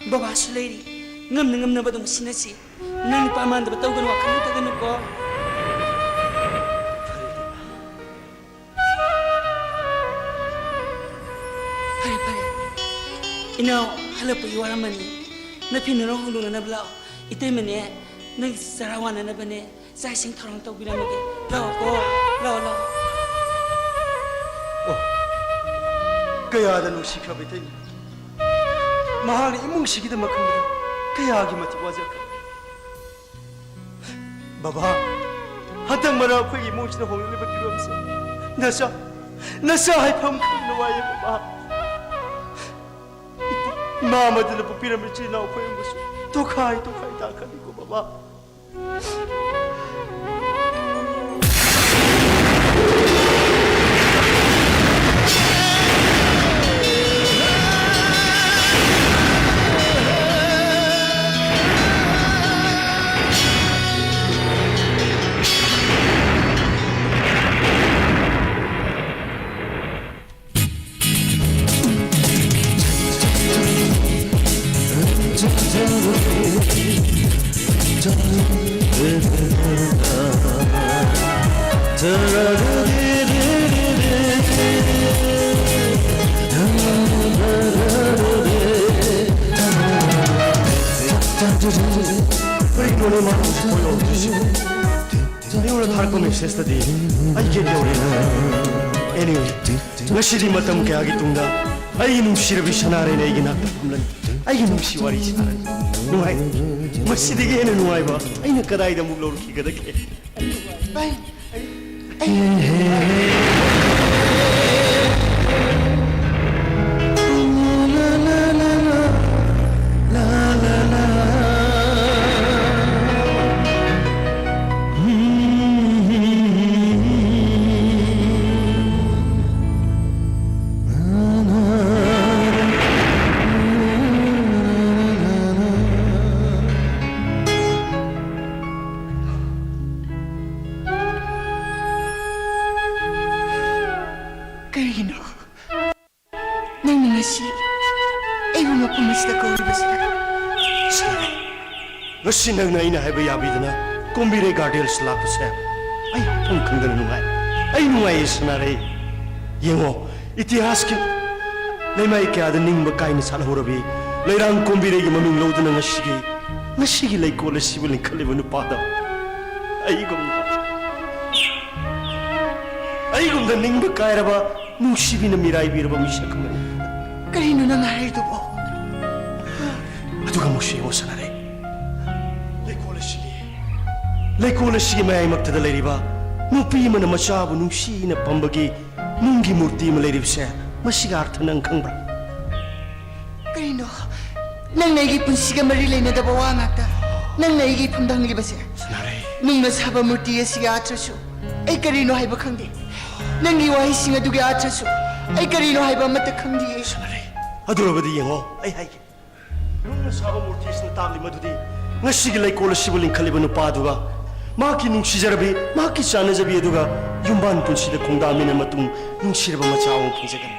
ꯕꯕꯥꯁꯨ ꯂꯩꯔꯤ, ꯉꯝꯅ ꯉꯝꯅꯕ ꯑꯗꯨꯝ ꯁꯤꯟꯅꯁꯤ꯫ ꯅꯪ ꯅꯨꯄꯥ ꯃꯥꯟꯗꯕ ꯇꯧꯒꯅꯨ, ꯋꯥꯈꯜ ꯍꯟꯊꯒꯅꯨꯀꯣ꯫ ꯐꯔꯦ, ꯐꯔꯦ꯫ ꯏꯅꯥꯎ ꯍꯜꯂꯛꯄꯒꯤ ꯋꯥꯔꯝꯃꯅꯤ꯫ ꯅꯐꯤ ꯅꯔꯣꯟ ꯍꯣꯡꯗꯣꯛꯅꯅꯕ ꯂꯥꯛꯑꯣ꯫ ꯏꯇꯩꯃꯅꯦ, ꯅꯪꯒꯤ ꯆꯔꯥ ꯋꯥꯅꯅꯕꯅꯦ꯫ ꯆꯥꯛ ꯏꯁꯤꯡ ꯊꯧꯔꯥꯡ ꯇꯧꯕꯤꯔꯝꯃꯒꯦ꯫ ꯂꯥꯛꯑꯣ, ꯂꯥꯛꯑꯣ, ꯂꯥꯛꯑꯣ꯫ ꯑꯣ, ꯀꯌꯥꯗ ꯅꯨꯡꯁꯤꯈ꯭ꯔꯕ ꯏꯇꯩꯃ꯫ ꯃꯍꯥꯛꯅ ꯏꯃꯨꯡꯁꯤꯒꯤꯗꯃꯛ ꯈꯟꯕꯗ ꯀꯌꯥꯒꯤ ꯃꯇꯤꯛ ꯋꯥꯖꯈ꯭ꯔꯦ꯫ ꯕꯕꯥ, ꯍꯟꯗꯛ ꯃꯔꯛ ꯑꯩꯈꯣꯏꯒꯤ ꯏꯃꯨꯡꯁꯤꯗ ꯍꯣꯡꯂꯛꯂꯤꯕ ꯐꯤꯕꯝꯁꯦ ꯅꯆꯥ, ꯅꯆꯥ ꯍꯥꯏꯐꯝ ꯈꯪꯗꯅ ꯋꯥꯏꯌꯦ ꯕꯕꯥ꯫ ꯏꯃꯥ ꯑꯃꯗꯅ ꯄꯣꯛꯄꯤꯔꯝꯕ ꯏꯆꯤꯜ ꯏꯅꯥꯎ ꯑꯩꯈꯣꯏ ꯑꯍꯨꯝꯕꯨꯁꯨ ꯇꯣꯈꯥꯏ ꯇꯣꯈꯥꯏ ꯇꯥꯈ꯭ꯔꯅꯤꯀꯣ ꯕꯕꯥ꯫ ꯀꯔꯤꯅꯣꯅꯦ ꯃꯥꯅ ꯍꯧꯖꯤꯛ ꯐꯣꯟ ꯇꯧꯔꯛꯇ꯭ꯔꯤꯁꯤꯕꯣ? ꯑꯩꯉꯣꯟꯗ ꯊꯥꯔꯛꯄ ꯃꯦꯁꯦꯖꯇꯗꯤ ꯑꯩ ꯒꯦꯠ ꯌꯧꯔꯦꯅ ꯍꯥꯏ꯫ Anyway, ꯉꯁꯤꯗꯤ ꯃꯇꯝ ꯀꯌꯥꯒꯤ ꯇꯨꯡꯗ ꯑꯩꯒꯤ ꯅꯨꯡꯁꯤꯔꯕꯤ ꯁꯅꯥꯔꯩꯅ ꯑꯩꯒꯤ ꯅꯥꯛꯇ ꯐꯝꯂꯅꯤ꯫ ꯑꯩꯒꯤ ꯅꯨꯡꯁꯤ ꯋꯥꯔꯤ ꯁꯥꯔꯅꯤ꯫ ꯅꯨꯡꯉꯥꯏ꯫ ꯃꯁꯤꯗꯒꯤ ꯍꯦꯟꯅ ꯅꯨꯡꯉꯥꯏꯕ ꯑꯩꯅ ꯀꯗꯥꯏꯗ ꯑꯃꯨꯛ ꯂꯧꯔꯨꯈꯤꯒꯗꯒꯦ? ꯚꯥꯏ, ꯑꯩ, ꯑꯩ, ꯅꯪꯅ ꯉꯁꯤ ꯑꯩꯕꯨ ꯃꯐꯝ ꯑꯁꯤꯗ ꯀꯧꯔꯤꯕꯁꯤꯗ꯫ ꯁꯅꯥꯔꯩ, ꯉꯁꯤ ꯅꯪꯅ ꯑꯩꯅ ꯍꯥꯏꯕ ꯌꯥꯕꯤꯗꯅ ꯀꯣꯝꯕꯤꯔꯩ ꯒꯥꯔꯗꯦꯟꯁ ꯂꯥꯛꯄꯁꯦ ꯑꯩ ꯍꯥꯏꯐꯝ ꯈꯪꯗꯅ ꯅꯨꯡꯉꯥꯏ꯫ ꯑꯩ ꯅꯨꯡꯉꯥꯏꯌꯦ ꯁꯅꯥꯔꯩ꯫ ꯌꯦꯡꯉꯣ, ꯏꯇꯤꯍꯥꯁꯀꯤ ꯂꯩꯃꯥꯏ ꯀꯌꯥꯗ ꯅꯤꯡꯕ ꯀꯥꯏꯅ ꯁꯥꯠꯍꯧꯔꯕꯤ ꯂꯩꯔꯥꯡ ꯀꯣꯝꯕꯤꯔꯩꯒꯤ ꯃꯃꯤꯡ ꯂꯧꯗꯨꯅ ꯉꯁꯤꯒꯤ, ꯉꯁꯤꯒꯤ ꯂꯩꯀꯣꯜ ꯑꯁꯤꯕꯨ ꯂꯤꯡꯈꯠꯂꯤꯕ ꯅꯨꯄꯥꯗꯣ ꯑꯩꯒꯨꯝꯅ, ꯑꯩꯒꯨꯝꯅ ꯅꯤꯡꯕ ꯀꯥꯏꯔꯕ, ꯅꯨꯡꯁꯤꯕꯤꯅ ꯃꯤꯔꯥꯏꯕꯤꯔꯕ ꯃꯤꯁꯛ ꯑꯃꯅꯤ꯫ ꯀꯔꯤꯅꯣ ꯅꯪꯅ ꯍꯥꯏꯔꯤꯗꯨꯕꯣ? ꯑꯗꯨꯒ ꯑꯃꯨꯛꯁꯨ ꯌꯦꯡꯉꯣ ꯁꯅꯥꯔꯩ, ꯂꯩꯀꯣꯜ ꯑꯁꯤꯒꯤ, ꯂꯩꯀꯣꯜ ꯑꯁꯤꯒꯤ ꯃꯌꯥꯏꯃꯛꯇꯗ ꯂꯩꯔꯤꯕ ꯅꯨꯄꯤ ꯑꯃꯅ ꯃꯆꯥꯕꯨ ꯅꯨꯡꯁꯤꯅ ꯄꯝꯕꯒꯤ ꯅꯨꯡꯒꯤ ꯃꯨꯔꯇꯤ ꯑꯃ ꯂꯩꯔꯤꯕꯁꯦ, ꯃꯁꯤꯒꯤ ꯑꯥꯔꯊ ꯅꯪ ꯈꯪꯕ꯭ꯔꯥ? ꯀꯔꯤꯅꯣ? ꯅꯪꯅ ꯑꯩꯒꯤ ꯄꯨꯟꯁꯤꯒ ꯃꯔꯤ ꯂꯩꯅꯗꯕ ꯋꯥ ꯉꯥꯛꯇ ꯅꯪꯅ ꯑꯩꯒꯤ ꯏꯐꯝꯗ ꯍꯪꯂꯤꯕꯁꯦ? ꯁꯅꯥꯔꯩ꯫ ꯅꯨꯡꯅ ꯁꯥꯕ ꯃꯨꯔꯇꯤ ꯑꯁꯤꯒꯤ ꯑꯥꯔꯊꯁꯨ ꯑꯩ ꯀꯔꯤꯅꯣ ꯍꯥꯏꯕ ꯈꯪꯗꯦ꯫ ꯅꯪꯒꯤ ꯋꯥꯍꯩꯁꯤꯡ ꯑꯗꯨꯒꯤ ꯑꯥꯔꯊꯁꯨ ꯑꯩ ꯀꯔꯤꯅꯣ ꯍꯥꯏꯕ ꯑꯃꯠꯇ ꯈꯪꯗꯦ꯫ ꯁꯅꯥꯔꯩ, ꯑꯗꯨꯔꯕꯗꯤ ꯌꯦꯡꯉꯣ, ꯑꯩ ꯍꯥꯏꯒꯦ꯫ ꯅꯨꯡꯅ ꯁꯥꯕ ꯃꯨꯔꯇꯤꯁꯤꯅ ꯇꯥꯛꯂꯤ ꯃꯗꯨꯗꯤ ꯉꯁꯤꯒꯤ ꯂꯩꯀꯣꯜ ꯑꯁꯤꯕꯨ ꯂꯤꯡꯈꯠꯂꯤꯕ ꯅꯨꯄꯥꯗꯨꯒ ꯃꯍꯥꯛꯀꯤ ꯅꯨꯡꯁꯤꯖꯔꯕꯤ, ꯃꯍꯥꯛꯀꯤ ꯆꯥꯟꯅꯖꯕꯤ ꯑꯗꯨꯒ ꯌꯨꯝꯕꯥꯟ ꯄꯨꯟꯁꯤꯗ ꯈꯣꯡꯗꯥꯃꯤꯟꯅ ꯃꯇꯨꯡ ꯅꯨꯡꯁꯤꯔꯕ ꯃꯆꯥ ꯑꯃ ꯐꯪꯖꯒꯅꯤ꯫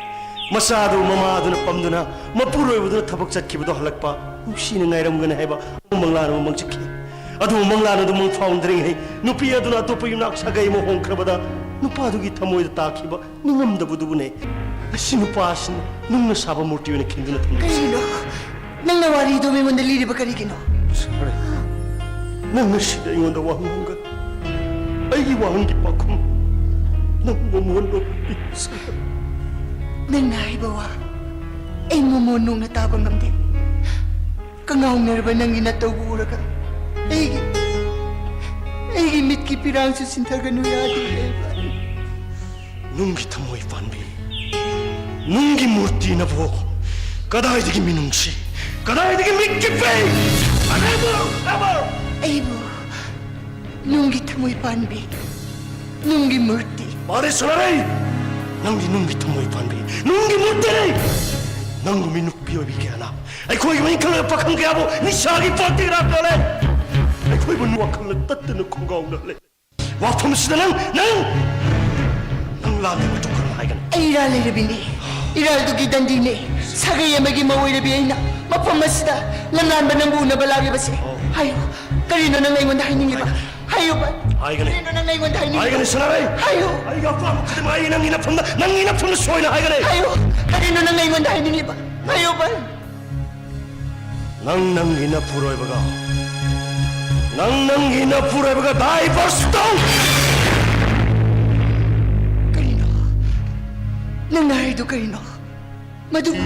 ꯃꯆꯥꯗꯨ ꯃꯃꯥꯗꯨꯅ ꯄꯝꯗꯨꯅ ꯃꯄꯨꯔꯣꯏꯕꯗꯨꯅ ꯊꯕꯛ ꯆꯠꯈꯤꯕꯗꯣ ꯍꯜꯂꯛꯄ ꯅꯨꯡꯁꯤꯅ ꯉꯥꯏꯔꯝꯒꯅꯤ ꯍꯥꯏꯕ ꯃꯪꯂꯥꯟ ꯑꯃ ꯃꯪꯖꯈꯤ꯫ ꯑꯗꯨꯕꯨ ꯃꯪꯂꯥꯟ ꯑꯗꯨ ꯃꯪꯐꯥꯎꯅꯗ꯭ꯔꯤꯉꯩ ꯅꯨꯄꯤ ꯑꯗꯨꯅ ꯑꯇꯣꯞꯄ ꯌꯨꯝꯅꯥꯛ ꯁꯥꯒꯩ ꯑꯃ ꯍꯣꯡꯈ꯭ꯔꯕꯗ ꯅꯨꯄꯥꯗꯨꯒꯤ ꯊꯃꯣꯏꯗ ꯇꯥꯈꯤꯕ ꯅꯤꯡꯉꯝꯗꯕꯗꯨꯕꯨꯅꯦ ꯉꯁꯤ ꯅꯨꯄꯥꯁꯤꯅ ꯅꯨꯡꯅ ꯁꯥꯕ ꯃꯨꯔꯇꯤ ꯑꯣꯏꯅ ꯈꯤꯟꯗꯨꯅ ꯊꯝꯂꯤꯕꯁꯦ꯫ ꯀꯔꯤꯒꯤꯅꯣ? ꯅꯪꯅ ꯋꯥꯔꯤꯗꯣ ꯃꯤꯉꯣꯟꯗ ꯂꯤꯔꯤꯕ ꯀꯔꯤꯒꯤꯅꯣ? ꯁꯅꯥꯔꯩ, ꯅꯪ ꯉꯁꯤꯗꯤ ꯑꯩꯉꯣꯟꯗ ꯋꯥꯍꯪ ꯍꯪꯒꯅꯨ꯫ ꯑꯩꯒꯤ ꯋꯥꯍꯪꯒꯤ ꯄꯥꯎꯈꯨꯝ ꯅꯪ ꯃꯣꯃꯣꯟ ꯂꯣꯛꯄꯤ ꯁꯅꯥꯔꯩ꯫ ꯅꯪꯅ ꯍꯥꯏꯕ ꯋꯥ ꯑꯩ ꯃꯣꯃꯣꯟ ꯅꯣꯡꯅ ꯇꯥꯕ ꯉꯝꯗꯦ꯫ ꯀꯉꯥꯎꯅꯔꯕ ꯅꯪꯒꯤ ꯅꯇꯧꯕꯨ ꯎꯔꯒ ꯑꯩꯒꯤ, ꯑꯩꯒꯤ ꯃꯤꯠꯀꯤ ꯄꯤꯔꯥꯡꯁꯨ ꯁꯤꯟꯊꯒꯅꯨ ꯌꯥꯗꯦ ꯏꯕꯦꯝꯃ꯫ ꯅꯨꯡꯒꯤ ꯊꯃꯣꯏ ꯄꯥꯟꯕꯤ, ꯅꯨꯡꯒꯤ ꯃꯨꯔꯇꯤꯅꯕꯨ ꯀꯗꯥꯏꯗꯒꯤ ꯃꯤꯅꯨꯡꯁꯤ, ꯀꯗꯥꯏꯗꯒꯤ ꯃꯤꯠꯀꯤ ꯄꯤ? Unable, ever! ꯑꯩꯕꯨ ꯅꯨꯡꯒꯤ ꯊꯃꯣꯏ ꯄꯥꯟꯕꯤ, ꯅꯨꯡꯒꯤ ꯃꯨꯔꯇꯤ꯫ ꯃꯥꯅꯦ ꯁꯅꯥꯔꯩ, ꯅꯪꯗꯤ ꯅꯨꯡꯒꯤ ꯊꯃꯣꯏ ꯄꯥꯟꯕꯤ, ꯅꯨꯡꯒꯤ ꯃꯨꯔꯇꯤꯅꯤ꯫ ꯅꯪꯒꯨꯝꯕꯤ ꯅꯨꯄꯤ ꯑꯣꯏꯕꯤ ꯀꯌꯥꯅ ꯑꯩꯈꯣꯏꯒꯤ ꯃꯤꯡ ꯈꯜꯂꯒ ꯄꯥꯈꯪ ꯀꯌꯥꯕꯨ ꯅꯤꯁꯥꯒꯤ ꯄꯥꯛꯇ ꯏꯔꯥꯛꯅꯍꯜꯂꯦ꯫ ꯑꯩꯈꯣꯏꯕꯨ ꯋꯥꯈꯜꯅ ꯇꯠꯇꯅ ꯈꯣꯡꯒꯥꯎꯅꯍꯜꯂꯦ꯫ ꯋꯥꯐꯝꯁꯤꯗ ꯅꯪ, ꯅꯪ, ꯅꯪ ꯂꯥꯜꯂꯦ ꯃꯇꯨꯡ ꯈꯔ ꯍꯥꯏꯒꯅꯤ꯫ ꯑꯩ ꯏꯔꯥ ꯂꯩꯔꯕꯤꯅꯤ꯫ ꯏꯔꯥꯜꯗꯨꯒꯤ ꯗꯟꯗꯤꯅꯦ꯫ ꯁꯥꯒꯩ ꯑꯃꯒꯤ ꯃꯧ ꯑꯣꯏꯔꯕꯤ ꯑꯩꯅ ꯃꯐꯝ ꯑꯁꯤꯗ ꯂꯝꯂꯥꯟꯕ ꯅꯪꯕꯨ ꯎꯅꯕ ꯂꯥꯛꯂꯤꯕꯁꯦ꯫ ꯑꯣ꯫ ꯍꯥꯏꯌꯨ, ꯀꯔꯤꯅꯣ ꯅꯪꯅ ꯑꯩꯉꯣꯟꯗ ꯍꯥꯏꯅꯤꯡꯂꯤꯕ? ꯍꯥꯏꯒꯅꯤ꯫ ꯍꯥꯏꯌꯨ, ꯚꯥꯏ꯫ ꯍꯥꯏꯒꯅꯤ꯫ ꯀꯔꯤꯅꯣ ꯅꯪꯅ ꯑꯩꯉꯣꯟꯗ ꯍꯥꯏꯅꯤꯡꯂꯤꯕ? ꯍꯥꯏꯒꯅꯤ, ꯁꯅꯥꯔꯩ꯫ ꯍꯥꯏꯌꯨ꯫ ꯑꯩꯒꯤ ꯑꯄꯥꯝꯕ ꯈꯨꯗꯤꯡꯃꯛ ꯑꯩ ꯅꯪꯒꯤ ꯅꯐꯝꯗ, ꯅꯪꯒꯤ ꯅꯐꯝꯗ ꯁꯣꯏꯅ ꯍꯥꯏꯒꯅꯤ꯫ ꯍꯥꯏꯌꯨ, ꯀꯔꯤꯅꯣ ꯅꯪꯅ ꯑꯩꯉꯣꯟꯗ ꯍꯥꯏꯅꯤꯡꯂꯤꯕ? ꯍꯥꯏꯌꯨ, ꯚꯥꯏ꯫ ꯅꯪ ꯅꯪꯒꯤ ꯅꯄꯨꯔꯣꯏꯕꯒ, ꯅꯪ ꯅꯪꯒꯤ ꯅꯄꯨꯔꯣꯏꯕꯒ divorce ꯇꯧ! ꯀꯔꯤꯅꯣ? ꯅꯪꯅ ꯍꯥꯏꯔꯤꯗꯨ ꯀꯔꯤꯅꯣ? ꯃꯗꯨꯕꯨ,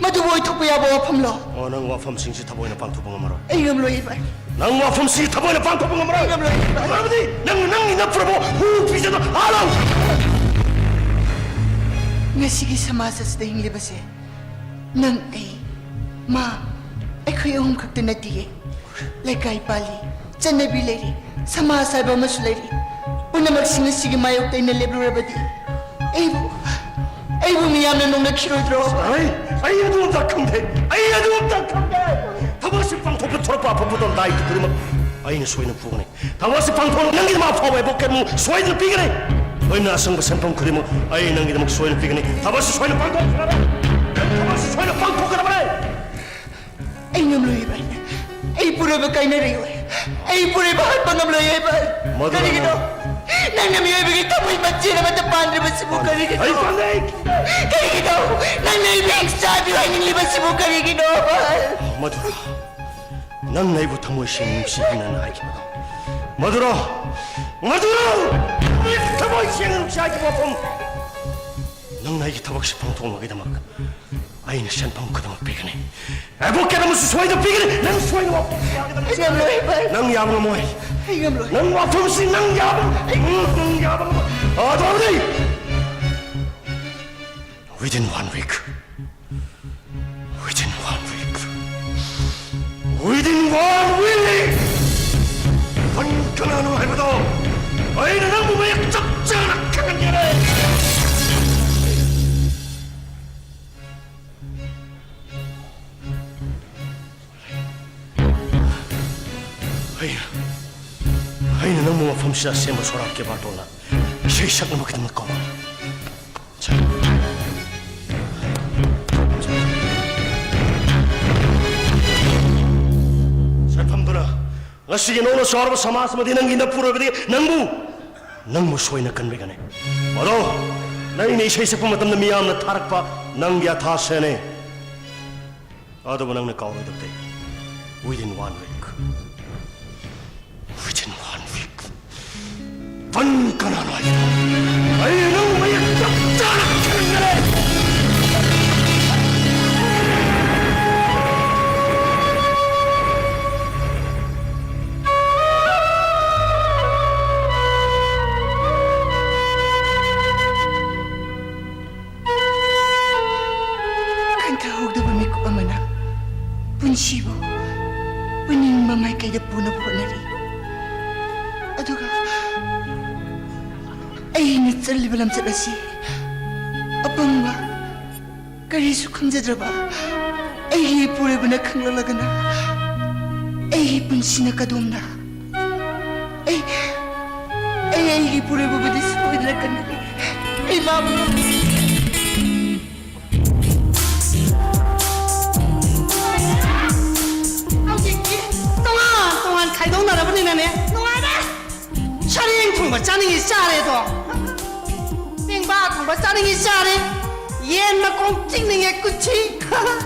ꯃꯗꯨꯕꯨ ꯑꯣꯏꯊꯣꯛꯄ ꯌꯥꯕ ꯋꯥꯐꯝꯂꯣ? ꯑꯣ, ꯅꯪ ꯋꯥꯐꯝꯁꯤꯡꯁꯤ ꯊꯃꯣꯏꯅ ꯄꯥꯡꯊꯣꯛꯄ ꯉꯝꯃꯔꯣꯏ꯫ ꯑꯩ ꯉꯝꯂꯣꯏ, ꯏꯕꯥꯏ꯫ ꯅꯪ ꯋꯥꯐꯝꯁꯤ ꯊꯃꯣꯏꯅ ꯄꯥꯡꯊꯣꯛꯄ ꯉꯝꯃꯔꯣꯏ꯫ ꯑꯩ ꯉꯝꯂꯣꯏ, ꯏꯕꯥꯏ꯫ ꯃꯔꯝꯗꯤ ꯅꯪ ꯅꯪꯒꯤ ꯅꯄꯨꯔꯣꯏꯕ ꯍꯨ ꯄꯤꯖꯗꯣ ꯍꯥꯜꯂꯣ! ꯉꯁꯤꯒꯤ ꯁꯃꯥꯖ ꯑꯁꯤꯗ ꯍꯤꯡꯂꯤꯕꯁꯦ ꯅꯪ, ꯑꯩ, ꯃꯥ, ꯑꯩꯈꯣꯏ ꯑꯍꯨꯝ ꯈꯛꯇ ꯅꯠꯇꯤꯌꯦ꯫ ꯂꯩꯀꯥꯏ ꯄꯥꯜꯂꯤ, ꯆꯠꯅꯕꯤ ꯂꯩꯔꯤ, ꯁꯃꯥꯖ ꯍꯥꯏꯕ ꯑꯃꯁꯨ ꯂꯩꯔꯤ꯫ ꯄꯨꯝꯅꯃꯛꯁꯤꯡ ꯑꯁꯤꯒꯤ ꯃꯥꯌꯣꯛꯇ ꯑꯩꯅ ꯂꯦꯞꯂꯨꯔꯕꯗꯤ ꯑꯩꯕꯨ, ꯑꯩꯕꯨ ꯃꯤꯌꯥꯝꯅ ꯅꯣꯡꯅꯈꯤꯔꯣꯏꯗ꯭ꯔꯣ? ꯑꯩ, ꯑꯩ ꯑꯗꯨ ꯑꯝꯇ ꯈꯪꯗꯦ꯫ ꯑꯩ ꯑꯗꯨ ꯑꯝꯇ ꯈꯪꯗꯦ꯫ ꯊꯕꯛꯁꯤ ꯄꯥꯡꯊꯣꯛꯄ ꯊꯣꯔꯛꯄ ꯑꯐꯕ ꯊꯧꯗꯥꯡ ꯈꯨꯗꯤꯡꯃꯛ ꯑꯩꯅ ꯁꯣꯏꯅ ꯐꯨꯒꯅꯤ꯫ ꯊꯕꯛꯁꯤ ꯄꯥꯡꯊꯣꯛꯅꯕ ꯅꯪꯒꯤꯗꯃꯛ ꯑꯐꯥꯎꯕ advocate ꯑꯃ ꯁꯣꯏꯗꯅ ꯄꯤꯒꯅꯤ꯫ ꯂꯣꯏꯅ ꯑꯁꯪꯕ ꯁꯦꯟꯐꯝ ꯈꯨꯗꯤꯡꯃꯛ ꯑꯩ ꯅꯪꯒꯤꯗꯃꯛ ꯁꯣꯏꯅ ꯄꯤꯒꯅꯤ꯫ ꯊꯕꯛꯁꯤ ꯁꯣꯏꯅ ꯄꯥꯡꯊꯣꯛꯀꯗꯕꯅꯤ꯫ ꯅꯪ ꯊꯕꯛꯁꯤ ꯁꯣꯏꯅ ꯄꯥꯡꯊꯣꯛꯀꯗꯕꯅꯤ꯫ ꯑꯩ ꯉꯝꯂꯣꯏꯌꯦ, ꯚꯥꯏ꯫ ꯑꯩ ꯄꯨꯔꯣꯏꯕ ꯀꯥꯏꯅꯔꯣꯏ꯫ ꯑꯩ ꯄꯨꯔꯣꯏꯕ ꯍꯥꯠꯄ ꯉꯝꯂꯣꯏꯌꯦ, ꯚꯥꯏ꯫ ꯃꯗꯨ ꯀꯔꯤꯒꯤꯅꯣ? ꯅꯪꯅ ꯃꯤꯑꯣꯏꯕꯒꯤ ꯊꯃꯣꯏ ꯃꯆꯦꯠ ꯑꯃꯠꯇ ꯄꯥꯟꯗ꯭ꯔꯤꯕꯁꯤꯕꯨ ꯀꯔꯤꯒꯤꯅꯣ? ꯑꯩ ꯄꯥꯟꯗꯦ꯫ ꯀꯔꯤꯒꯤꯅꯣ? ꯅꯪꯅ ꯑꯩꯕꯨ ꯍꯤꯡꯆꯥꯕꯤ ꯑꯣꯏꯅꯤꯡꯂꯤꯕꯁꯤꯕꯨ ꯀꯔꯤꯒꯤꯅꯣ, ꯚꯥꯏ? ꯃꯗꯨ ꯅꯪꯅ ꯑꯩꯕꯨ ꯊꯃꯣꯏ ꯁꯦꯡꯅ ꯅꯨꯡꯁꯤ ꯍꯥꯏꯅ ꯍꯥꯏꯈꯤꯕꯗꯣ꯫ ꯃꯗꯨꯔꯣ? ꯃꯗꯨꯔꯣ? ꯊꯃꯣꯏ ꯁꯦꯡꯅ ꯅꯨꯡꯁꯤ ꯍꯥꯏꯈꯤꯕ ꯋꯥꯐꯝ꯫ ꯅꯪꯅ ꯑꯩꯒꯤ ꯊꯕꯛꯁꯤ ꯄꯥꯡꯊꯣꯛꯅꯕꯒꯤꯗꯃꯛ ꯑꯩꯅ ꯁꯦꯟꯐꯝ ꯈꯨꯗꯤꯡꯃꯛ ꯄꯤꯒꯅꯤ꯫ Advocate ꯑꯃꯁꯨ ꯁꯣꯏꯗꯅ ꯄꯤꯒꯅꯤ꯫ ꯅꯪ ꯁꯣꯏꯗꯅ ꯋꯥꯐꯝ ꯌꯥꯒꯗꯕꯅꯤ꯫ ꯑꯩ ꯉꯝꯂꯣꯏ, ꯚꯥꯏ꯫ ꯅꯪ ꯌꯥꯕ ꯉꯝꯃꯣꯏ꯫ ꯑꯩ ꯉꯝꯂꯣꯏ꯫ ꯅꯪ ꯋꯥꯐꯝꯁꯤ ꯅꯪ ꯌꯥꯕ, ꯅꯪ ꯌꯥꯕ ꯉꯝꯃꯣꯏ꯫ ꯑꯗꯨ ꯑꯣꯏꯔꯗꯤ within one week, within one week, within one week, ꯅꯪ ꯀꯅꯥꯅꯣ ꯍꯥꯏꯕꯗꯣ ꯑꯩꯅ ꯅꯪꯕꯨ ꯃꯌꯦꯛ ꯆꯞ ꯆꯥꯅ ꯈꯪꯍꯟꯒꯦ꯫ ꯑꯩꯅ, ꯑꯩꯅ ꯅꯪꯕꯨ ꯃꯐꯝꯁꯤꯗ ꯑꯁꯦꯡꯕ ꯁꯣꯔꯥꯠꯀꯤ ꯕꯥꯔꯇꯣꯟꯗ ꯏꯁꯩ ꯁꯛꯅꯕꯒꯤꯗꯃꯛ ꯀꯧꯕꯅꯤ꯫ ꯁꯛ꯫ ꯉꯁꯤꯒꯤ ꯅꯧꯅ ꯆꯥꯎꯔꯕ ꯁꯃꯥꯖ ꯑꯃꯗꯤ ꯅꯪꯒꯤ ꯅꯄꯨꯔꯣꯏꯕꯗꯒꯤ ꯅꯪꯕꯨ, ꯅꯪꯕꯨ ꯁꯣꯏꯅ ꯀꯟꯕꯤꯒꯅꯤ꯫ ꯃꯗꯣ, ꯅꯪꯅ ꯏꯁꯩ ꯁꯛꯄ ꯃꯇꯝꯗ ꯃꯤꯌꯥꯝꯅ ꯊꯥꯔꯛꯄ ꯅꯪꯒꯤ ꯑꯊꯥꯁꯦꯅꯦ꯫ ꯑꯗꯨꯕꯨ ꯅꯪꯅ ꯀꯥꯎꯔꯣꯏꯗꯕꯗꯤ, within one week, within one week, ꯄꯟ ꯀꯅꯥꯅꯣ ꯍꯥꯏꯕꯗꯣ? ꯑꯩ ꯅꯪ ꯃꯌꯦꯛ ꯆꯞ ꯆꯥꯅ ꯈꯪꯒꯅꯤ꯫ ꯈꯟꯊꯍꯧꯗꯕ ꯃꯤꯀꯨꯞ ꯑꯃꯅ ꯄꯨꯟꯁꯤꯕꯨ ꯄꯨꯅꯤꯡꯕ ꯃꯥꯏꯀꯩꯗ ꯄꯨꯅꯕ ꯍꯣꯠꯅꯔꯤ꯫ ꯑꯗꯨꯒ ꯑꯩꯅ ꯆꯠꯂꯤꯕ ꯂꯝꯆꯠ ꯑꯁꯤ ꯑꯄꯪꯕ, ꯀꯔꯤꯁꯨ ꯈꯪꯖꯗ꯭ꯔꯕ ꯑꯩꯒꯤ ꯏꯄꯨꯔꯣꯏꯕꯅ ꯈꯪꯂꯛꯂꯒꯅ ꯑꯩꯒꯤ ꯄꯨꯟꯁꯤꯅ ꯀꯗꯣꯝꯅ? ꯑꯩ, ꯑꯩ ꯑꯩꯒꯤ ꯏꯄꯨꯔꯣꯏꯕꯕꯨꯗꯤ ꯁꯣꯏꯗꯅ ꯀꯟꯒꯅꯤ꯫ ꯑꯩ ꯃꯥꯕꯨ ꯍꯧꯖꯤꯛꯇꯤ ꯇꯣꯉꯥꯟ ꯇꯣꯉꯥꯟ ꯈꯥꯏꯗꯣꯛꯅꯔꯕꯅꯤꯅꯅꯦ, ꯅꯨꯡꯉꯥꯏꯔꯦ꯫ ꯁꯔꯦꯡ ꯊꯣꯡꯕ ꯆꯥꯅꯤꯡꯉꯤ ꯆꯥꯔꯦꯗꯣ, ꯄꯦꯡꯕꯥ ꯊꯣꯡꯕ ꯆꯥꯅꯤꯡꯉꯤ ꯆꯥꯔꯦ, ꯌꯦꯟ ꯃꯈꯣꯡ ꯆꯤꯛꯅꯤꯡꯉꯦ ꯀꯨꯠꯁꯤ꯫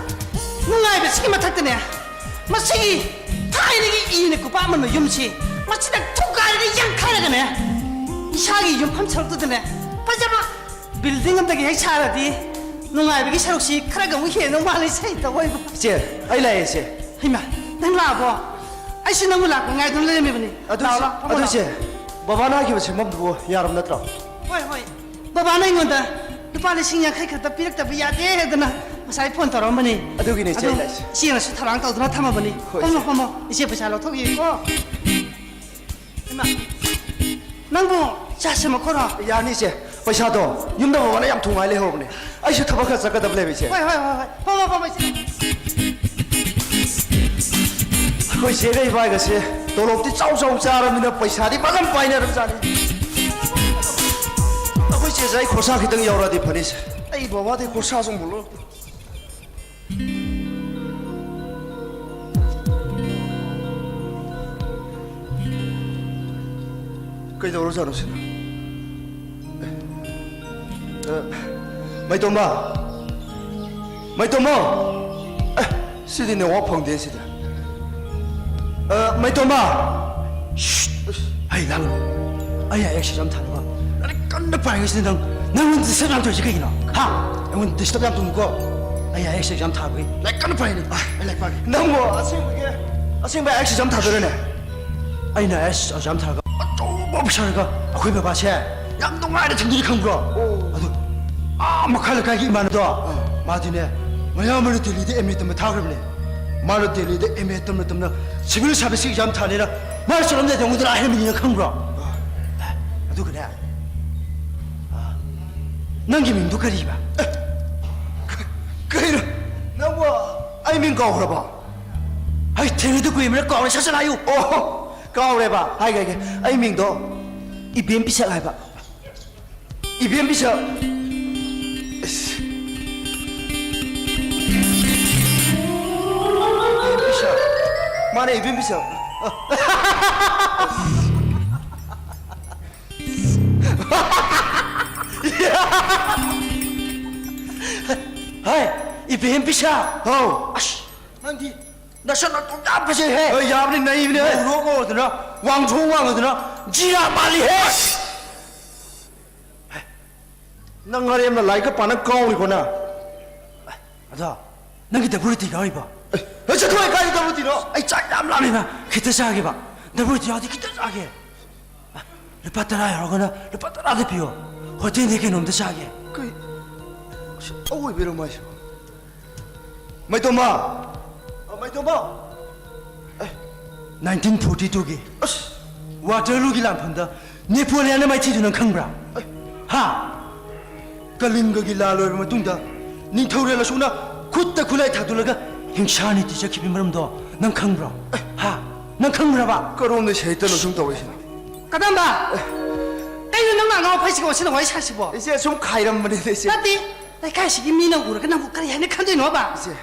ꯅꯨꯡꯉꯥꯏꯕꯁꯤꯒꯤ ꯃꯊꯛꯇꯅꯦ, ꯃꯁꯤꯒꯤ ꯊꯥꯏꯅꯒꯤ ꯏꯅ ꯀꯨꯄꯥꯛ ꯑꯃꯟꯕ ꯌꯨꯝꯁꯤ ꯃꯁꯤꯗ ꯊꯨꯒꯥꯏꯔꯒ ꯌꯥꯡꯈꯥꯏꯔꯒꯅꯦ, ꯏꯁꯥꯒꯤ ꯌꯨꯝꯐꯝ ꯁꯔꯨꯛꯇꯨꯗꯅꯦ ꯐꯖꯕ building ꯑꯝꯇꯒ ꯍꯦꯛ ꯁꯥꯔꯗꯤ ꯅꯨꯡꯉꯥꯏꯕꯒꯤ ꯁꯔꯨꯛꯁꯤ ꯈꯔꯒ ꯑꯃꯨꯛ ꯍꯦꯟꯗꯧ ꯃꯥꯜꯂꯤ ꯏꯁꯩ ꯇꯧꯕ꯫ ꯏꯆꯦ, ꯑꯩ ꯂꯥꯛꯑꯦ ꯏꯆꯦ꯫ ꯍꯩꯃꯥ, ꯅꯪ ꯂꯥꯛꯑꯕꯣ? ꯑꯩꯁꯨ ꯅꯪꯕꯨ ꯂꯥꯛꯄ ꯉꯥꯏꯗꯨꯅ ꯂꯩꯔꯝꯃꯤꯕꯅꯤ꯫ ꯑꯗꯨ ꯂꯥꯛꯑꯣ, ꯏꯆꯦ, ꯂꯥꯛꯑꯣ, ꯐꯝꯃꯣ, ꯕꯕꯥꯅ ꯂꯥꯛꯑꯣ꯫ ꯍꯥꯏꯈꯤꯕ ꯁꯦꯝꯐꯝꯗꯨꯕꯨ ꯌꯥꯔꯕ ꯅꯠꯇ꯭ꯔꯣ? ꯍꯣꯏ, ꯍꯣꯏ꯫ ꯕꯕꯥꯅ ꯑꯩꯉꯣꯟꯗ ꯂꯨꯄꯥ ꯂꯤꯁꯤꯡ ꯌꯥꯡꯈꯩ ꯈꯛꯇ ꯄꯤꯔꯛꯇꯕ ꯌꯥꯗꯦ ꯍꯥꯏꯗꯅ ꯉꯁꯥꯏ ꯐꯣꯟ ꯇꯧꯔꯛꯑꯝꯕꯅꯤ꯫ ꯑꯗꯨꯒꯤꯅꯦ ꯏꯆꯦ ꯑꯗꯨ ꯑꯩ ꯂꯥꯛꯏꯁꯦ꯫ ꯏꯆꯦꯅꯁꯨ ꯊꯧꯔꯥꯡ ꯇꯧꯗꯨꯅ ꯊꯝꯃꯕꯅꯤ꯫ ꯍꯣꯏ, ꯐꯝꯃꯣ, ꯏꯆꯦ꯫ ꯐꯝꯃꯣ꯫ ꯏꯆꯦ ꯄꯩꯁꯥ ꯂꯧꯊꯣꯛꯈꯤꯒꯦꯀꯣ꯫ ꯏꯃꯥ, ꯅꯪꯕꯨ ꯆꯥ ꯁꯦꯝꯃꯛꯈꯣꯔꯣ? ꯌꯥꯅꯤ, ꯏꯆꯦ꯫ ꯄꯩꯁꯥꯗꯣ ꯌꯨꯝꯗ ꯕꯕꯥꯅ ꯌꯥꯝ ꯊꯨꯉꯥꯏ ꯂꯩꯍꯧꯕꯅꯦ꯫ ꯑꯩꯁꯨ ꯊꯕꯛ ꯈꯔ ꯆꯠꯀꯗꯕ ꯂꯩꯕ, ꯏꯆꯦ꯫ ꯍꯣꯏ, ꯍꯣꯏ, ꯍꯣꯏ, ꯍꯣꯏ꯫ ꯐꯝꯃꯣ, ꯐꯝꯃꯣ, ꯏꯆꯦ꯫ ꯑꯩꯈꯣꯏ ꯆꯦꯒ ꯏꯕꯥꯏꯒꯁꯦ ꯇꯣꯂꯣꯞꯇꯤ ꯆꯥꯎ ꯆꯥꯎ ꯆꯥꯔꯕꯅꯤꯅ ꯄꯩꯁꯥꯗꯤ ꯐꯖꯅ ꯄꯥꯏꯅꯔꯕꯖꯥꯠꯅꯤ꯫ ꯑꯩꯈꯣꯏ ꯆꯦꯁꯦ ꯑꯩ ꯈꯣꯔꯁꯥ ꯈꯤꯇꯪ ꯌꯥꯎꯔꯛꯑꯗꯤ ꯐꯅꯤꯁꯦ꯫ ꯑꯩ ꯕꯕꯥꯗꯩ ꯈꯣꯔꯁꯥꯁꯨ ꯑꯃꯨꯛ ꯂꯧꯔꯛꯇꯦ꯫ ꯀꯩꯗꯧꯔꯖꯥꯠꯅꯣ ꯁꯤꯅ? ꯑꯦ, ꯑ, ꯃꯥꯏꯇꯣꯝꯕ! ꯃꯥꯏꯇꯣꯝꯕ! ꯑꯦ, ꯁꯤꯗꯤ ꯅꯦꯠꯋꯥꯛ ꯐꯪꯗꯦ ꯁꯤꯗꯤ꯫ ꯑ, ꯃꯥꯏꯇꯣꯝꯕ! ꯁꯤꯠ! ꯍꯩ, ꯂꯥꯡꯒꯅꯨ꯫ ꯑꯩ ꯑꯥꯏ ꯑꯦꯁ ꯑꯦꯛꯖꯥꯝ ꯊꯥꯅꯕ ꯂꯥꯏꯔꯤꯛ ꯀꯟꯅ ꯄꯥꯔꯤꯉꯩꯁꯤꯗ ꯅꯪ, ꯅꯪꯉꯣꯟꯗ ꯗꯤꯁꯇꯔꯕ ꯌꯥꯝ ꯇꯧꯔꯤꯁꯦ ꯀꯩꯒꯤꯅꯣ? ꯍꯥ? ꯑꯩꯉꯣꯟꯗ ꯗꯤꯁꯇꯔꯕ ꯌꯥꯝ ꯇꯧꯅꯨꯀꯣ꯫ ꯑꯩ ꯑꯥꯏ ꯑꯦꯁ ꯑꯦꯛꯖꯥꯝ ꯊꯥꯕꯒꯤ ꯂꯥꯏꯔꯤꯛ ꯀꯟꯅ ꯄꯥꯔꯤꯅꯦ꯫ ꯑ, ꯑꯩ ꯂꯥꯏꯔꯤꯛ ꯄꯥꯒꯦ꯫ ꯅꯪꯕꯨ ꯑꯁꯦꯡꯕꯒꯤ, ꯑꯁꯦꯡꯕ ꯑꯥꯏ ꯑꯦꯁ ꯑꯦꯛꯖꯥꯝ ꯊꯥꯗꯣꯏꯔꯅꯦ? ꯑꯩꯅ ꯑꯥꯏ ꯑꯦꯁ ꯑꯦꯛꯖꯥꯝ ꯊꯥꯔꯒ ꯑꯆꯧꯕ ꯑꯣꯐꯤꯁꯥꯔꯒ ꯑꯩꯈꯣꯏ ꯕꯕꯥꯁꯦ ꯌꯥꯝ ꯅꯨꯡꯉꯥꯏꯅ ꯊꯝꯗꯣꯏꯅꯤ ꯈꯪꯕ꯭ꯔꯣ? ꯑꯣ꯫ ꯑꯗꯨ ꯑꯥ ꯃꯈꯥ ꯂꯩꯀꯥꯏꯒꯤ ꯏꯃꯥꯟꯅꯕꯗꯣ, ꯑꯥ꯫ ꯃꯥꯗꯤꯅꯦ, ꯃꯌꯥꯝꯕꯅ ꯗꯦꯜꯂꯤꯗ ꯑꯦꯝ ꯑꯦ ꯇꯝꯕ ꯊꯥꯈ꯭ꯔꯕꯅꯦ꯫ ꯃꯥꯅ ꯗꯦꯜꯂꯤꯗ ꯑꯦꯝ ꯑꯦ ꯇꯝꯅ ꯇꯝꯅ ꯁꯤꯚꯤꯜ ꯁꯥꯔꯚꯤꯁꯀꯤ ꯑꯦꯛꯖꯥꯝ ꯊꯥꯅꯦꯅ ꯃꯥꯅ ꯆꯠꯂꯝꯗꯥꯏꯗ ꯑꯩꯉꯣꯟꯗ ꯂꯥꯛꯍꯟꯕꯅꯤꯅ ꯈꯪꯕ꯭ꯔꯣ? ꯑꯥ꯫ ꯑꯗꯨꯒꯅꯦ, ꯑꯥ, ꯅꯪꯒꯤ ꯃꯤꯡꯗꯣ ꯀꯔꯤꯕ? ꯑꯦ, ꯀ-, ꯀꯩꯅꯣ? ꯅꯪꯕꯨ ꯑꯩ ꯃꯤꯡ ꯀꯥꯎꯈ꯭ꯔꯕꯣ? ꯍꯩ, ꯊꯦꯡꯅꯗ ꯀꯨꯏꯃꯤꯅ ꯀꯥꯎꯔꯦ, ꯁꯠ ꯁꯠ ꯍꯥꯏꯌꯨ꯫ ꯑꯣ, ꯀꯥꯎꯔꯦꯕ꯫ ꯍꯥꯏꯒꯦ, ꯍꯥꯏꯒꯦ꯫ ꯑꯩ ꯃꯤꯡꯗꯣ ꯏꯕꯦꯝ ꯄꯤꯁꯛ ꯍꯥꯏꯕ꯫ ꯏꯕꯦꯝ ꯄꯤꯁꯛ꯫ ꯑꯁ꯫ ꯏꯕꯦꯝ ꯄꯤꯁꯛ꯫ ꯃꯥꯅꯦ, ꯏꯕꯦꯝ ꯄꯤꯁꯛ꯫ ꯍꯥꯏ, ꯏꯕꯦꯝ ꯄꯤꯁꯛ꯫ ꯍꯥꯎ꯫ ꯑꯁ, ꯅꯪꯗꯤ ꯅꯁꯛ ꯅꯇꯧ ꯌꯥꯝ ꯐꯖꯩꯍꯦ꯫ ꯍꯣꯏ, ꯌꯥꯕꯅꯤ, ꯅꯩꯕꯅꯤ, ꯍꯦ꯫ ꯉꯧꯔꯣꯛ ꯉꯧꯔꯗꯅ, ꯋꯥꯡꯊ꯭ꯔꯣꯛ ꯋꯥꯡꯉꯗꯅ, ꯖꯤꯔꯥ ꯃꯥꯜꯂꯤꯍꯦ꯫ ꯅꯪ ꯑꯔꯦꯝꯅ ꯂꯥꯏꯔꯤꯛꯀ ꯄꯥꯅ ꯀꯥꯎꯔꯤꯀꯣ ꯅꯪ? ꯑꯗꯣ, ꯅꯪꯒꯤ ꯗꯕ꯭ꯂꯤꯎ ꯇꯤ ꯌꯥꯎꯔꯤꯕꯣ? ꯑꯦ, ꯍꯦ, ꯆꯠꯊꯣꯛꯑꯦ, ꯀꯥꯏꯗ ꯗꯕ꯭ꯂꯤꯎ ꯇꯤꯅꯣ? ꯑꯩ ꯆꯥꯛ ꯌꯥꯝ ꯂꯥꯝꯃꯦꯕ, ꯈꯤꯇ ꯆꯥꯒꯦꯕ꯫ ꯗꯕ꯭ꯂꯤꯎ ꯇꯤ ꯌꯥꯎꯔꯗꯤ ꯈꯤꯇ ꯆꯥꯒꯦ꯫ ꯂꯨꯄꯥ ꯇꯔꯥ ꯌꯥꯎꯔꯒꯅ ꯂꯨꯄꯥ ꯇꯔꯥꯗ ꯄꯤꯌꯣ꯫ ꯍꯣꯇꯦꯜꯗꯒꯤ ꯀꯩꯅꯣꯝꯇ ꯆꯥꯒꯦ꯫ ꯀꯩ? ꯑꯁ, ꯑꯋꯣꯏꯕꯩꯔꯣ ꯃꯥꯏꯁꯤꯕꯣ? ꯃꯩꯇꯣꯝꯕ! ꯑ, ꯃꯩꯇꯣꯝꯕ! ꯑꯦ꯫ ꯅꯥꯏꯟꯇꯤꯟ ꯐꯣꯔꯇꯤ ꯇꯨꯒꯤ ꯑꯁ! ꯋꯥꯇꯔꯂꯨꯒꯤ ꯂꯥꯟꯐꯝꯗ ꯅꯦꯄꯣꯂꯤꯌꯟꯅ ꯃꯥꯏꯊꯤꯗꯨ ꯅꯪ ꯈꯪꯕ꯭ꯔꯥ? ꯑꯦ꯫ ꯍꯥ? ꯀꯂꯤꯡꯒꯒꯤ ꯂꯥꯟ ꯂꯣꯏꯔꯕ ꯃꯇꯨꯡꯗ ꯅꯤꯡꯊꯧꯔꯦꯜ ꯑꯁꯣꯛꯅ ꯈꯨꯠꯇ ꯈꯨꯠꯂꯥꯏ ꯊꯥꯗꯣꯛꯂꯒ ꯍꯤꯡꯁꯥ ꯅꯤꯇꯤ ꯆꯠꯈꯤꯕꯒꯤ ꯃꯔꯝꯗꯣ ꯅꯪ ꯈꯪꯕ꯭ꯔꯣ? ꯍꯥ? ꯅꯪ ꯈꯪꯕ꯭ꯔꯕ? ꯀꯔꯣꯝꯗꯩ ꯁꯍꯤꯇ꯭ꯌꯅꯣ ꯁꯨꯝ ꯇꯧꯔꯛꯏꯁꯤꯅ? ꯀꯗꯝꯕ! ꯀꯩꯅꯣ ꯅꯪꯅ ꯑꯉꯥꯎ ꯑꯐꯩꯁꯤꯒ ꯑꯣꯟꯁꯤꯟꯅ ꯋꯥꯔꯤ ꯁꯥꯏꯁꯤꯕꯣ? ꯏꯆꯦ, ꯁꯨꯝ ꯈꯥꯏꯔꯝꯕꯅꯤꯗ, ꯏꯆꯦ꯫ ꯅꯠꯇꯦ, ꯂꯩꯀꯥꯏꯁꯤꯒꯤ ꯃꯤꯅ ꯎꯔꯒ ꯅꯪꯕꯨ ꯀꯔꯤ ꯍꯥꯏꯅ ꯈꯟꯗꯣꯏꯅꯣꯕ? ꯏꯆꯦ꯫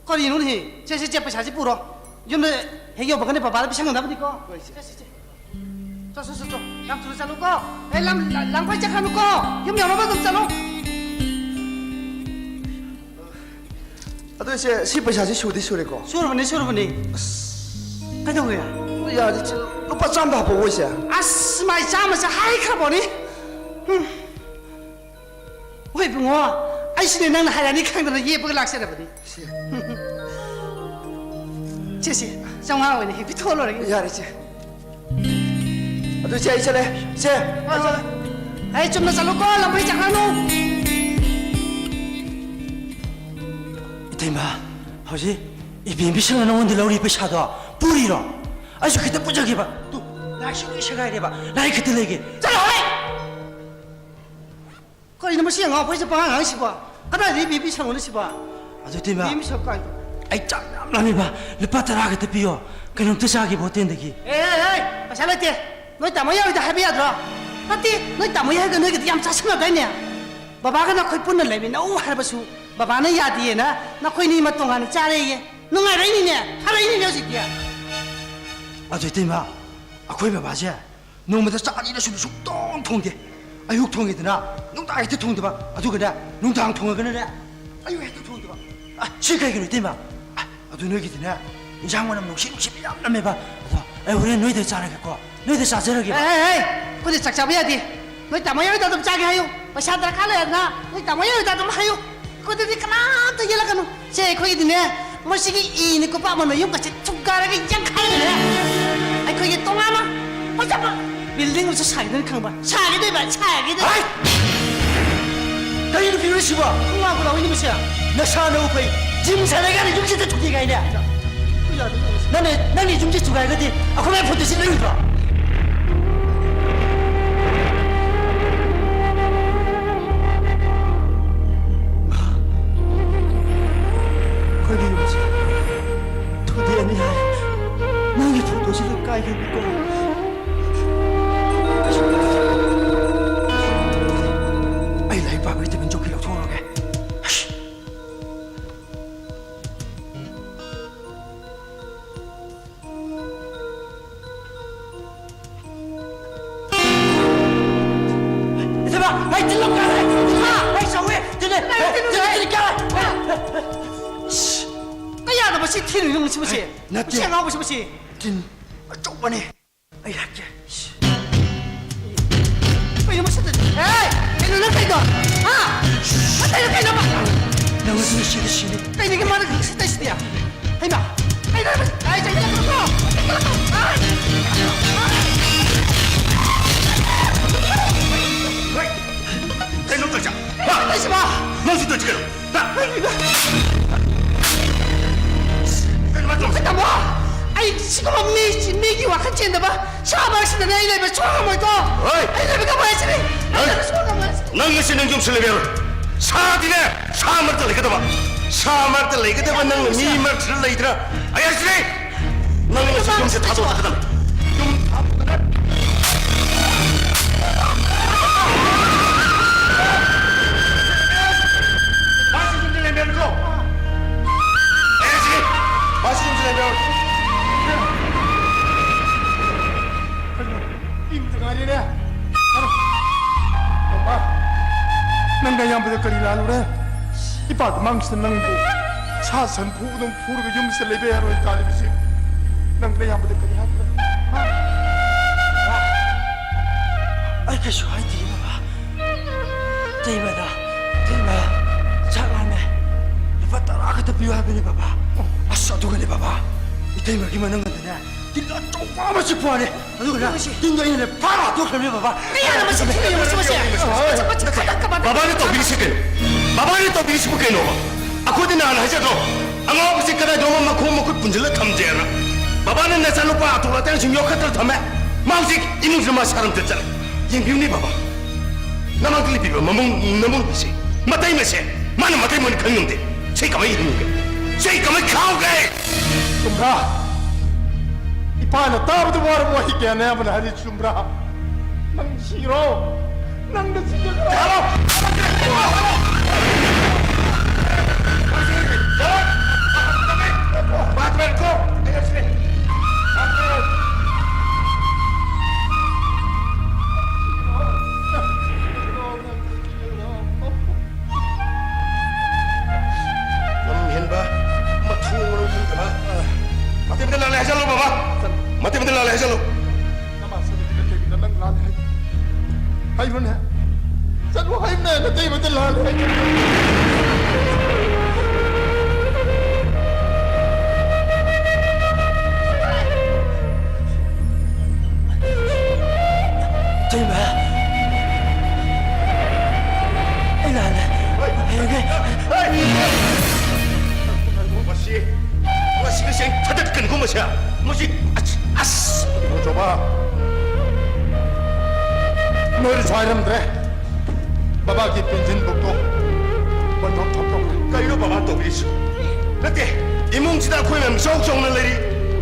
ꯀꯔꯤꯅꯣꯅꯦꯍꯦ? ꯁꯦ, ꯁꯦ, ꯁꯦ, ꯄꯩꯁꯥꯁꯤ ꯄꯨꯔꯣ꯫ ꯌꯨꯝꯗ ꯍꯦꯛ ꯌꯧꯕꯒꯅꯦ ꯕꯕꯥꯗ ꯄꯤꯁꯟꯒꯗꯕꯅꯤꯀꯣ꯫ ꯍꯣꯏ, ꯏꯆꯦ꯫ ꯁꯦ, ꯁꯦ, ꯁꯦ꯫ ꯆꯣ, ꯆꯣ, ꯆꯣ, ꯆꯣ꯫ ꯌꯥꯝ ꯊꯨꯅ ꯆꯠꯂꯨꯀꯣ꯫ ꯑꯦ, ꯂꯝ, ꯂ-, ꯂꯝꯈꯥꯏ ꯆꯠꯈ꯭ꯔꯅꯨꯀꯣ꯫ ꯌꯨꯝ ꯌꯧꯅꯕ ꯑꯗꯨꯝ ꯆꯠꯂꯨ꯫ ꯑꯗꯣ ꯏꯆꯦ, ꯁꯤ ꯄꯩꯁꯥꯁꯤ ꯁꯨꯗꯤ ꯁꯨꯔꯦꯀꯣ? ꯁꯨꯔꯕꯅꯤ, ꯁꯨꯔꯕꯅꯤ꯫ ꯑꯁ꯫ ꯀꯩꯗꯧꯋꯦ? ꯑꯗꯨ ꯌꯥꯔꯗꯤ ꯏꯆꯦ, ꯂꯨꯄꯥ ꯆꯥꯝꯗ ꯍꯥꯞꯄꯛꯑꯣ ꯏꯆꯦ꯫ ꯑꯁ, ꯃꯥꯏ ꯆꯥꯝꯃꯁꯦ ꯍꯥꯏꯈ꯭ꯔꯕꯣꯅꯤ꯫ ꯎꯝ꯫ ꯍꯣꯏ ꯏꯕꯨꯡꯉꯣ, ꯑꯩꯁꯨꯅꯦ ꯅꯪꯅ ꯍꯥꯏꯔꯛꯑꯅꯤ ꯈꯪꯗꯅ ꯌꯦꯞꯄꯒ ꯂꯥꯛꯆꯔꯕꯅꯤ꯫ ꯁꯦ꯫ ꯁꯦ, ꯁꯦ, ꯆꯥꯝꯃꯉꯥ ꯑꯣꯏꯅ ꯍꯦꯛ ꯄꯤꯊꯣꯛꯑ ꯂꯣꯏꯔꯦ꯫ ꯌꯥꯔꯦ, ꯏꯆꯦ꯫ ꯑꯗꯨ, ꯏꯆꯦ, ꯑꯩ ꯆꯠꯂꯦ꯫ ꯏꯆꯦ, ꯑꯩ ꯆꯠꯂꯦ꯫ ꯑꯩ ꯆꯨꯝꯅ ꯆꯠꯂꯨꯀꯣ, ꯂꯝꯕꯤ ꯆꯠꯈ꯭ꯔꯅꯨ꯫ ꯏꯇꯩꯃ, ꯍꯧꯖꯤꯛ ꯏꯕꯦꯝꯕꯤꯁꯤꯡꯅ ꯅꯉꯣꯟꯗ ꯂꯧꯔꯤ ꯄꯩꯁꯥꯗꯣ ꯄꯨꯔꯤꯔꯣ? ꯑꯩꯁꯨ ꯈꯤꯇ ꯄꯨꯖꯒꯦꯕ꯫ ꯇꯨ, ꯂꯥꯏꯁꯨ ꯂꯣꯏ ꯁꯦꯒꯥꯏꯔꯦꯕ꯫ ꯂꯥꯏꯔꯤꯛ ꯈꯤꯇ ꯂꯩꯒꯦ꯫ ꯆꯠꯂꯣ ꯍꯦ! ꯀꯔꯤꯅꯣ ꯃꯁꯤ ꯑꯉꯥꯎ ꯑꯐꯩꯁꯦ ꯄꯉꯥꯡ ꯉꯥꯡꯉꯤꯁꯤꯕꯣ? ꯀꯗꯥꯏꯗꯒꯤ ꯕꯤ ꯄꯤ ꯁꯪꯉꯨꯅꯣ ꯁꯤꯕꯣ? ꯑꯗꯨ ꯏꯇꯩꯃ, ꯕꯤ ꯄꯤ ꯁꯪꯉꯨ ꯀꯥꯏꯗ? ꯑꯩ ꯆꯥꯛ ꯌꯥꯝ ꯂꯥꯝꯃꯦꯕ꯫ ꯂꯨꯄꯥ ꯇꯔꯥ ꯈꯛꯇ ꯄꯤꯌꯣ, ꯀꯩꯅꯣꯝꯇ ꯆꯥꯒꯦꯕ ꯍꯣꯇꯦꯜꯗꯒꯤ꯫ ꯑꯦ, ꯑꯦ, ꯑꯦ, ꯄꯩꯁꯥ ꯂꯩꯇꯦ꯫ ꯅꯣꯏ ꯇꯥꯃꯣ ꯌꯥꯏꯗ ꯍꯥꯏꯕ ꯌꯥꯗ꯭ꯔꯣ? ꯅꯠꯇꯦ, ꯅꯣꯏ ꯇꯥꯃꯣ ꯌꯥꯏꯒ ꯅꯣꯏꯒꯗꯤ ꯌꯥꯝ ꯆꯥꯁꯤꯟꯅꯗꯥꯏꯅꯦ? ꯕꯕꯥꯒ ꯅꯈꯣꯏ ꯄꯨꯟꯅ ꯂꯩꯃꯤꯟꯅꯧ ꯍꯥꯏꯔꯕꯁꯨ ꯕꯕꯥꯅ ꯌꯥꯗꯦꯅ ꯅꯈꯣꯏꯅꯤꯃꯛ ꯇꯣꯉꯥꯟꯅ ꯆꯥꯔꯦꯌꯦ꯫ ꯅꯨꯡꯉꯥꯏꯔꯛꯏꯅꯤꯅꯦ, ꯐꯔꯛꯏꯅꯤꯅꯦ ꯍꯧꯖꯤꯛꯇꯤ꯫ ꯑꯗꯨ ꯏꯇꯩꯃ, ꯑꯩꯈꯣꯏ ꯕꯕꯥꯁꯦ ꯅꯣꯡꯃꯗ ꯆꯥꯛ ꯑꯅꯤꯔꯛ ꯁꯨꯅ ꯁꯨꯡꯊꯣꯡ ꯊꯣꯡꯗꯦ꯫ ꯑꯌꯨꯛ ꯊꯣꯡꯉꯦꯗꯅ, ꯅꯨꯡꯗꯥꯡ ꯍꯦꯛꯇ ꯊꯣꯡꯗꯕ, ꯑꯗꯨꯒꯅꯦ, ꯅꯨꯡꯗꯥꯡ ꯊꯣꯡꯉꯒꯅꯅꯦ, ꯑꯌꯨꯛ ꯍꯦꯛꯇ ꯊꯣꯡꯗꯕ꯫ ꯑ, ꯁꯤ ꯀꯩꯒꯤꯅꯣ, ꯏꯇꯩꯃ? ꯑ, ꯑꯗꯨ ꯅꯣꯏꯒꯤꯗꯤꯅꯦ, ꯏꯟꯁꯥꯡ ꯃꯅꯝ ꯅꯨꯡꯁꯤ ꯅꯨꯡꯁꯤꯕ ꯌꯥꯝ ꯅꯝꯃꯦꯕ꯫ ꯑꯗꯣ ꯑꯩ ꯍꯣꯔꯦꯟ ꯅꯣꯏꯗ ꯆꯥꯔꯒꯦꯀꯣ, ꯅꯣꯏꯗ ꯆꯥꯖꯔꯒꯦꯕ꯫ ꯑꯦ, ꯑꯦ, ꯑꯦ, ꯑꯩꯈꯣꯏꯗꯤ ꯆꯥꯛ ꯆꯥꯕ ꯌꯥꯗꯦ꯫ ꯅꯣꯏ ꯇꯥꯃꯣ ꯌꯥꯏꯗ ꯑꯗꯨꯝ ꯆꯥꯒꯦ ꯍꯥꯏꯌꯨ꯫ ꯄꯩꯁꯥ ꯗꯔꯀꯥꯔ ꯂꯩꯔꯒꯅ ꯅꯣꯏ ꯇꯥꯃꯣ ꯌꯥꯏꯗ ꯑꯗꯨꯝ ꯍꯥꯏꯌꯨ꯫ ꯑꯩꯈꯣꯏꯗꯗꯤ ꯀꯅꯥꯝꯇ ꯌꯦꯠꯂꯛꯀꯅꯨ꯫ ꯁꯦ, ꯑꯩꯈꯣꯏꯒꯤꯗꯤꯅꯦ, ꯃꯁꯤꯒꯤ ꯏꯅꯤ ꯀꯣꯄꯥꯛ ꯑꯃꯅ ꯌꯨꯝꯒꯁꯦ ꯊꯨꯒꯥꯏꯔꯒ ꯌꯥꯡꯈꯥꯏꯔꯦ꯫ ꯑꯩꯈꯣꯏꯒꯤ ꯇꯣꯉꯥꯟꯅ ꯐꯖꯕ building ꯑꯃꯁꯨ ꯁꯥꯒꯦꯗꯅ ꯈꯪꯕ꯫ ꯁꯥꯒꯦꯗꯣꯏꯕ, ꯁꯥꯒꯦꯗꯣꯏꯕ꯫ ꯍꯥꯏ! ꯀꯔꯤ ꯅꯨꯄꯤꯅꯣ ꯁꯤꯕꯣ? ꯈꯣꯡꯒ꯭ꯔꯥꯎ ꯈꯨꯗꯥꯎ ꯏꯅꯤ ꯃꯁꯤ꯫ ꯅꯁꯥꯅꯕꯨ ꯐꯩ꯫ Gym ꯁꯥꯟꯅ ꯀꯥꯟꯗ ꯌꯨꯝꯁꯤꯗ ꯊꯨꯒꯥꯏ ꯀꯥꯏꯅ꯫ ꯅꯪꯅ, ꯅꯪꯅ ꯌꯨꯝꯁꯤ ꯊꯨꯒꯥꯏꯔꯒꯗꯤ ꯑꯩꯈꯣꯏ ꯃꯌꯥꯝ ꯐꯣꯇꯣꯁꯤ ꯂꯩꯔꯣꯏꯗ꯭ꯔꯣ? ꯑꯩꯈꯣꯏꯒꯤ ꯌꯨꯝꯁꯦ ꯊꯨꯗꯦꯛꯑꯅꯤ ꯍꯥꯏ꯫ ꯅꯪꯒꯤ ꯐꯣꯇꯣꯁꯤ ꯂꯣꯏ ꯀꯥꯏꯈ꯭ꯔꯅꯤꯀꯣ꯫ ꯑꯩ ꯂꯥꯏꯔꯤꯛ ꯄꯥꯕꯒꯤ ꯇꯦꯕꯜ ꯆꯧꯀ꯭ꯔꯤ ꯂꯧꯊꯣꯛꯍꯧꯔꯒꯦ꯫ ꯑꯁ! ꯁꯤ ꯊꯤꯔꯨꯏ ꯅꯪ ꯁꯤ ꯃꯁꯤ? ꯅꯠꯇꯦ꯫ ꯃꯁꯤ ꯑꯉꯥꯎꯕꯁꯤ ꯃꯁꯤ? ꯇꯤꯟ ꯑꯆꯧꯕꯅꯦ꯫ ꯑꯩ ꯍꯥꯠꯀꯦ꯫ ꯀꯩꯅꯣ ꯃꯁꯤ? ꯑꯦ! ꯀꯩꯅꯣ ꯅꯪ ꯇꯧꯔꯤꯗꯣ? ꯍꯥ? ꯅꯪ ꯇꯧꯔꯤꯗꯣ ꯀꯩꯅꯣꯕ? ꯅꯪ ꯉꯁꯤ ꯁꯤꯗ ꯁꯤꯅꯤ꯫ ꯀꯩꯅꯣꯒꯤ ꯃꯥꯅ ꯁꯤ ꯇꯧꯏꯁꯤꯗꯤ? ꯍꯩꯃꯥ! ꯀꯩꯅꯣ ꯃꯁꯤ? ꯑꯩ ꯆꯠꯀꯦ ꯇꯧꯔꯣ꯫ ꯀꯩꯅꯣ ꯇꯧꯔꯤꯁꯦ? ꯍꯥ? ꯇꯧꯏꯁꯤꯕꯣ? ꯅꯪꯁꯨ ꯇꯧꯔꯤꯁꯤ ꯀꯩꯅꯣ? ꯇꯥꯃꯣ, ꯑꯩ ꯁꯤꯒꯨꯝꯕ ꯃꯤ, ꯃꯤꯒꯤ ꯋꯥꯈꯜ ꯆꯦꯟꯗꯕ ꯁꯥ ꯃꯔꯛꯁꯤꯗꯅꯦ ꯑꯩ ꯂꯩꯕ ꯁꯨꯡꯉꯝ ꯉꯝꯃꯣꯏꯀꯣ꯫ ꯍꯣꯏ꯫ ꯑꯩ ꯂꯩꯕ ꯉꯝꯃꯣꯏ ꯍꯥꯏꯁꯤꯅꯤ꯫ ꯑꯩ ꯅꯪ, ꯂꯩꯕ ꯁꯨꯡꯉꯝ ꯉꯝꯃꯣꯏ ꯍꯥꯏꯁꯤꯅꯤ꯫ ꯅꯪ ꯉꯁꯤ ꯅꯪ ꯌꯨꯝꯁꯨ ꯂꯩꯕ ꯌꯥꯔꯣꯏ꯫ ꯁꯥꯗꯤꯅꯦ, ꯁꯥ ꯃꯔꯛꯇ ꯂꯩꯒꯗꯕ꯫ ꯁꯥ ꯃꯔꯛꯇ ꯂꯩꯒꯗꯕ ꯅꯪꯅ ꯃꯤ ꯃꯔꯛꯁꯤꯗ ꯂꯩꯗꯅ ꯑꯩ ꯍꯥꯏꯁꯤꯅꯤ꯫ ꯅꯪ ꯉꯁꯤ ꯌꯨꯝꯁꯦ ꯊꯥꯗꯣꯛꯀꯗꯕꯅꯤ꯫ ꯌꯨꯝ ꯊꯥꯗꯣꯛꯀꯗꯕꯅꯤ꯫ ꯃꯥꯁꯤ ꯌꯨꯝꯗ ꯂꯩꯔꯝꯃꯦ ꯍꯥꯏꯕ ꯅꯠꯇ꯭ꯔꯣ? ꯑꯩ ꯍꯥꯏꯁꯤꯅꯤ, ꯃꯥꯁꯤ ꯌꯨꯝꯗ ꯂꯩꯔꯝꯃꯦ ꯍꯥꯏꯕ꯫ ꯀꯩꯅꯣ? ꯏꯪꯇ ꯉꯥꯏꯔꯤꯅꯦ꯫ ꯃꯃꯥ, ꯅꯪ ꯅꯌꯥꯝꯕꯗ ꯀꯔꯤ ꯂꯥꯜꯂꯨꯔꯦ? ꯏꯄꯥꯒꯤ ꯃꯥꯡꯁꯤꯗ ꯅꯪꯕꯨ ꯁꯥ ꯁꯟ ꯐꯨꯕꯗꯧ ꯐꯨꯔꯒ ꯌꯨꯝꯁꯤꯗ ꯂꯩꯕ ꯌꯥꯔꯣꯏ ꯇꯥꯔꯤꯕꯁꯤ꯫ ꯅꯪ ꯅꯌꯥꯝꯕꯗ ꯀꯔꯤ ꯍꯥꯏꯈ꯭ꯔꯦ? ꯍꯥ? ꯑꯩ ꯀꯩꯁꯨ ꯍꯥꯏꯗꯦ, ꯕꯕꯥ꯫ ꯏꯇꯩꯃꯗ, ꯏꯇꯩꯃ, ꯆꯥꯛ ꯂꯥꯝꯃꯦ꯫ ꯂꯨꯄꯥ ꯇꯔꯥ ꯈꯛꯇ ꯄꯤꯌꯨ ꯍꯥꯏꯕꯅꯤ, ꯕꯕꯥ꯫ ꯑꯁ, ꯑꯗꯨꯒꯅꯦ, ꯕꯕꯥ, ꯏꯇꯩꯃꯒꯤ ꯃꯅꯨꯡꯗꯅꯦ, ꯇꯤꯜ ꯑꯆꯧꯕ ꯑꯃ ꯆꯤꯛꯄ ꯋꯥꯅꯦ꯫ ꯑꯗꯨꯒꯅꯦ, ꯇꯤꯟꯗꯣ ꯑꯩꯅꯅꯦ ꯐꯥꯔ ꯍꯥꯠꯇꯣꯛꯈ꯭ꯔꯕꯅꯦ, ꯕꯕꯥ꯫ ꯀꯌꯥꯅ ꯃꯁꯤ ꯊꯤꯜꯂꯤꯕ ꯃꯁꯤ ꯃꯁꯦ? ꯃꯆꯥ ꯃꯆꯥ ꯈꯇꯪ ꯀꯃꯥꯏꯅ ꯕꯕꯥꯅ ꯇꯧꯕꯤꯔꯤꯁꯤ ꯀꯩꯅꯣ? ꯕꯕꯥꯅ ꯇꯧꯕꯤꯔꯤꯁꯤꯕꯨ ꯀꯩꯅꯣꯕ? ꯑꯩꯈꯣꯏꯗ ꯅꯍꯥꯟ ꯍꯥꯏꯖꯗ꯭ꯔꯣ? ꯑꯉꯥꯎꯕꯁꯤ ꯀꯗꯥꯏꯗꯅꯣ ꯃꯈꯣꯡ ꯃꯈꯨꯠ ꯄꯨꯟꯁꯤꯜꯂ ꯊꯝꯖꯦꯅ꯫ ꯕꯕꯥꯅ ꯅꯆꯥꯅꯨꯄꯥ ꯑꯇꯣꯛ ꯑꯇꯥꯡꯁꯤꯡ ꯌꯣꯛꯈꯠꯇꯅ ꯊꯝꯃꯦ꯫ ꯃꯥ ꯍꯧꯖꯤꯛ ꯏꯃꯨꯡꯁꯤꯗ ꯃꯥ ꯁꯥꯔꯝꯇ ꯆꯠꯂꯦ꯫ ꯌꯦꯡꯕꯤꯌꯨꯅꯦ ꯕꯕꯥ꯫ ꯅꯃꯥꯡꯗ ꯂꯦꯞꯄꯤꯕ ꯃꯃꯧ, ꯅꯃꯧ ꯅꯨꯄꯤꯁꯦ꯫ ꯃꯇꯩ ꯃꯁꯦ꯫ ꯃꯥꯅ ꯃꯇꯩ ꯃꯣꯟ ꯈꯪ ꯉꯝꯗꯦ꯫ ꯁꯤ ꯀꯃꯥꯏꯅ ꯍꯤꯡꯉꯨꯒꯦ? ꯁꯤ ꯀꯃꯥꯏꯅ ꯈꯥꯡꯉꯨꯒꯦ? ꯆꯨꯝꯕ꯭ꯔꯥ? ꯏꯄꯥꯅ ꯇꯥꯕꯗ ꯋꯥꯔꯕ ꯋꯥꯍꯩ ꯀꯌꯥꯅꯦ ꯑꯃꯅ ꯍꯥꯏꯔꯤ, ꯆꯨꯝꯕ꯭ꯔꯥ? ꯅꯪ ꯁꯤꯔꯣ? ꯅꯪꯅ ꯁꯤꯖꯈ꯭ꯔꯣ? ꯂꯝ ꯍꯦꯟꯕ, ꯃꯊꯣꯡ ꯃꯔꯝ ꯈꯪꯗꯕ ꯍꯥꯏꯖꯜꯂꯣ ꯕꯕꯥ꯫ ꯃꯇꯩ ꯃꯇꯩ ꯂꯥꯜꯂꯦ ꯍꯥꯏꯖꯜꯂꯣ꯫ ꯅꯃꯥ ꯆꯠꯂꯤꯗꯨꯅ ꯀꯩꯒꯤꯅꯣ ꯅꯪ ꯂꯥꯜꯂꯦ ꯍꯥꯏ-, ꯍꯥꯏꯕ꯭ꯔꯣꯅꯦ? ꯆꯠꯂꯣ ꯍꯥꯏꯕꯅꯦ, ꯅꯇꯩꯃꯗ ꯂꯥꯜꯂꯦ ꯍꯥꯏ꯫ ꯏꯇꯩꯃ, ꯑꯩ ꯂꯥꯜꯂꯦ꯫ ꯍꯌꯦꯡ ꯑꯩ ꯃꯁꯤ, ꯃꯁꯤ ꯉꯁꯤ ꯑꯩ ꯊꯥꯗꯠꯀꯅꯤꯀꯣ ꯃꯁꯤ꯫ ꯃꯁꯤ, ꯑꯁ, ꯑꯁ꯫ ꯏꯕꯨꯡꯉꯣ ꯆꯣꯕꯥ, ꯅꯣꯏꯅꯁꯨ ꯍꯥꯏꯔꯝꯗ꯭ꯔꯦ꯫ ꯕꯕꯥꯒꯤ ꯄꯦꯟꯁꯤꯟ ꯕꯨꯛꯇꯣ ꯕꯟꯗꯣꯞ ꯊꯝꯗꯣꯛꯈ꯭ꯔꯦ꯫ ꯀꯩꯅꯣ ꯕꯕꯥ ꯇꯧꯕꯤꯔꯤꯁꯤ? ꯅꯠꯇꯦ, ꯏꯃꯨꯡꯁꯤꯗ ꯑꯩꯈꯣꯏ ꯃꯌꯥꯝ ꯏꯆꯥꯎ ꯆꯥꯎꯅ ꯂꯩꯔꯤ꯫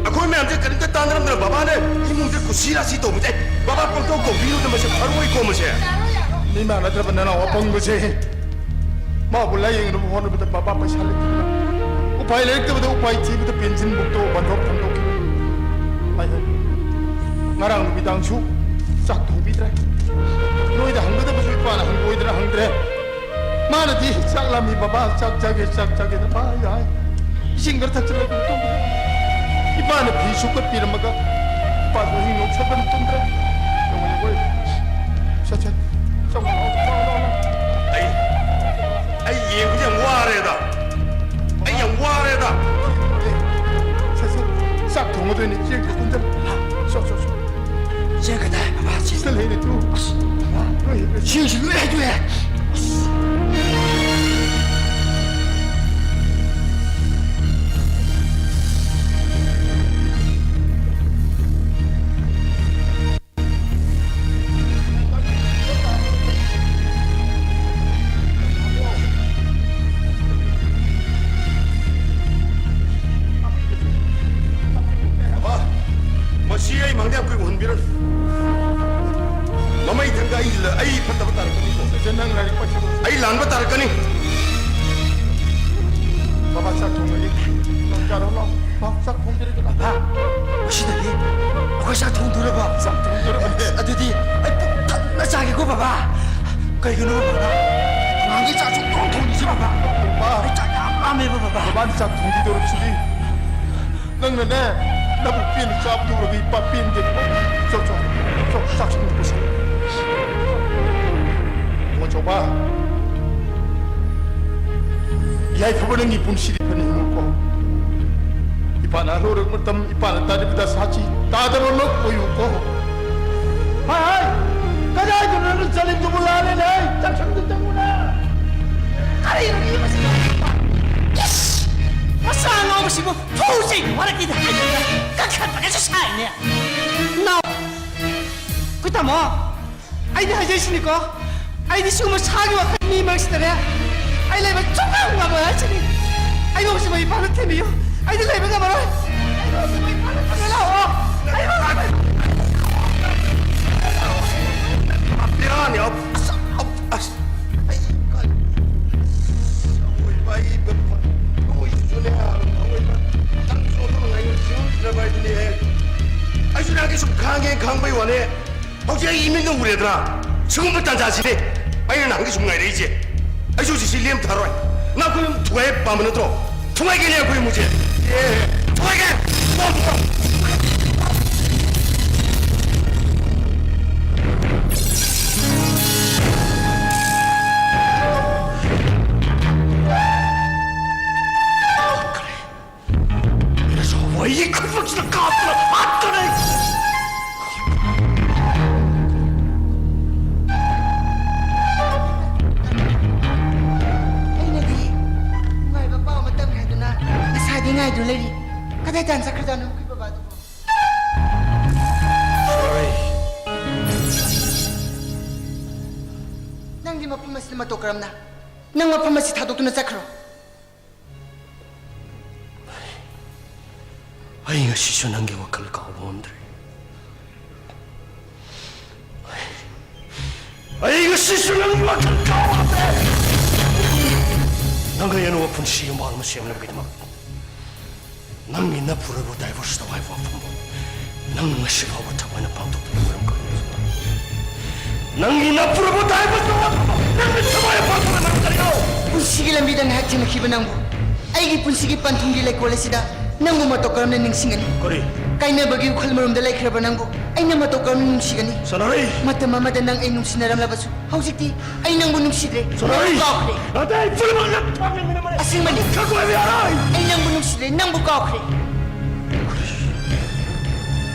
ꯑꯩꯈꯣꯏ ꯃꯌꯥꯝꯁꯦ ꯀꯔꯤꯝꯇ ꯇꯥꯟꯅꯔꯝꯗꯅ ꯕꯕꯥꯅ ꯏꯃꯨꯡꯁꯦ ꯀꯨꯁꯤ ꯔꯥꯁꯤ ꯇꯧꯕꯁꯦ꯫ ꯕꯕꯥ ꯄꯪꯇꯧ ꯇꯧꯕꯤꯔꯨꯗ ꯃꯁꯤ ꯐꯔꯣꯏꯀꯣ ꯃꯁꯦ꯫ ꯃꯤ ꯃꯥꯟꯅꯗ꯭ꯔꯕ ꯅꯅꯥꯎ ꯑꯄꯪꯕꯁꯦ꯫ ꯃꯥꯕꯨ ꯂꯥꯌꯦꯡꯅꯕ ꯍꯣꯠꯅꯕꯗ ꯕꯕꯥ ꯄꯩꯁꯥ ꯂꯩꯇꯗꯅ, ꯎꯄꯥꯏ ꯂꯩꯔꯛꯇꯕꯗ ꯎꯄꯥꯏ ꯊꯤꯕꯗ ꯄꯦꯟꯁꯤꯟ ꯕꯨꯛꯇꯣ ꯕꯟꯗꯣꯞ ꯊꯝꯗꯣꯛꯈꯤꯕꯅꯤ꯫ ꯍꯥꯏ ꯍꯥꯏ꯫ ꯉꯔꯥꯡ ꯅꯨꯃꯤꯗꯥꯡꯁꯨ ꯆꯥꯛ ꯊꯣꯡꯕꯤꯗ꯭ꯔꯦ꯫ ꯅꯣꯏꯗ ꯍꯪꯒꯗꯕꯁꯨ ꯏꯄꯥꯅ ꯍꯪꯒꯣꯏꯗꯅ ꯍꯪꯗ꯭ꯔꯦ꯫ ꯃꯥꯅꯗꯤ, "ꯆꯥꯛ ꯂꯥꯝꯃꯤ ꯕꯕꯥ, ꯆꯥꯛ ꯆꯥꯒꯦ, ꯆꯥꯛ ꯆꯥꯒꯦꯗ" ꯃꯥ ꯌꯥꯏ꯫ ꯏꯁꯤꯡ ꯈꯔ ꯊꯛꯆꯤꯜꯂꯒ ꯑꯗꯨꯝ ꯇꯨꯝꯈ꯭ꯔꯦ꯫ ꯏꯄꯥꯅ ꯐꯤ ꯁꯨꯀꯠꯄꯤꯔꯝꯃꯒ ꯏꯄꯥꯁꯨ ꯑꯍꯤꯡ ꯅꯣꯛꯁꯛꯇꯅ ꯇꯨꯝꯈ꯭ꯔꯦ꯫ ꯌꯦꯡꯉꯣ, ꯌꯦꯡꯉꯣ꯫ ꯁꯠ, ꯁꯠ꯫ ꯆꯪꯉꯣ, ꯂꯥꯛꯑꯣ, ꯂꯥꯛꯑꯣ, ꯂꯥꯛꯑꯣ꯫ ꯑꯩ, ꯑꯩ ꯌꯦꯡꯕꯁꯦ ꯌꯥꯝ ꯋꯥꯔꯦꯗ꯫ ꯑꯩ ꯌꯥꯝ ꯋꯥꯔꯦꯗ꯫ ꯁꯠ, ꯁꯠ꯫ ꯆꯥꯛ ꯊꯣꯡꯒꯗꯣꯏꯅꯤ꯫ ꯆꯦꯡ ꯈꯔ ꯀꯨꯟꯖꯜꯂꯨ꯫ ꯁꯣ, ꯁꯣ, ꯁꯣ꯫ ꯆꯦꯡ ꯀꯗꯥꯏ, ꯕꯕꯥ? ꯆꯦꯡ꯫ ꯁꯤꯗ ꯂꯩꯔꯦ, ꯇꯨ꯫ ꯑꯁ, ꯂꯣꯏ ꯍꯦꯛ ꯂꯣꯏ꯫ ꯆꯦꯡꯁꯤ ꯂꯣꯏ ꯍꯩꯗꯣꯛꯑꯦ꯫ ꯑꯁ꯫ ꯕꯕꯥ, ꯃꯁꯤ ꯑꯩ ꯃꯥꯡꯗ ꯌꯥꯝ ꯀꯨꯏꯅ ꯎꯍꯟꯕꯤꯔꯅꯨ꯫ ꯃꯃꯩ ꯊꯪꯗ ꯑꯩ ꯂ-, ꯑꯩ ꯐꯠꯇꯕ ꯇꯥꯔꯛꯀꯅꯤꯀꯣ꯫ ꯏꯆꯦ, ꯅꯪ ꯂꯥꯏꯔꯤꯛ ꯄꯥꯏꯁꯤꯜꯂꯣ꯫ ꯑꯩ ꯂꯥꯟꯕ ꯇꯥꯔꯛꯀꯅꯤ꯫ ꯕꯕꯥ, ꯆꯥꯛ ꯊꯣꯡꯉꯒꯦ꯫ ꯅꯪ ꯆꯥꯔꯣ, ꯂꯥꯛꯑꯣ꯫ ꯂꯥꯛꯑꯣ, ꯆꯥꯛ ꯊꯣꯡꯖꯔꯒꯦ, ꯂꯥꯛꯑꯣ꯫ ꯕꯕꯥ, ꯉꯁꯤꯗꯒꯤ ꯑꯩꯈꯣꯏ ꯆꯥꯛ ꯊꯣꯡꯗꯣꯔꯕꯣ? ꯆꯥꯛ ꯊꯣꯡꯗꯣꯔꯕꯅꯦ꯫ ꯑꯁ, ꯑꯗꯨꯗꯤ ꯑꯩ ꯄꯨꯛ ꯊꯟꯅ ꯆꯥꯒꯦꯀꯣ, ꯕꯕꯥ꯫ ꯀꯩꯒꯤꯅꯣ, ꯕꯕꯥ? ꯑꯉꯥꯡꯒꯤ ꯆꯥꯛ ꯁꯨꯡꯊꯣꯡ ꯊꯣꯡꯗ꯭ꯔꯤꯁꯦ, ꯕꯕꯥ? ꯕꯕꯥ꯫ ꯑꯩ ꯆꯥꯛ ꯌꯥꯝ ꯂꯥꯝꯃꯦꯕ, ꯕꯕꯥ꯫ ꯕꯕꯥꯅ ꯆꯥꯛ ꯊꯣꯡꯕꯤꯗꯧꯔꯕꯁꯤꯗꯤ꯫ ꯅꯪꯅꯅꯦ, ꯅꯕꯨꯛ ꯄꯦꯟꯅ ꯆꯥꯕꯗꯨ ꯎꯔꯒ ꯏꯄꯥ ꯄꯦꯟꯗꯦ꯫ ꯆꯣ, ꯆꯣ, ꯆꯣ, ꯆꯥꯛꯁꯤꯡꯗꯨ ꯄꯨꯁꯜꯂꯨ꯫ ꯏꯕꯨꯡꯉꯣ ꯆꯥꯎꯕ, ꯌꯥꯏꯐꯕ ꯅꯪꯒꯤ ꯄꯨꯟꯁꯤꯗꯤ ꯐꯅ ꯍꯤꯡꯉꯨꯀꯣ꯫ ꯏꯄꯥꯅ ꯍꯜꯂꯨꯔꯕ ꯃꯇꯝ, ꯏꯄꯥꯅ ꯇꯥꯔꯤꯕꯗ ꯁꯥꯈꯤ ꯇꯥꯗꯕ ꯂꯣꯛ ꯑꯣꯏꯌꯨꯀꯣ꯫ ꯍꯥꯏ, ꯍꯥꯏ! ꯀꯗꯥꯏꯗꯅꯣ ꯅꯪꯅ ꯆꯠꯂꯤꯗꯨꯕꯨ? ꯂꯥꯜꯂꯦꯅꯦ, ꯍꯩ! ꯆꯥꯛꯁꯪꯗ ꯆꯪꯉꯨꯅꯦ! ꯀꯔꯤꯅꯣꯅꯦ ꯃꯁꯤꯕꯨ? ꯏꯁ! ꯃꯆꯥ ꯑꯉꯥꯎꯕꯁꯤꯕꯨ ꯐꯨ ꯆꯩꯕ ꯋꯥꯔꯛꯏꯗ ꯍꯥꯏꯗꯨꯅ ꯀꯟꯈꯠꯄꯒꯁꯨ ꯁꯥꯏꯅꯦ꯫ ꯅꯥꯎ! ꯑꯩꯈꯣꯏ ꯇꯥꯃꯣ! ꯑꯩꯗꯤ ꯍꯥꯏꯖꯩꯁꯤꯅꯤꯀꯣ, ꯑꯩꯗꯤ ꯁꯤꯒꯨꯝꯕ ꯁꯥꯒꯤ ꯋꯥꯈꯜ ꯃꯤ ꯃꯔꯛꯁꯤꯗꯅꯦ ꯑꯩ ꯂꯩꯕ ꯁꯨꯡꯉꯝ ꯉꯝꯃꯣꯏ ꯍꯥꯏꯁꯤꯅꯤ꯫ ꯑꯩꯕꯨ ꯍꯧꯖꯤꯛ ꯃꯩ ꯄꯥꯛꯅ ꯊꯦꯝꯕꯤꯌꯨ, ꯑꯩꯗꯤ ꯂꯩꯕ ꯉꯝꯃꯔꯣꯏ꯫ ꯑꯩꯕꯨ ꯍꯧꯖꯤꯛ ꯃꯩ ꯄꯥꯛꯅ ꯊꯦꯝꯕꯤꯌꯨ ꯂꯥꯛꯑꯣ꯫ ꯑꯩꯕꯨ ꯍꯧꯖꯤꯛ ꯃꯩ ꯕꯦꯔꯥꯅꯤ꯫ ꯑꯁ, ꯑꯁ, ꯑꯩ ꯀꯔꯤ ꯑꯋꯣꯏꯕ ꯑꯩ ꯑꯋꯣꯏꯕꯁꯨꯅꯦ, ꯑꯋꯣꯏꯕ ꯅꯪꯁꯨ ꯑꯗꯨꯝ ꯉꯥꯏꯉꯝ ꯁꯤꯡꯉꯝꯗ꯭ꯔꯕ ꯍꯥꯏꯗꯨꯅꯦ꯫ ꯑꯩꯁꯨ ꯅꯍꯥꯟꯒꯩ ꯁꯨꯝ ꯈꯥꯡꯒꯦ ꯈꯥꯡꯕꯩ ꯋꯥꯅꯦ꯫ ꯍꯧꯖꯤꯛ ꯑꯩ ꯏꯃꯤꯠꯅ ꯎꯔꯦꯗꯅ, ꯁꯤꯒꯨꯝꯕ ꯇꯥꯟꯖꯥꯁꯤꯅꯦ ꯑꯩꯅ ꯅꯍꯥꯟꯒꯩ ꯁꯨꯝ ꯉꯥꯏꯔꯛꯏꯁꯦ꯫ ꯑꯩꯁꯨ ꯍꯧꯖꯤꯛꯁꯤ ꯂꯦꯝ ꯊꯥꯔꯣꯏ꯫ ꯅꯪ ꯑꯩꯈꯣꯏ ꯌꯨꯝ ꯊꯨꯒꯥꯏ ꯄꯥꯝꯕ ꯅꯠꯇ꯭ꯔꯣ? ꯊꯨꯒꯥꯏꯒꯦꯅꯦ ꯑꯩꯈꯣꯏ ꯌꯨꯝꯁꯦ꯫ ꯑꯦ, ꯊꯨꯒꯥꯏꯒꯦ! ꯅꯁꯥ ꯋꯥꯔꯤ ꯈꯨꯗꯤꯡꯃꯛꯁꯤꯗ ꯀꯥꯞꯇꯅ ꯍꯥꯠꯀꯅꯤ! ꯑꯩꯅꯗꯤ ꯅꯨꯡꯉꯥꯏꯕ ꯄꯥꯎ ꯑꯃ ꯇꯝꯈ꯭ꯔꯦ ꯍꯥꯏꯗꯨꯅ ꯉꯁꯥꯏꯗꯩ ꯉꯥꯏꯗꯨꯅ ꯂꯩꯔꯤ꯫ ꯀꯗꯥꯏ ꯇꯥꯟ ꯆꯠꯈ꯭ꯔꯖꯥꯠꯅꯣ ꯑꯩꯈꯣꯏ ꯕꯕꯥꯗꯨꯕꯣ? ꯁꯣꯔꯤ꯫ ꯅꯪꯗꯤ ꯃꯐꯝ ꯑꯁꯤꯗ ꯃꯇꯧ ꯀꯔꯝꯅ? ꯅꯪ ꯃꯐꯝ ꯑꯁꯤ ꯊꯥꯗꯣꯛꯇꯨꯅ ꯆꯠꯈ꯭ꯔꯣ꯫ ꯑꯩ ꯉꯁꯤꯁꯨ ꯅꯪꯒꯤ ꯋꯥꯈꯜ ꯀꯥꯎꯕ ꯉꯝꯗ꯭ꯔꯤ꯫ ꯑꯩ ꯉꯁꯤꯁꯨ ꯅꯪꯒꯤ ꯋꯥꯈꯜ ꯀꯥꯎꯕ ꯉꯝꯗꯦ꯫ ꯅꯪꯒ ꯑꯩ ꯑꯅꯧꯕ ꯄꯨꯟꯁꯤ ꯌꯨꯝꯕꯥꯜ ꯑꯃ ꯁꯦꯝꯅꯕꯒꯤꯗꯃꯛ ꯅꯪꯒꯤ ꯅꯄꯨꯔꯣꯏꯕꯕꯨ divorce ꯇꯧ ꯍꯥꯏꯕ ꯋꯥꯐꯝꯕꯨ ꯅꯪꯅ ꯉꯁꯤ ꯐꯥꯎꯕ ꯊꯃꯣꯏꯅ ꯄꯥꯡꯊꯣꯛꯇꯕ ꯃꯔꯝ ꯀꯔꯤꯅꯣ? ꯅꯪꯒꯤ ꯅꯄꯨꯔꯣꯏꯕꯕꯨ divorce ꯇꯧ ꯍꯥꯏꯕ ꯅꯪꯅ ꯊꯃꯣꯏꯅ ꯄꯥꯡꯊꯣꯛꯇꯕ ꯃꯔꯝ ꯀꯔꯤꯅꯣ? ꯄꯨꯟꯁꯤꯒꯤ ꯂꯝꯕꯤꯗ ꯉꯥꯏꯍꯥꯛ ꯊꯦꯡꯅꯈꯤꯕ ꯅꯪꯕꯨ ꯑꯩꯒꯤ ꯄꯨꯟꯁꯤꯒꯤ ꯄꯟꯊꯨꯡꯒꯤ ꯂꯩꯀꯣꯜ ꯑꯁꯤꯗ ꯅꯪꯕꯨ ꯃꯇꯧ ꯀꯔꯝꯅ ꯅꯤꯡꯁꯤꯡꯒꯅꯤ? ꯀꯔꯤ? ꯀꯥꯏꯅꯕꯒꯤ ꯎꯈꯜ ꯃꯔꯨꯝꯗ ꯂꯩꯈ꯭ꯔꯕ ꯅꯪꯕꯨ ꯑꯩꯅ ꯃꯇꯧ ꯀꯔꯝꯅ ꯅꯨꯡꯁꯤꯒꯅꯤ? ꯁꯅꯥꯔꯩ! ꯃꯇꯝ ꯑꯃꯗ ꯅꯪ ꯑꯩ ꯅꯨꯡꯁꯤꯅꯔꯝꯂꯕꯁꯨ, ꯍꯧꯖꯤꯛꯇꯤ ꯑꯩ ꯅꯪꯕꯨ ꯅꯨꯡꯁꯤꯗ꯭ꯔꯦ꯫ ꯁꯅꯥꯔꯩ! ꯅꯪꯕꯨ ꯀꯥꯎꯈ꯭ꯔꯦ꯫ ꯅꯠꯇꯦ, ꯑꯩ ꯄꯨꯝꯅꯃꯛ ꯅꯪ ꯈꯪꯉꯦ, ꯃꯤꯅ ꯃꯔꯩ ꯑꯁꯦꯡꯕꯅꯤ꯫ ꯈꯪꯉꯣꯏꯕ ꯌꯥꯔꯣꯏ꯫ ꯑꯩ ꯅꯪꯕꯨ ꯅꯨꯡꯁꯤꯗ꯭ꯔꯦ, ꯅꯪꯕꯨ ꯀꯥꯎꯈ꯭ꯔꯦ꯫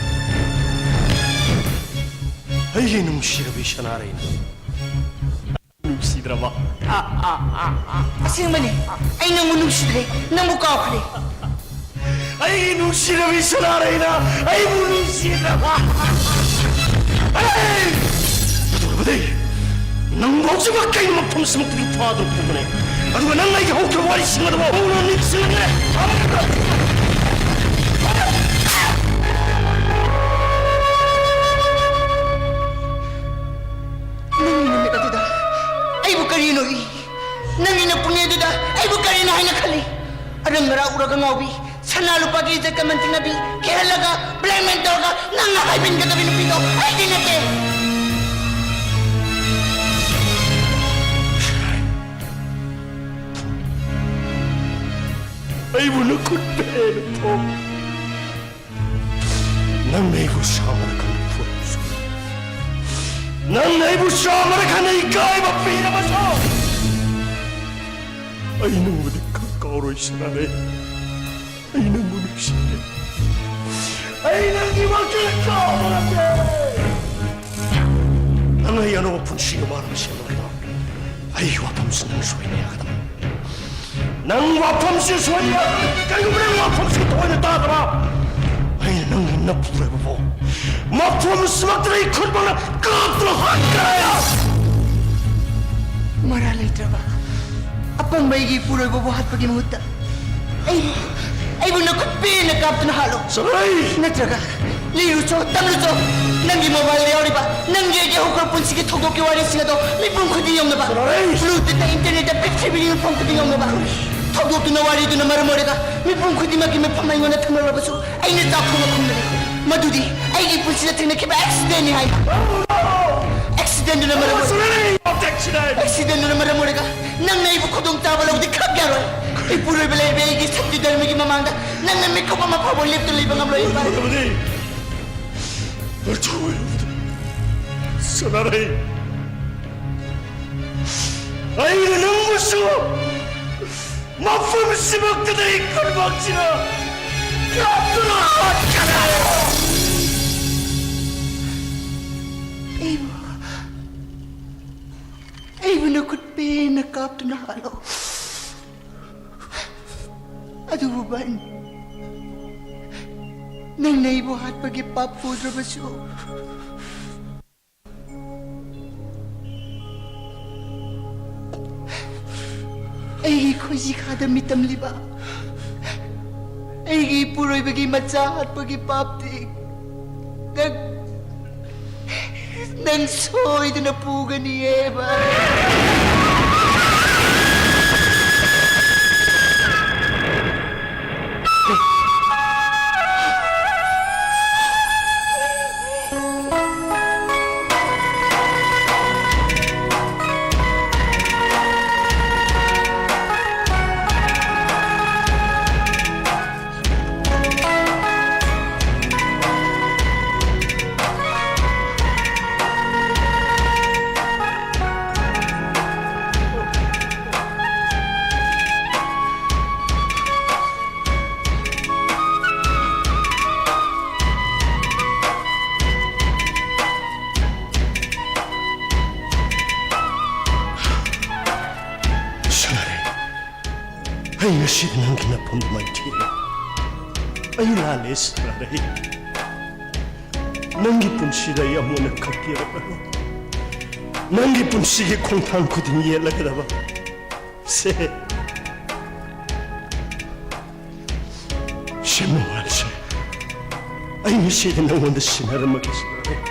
ꯑꯩꯒꯤ ꯅꯨꯡꯁꯤꯔꯕꯤ ꯁꯅꯥꯔꯩꯅ ꯅꯨꯡꯁꯤꯗ꯭ꯔꯕ? ꯑꯁꯦꯡꯕꯅꯤ, ꯑꯩ ꯅꯪꯕꯨ ꯅꯨꯡꯁꯤꯗ꯭ꯔꯦ, ꯅꯪꯕꯨ ꯀꯥꯎꯈ꯭ꯔꯦ꯫ ꯑꯩꯒꯤ ꯅꯨꯡꯁꯤꯔꯕꯤ ꯁꯅꯥꯔꯩꯅ ꯑꯩꯕꯨ ꯅꯨꯡꯁꯤꯗ꯭ꯔꯕ? ꯑꯩ ꯀꯩꯗꯧꯔꯕꯗꯤ? ꯅꯪꯕꯨ ꯍꯧꯖꯤꯛꯃꯛ ꯀꯩꯅꯣ ꯃꯐꯝꯁꯤꯃꯛꯇꯒꯤ ꯊꯥꯗꯣꯔꯛꯄꯅꯦ꯫ ꯑꯗꯨꯒ ꯅꯪ ꯑꯩꯒꯤ ꯍꯧꯈ꯭ꯔꯕ ꯋꯥꯔꯤꯁꯤꯡ ꯑꯗꯨꯕꯨ ꯍꯧꯅ ꯅꯤꯡꯁꯤꯡꯂꯛꯂꯦ꯫ ꯅꯪꯒꯤ ꯅꯨꯃꯤꯠ ꯑꯗꯨꯗ ꯑꯩꯕꯨ ꯀꯔꯤꯅꯣ ꯏ? ꯅꯪꯒꯤ ꯅꯄꯨꯛꯅꯤꯡ ꯑꯗꯨꯗ ꯑꯩꯕꯨ ꯀꯔꯤꯅꯣ ꯍꯥꯏꯅ ꯈꯜꯂꯤ? ꯑꯔꯪ ꯑꯔꯥꯛ ꯎꯔꯒ ꯉꯥꯎꯕꯤ, ꯁꯅꯥ ꯂꯨꯄꯥꯒꯤ ꯏꯖꯠ ꯀꯃꯟ ꯇꯤꯡꯅꯕꯤ, ꯀꯤꯍꯜꯂꯒ blackmail ꯇꯧꯔꯒ ꯅꯪꯅ ꯍꯥꯏꯕꯤꯟꯒꯗꯕꯤ ꯅꯨꯄꯤꯗꯣ ꯑꯩꯗꯤ ꯅꯠꯇꯦ꯫ ꯑꯩꯕꯨ ꯅꯈꯨꯠ ꯄꯦꯟꯅ ꯊꯣꯛ꯫ ꯅꯪꯅ ꯑꯩꯕꯨ ꯁꯥꯃꯔꯈꯥꯟꯗ ꯐꯨꯔꯕꯁꯨ, ꯅꯪꯅ ꯑꯩꯕꯨ ꯁꯥꯃꯔꯈꯥꯟꯗ ꯏꯀꯥꯏꯕ ꯄꯤꯔꯕꯁꯨ, ꯑꯩ ꯅꯪꯕꯨꯗꯤ ꯀꯥꯎꯔꯣꯏ ꯁꯅꯥꯔꯩ꯫ ꯑꯩ ꯅꯪꯕꯨ ꯅꯨꯡꯁꯤꯔꯦ꯫ ꯑꯩ ꯅꯪꯒꯤ ꯋꯥꯈꯜ ꯀꯥꯎꯕ ꯉꯝꯗꯦ꯫ ꯅꯪ ꯑꯩ ꯑꯅꯧꯕ ꯄꯨꯟꯁꯤ ꯑꯃ ꯁꯦꯝꯕ ꯉꯝꯕ꯫ ꯑꯩꯒꯤ ꯋꯥꯐꯝꯁꯤ ꯅꯪ ꯁꯣꯏꯅ ꯌꯥꯒꯗꯕ꯫ ꯅꯪ ꯋꯥꯐꯝꯁꯤ ꯁꯣꯏꯅ ꯌꯥꯒꯗꯕ꯫ ꯀꯔꯤꯒꯨꯝꯕ ꯅꯪ ꯋꯥꯐꯝꯁꯤ ꯊꯑꯣꯏꯅ ꯇꯥꯗꯕ, ꯑꯩꯅ ꯅꯪꯒꯤ ꯅꯄꯨꯔꯣꯏꯕꯕꯨ ꯃꯐꯝꯁꯤꯃꯛꯇꯗ ꯑꯩ ꯈꯨꯠꯃꯛꯅ ꯀꯥꯞꯇꯨꯅ ꯍꯥꯠꯀꯅꯤ꯫ ꯃꯔꯥꯜ ꯂꯩꯇ꯭ꯔꯕ ꯑꯄꯪꯕ ꯑꯩꯒꯤ ꯏꯄꯨꯔꯣꯏꯕꯕꯨ ꯍꯥꯠꯄꯒꯤ ꯃꯍꯨꯠꯇ ꯑꯩꯕꯨ, ꯑꯩꯕꯨ ꯅꯈꯨꯠ ꯄꯦꯟꯅ ꯀꯥꯞꯇꯨꯅ ꯍꯥꯠꯂꯣ꯫ ꯁꯅꯥꯔꯩ! ꯅꯠꯇ꯭ꯔꯒ ꯂꯤꯔꯨꯆꯣ, ꯇꯝꯂꯨꯆꯣ, ꯅꯪꯒꯤ mobileꯗ ꯌꯥꯎꯔꯤꯕ ꯅꯪꯒꯤ ꯑꯩꯒꯤ ꯍꯧꯈ꯭ꯔꯕ ꯄꯨꯟꯁꯤꯒꯤ ꯊꯧꯗꯣꯛꯀꯤ ꯋꯥꯔꯤꯁꯤꯡ ꯑꯗꯣ ꯃꯤꯄꯨꯝ ꯈꯨꯗꯤꯡ ꯌꯧꯅꯕ꯫ ꯁꯅꯥꯔꯩ! Bluetoothꯇ, internetꯇ, ꯄ꯭ꯔꯤꯊꯤꯕꯤꯒꯤ ꯃꯐꯝ ꯈꯨꯗꯤꯡ ꯌꯧꯅꯕ꯫ ꯊꯧꯗꯣꯛꯇꯨꯅ, ꯋꯥꯔꯤꯗꯨꯅ ꯃꯔꯝ ꯑꯣꯏꯔꯒ ꯃꯤꯄꯨꯝ ꯈꯨꯗꯤꯡꯃꯛꯀꯤ ꯃꯤꯐꯝ ꯑꯩꯉꯣꯟꯗ ꯊꯝꯂꯛꯂꯕꯁꯨ, ꯑꯩꯅ ꯆꯥꯛꯊꯣꯡꯅ ꯈꯨꯝꯂꯅꯤ꯫ ꯃꯗꯨꯗꯤ ꯑꯩꯒꯤ ꯄꯨꯟꯁꯤꯗ ꯊꯦꯡꯅꯈꯤꯕ accidentꯅꯤ ꯍꯥꯏꯅ꯫ Accidentꯗꯨꯅ ꯃꯔꯝ ꯑꯣꯏꯔꯒ, accidentꯗꯨꯅ ꯃꯔꯝ ꯑꯣꯏꯔꯒ ꯅꯪꯅ ꯑꯩꯕꯨ ꯈꯨꯗꯣꯡ ꯆꯥꯕ ꯂꯧꯕꯗꯤ ꯈꯛ ꯌꯥꯔꯣꯏ꯫ ꯏꯄꯨꯔꯣꯏꯕ ꯂꯩꯔꯤꯕ ꯑꯩꯒꯤ ꯁꯛꯇꯤ ꯙꯔꯃꯒꯤ ꯃꯃꯥꯡꯗ ꯅꯪꯅ ꯃꯤꯀꯨꯞ ꯑꯃ ꯐꯥꯎꯕ ꯂꯦꯞꯇꯨꯅ ꯂꯩꯕ ꯉꯝꯂꯣꯏ, ꯏꯄꯥ꯫ ꯂꯣꯏꯔꯕꯗꯤ ꯃꯆꯨ ꯑꯣꯏꯔꯕꯗ ꯁꯅꯥꯔꯩ, ꯑꯩꯅ ꯅꯪꯕꯨꯁꯨ ꯃꯐꯝꯁꯤꯃꯛꯇꯗ ꯏꯀꯟꯕꯥꯛꯁꯤꯅ ꯀꯥꯞꯇꯨꯅ ꯍꯥꯠꯀꯅꯤ꯫ ꯑꯩꯕꯨ, ꯑꯩꯕꯨ ꯅꯈꯨꯠ ꯄꯦꯟꯅ ꯀꯥꯞꯇꯨꯅ ꯍꯥꯠꯂꯣ꯫ ꯑꯗꯨꯕꯨ ꯚꯟ, ꯅꯪꯅ ꯑꯩꯕꯨ ꯍꯥꯠꯄꯒꯤ ꯄꯥꯞ ꯄꯨꯗ꯭ꯔꯕꯁꯨ, ꯑꯩꯒꯤ ꯈꯣꯏꯖꯤꯈꯥꯗ ꯃꯤꯇꯝꯂꯤꯕ ꯑꯩꯒꯤ ꯏꯄꯨꯔꯣꯏꯕꯒꯤ ꯃꯆꯥ ꯍꯥꯠꯄꯒꯤ ꯄꯥꯞꯇꯤ ꯅꯪ, ꯅꯪ ꯁꯣꯏꯗꯅ ꯄꯨꯒꯅꯤꯌꯦ, ꯚꯟ꯫ ꯁꯅꯥꯔꯩ, ꯑꯩ ꯉꯁꯤꯗꯤ ꯅꯪꯒꯤ ꯅꯐꯝꯗ ꯃꯥꯏꯊꯤꯔꯦ꯫ ꯑꯩ ꯂꯥꯜꯂꯦ, ꯁꯅꯥꯔꯩ꯫ ꯅꯪꯒꯤ ꯄꯨꯟꯁꯤꯗ ꯑꯩ ꯑꯃꯨꯛ ꯍꯟꯅ ꯈꯛ ꯌꯦꯡꯂꯛꯂꯔꯣꯏ꯫ ꯅꯪꯒꯤ ꯄꯨꯟꯁꯤꯒꯤ ꯈꯣꯡꯊꯥꯡ ꯈꯨꯗꯤꯡ ꯌꯦꯠꯂꯒꯗꯕ ꯁꯦ꯫ ꯁꯦ ꯃꯣꯍꯟꯁꯦ, ꯑꯩ ꯉꯁꯤꯗꯤ ꯅꯪꯉꯣꯟꯗ ꯁꯤꯟꯅꯔꯝꯃꯒꯦ, ꯁꯤꯟꯅꯔꯝꯃꯒꯦ꯫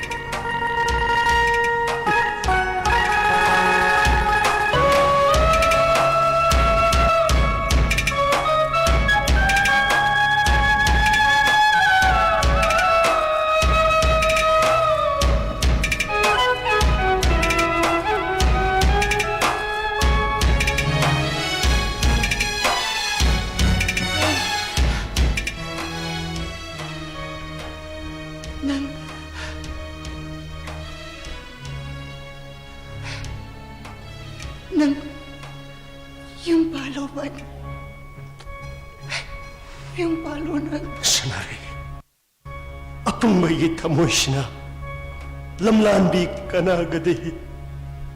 ꯌꯨꯝ ꯄꯥꯜꯂꯣ ꯅꯪ꯫ ꯁꯅꯥꯔꯩ, ꯑꯄꯪꯕꯒꯤ ꯊꯃꯣꯏꯁꯤꯅ ꯂꯝꯂꯥꯟꯕꯤ ꯀꯅꯥꯒꯗꯤ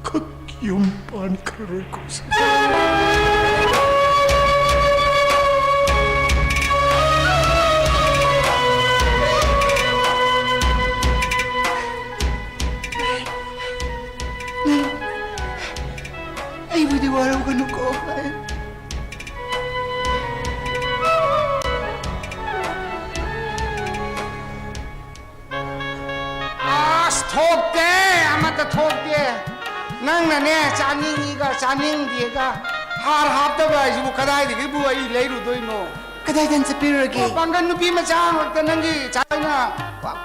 ꯈꯨꯛ ꯌꯨꯝ ꯄꯥꯟꯈ꯭ꯔꯔꯣꯏꯀꯣ꯫ ꯅꯪ ꯑꯩꯕꯨꯗꯤ ꯋꯥꯔꯧꯒꯅꯨꯀꯣ꯫ ꯑꯁ, ꯊꯣꯛꯇꯦ, ꯑꯃꯠꯇ ꯊꯣꯛꯇꯦ꯫ ꯅꯪꯅꯅꯦ, ꯆꯥꯅꯤꯡꯉꯤꯒ ꯆꯥꯅꯤꯡꯗꯦꯒ, ꯍꯥꯔ ꯍꯥꯞꯇꯕ ꯍꯥꯏꯁꯤꯕꯨ ꯀꯗꯥꯏꯗꯒꯤꯕꯨ ꯑꯩ ꯂꯩꯔꯨꯗꯣꯏꯅꯣ? ꯀꯗꯥꯏꯗ ꯆꯠꯄꯤꯔꯨꯔꯒꯦ? ꯑꯣ, ꯄꯥꯡꯒꯜ ꯅꯨꯄꯤ ꯃꯆꯥ ꯉꯥꯛꯇ ꯅꯪꯒꯤ ꯆꯥꯛꯅ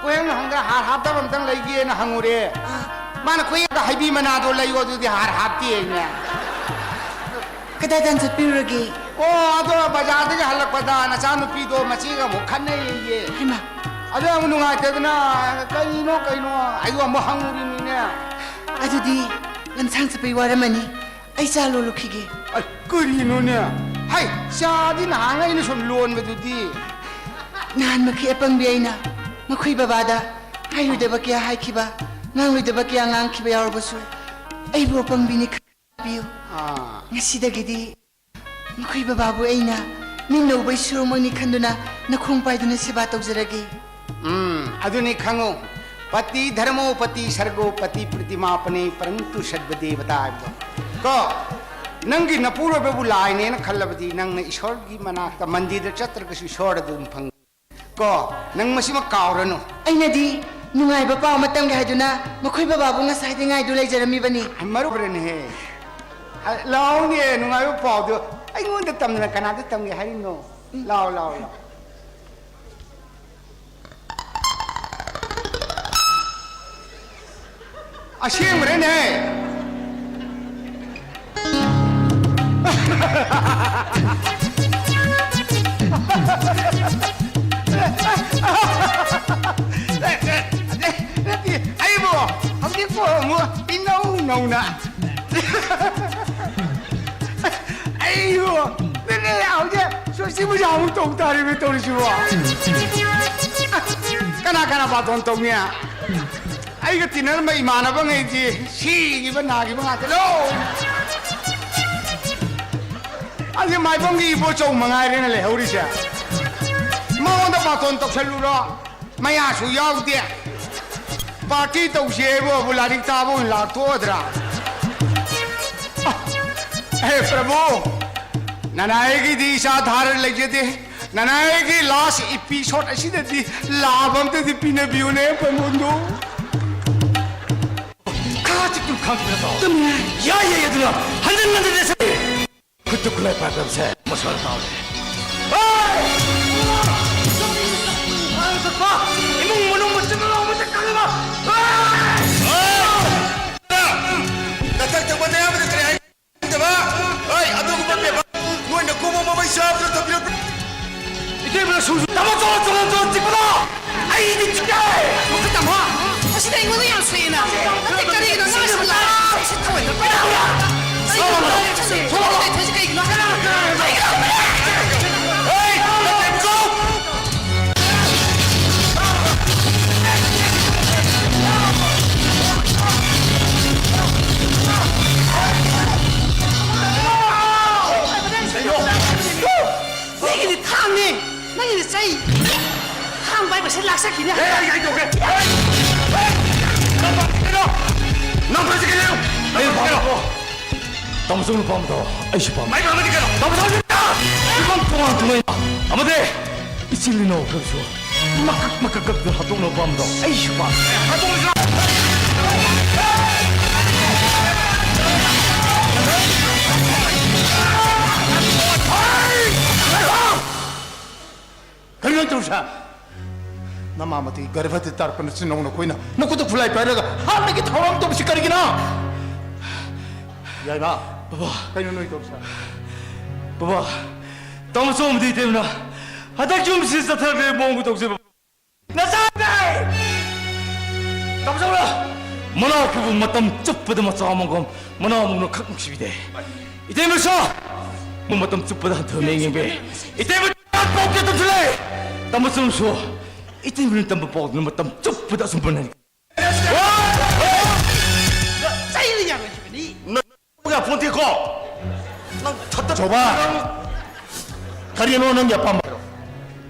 ꯀꯣꯏꯍꯪ ꯍꯪꯗꯅ ꯍꯥꯔ ꯍꯥꯞꯇꯕ ꯑꯝꯇꯪ ꯂꯩꯒꯦꯅ ꯍꯪꯉꯨꯔꯦ꯫ ꯑꯥ꯫ ꯃꯥꯅ ꯀꯣꯏꯌꯦꯡꯗ ꯍꯩꯕꯤ ꯃꯅꯥꯗꯣ ꯂꯩꯌꯣ, ꯑꯗꯨꯗꯤ ꯍꯥꯔ ꯍꯥꯞꯇꯦ ꯍꯥꯏꯅꯦ꯫ ꯀꯗꯥꯏꯗ ꯆꯠꯄꯤꯔꯨꯔꯒꯦ? ꯑꯣ, ꯑꯗꯣ ꯕꯖꯥꯔꯗꯒꯤ ꯍꯜꯂꯛꯄꯗ ꯅꯆꯥꯅꯨꯄꯤꯗꯣ ꯃꯆꯦꯒ ꯑꯃꯨꯛ ꯈꯠꯅꯩꯌꯦ꯫ ꯍꯩꯃꯥ꯫ ꯑꯗꯣ ꯑꯃꯨꯛ ꯅꯨꯡꯉꯥꯏꯇꯗꯅ ꯀꯩꯅꯣ ꯀꯩꯅꯣ ꯑꯩꯕꯨ ꯑꯃꯨꯛ ꯍꯪꯉꯨꯔꯤꯅꯤꯅꯦ꯫ ꯑꯗꯨꯗꯤ ꯂꯝꯁꯥꯡ ꯆꯠꯄꯩ ꯋꯥꯔꯝꯃꯅꯤ꯫ ꯑꯩ ꯆꯥ ꯂꯣꯜꯂꯨꯈꯤꯒꯦ꯫ ꯑꯩ, ꯀꯔꯤꯅꯣꯅꯦ? ꯍꯩ, ꯆꯥꯗꯤ ꯅꯍꯥꯟ ꯑꯩꯅ ꯁꯨꯝ ꯂꯣꯟꯕꯗꯨꯗꯤ꯫ ꯅꯍꯥꯟꯃꯛꯀꯤ ꯑꯄꯪꯕꯤ ꯑꯩꯅ ꯃꯈꯣꯏ ꯕꯕꯥꯗ ꯍꯥꯏꯔꯣꯏꯗꯕ ꯀꯌꯥ ꯍꯥꯏꯈꯤꯕ, ꯉꯥꯡꯂꯣꯏꯗꯕ ꯀꯌꯥ ꯉꯥꯡꯈꯤꯕ ꯌꯥꯎꯔꯕꯁꯨ, ꯑꯩꯕꯨ ꯑꯄꯪꯕꯤꯅꯤ ꯈꯟꯕꯤꯌꯨ꯫ ꯑꯥ꯫ ꯉꯁꯤꯗꯒꯤꯗꯤ ꯃꯈꯣꯏ ꯕꯕꯥꯕꯨ ꯑꯩꯅ ꯃꯤꯠꯅ ꯎꯕ ꯏꯁꯣꯔꯃꯛꯅꯤ ꯈꯟꯗꯨꯅ ꯅꯈꯣꯡ ꯄꯥꯏꯗꯨꯅ ꯁꯦꯕꯥ ꯇꯧꯖꯔꯒꯦ꯫ ꯎꯝ, ꯑꯗꯨꯅꯤ ꯈꯪꯉꯨ, "ꯄꯇꯤ ꯙꯔꯃꯣ ꯄꯇꯤ ꯁꯔꯒꯣ ꯄꯇꯤ ꯄ꯭ꯔꯤꯇꯤꯃꯥꯄꯅꯦ ꯄꯔꯟꯇꯨ ꯁꯔꯕꯗꯦꯕꯇꯥ" ꯍꯥꯏꯕꯗꯣ꯫ ꯀꯣ, ꯅꯪꯒꯤ ꯅꯄꯨꯔꯣꯏꯕꯕꯨ ꯂꯥꯏꯅꯦꯅ ꯈꯜꯂꯕꯗꯤ ꯅꯪꯅ ꯏꯁꯣꯔꯒꯤ ꯃꯅꯥꯛꯇ ꯃꯟꯗꯤꯔꯗ ꯆꯠꯇ꯭ꯔꯒꯁꯨ ꯏꯁꯣꯔꯗ ꯑꯗꯨꯝ ꯐꯪ-, ꯀꯣ, ꯅꯪ ꯃꯁꯤꯃ ꯀꯥꯎꯔꯅꯨ꯫ ꯑꯩꯅꯗꯤ ꯅꯨꯡꯉꯥꯏꯕ ꯄꯥꯎ ꯑꯃ ꯇꯝꯒꯦ ꯍꯥꯏꯗꯨꯅ ꯃꯈꯣꯏ ꯕꯕꯥꯕꯨ ꯉꯁꯥꯏꯗꯤ ꯉꯥꯏꯗꯨ ꯂꯩꯖꯔꯝꯃꯤꯕꯅꯤ꯫ ꯃꯔꯨꯞ ꯍꯣꯔꯦꯟꯍꯦ꯫ ꯑ, ꯂꯥꯎꯅꯦ, ꯅꯨꯡꯉꯥꯏꯕ ꯄꯥꯎꯗꯣ ꯑꯩꯉꯣꯟꯗ ꯇꯝꯗꯅ ꯀꯅꯥꯗ ꯇꯝꯒꯦ ꯍꯥꯏꯔꯤꯅꯣ? ꯂꯥꯎ, ꯂꯥꯎ, ꯂꯥꯎ꯫ ꯑꯁꯦꯡꯕꯔꯅꯦ? ꯅꯠꯇꯦ, ꯑꯩꯕꯨ ꯍꯧꯖꯤꯛꯄꯨ ꯑꯃꯨꯛ ꯏꯅꯧ ꯅꯧꯅ꯫ ꯑꯩꯕꯨ ꯅꯠꯇꯦ, ꯍꯧꯖꯤꯛ ꯁꯤꯕꯨ ꯌꯥꯝ ꯇꯧ ꯇꯥꯔꯤꯕ ꯇꯧꯔꯤꯁꯤꯕꯣ꯫ ꯀꯅꯥ ꯀꯅꯥ ꯕꯥꯇꯣꯟ ꯇꯧꯅꯤ? ꯑꯩꯒ ꯇꯤꯟꯅꯔꯝꯕ ꯏꯃꯥꯟꯅꯕꯉꯩꯗꯤ ꯁꯤꯈꯤꯕ ꯅꯥꯈꯤꯕ ꯉꯥꯛꯇ ꯂꯣꯏ꯫ ꯑꯁꯤ ꯃꯥꯏꯕꯝꯒꯤ ꯏꯕꯣꯆꯧ ꯃꯉꯥꯏꯔꯦꯅ ꯂꯩꯍꯧꯔꯤꯁꯦ꯫ ꯃꯉꯣꯟꯗ ꯕꯥꯇꯣꯟ ꯇꯧꯁꯜꯂꯨꯔꯣ? ꯃꯌꯥꯁꯨ ꯌꯥꯎꯗꯦ꯫ ꯄꯥꯔꯇꯤ ꯇꯧꯁꯤ ꯍꯥꯏꯕꯕꯨ ꯂꯥꯏꯔꯤꯛ ꯇꯥꯕ ꯑꯣꯏꯅ ꯂꯥꯛꯊꯣꯛꯑꯗ꯭ꯔꯥ? ꯑꯍꯦ ꯄ꯭ꯔꯚꯨ, ꯅꯅꯥꯏꯒꯤꯗꯤ ꯏꯆꯥ ꯊꯥꯔ ꯂꯩꯖꯗꯦ꯫ ꯅꯅꯥꯏꯒꯤ ꯂꯥꯁ ꯏꯄꯤꯁꯣꯠ ꯑꯁꯤꯗꯗꯤ ꯂꯥꯕ ꯑꯝꯇꯗꯤ ꯄꯤꯅꯕꯤꯌꯨꯅꯦ ꯄ꯭ꯔꯚꯨꯗꯨ꯫ ꯈꯥ ꯆꯤꯛꯇꯨ ꯈꯥꯡ ꯆꯤꯛꯅ ꯇꯧ꯫ ꯌꯥꯏ, ꯌꯥꯏ, ꯑꯗꯨꯅ ꯍꯟꯖꯤꯟ ꯍꯟꯖꯤꯟ ꯂꯦꯞꯁꯜꯂꯦ꯫ ꯈꯨꯠꯇ ꯈꯨꯠꯂꯥꯏ ꯄꯥꯏꯔꯛꯄꯁꯦ ꯃꯁꯥꯅ ꯇꯥꯕꯅꯦ꯫ ꯏꯃꯨꯡ ꯃꯅꯨꯡ ꯃꯆꯤꯟ ꯃꯅꯥꯎ ꯑꯃꯠꯇ ꯀꯜꯂꯕ꯫ ꯅꯊꯛ ꯊꯪꯕ ꯅꯌꯥꯝꯕꯗ ꯀꯔꯤ ꯍꯥꯏ? ꯈꯪꯗꯕ? ꯍꯣꯏ, ꯑꯗꯨꯒꯨꯝꯕ ꯄꯦꯄꯔ ꯅꯣꯏꯅ ꯀꯣꯝꯃ ꯃꯃꯩ ꯆꯥꯕꯗ ꯊꯝꯕꯤꯔꯛꯄ꯫ ꯏꯇꯩꯃꯅ ꯁꯨ-, ꯁꯨ-, ꯇꯥꯃꯣ, ꯆꯣ, ꯆꯣ, ꯆꯣ, ꯆꯤꯛꯄꯗꯣ! ꯑꯩꯗꯤ ꯆꯤꯛꯑꯦ! ꯃꯈꯨꯠ ꯇꯝꯃꯣ! ꯑꯁꯤꯗ ꯑꯩꯉꯣꯟꯗ ꯌꯥꯝ ꯁꯣꯛꯑꯦꯅ꯫ ꯅꯠꯇꯦ, ꯀꯔꯤꯒꯤꯅꯣ ꯉꯥꯡꯁꯤꯜꯂ? ꯁꯤ ꯊꯑꯣꯏꯅ ꯄꯥꯏꯔꯛꯑꯣꯔꯥ? ꯀꯔꯤꯒꯤꯅꯣ? ꯁꯣꯛꯑꯣ! ꯁꯣꯛꯑꯣ! ꯁꯣꯛꯑꯣ! ꯁꯣꯛꯑꯣ! ꯀꯩꯅꯣ? ꯀꯩꯅꯣ? ꯍꯦ! ꯅꯠꯇꯦ, ꯆꯣ! ꯅꯪꯒꯤꯗꯤ ꯊꯥꯡꯅꯦ, ꯅꯪꯒꯤꯗꯤ ꯆꯩ꯫ ꯊꯥꯡ ꯄꯥꯏꯕꯁꯦ ꯂꯥꯛꯆꯈꯤꯅꯦ꯫ ꯑꯦ, ꯑꯩ, ꯑꯩ ꯇꯧꯒꯦ꯫ ꯑꯦ, ꯑꯦ, ꯅꯪ ꯄꯥꯝꯃꯤ ꯀꯩꯅꯣ? ꯅꯪ ꯄꯥꯝꯃꯤ ꯀꯩꯅꯣ? ꯅꯪ ꯄꯥꯝꯃꯤ ꯀꯩꯅꯣ? ꯇꯥꯃꯣ ꯆꯧꯅ ꯄꯥꯝꯕꯗꯣ ꯑꯩꯁꯨ ꯄꯥꯝꯃꯤ꯫ ꯑꯩ ꯄꯥꯝꯃꯗꯤ ꯀꯩꯅꯣ? ꯇꯥꯃꯣ ꯆꯧ! ꯏꯕꯨꯡ ꯇꯣꯉꯥꯟ ꯇꯣꯉꯥꯟ ꯑꯃꯗꯤ ꯏꯆꯤꯜ ꯏꯅꯥꯎ ꯈꯔꯁꯨ ꯃꯀꯛ ꯃꯀꯛ ꯀꯛꯇ ꯍꯥꯠꯇꯣꯛꯅꯕ ꯄꯥꯝꯕꯗꯣ ꯑꯩꯁꯨ ꯄꯥꯝꯃꯤ꯫ ꯍꯥꯠꯇꯣꯛꯅꯁꯤꯔꯣ? ꯀꯔꯤꯅꯣ ꯇꯧꯔꯤꯁꯦ? ꯅꯃꯥꯃꯇꯤ ꯒꯔꯚꯗ ꯇꯥꯔꯛꯄ ꯅꯆꯤꯟ ꯅꯅꯥꯎ ꯅꯈꯣꯏꯅ ꯅꯈꯨꯠꯇ ꯈꯨꯠꯂꯥꯏ ꯄꯥꯏꯔꯒ ꯍꯥꯠꯅꯒꯤ ꯊꯧꯔꯥꯡ ꯇꯧꯕꯁꯤ ꯀꯔꯤꯒꯤꯅꯣ? ꯌꯥꯏꯃ, ꯕꯕꯥ꯫ ꯀꯩꯅꯣ ꯅꯣꯏ ꯇꯧꯔꯤꯁꯦ? ꯕꯕꯥ, ꯇꯥꯃꯣ ꯆꯧꯃꯗꯤ ꯏꯇꯩꯃꯅ ꯍꯟꯗꯛ ꯌꯨꯝꯁꯤ ꯆꯠꯊꯈ꯭ꯔꯦ ꯃꯑꯣꯡ ꯇꯧꯁꯦ ꯕꯕꯥ꯫ ꯅꯆꯥꯅꯦ! ꯇꯥꯃꯣ ꯆꯧꯅ! ꯃꯅꯥꯎ ꯄꯨꯕ ꯃꯇꯝ ꯆꯨꯞꯄꯗ ꯃꯆꯥ ꯑꯃꯒꯨꯝ ꯃꯅꯥꯎ ꯃꯨꯛꯅ ꯈꯛ ꯅꯨꯡꯁꯤꯕꯤꯗꯦ꯫ ꯏꯇꯩꯃꯁꯨ! ꯃꯇꯝ ꯆꯨꯞꯄꯗ ꯍꯟꯊꯅ ꯌꯦꯡꯕ ꯌꯥꯏ꯫ ꯏꯇꯩꯃ ꯄꯥꯎ ꯀꯌꯥ ꯇꯝꯁꯤꯜꯂꯦ꯫ ꯇꯝꯕ ꯆꯨꯝꯁꯨ꯫ ꯏꯇꯩꯃꯅ ꯇꯝꯕ ꯄꯥꯎꯗꯨꯅ ꯃꯇꯝ ꯆꯨꯞꯄꯗ ꯑꯁꯨꯝ ꯄꯟꯅꯔꯤ꯫ ꯆꯩꯅ ꯌꯥꯔꯣꯏꯈꯤꯕꯅꯤ꯫ ꯅꯪ ꯌꯥꯄꯣꯟꯇꯦꯀꯣ꯫ ꯅꯪ ꯊꯠꯇ ꯆꯣꯕꯥ꯫ ꯅꯪ ꯀꯔꯤꯅꯣ ꯅꯪꯒꯤ ꯑꯄꯥꯝꯕ ꯍꯥꯏꯔꯣ꯫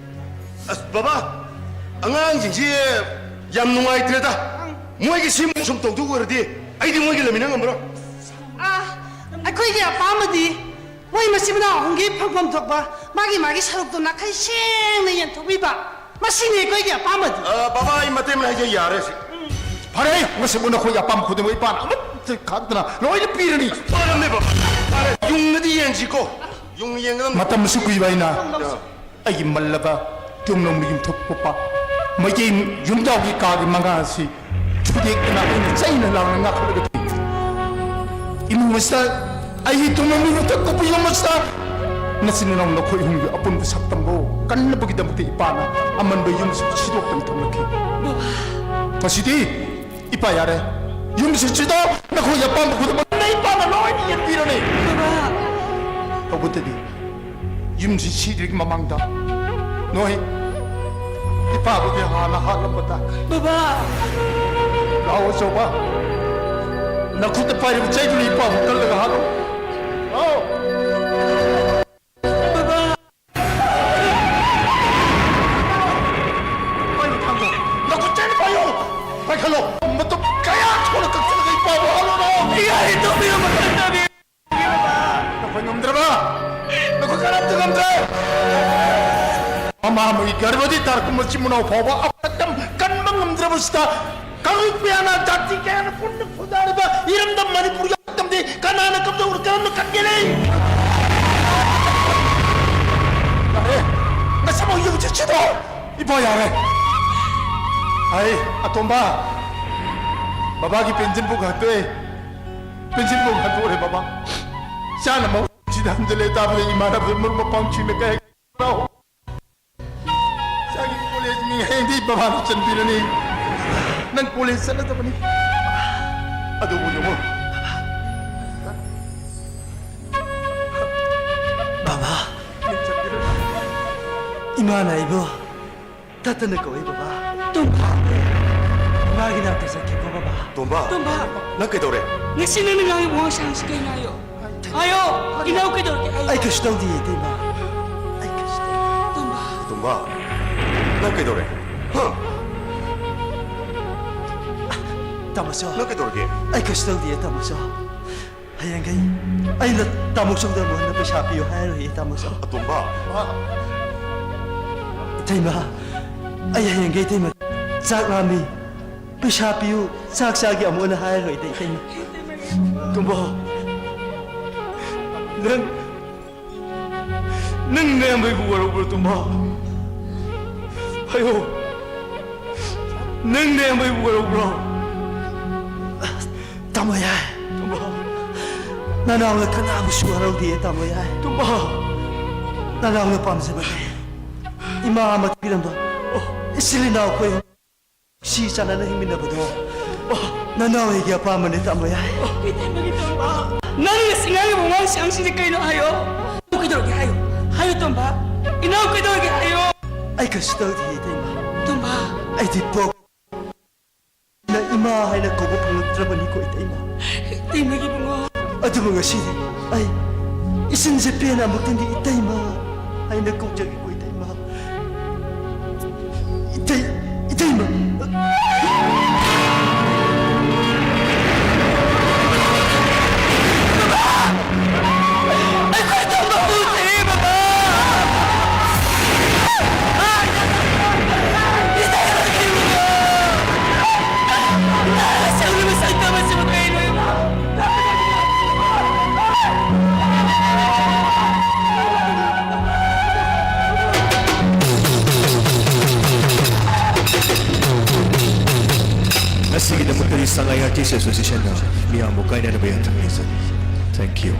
ꯑꯁ, ꯕꯕꯥ, ꯑꯉꯥꯡꯁꯤꯡꯁꯤ ꯌꯥꯝ ꯅꯨꯡꯉꯥꯏꯇ꯭ꯔꯦꯗ꯫ ꯃꯣꯏꯒꯤ ꯁꯤ ꯁꯨꯝ ꯇꯧꯗꯧ ꯑꯣꯏꯔꯗꯤ ꯑꯩꯗꯤ ꯃꯣꯏꯒꯤ ꯂꯩꯃꯤꯟꯅ ꯉꯝꯃꯔꯣꯏ꯫ ꯑꯥ, ꯑꯩꯈꯣꯏꯒꯤ ꯑꯄꯥꯝꯕꯗꯤ ꯃꯣꯏ ꯃꯆꯤꯟ ꯃꯅꯥꯎ ꯑꯍꯨꯝꯒꯤ ꯐꯪꯐꯝ ꯊꯣꯛꯄ ꯃꯥꯒꯤ ꯃꯥꯒꯤ ꯁꯔꯨꯛꯇꯣ ꯅꯥꯈꯩ ꯁꯦꯡꯅ ꯌꯦꯟꯊꯣꯛꯄꯤꯕ, ꯃꯁꯤꯅꯤ ꯑꯩꯈꯣꯏꯒꯤ ꯑꯄꯥꯝꯕꯗꯤ꯫ ꯑ, ꯕꯕꯥ, ꯑꯩ ꯃꯇꯦꯛ ꯑꯃ ꯍꯥꯏꯖ ꯌꯥꯔꯦ ꯁꯤ꯫ ꯐꯔꯦ, ꯃꯁꯤꯕꯨ ꯅꯈꯣꯏꯒꯤ ꯑꯄꯥꯝꯕ ꯈꯨꯗꯤꯡꯃꯛ ꯏꯄꯥꯅ ꯑꯃꯠꯇ ꯈꯥꯛꯇꯅ ꯂꯣꯏꯅ ꯄꯤꯔꯅꯤ꯫ ꯐꯔꯝꯅꯦ ꯕꯕꯥ, ꯐꯔꯦ, ꯌꯨꯡꯅꯗꯤ ꯌꯦꯡꯁꯤꯀꯣ, ꯌꯨꯡ ꯌꯦꯡꯒꯗꯕꯅꯤ꯫ ꯃꯇꯝ ꯑꯁꯨꯛ ꯀꯨꯏꯕ ꯑꯩꯅ ꯑꯩꯒꯤ ꯃꯜꯂꯕ ꯌꯨꯝꯂꯣꯝꯒꯤ ꯌꯨꯝꯊꯣꯛꯄ ꯃꯩꯇꯩ ꯌꯨꯝꯖꯥꯎꯒꯤ ꯀꯥꯒꯤ ꯃꯉꯥ ꯑꯁꯤ ꯊꯨꯗꯦꯛꯇꯅ ꯑꯩꯅ ꯆꯩꯅ ꯂꯥꯎꯅ ꯉꯥꯛꯈꯠꯂꯒ ꯊꯝꯃꯤ꯫ ꯏꯃꯨꯡ ꯑꯁꯤꯗ ꯑꯩꯒꯤ ꯇꯨꯡꯂꯣꯝꯒꯤ ꯌꯨꯝꯊꯛ ꯀꯨꯞꯄ ꯌꯨꯝ ꯑꯁꯤꯗ ꯅꯆꯤꯟ ꯅꯅꯥꯎ ꯅꯈꯣꯏ ꯑꯍꯨꯝꯒꯤ ꯑꯄꯨꯟꯕ ꯁꯛꯇꯝꯕꯨ ꯀꯟꯅꯕꯒꯤꯗꯃꯛꯇ ꯏꯄꯥꯅ ꯑꯃꯟꯕ ꯌꯨꯝꯁꯤ ꯁꯤꯗꯣꯛꯇꯅ ꯊꯝꯂꯛꯈꯤ꯫ ꯉꯁꯤꯗꯤ ꯏꯄꯥ ꯌꯥꯔꯦ, ꯌꯨꯝꯁꯤꯡꯁꯤꯗ ꯅꯈꯣꯏꯒꯤ ꯑꯄꯥꯝꯕ ꯈꯨꯗꯤꯡꯃꯛ ꯅ ꯏꯄꯥꯅ ꯂꯣꯏꯅ ꯌꯦꯡꯕꯤꯔꯅꯤ꯫ ꯇꯧꯕꯇꯗꯤ ꯌꯨꯝꯁꯤ ꯁꯤꯗ꯭ꯔꯤꯉꯩ ꯃꯃꯥꯡꯗ ꯅꯣꯏ ꯏꯄꯥꯕꯨꯗꯤ ꯍꯥꯟꯅ ꯍꯥꯠꯂꯝꯕ ꯇꯥꯏ꯫ ꯕꯕꯥ! ꯂꯥꯛꯑꯣ ꯑꯆꯧꯕ, ꯅꯈꯨꯠꯇ ꯄꯥꯏꯔꯤꯕ ꯆꯩꯗꯨꯅ ꯏꯄꯥꯕꯨ ꯀꯜꯂꯒ ꯍꯥꯠꯂꯣ꯫ ꯂꯥꯛꯑꯣ꯫ ꯕꯕꯥ! ꯄꯥꯏꯌꯨ ꯊꯥꯡꯗꯣ꯫ ꯅꯈꯨꯠ ꯆꯩꯅ ꯄꯥꯏꯌꯨ꯫ ꯄꯥꯏꯈꯠꯂꯣ꯫ ꯃꯇꯨꯞ ꯀꯌꯥ ꯊꯣꯛꯅ ꯀꯛꯆꯤꯜꯂꯒ ꯏꯄꯥꯕꯨ ꯍꯥꯠꯂꯣ꯫ ꯌꯥꯔꯦ, ꯇꯧꯕꯤꯔꯣ, ꯃꯊꯪ ꯇꯧꯕꯤꯔꯣ꯫ ꯅꯈꯣꯏ ꯉꯝꯗ꯭ꯔꯕ? ꯅꯈꯣꯏ ꯀꯔꯝꯇ ꯉꯝꯗ꯭ꯔꯦ? ꯃꯃꯥ ꯑꯃꯒꯤ ꯒꯔꯚꯗꯤ ꯇꯥꯔꯛꯄ ꯃꯆꯤꯟ ꯃꯅꯥꯎ ꯐꯥꯎꯕ ꯑꯃꯇꯪ ꯀꯟꯕ ꯉꯝꯗ꯭ꯔꯕꯁꯤꯗ ꯀꯥꯡꯂꯨꯞ ꯀꯌꯥꯅ, ꯖꯥꯇꯤ ꯀꯌꯥꯅ ꯄꯨꯟꯅ ꯈꯨꯟꯗꯥꯔꯤꯕ ꯏꯔꯝꯗꯝ ꯃꯅꯤꯄꯨꯔꯒꯤ ꯃꯇꯝꯗꯤ ꯀꯅꯥꯅ ꯀꯝꯗꯧꯅ ꯀꯔꯝꯅ ꯀꯟꯒꯦꯅꯦ? ꯌꯥꯔꯦ, ꯉꯁꯤꯃꯛ ꯌꯨꯝ ꯆꯠꯁꯤꯗꯣ꯫ ꯏꯕꯣ, ꯌꯥꯔꯦ꯫ ꯑꯩ, ꯑꯇꯣꯝꯕ, ꯕꯕꯥꯒꯤ ꯄꯦꯟꯁꯤꯟ ꯕꯨꯛ ꯍꯟꯗꯣꯛꯑꯦ꯫ ꯄꯦꯟꯁꯤꯟ ꯕꯨꯛ ꯍꯟꯗꯣꯛꯑꯦ, ꯕꯕꯥ꯫ ꯆꯥꯅ ꯃꯍꯨꯠ ꯁꯤꯗ ꯍꯟꯖꯤꯜꯂꯦ ꯇꯥꯕꯗ ꯏꯃꯥꯟꯅꯕ ꯃꯔꯨꯞ ꯃꯄꯥꯡꯁꯤꯡꯅ ꯀꯩ ꯍꯥꯏ? ꯏꯆꯥꯒꯤ ꯀꯣꯂꯦꯖ ꯃꯤꯡ ꯍꯌꯦꯡꯗꯤ ꯕꯕꯥꯅ ꯆꯟꯕꯤꯔꯅꯤ꯫ ꯅꯪ ꯀꯣꯂꯦꯖ ꯆꯠꯂꯗꯕꯅꯤ꯫ ꯑꯗꯨꯕꯨ ꯌꯦꯡꯉꯨ꯫ ꯏꯃꯥꯅ ꯑꯩꯕꯨ ꯇꯠꯇꯅ ꯀꯧꯏ, ꯕꯕꯥ꯫ ꯇꯣꯝꯕ꯫ ꯏꯃꯥꯒꯤ ꯅꯥꯛꯇ ꯆꯠꯀꯦꯀꯣ, ꯕꯕꯥ꯫ ꯇꯣꯝꯕ꯫ ꯇꯣꯝꯕ꯫ ꯅꯪ ꯀꯩꯗꯧꯔꯦ? ꯉꯁꯤ ꯅꯪꯅ ꯉꯥꯡꯉꯤꯕ ꯋꯥꯉꯥꯡ ꯁꯉꯥꯡꯁꯤ ꯀꯩꯅꯣ ꯍꯥꯏꯌꯣ꯫ ꯍꯥꯏꯌꯣ꯫ ꯏꯅꯥꯎ ꯀꯩꯗꯧꯔꯒꯦ ꯍꯥꯏꯌꯣ꯫ ꯑꯩ ꯀꯩꯁꯨ ꯇꯧꯗꯤꯌꯦ, ꯏꯇꯩꯃ꯫ ꯑꯩ ꯀꯩꯁꯨ ꯇꯧꯗꯤꯌꯦ꯫ ꯇꯣꯝꯕ꯫ ꯇꯣꯝꯕ꯫ ꯅꯪ ꯀꯩꯗꯧꯔꯦ? ꯍꯥ? ꯇꯥꯃꯣꯆꯧ꯫ ꯅꯪ ꯀꯩꯗꯧꯔꯒꯦ? ꯑꯩ ꯀꯩꯁꯨ ꯇꯧꯗꯤꯌꯦ, ꯇꯥꯃꯣꯆꯧ꯫ ꯍꯌꯦꯡꯈꯩ ꯑꯩꯅ ꯇꯥꯃꯣꯆꯧꯗ ꯑꯃꯨꯛ ꯍꯟꯅ ꯄꯩꯁꯥ ꯄꯤꯌꯨ ꯍꯥꯏꯔꯣꯏꯌꯦ, ꯇꯥꯃꯣꯆꯧ꯫ ꯑꯇꯣꯝꯕ꯫ ꯏꯇꯩꯃ, ꯑꯩ ꯍꯌꯦꯡꯈꯩ ꯏꯇꯩꯃ ꯆꯥꯛ ꯂꯥꯝꯃꯤ, ꯄꯩꯁꯥ ꯄꯤꯌꯨ, ꯆꯥꯛ ꯆꯥꯒꯦ ꯑꯃꯨꯛ ꯍꯟꯅ ꯍꯥꯏꯔꯣꯏꯗ, ꯏꯇꯩꯃ꯫ ꯇꯣꯝꯕ, ꯅꯪ, ꯅꯪ ꯅꯌꯥꯝꯕꯩꯕꯨ ꯋꯥꯔꯧꯕ꯭ꯔꯣ, ꯇꯣꯝꯕ? ꯍꯥꯏꯌꯣ, ꯅꯪ ꯅꯌꯥꯝꯕꯩꯕꯨ ꯋꯥꯔꯧꯕ꯭ꯔꯣ? ꯇꯥꯃꯣ ꯌꯥꯏ꯫ ꯇꯣꯝꯕ꯫ ꯅꯅꯥꯎꯅ ꯀꯅꯥꯕꯨꯁꯨ ꯋꯥꯔꯧꯗꯦ, ꯇꯥꯃꯣ ꯌꯥꯏ꯫ ꯇꯣꯝꯕ꯫ ꯅꯅꯥꯎꯅ ꯄꯥꯝꯖꯕꯅꯦ꯫ ꯏꯃꯥ ꯑꯃ ꯄꯤꯔꯝꯕ, ꯏꯆꯤꯜ ꯏꯅꯥꯎ ꯑꯩꯈꯣꯏ ꯁꯤ ꯆꯥꯟꯅꯅ ꯍꯤꯡꯃꯤꯟꯅꯕꯗꯣ ꯅꯅꯥꯎ ꯑꯩꯒꯤ ꯑꯄꯥꯝꯕꯅꯦ, ꯇꯥꯃꯣ ꯌꯥꯏ꯫ ꯏꯇꯩꯃꯒꯤ ꯇꯣꯝꯕ, ꯅꯪꯅ ꯉꯁꯤ ꯉꯥꯡꯉꯤꯕ ꯋꯥꯉꯥꯡ ꯁꯉꯥꯡꯁꯤꯡꯁꯦ ꯀꯩꯅꯣ ꯍꯥꯏꯌꯣ꯫ ꯏꯅꯥꯎ ꯀꯩꯗꯧꯔꯒꯦ ꯍꯥꯏꯌꯣ꯫ ꯍꯥꯏꯌꯣ ꯇꯣꯝꯕ, ꯏꯅꯥꯎ ꯀꯩꯗꯧꯔꯒꯦ ꯍꯥꯏꯌꯣ꯫ ꯑꯩ ꯀꯩꯁꯨ ꯇꯧꯗꯦ, ꯏꯇꯩꯃ꯫ ꯇꯣꯝꯕ꯫ ꯑꯩꯗꯤ ꯄꯣꯛ ꯅ ꯏꯃꯥ ꯍꯥꯏꯅ ꯀꯧꯕ ꯐꯪꯂꯛꯇ꯭ꯔꯕꯅꯤꯀꯣ, ꯏꯇꯩꯃ꯫ ꯏꯇꯩꯃꯒꯤ ꯏꯕꯨꯡꯉꯣ꯫ ꯑꯗꯨꯕꯨ ꯉꯁꯤꯗꯤ ꯑꯩ ꯏꯆꯤꯟꯁꯦ ꯄꯦꯟꯅ ꯑꯃꯨꯛꯇꯪꯗꯤ ꯏꯇꯩꯃ ꯍꯥꯏꯅ ꯀꯧꯖꯒꯦꯀꯣ, ꯏꯇꯩꯃ꯫ ꯏꯇꯩ, ꯏꯇꯩꯃ꯫ ꯑꯩꯈꯣꯏ ꯇꯣꯝꯕ ꯎꯗ꯭ꯔꯤ, ꯕꯕꯥ꯫ ꯉꯁꯤꯒꯤꯗꯃꯛꯇꯗꯤ ꯁꯉꯥꯏ ꯑꯥꯔꯇꯤꯁ ꯑꯦꯁꯣꯁꯤꯌꯦꯁꯟꯅ ꯃꯤꯌꯥꯝꯕꯨ ꯀꯥꯏꯅꯅꯕ ꯌꯥꯊꯪ ꯅꯤꯖꯔꯤ꯫ Thank you.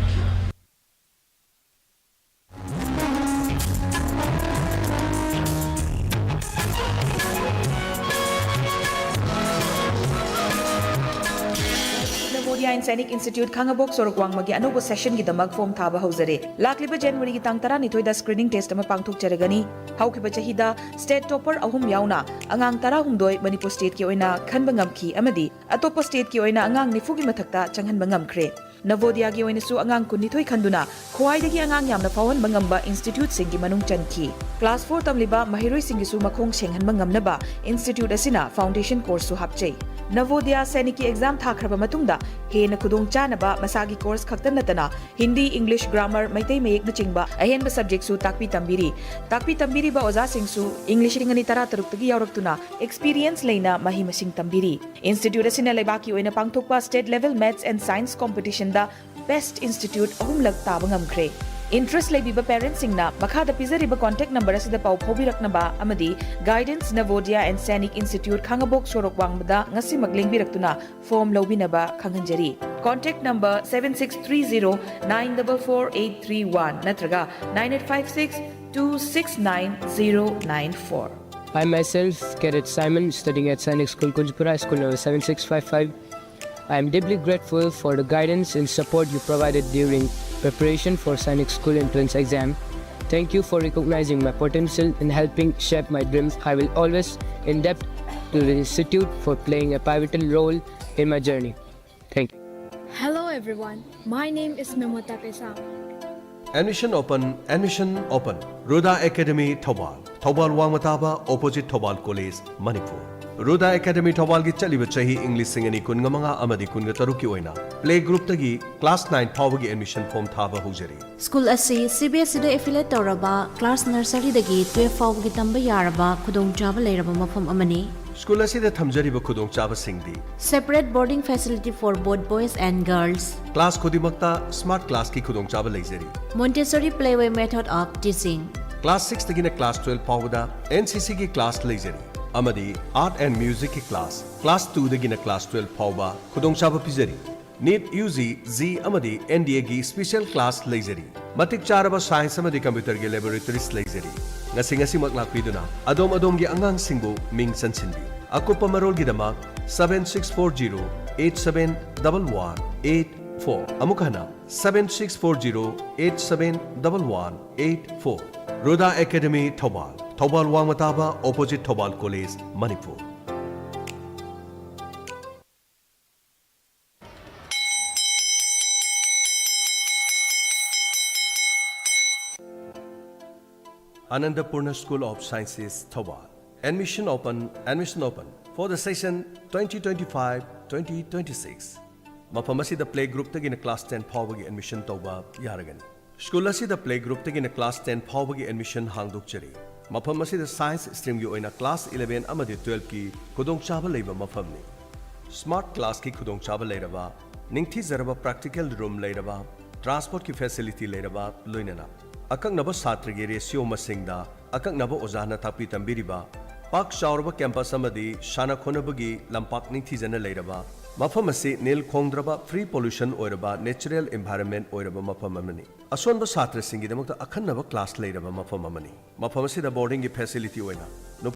Media Sainik Institute ꯈꯥꯉꯕꯣꯛ ꯁꯣꯔꯣꯛ ꯋꯥꯡꯃꯒꯤ ꯑꯅꯧꯕ ꯁꯦꯁꯟꯒꯤꯗꯃꯛ ꯐꯣꯔꯝ ꯊꯥꯕ ꯍꯧꯖꯔꯦ꯫ ꯂꯥꯛꯂꯤꯕ ꯖꯅꯋꯥꯔꯤꯒꯤ ꯇꯥꯡ ꯇꯔꯥꯅꯤꯊꯣꯏꯗ ꯁ꯭ꯀ꯭ꯔꯤꯅꯤꯡ ꯇꯦꯁ ꯑꯃ ꯄꯥꯡꯊꯣꯛꯆꯔꯒꯅꯤ꯫ ꯍꯧꯈꯤꯕ ꯆꯍꯤꯗ ꯁ꯭ꯇꯦꯠ ꯇꯣꯄꯔ ꯑꯍꯨꯝ ꯌꯥꯎꯅ ꯑꯉꯥꯡ ꯇꯔꯥꯍꯨꯝꯗꯣꯏ ꯃꯅꯤꯄꯨꯔ ꯁ꯭ꯇꯦꯠꯀꯤ ꯑꯣꯏꯅ ꯈꯟꯕ ꯉꯝꯈꯤ ꯑꯃꯗꯤ ꯑꯇꯣꯞꯄ ꯁ꯭ꯇꯦꯠꯀꯤ ꯑꯣꯏꯅ ꯑꯉꯥꯡ ꯅꯤꯐꯨꯒꯤ ꯃꯊꯛꯇ ꯆꯪꯍꯟꯕ ꯉꯝꯈ꯭ꯔꯦ꯫ ꯅꯚꯣꯗꯤꯌꯥꯒꯤ ꯑꯣꯏꯅꯁꯨ ꯑꯉꯥꯡ ꯀꯨꯟꯅꯤꯊꯣꯏ ꯈꯟꯗꯨꯅ ꯈ꯭ꯋꯥꯏꯗꯒꯤ ꯑꯉꯥꯡ ꯌꯥꯝꯅ ꯐꯥꯎꯍꯟꯕ ꯉꯝꯕ ꯏꯟꯁꯇꯤꯇ꯭ꯌꯨꯠꯁꯤꯡꯒꯤ ꯃꯅꯨꯡ ꯆꯟꯈꯤ꯫ ꯀ꯭ꯂꯥꯁ ꯐꯣꯔ ꯇꯝꯂꯤꯕ ꯃꯍꯩꯔꯣꯏꯁꯤꯡꯒꯤꯁꯨ ꯃꯈꯣꯡ ꯁꯦꯡꯍꯟꯕ ꯉꯝꯅꯕ ꯏꯟꯁꯇꯤꯇ꯭ꯌꯨꯠ ꯑꯁꯤꯅ ꯐꯥꯎꯟꯗꯦꯁꯟ ꯀꯣꯔꯁꯁꯨ ꯍꯥꯞꯆꯩ꯫ ꯅꯚꯣꯗꯤꯌꯥ ꯁꯥꯏꯅꯤꯛꯀꯤ ꯑꯦꯛꯖꯥꯝ ꯊꯥꯈ꯭ꯔꯕ ꯃꯇꯨꯡꯗ ꯍꯦꯟꯅ ꯈꯨꯗꯣꯡ ꯆꯥꯅꯕ ꯃꯁꯥꯒꯤ ꯀꯣꯔꯁ ꯈꯛꯇ ꯅꯠꯇꯅ ꯍꯤꯟꯗꯤ, ꯏꯪꯂꯤꯁ, ꯒ꯭ꯔꯥꯃꯔ, ꯃꯩꯇꯩ ꯃꯌꯦꯛꯅꯆꯤꯡꯕ ꯑꯍꯦꯟꯕ ꯁꯕꯖꯦꯛꯁꯨ ꯇꯥꯛꯄꯤ ꯇꯝꯕꯤꯔꯤ꯫ ꯇꯥꯛꯄꯤ ꯇꯝꯕꯤꯔꯤꯕ ꯑꯣꯖꯥꯁꯤꯡꯁꯨ ꯏꯪꯂꯤꯁ ꯂꯤꯁꯤꯡ ꯑꯅꯤ ꯇꯔꯥ ꯇꯔꯨꯛꯇꯒꯤ ꯌꯥꯎꯔꯛꯇꯨꯅ ꯑꯦꯛꯁꯄꯤꯔꯤꯌꯦꯟꯁ ꯂꯩꯅ ꯃꯍꯩ ꯃꯁꯤꯡ ꯇꯝꯕꯤꯔꯤ꯫ ꯏꯟꯁꯇꯤꯇ꯭ꯌꯨꯠ ꯑꯁꯤꯅ ꯂꯩꯕꯥꯛꯀꯤ ꯑꯣꯏꯅ ꯄꯥꯡꯊꯣꯛꯄ state level maths and science ꯀꯣꯝꯄꯤꯇꯤꯁꯟꯗ ꯕꯦꯁ꯭ꯠ ꯏꯟꯁꯇꯤꯇ꯭ꯌꯨꯠ ꯑꯍꯨꯝꯂꯛ ꯇꯥꯕ ꯉꯝꯈ꯭ꯔꯦ꯫ ꯏꯟꯇꯔꯦꯁ꯭ꯠ ꯂꯩꯕꯤꯕ ꯄꯦꯔꯦꯟꯠꯁꯤꯡꯅ ꯃꯈꯥꯗ ꯄꯤꯖꯔꯤꯕ ꯀꯣꯟꯇꯦꯛ ꯅꯝꯕꯔ ꯑꯁꯤꯗ ꯄꯥꯎ ꯐꯥꯎꯕꯤꯔꯛꯅꯕ ꯑꯃꯗꯤ Guidance Navodaya and Sainik Institute ꯈꯥꯉꯕꯣꯛ ꯁꯣꯔꯣꯛ ꯋꯥꯡꯃꯗ ꯉꯁꯤꯃꯛ ꯂꯦꯡꯕꯤꯔꯛꯇꯨꯅ ꯐꯣꯔꯝ ꯂꯧꯕꯤꯅꯕ ꯈꯪꯍꯟꯖꯔꯤ꯫ Contact number seven six three zero nine double four eight three one ꯅꯠꯇ꯭ꯔꯒ nine eight five six two six nine zero nine four꯫ I myself, Cadet Simon, studying at Sainik School Kunjpura, school number seven six five five. I am deeply grateful for the guidance and support you provided during preparation for Sainik School entrance exam. Thank you for recognizing my potential and helping shape my dreams. I will always indebted to the institute for playing a pivotal role in my journey. Thank you. Hello everyone, my name is Memota Kaisam. Admission open, admission open. Ruda Academy, Thoubal. Thoubal ꯋꯥꯡꯃ ꯇꯥꯕ, opposite Thoubal college, Manipur. Ruda academy ꯊꯧꯕꯥꯜꯒꯤ ꯆꯠꯂꯤꯕ ꯆꯍꯤ ꯏꯪ ꯂꯤꯁꯤꯡ ꯑꯅꯤ ꯀꯨꯟꯃꯉꯥ ꯑꯃꯗꯤ ꯀꯨꯟꯇꯔꯨꯛꯀꯤ ꯑꯣꯏꯅ ꯄ꯭ꯂꯦ ꯒ꯭ꯔꯨꯞꯇꯒꯤ ꯀ꯭ꯂꯥꯁ ꯅꯥꯏꯟ ꯐꯥꯎꯕꯒꯤ ꯑꯦꯗꯃꯤꯁꯟ ꯐꯣꯔꯝ ꯊꯥꯕ ꯍꯧꯖꯔꯤ꯫ ꯁ꯭ꯀꯨꯜ ꯑꯁꯤ ꯁꯤꯕꯤꯑꯦꯁꯏꯗ ꯑꯦꯐꯤꯂꯦꯠ ꯇꯧꯔꯕ ꯀ꯭ꯂꯥꯁ ꯅꯔꯁꯔꯤꯗꯒꯤ ꯇꯨꯌꯦꯜꯐ ꯐꯥꯎꯕꯒꯤ ꯇꯝꯕ ꯌꯥꯔꯕ ꯈꯨꯗꯣꯡꯆꯥꯕ ꯂꯩꯔꯕ ꯃꯐꯝ ꯑꯃꯅꯤ꯫ ꯁ꯭ꯀꯨꯜ ꯑꯁꯤꯗ ꯊꯝꯖꯔꯤꯕ ꯈꯨꯗꯣꯡꯆꯥꯕꯁꯤꯡꯗꯤ Separate boarding facility for both boys and girls. Class ꯈꯨꯗꯤꯡꯃꯛꯇ ꯁ꯭ꯃꯥꯔꯠ ꯀ꯭ꯂꯥꯁꯀꯤ ꯈꯨꯗꯣꯡꯆꯥꯕ ꯂꯩꯖꯔꯤ꯫ Montessori playway method of teaching. Class ꯁꯤꯛꯁꯇꯒꯤꯅ ꯀ꯭ꯂꯥꯁ ꯇꯨꯌꯦꯜꯐ ꯐꯥꯎꯕꯗ ꯑꯦꯟ ꯁꯤ ꯁꯤꯒꯤ ꯀ꯭ꯂꯥꯁ ꯂꯩꯖꯔꯤ ꯑꯃꯗꯤ ꯑꯥꯔꯠ ꯑꯦꯟ ꯃ꯭ꯌꯨꯖꯤꯛꯀꯤ ꯀ꯭ꯂꯥꯁ꯫ ꯀ꯭ꯂꯥꯁ ꯇꯨꯗꯒꯤꯅ ꯀ꯭ꯂꯥꯁ ꯇꯨꯌꯦꯜꯐ ꯐꯥꯎꯕ ꯈꯨꯗꯣꯡꯆꯥꯕ ꯄꯤꯖꯔꯤ꯫ ꯅꯤꯠ, ꯌꯨ ꯖꯤ, ꯖꯤ ꯑꯃꯗꯤ ꯑꯦꯟ ꯗꯤ ꯑꯦꯒꯤ ꯁ꯭ꯄꯤꯁꯦꯜ ꯀ꯭ꯂꯥꯁ ꯂꯩꯖꯔꯤ꯫ ꯃꯇꯤꯛ ꯆꯥꯔꯕ ꯁꯥꯏꯟꯁ ꯑꯃꯗꯤ ꯀꯝꯄ꯭ꯌꯨꯇꯔꯒꯤ ꯂꯦꯕꯣꯔꯦꯇꯔꯤꯁ ꯂꯩꯖꯔꯤ꯫ ꯉꯁꯤ ꯉꯁꯤꯃꯛ ꯂꯥꯛꯄꯤꯗꯨꯅ ꯑꯗꯣꯝ ꯑꯗꯣꯝꯒꯤ ꯑꯉꯥꯡꯁꯤꯡꯕꯨ ꯃꯤꯡ ꯆꯟꯁꯤꯟꯕꯤꯌꯨ꯫ ꯑꯀꯨꯞꯄ ꯃꯔꯣꯜꯒꯤꯗꯃꯛ seven six four zero eight seven double one eight four꯫ ꯑꯃꯨꯛ ꯍꯟꯅ, seven six four zero eight seven double one eight four꯫ Ruda Academy, Thoubal, Thoubal ꯋꯥꯡꯃ ꯇꯥꯕ, opposite Thoubal College, Manipur. Anandapurna School of Sciences, Thoubal. Admission open, admission open for the session twenty twenty-five twenty twenty-six꯫ ꯃꯐꯝ ꯑꯁꯤꯗ play groupꯇꯒꯤꯅ class ten ꯐꯥꯎꯕꯒꯤ admission ꯇꯧꯕ ꯌꯥꯔꯒꯅꯤ꯫ School ꯑꯁꯤꯗ play groupꯇꯒꯤꯅ class ten ꯐꯥꯎꯕꯒꯤ admission ꯍꯥꯡꯗꯣꯛꯆꯔꯤ꯫ ꯃꯐꯝ ꯑꯁꯤꯗ science streamꯒꯤ ꯑꯣꯏꯅ class eleven ꯑꯃꯗꯤ twelveꯀꯤ ꯈꯨꯗꯣꯡꯆꯥꯕ ꯂꯩꯕ ꯃꯐꯝꯅꯤ꯫ Smart classꯀꯤ ꯈꯨꯗꯣꯡꯆꯥꯕ ꯂꯩꯔꯕ, ꯅꯤꯡꯊꯤꯖꯔꯕ practical room ꯂꯩꯔꯕ, transportꯀꯤ facility ꯂꯩꯔꯕ, ꯂꯣꯏꯅꯅ ꯑꯀꯛꯅꯕ ꯁꯥꯇ꯭ꯔꯒꯤ ratio ꯃꯁꯤꯡꯗ ꯑꯀꯛꯅꯕ ꯑꯣꯖꯥꯅ ꯇꯥꯛꯄꯤ ꯇꯝꯕꯤꯔꯤꯕ, ꯄꯥꯛ ꯆꯥꯎꯔꯕ campus ꯑꯃꯗꯤ ꯁꯥꯟꯅ ꯈꯣꯠꯅꯕꯒꯤ ꯂꯝꯄꯥꯛ ꯅꯤꯡꯊꯤꯖꯅ ꯂꯩꯔꯕ, ꯃꯐꯝ ꯑꯁꯤ ꯅꯤꯜ ꯈꯣꯡꯗ꯭ꯔꯕ, free pollution ꯑꯣꯏꯔꯕ natural environment ꯑꯣꯏꯔꯕ ꯃꯐꯝ ꯑꯃꯅꯤ꯫ ꯑꯁꯣꯟꯕ ꯁꯥꯇ꯭ꯔꯁꯤꯡꯒꯤꯗꯃꯛꯇ ꯑꯈꯟꯅꯕ class ꯂꯩꯔꯕ ꯃꯐꯝ ꯑꯃꯅꯤ꯫ ꯃꯐꯝ ꯑꯁꯤꯗ boardingꯒꯤ facility ꯑꯣꯏꯅ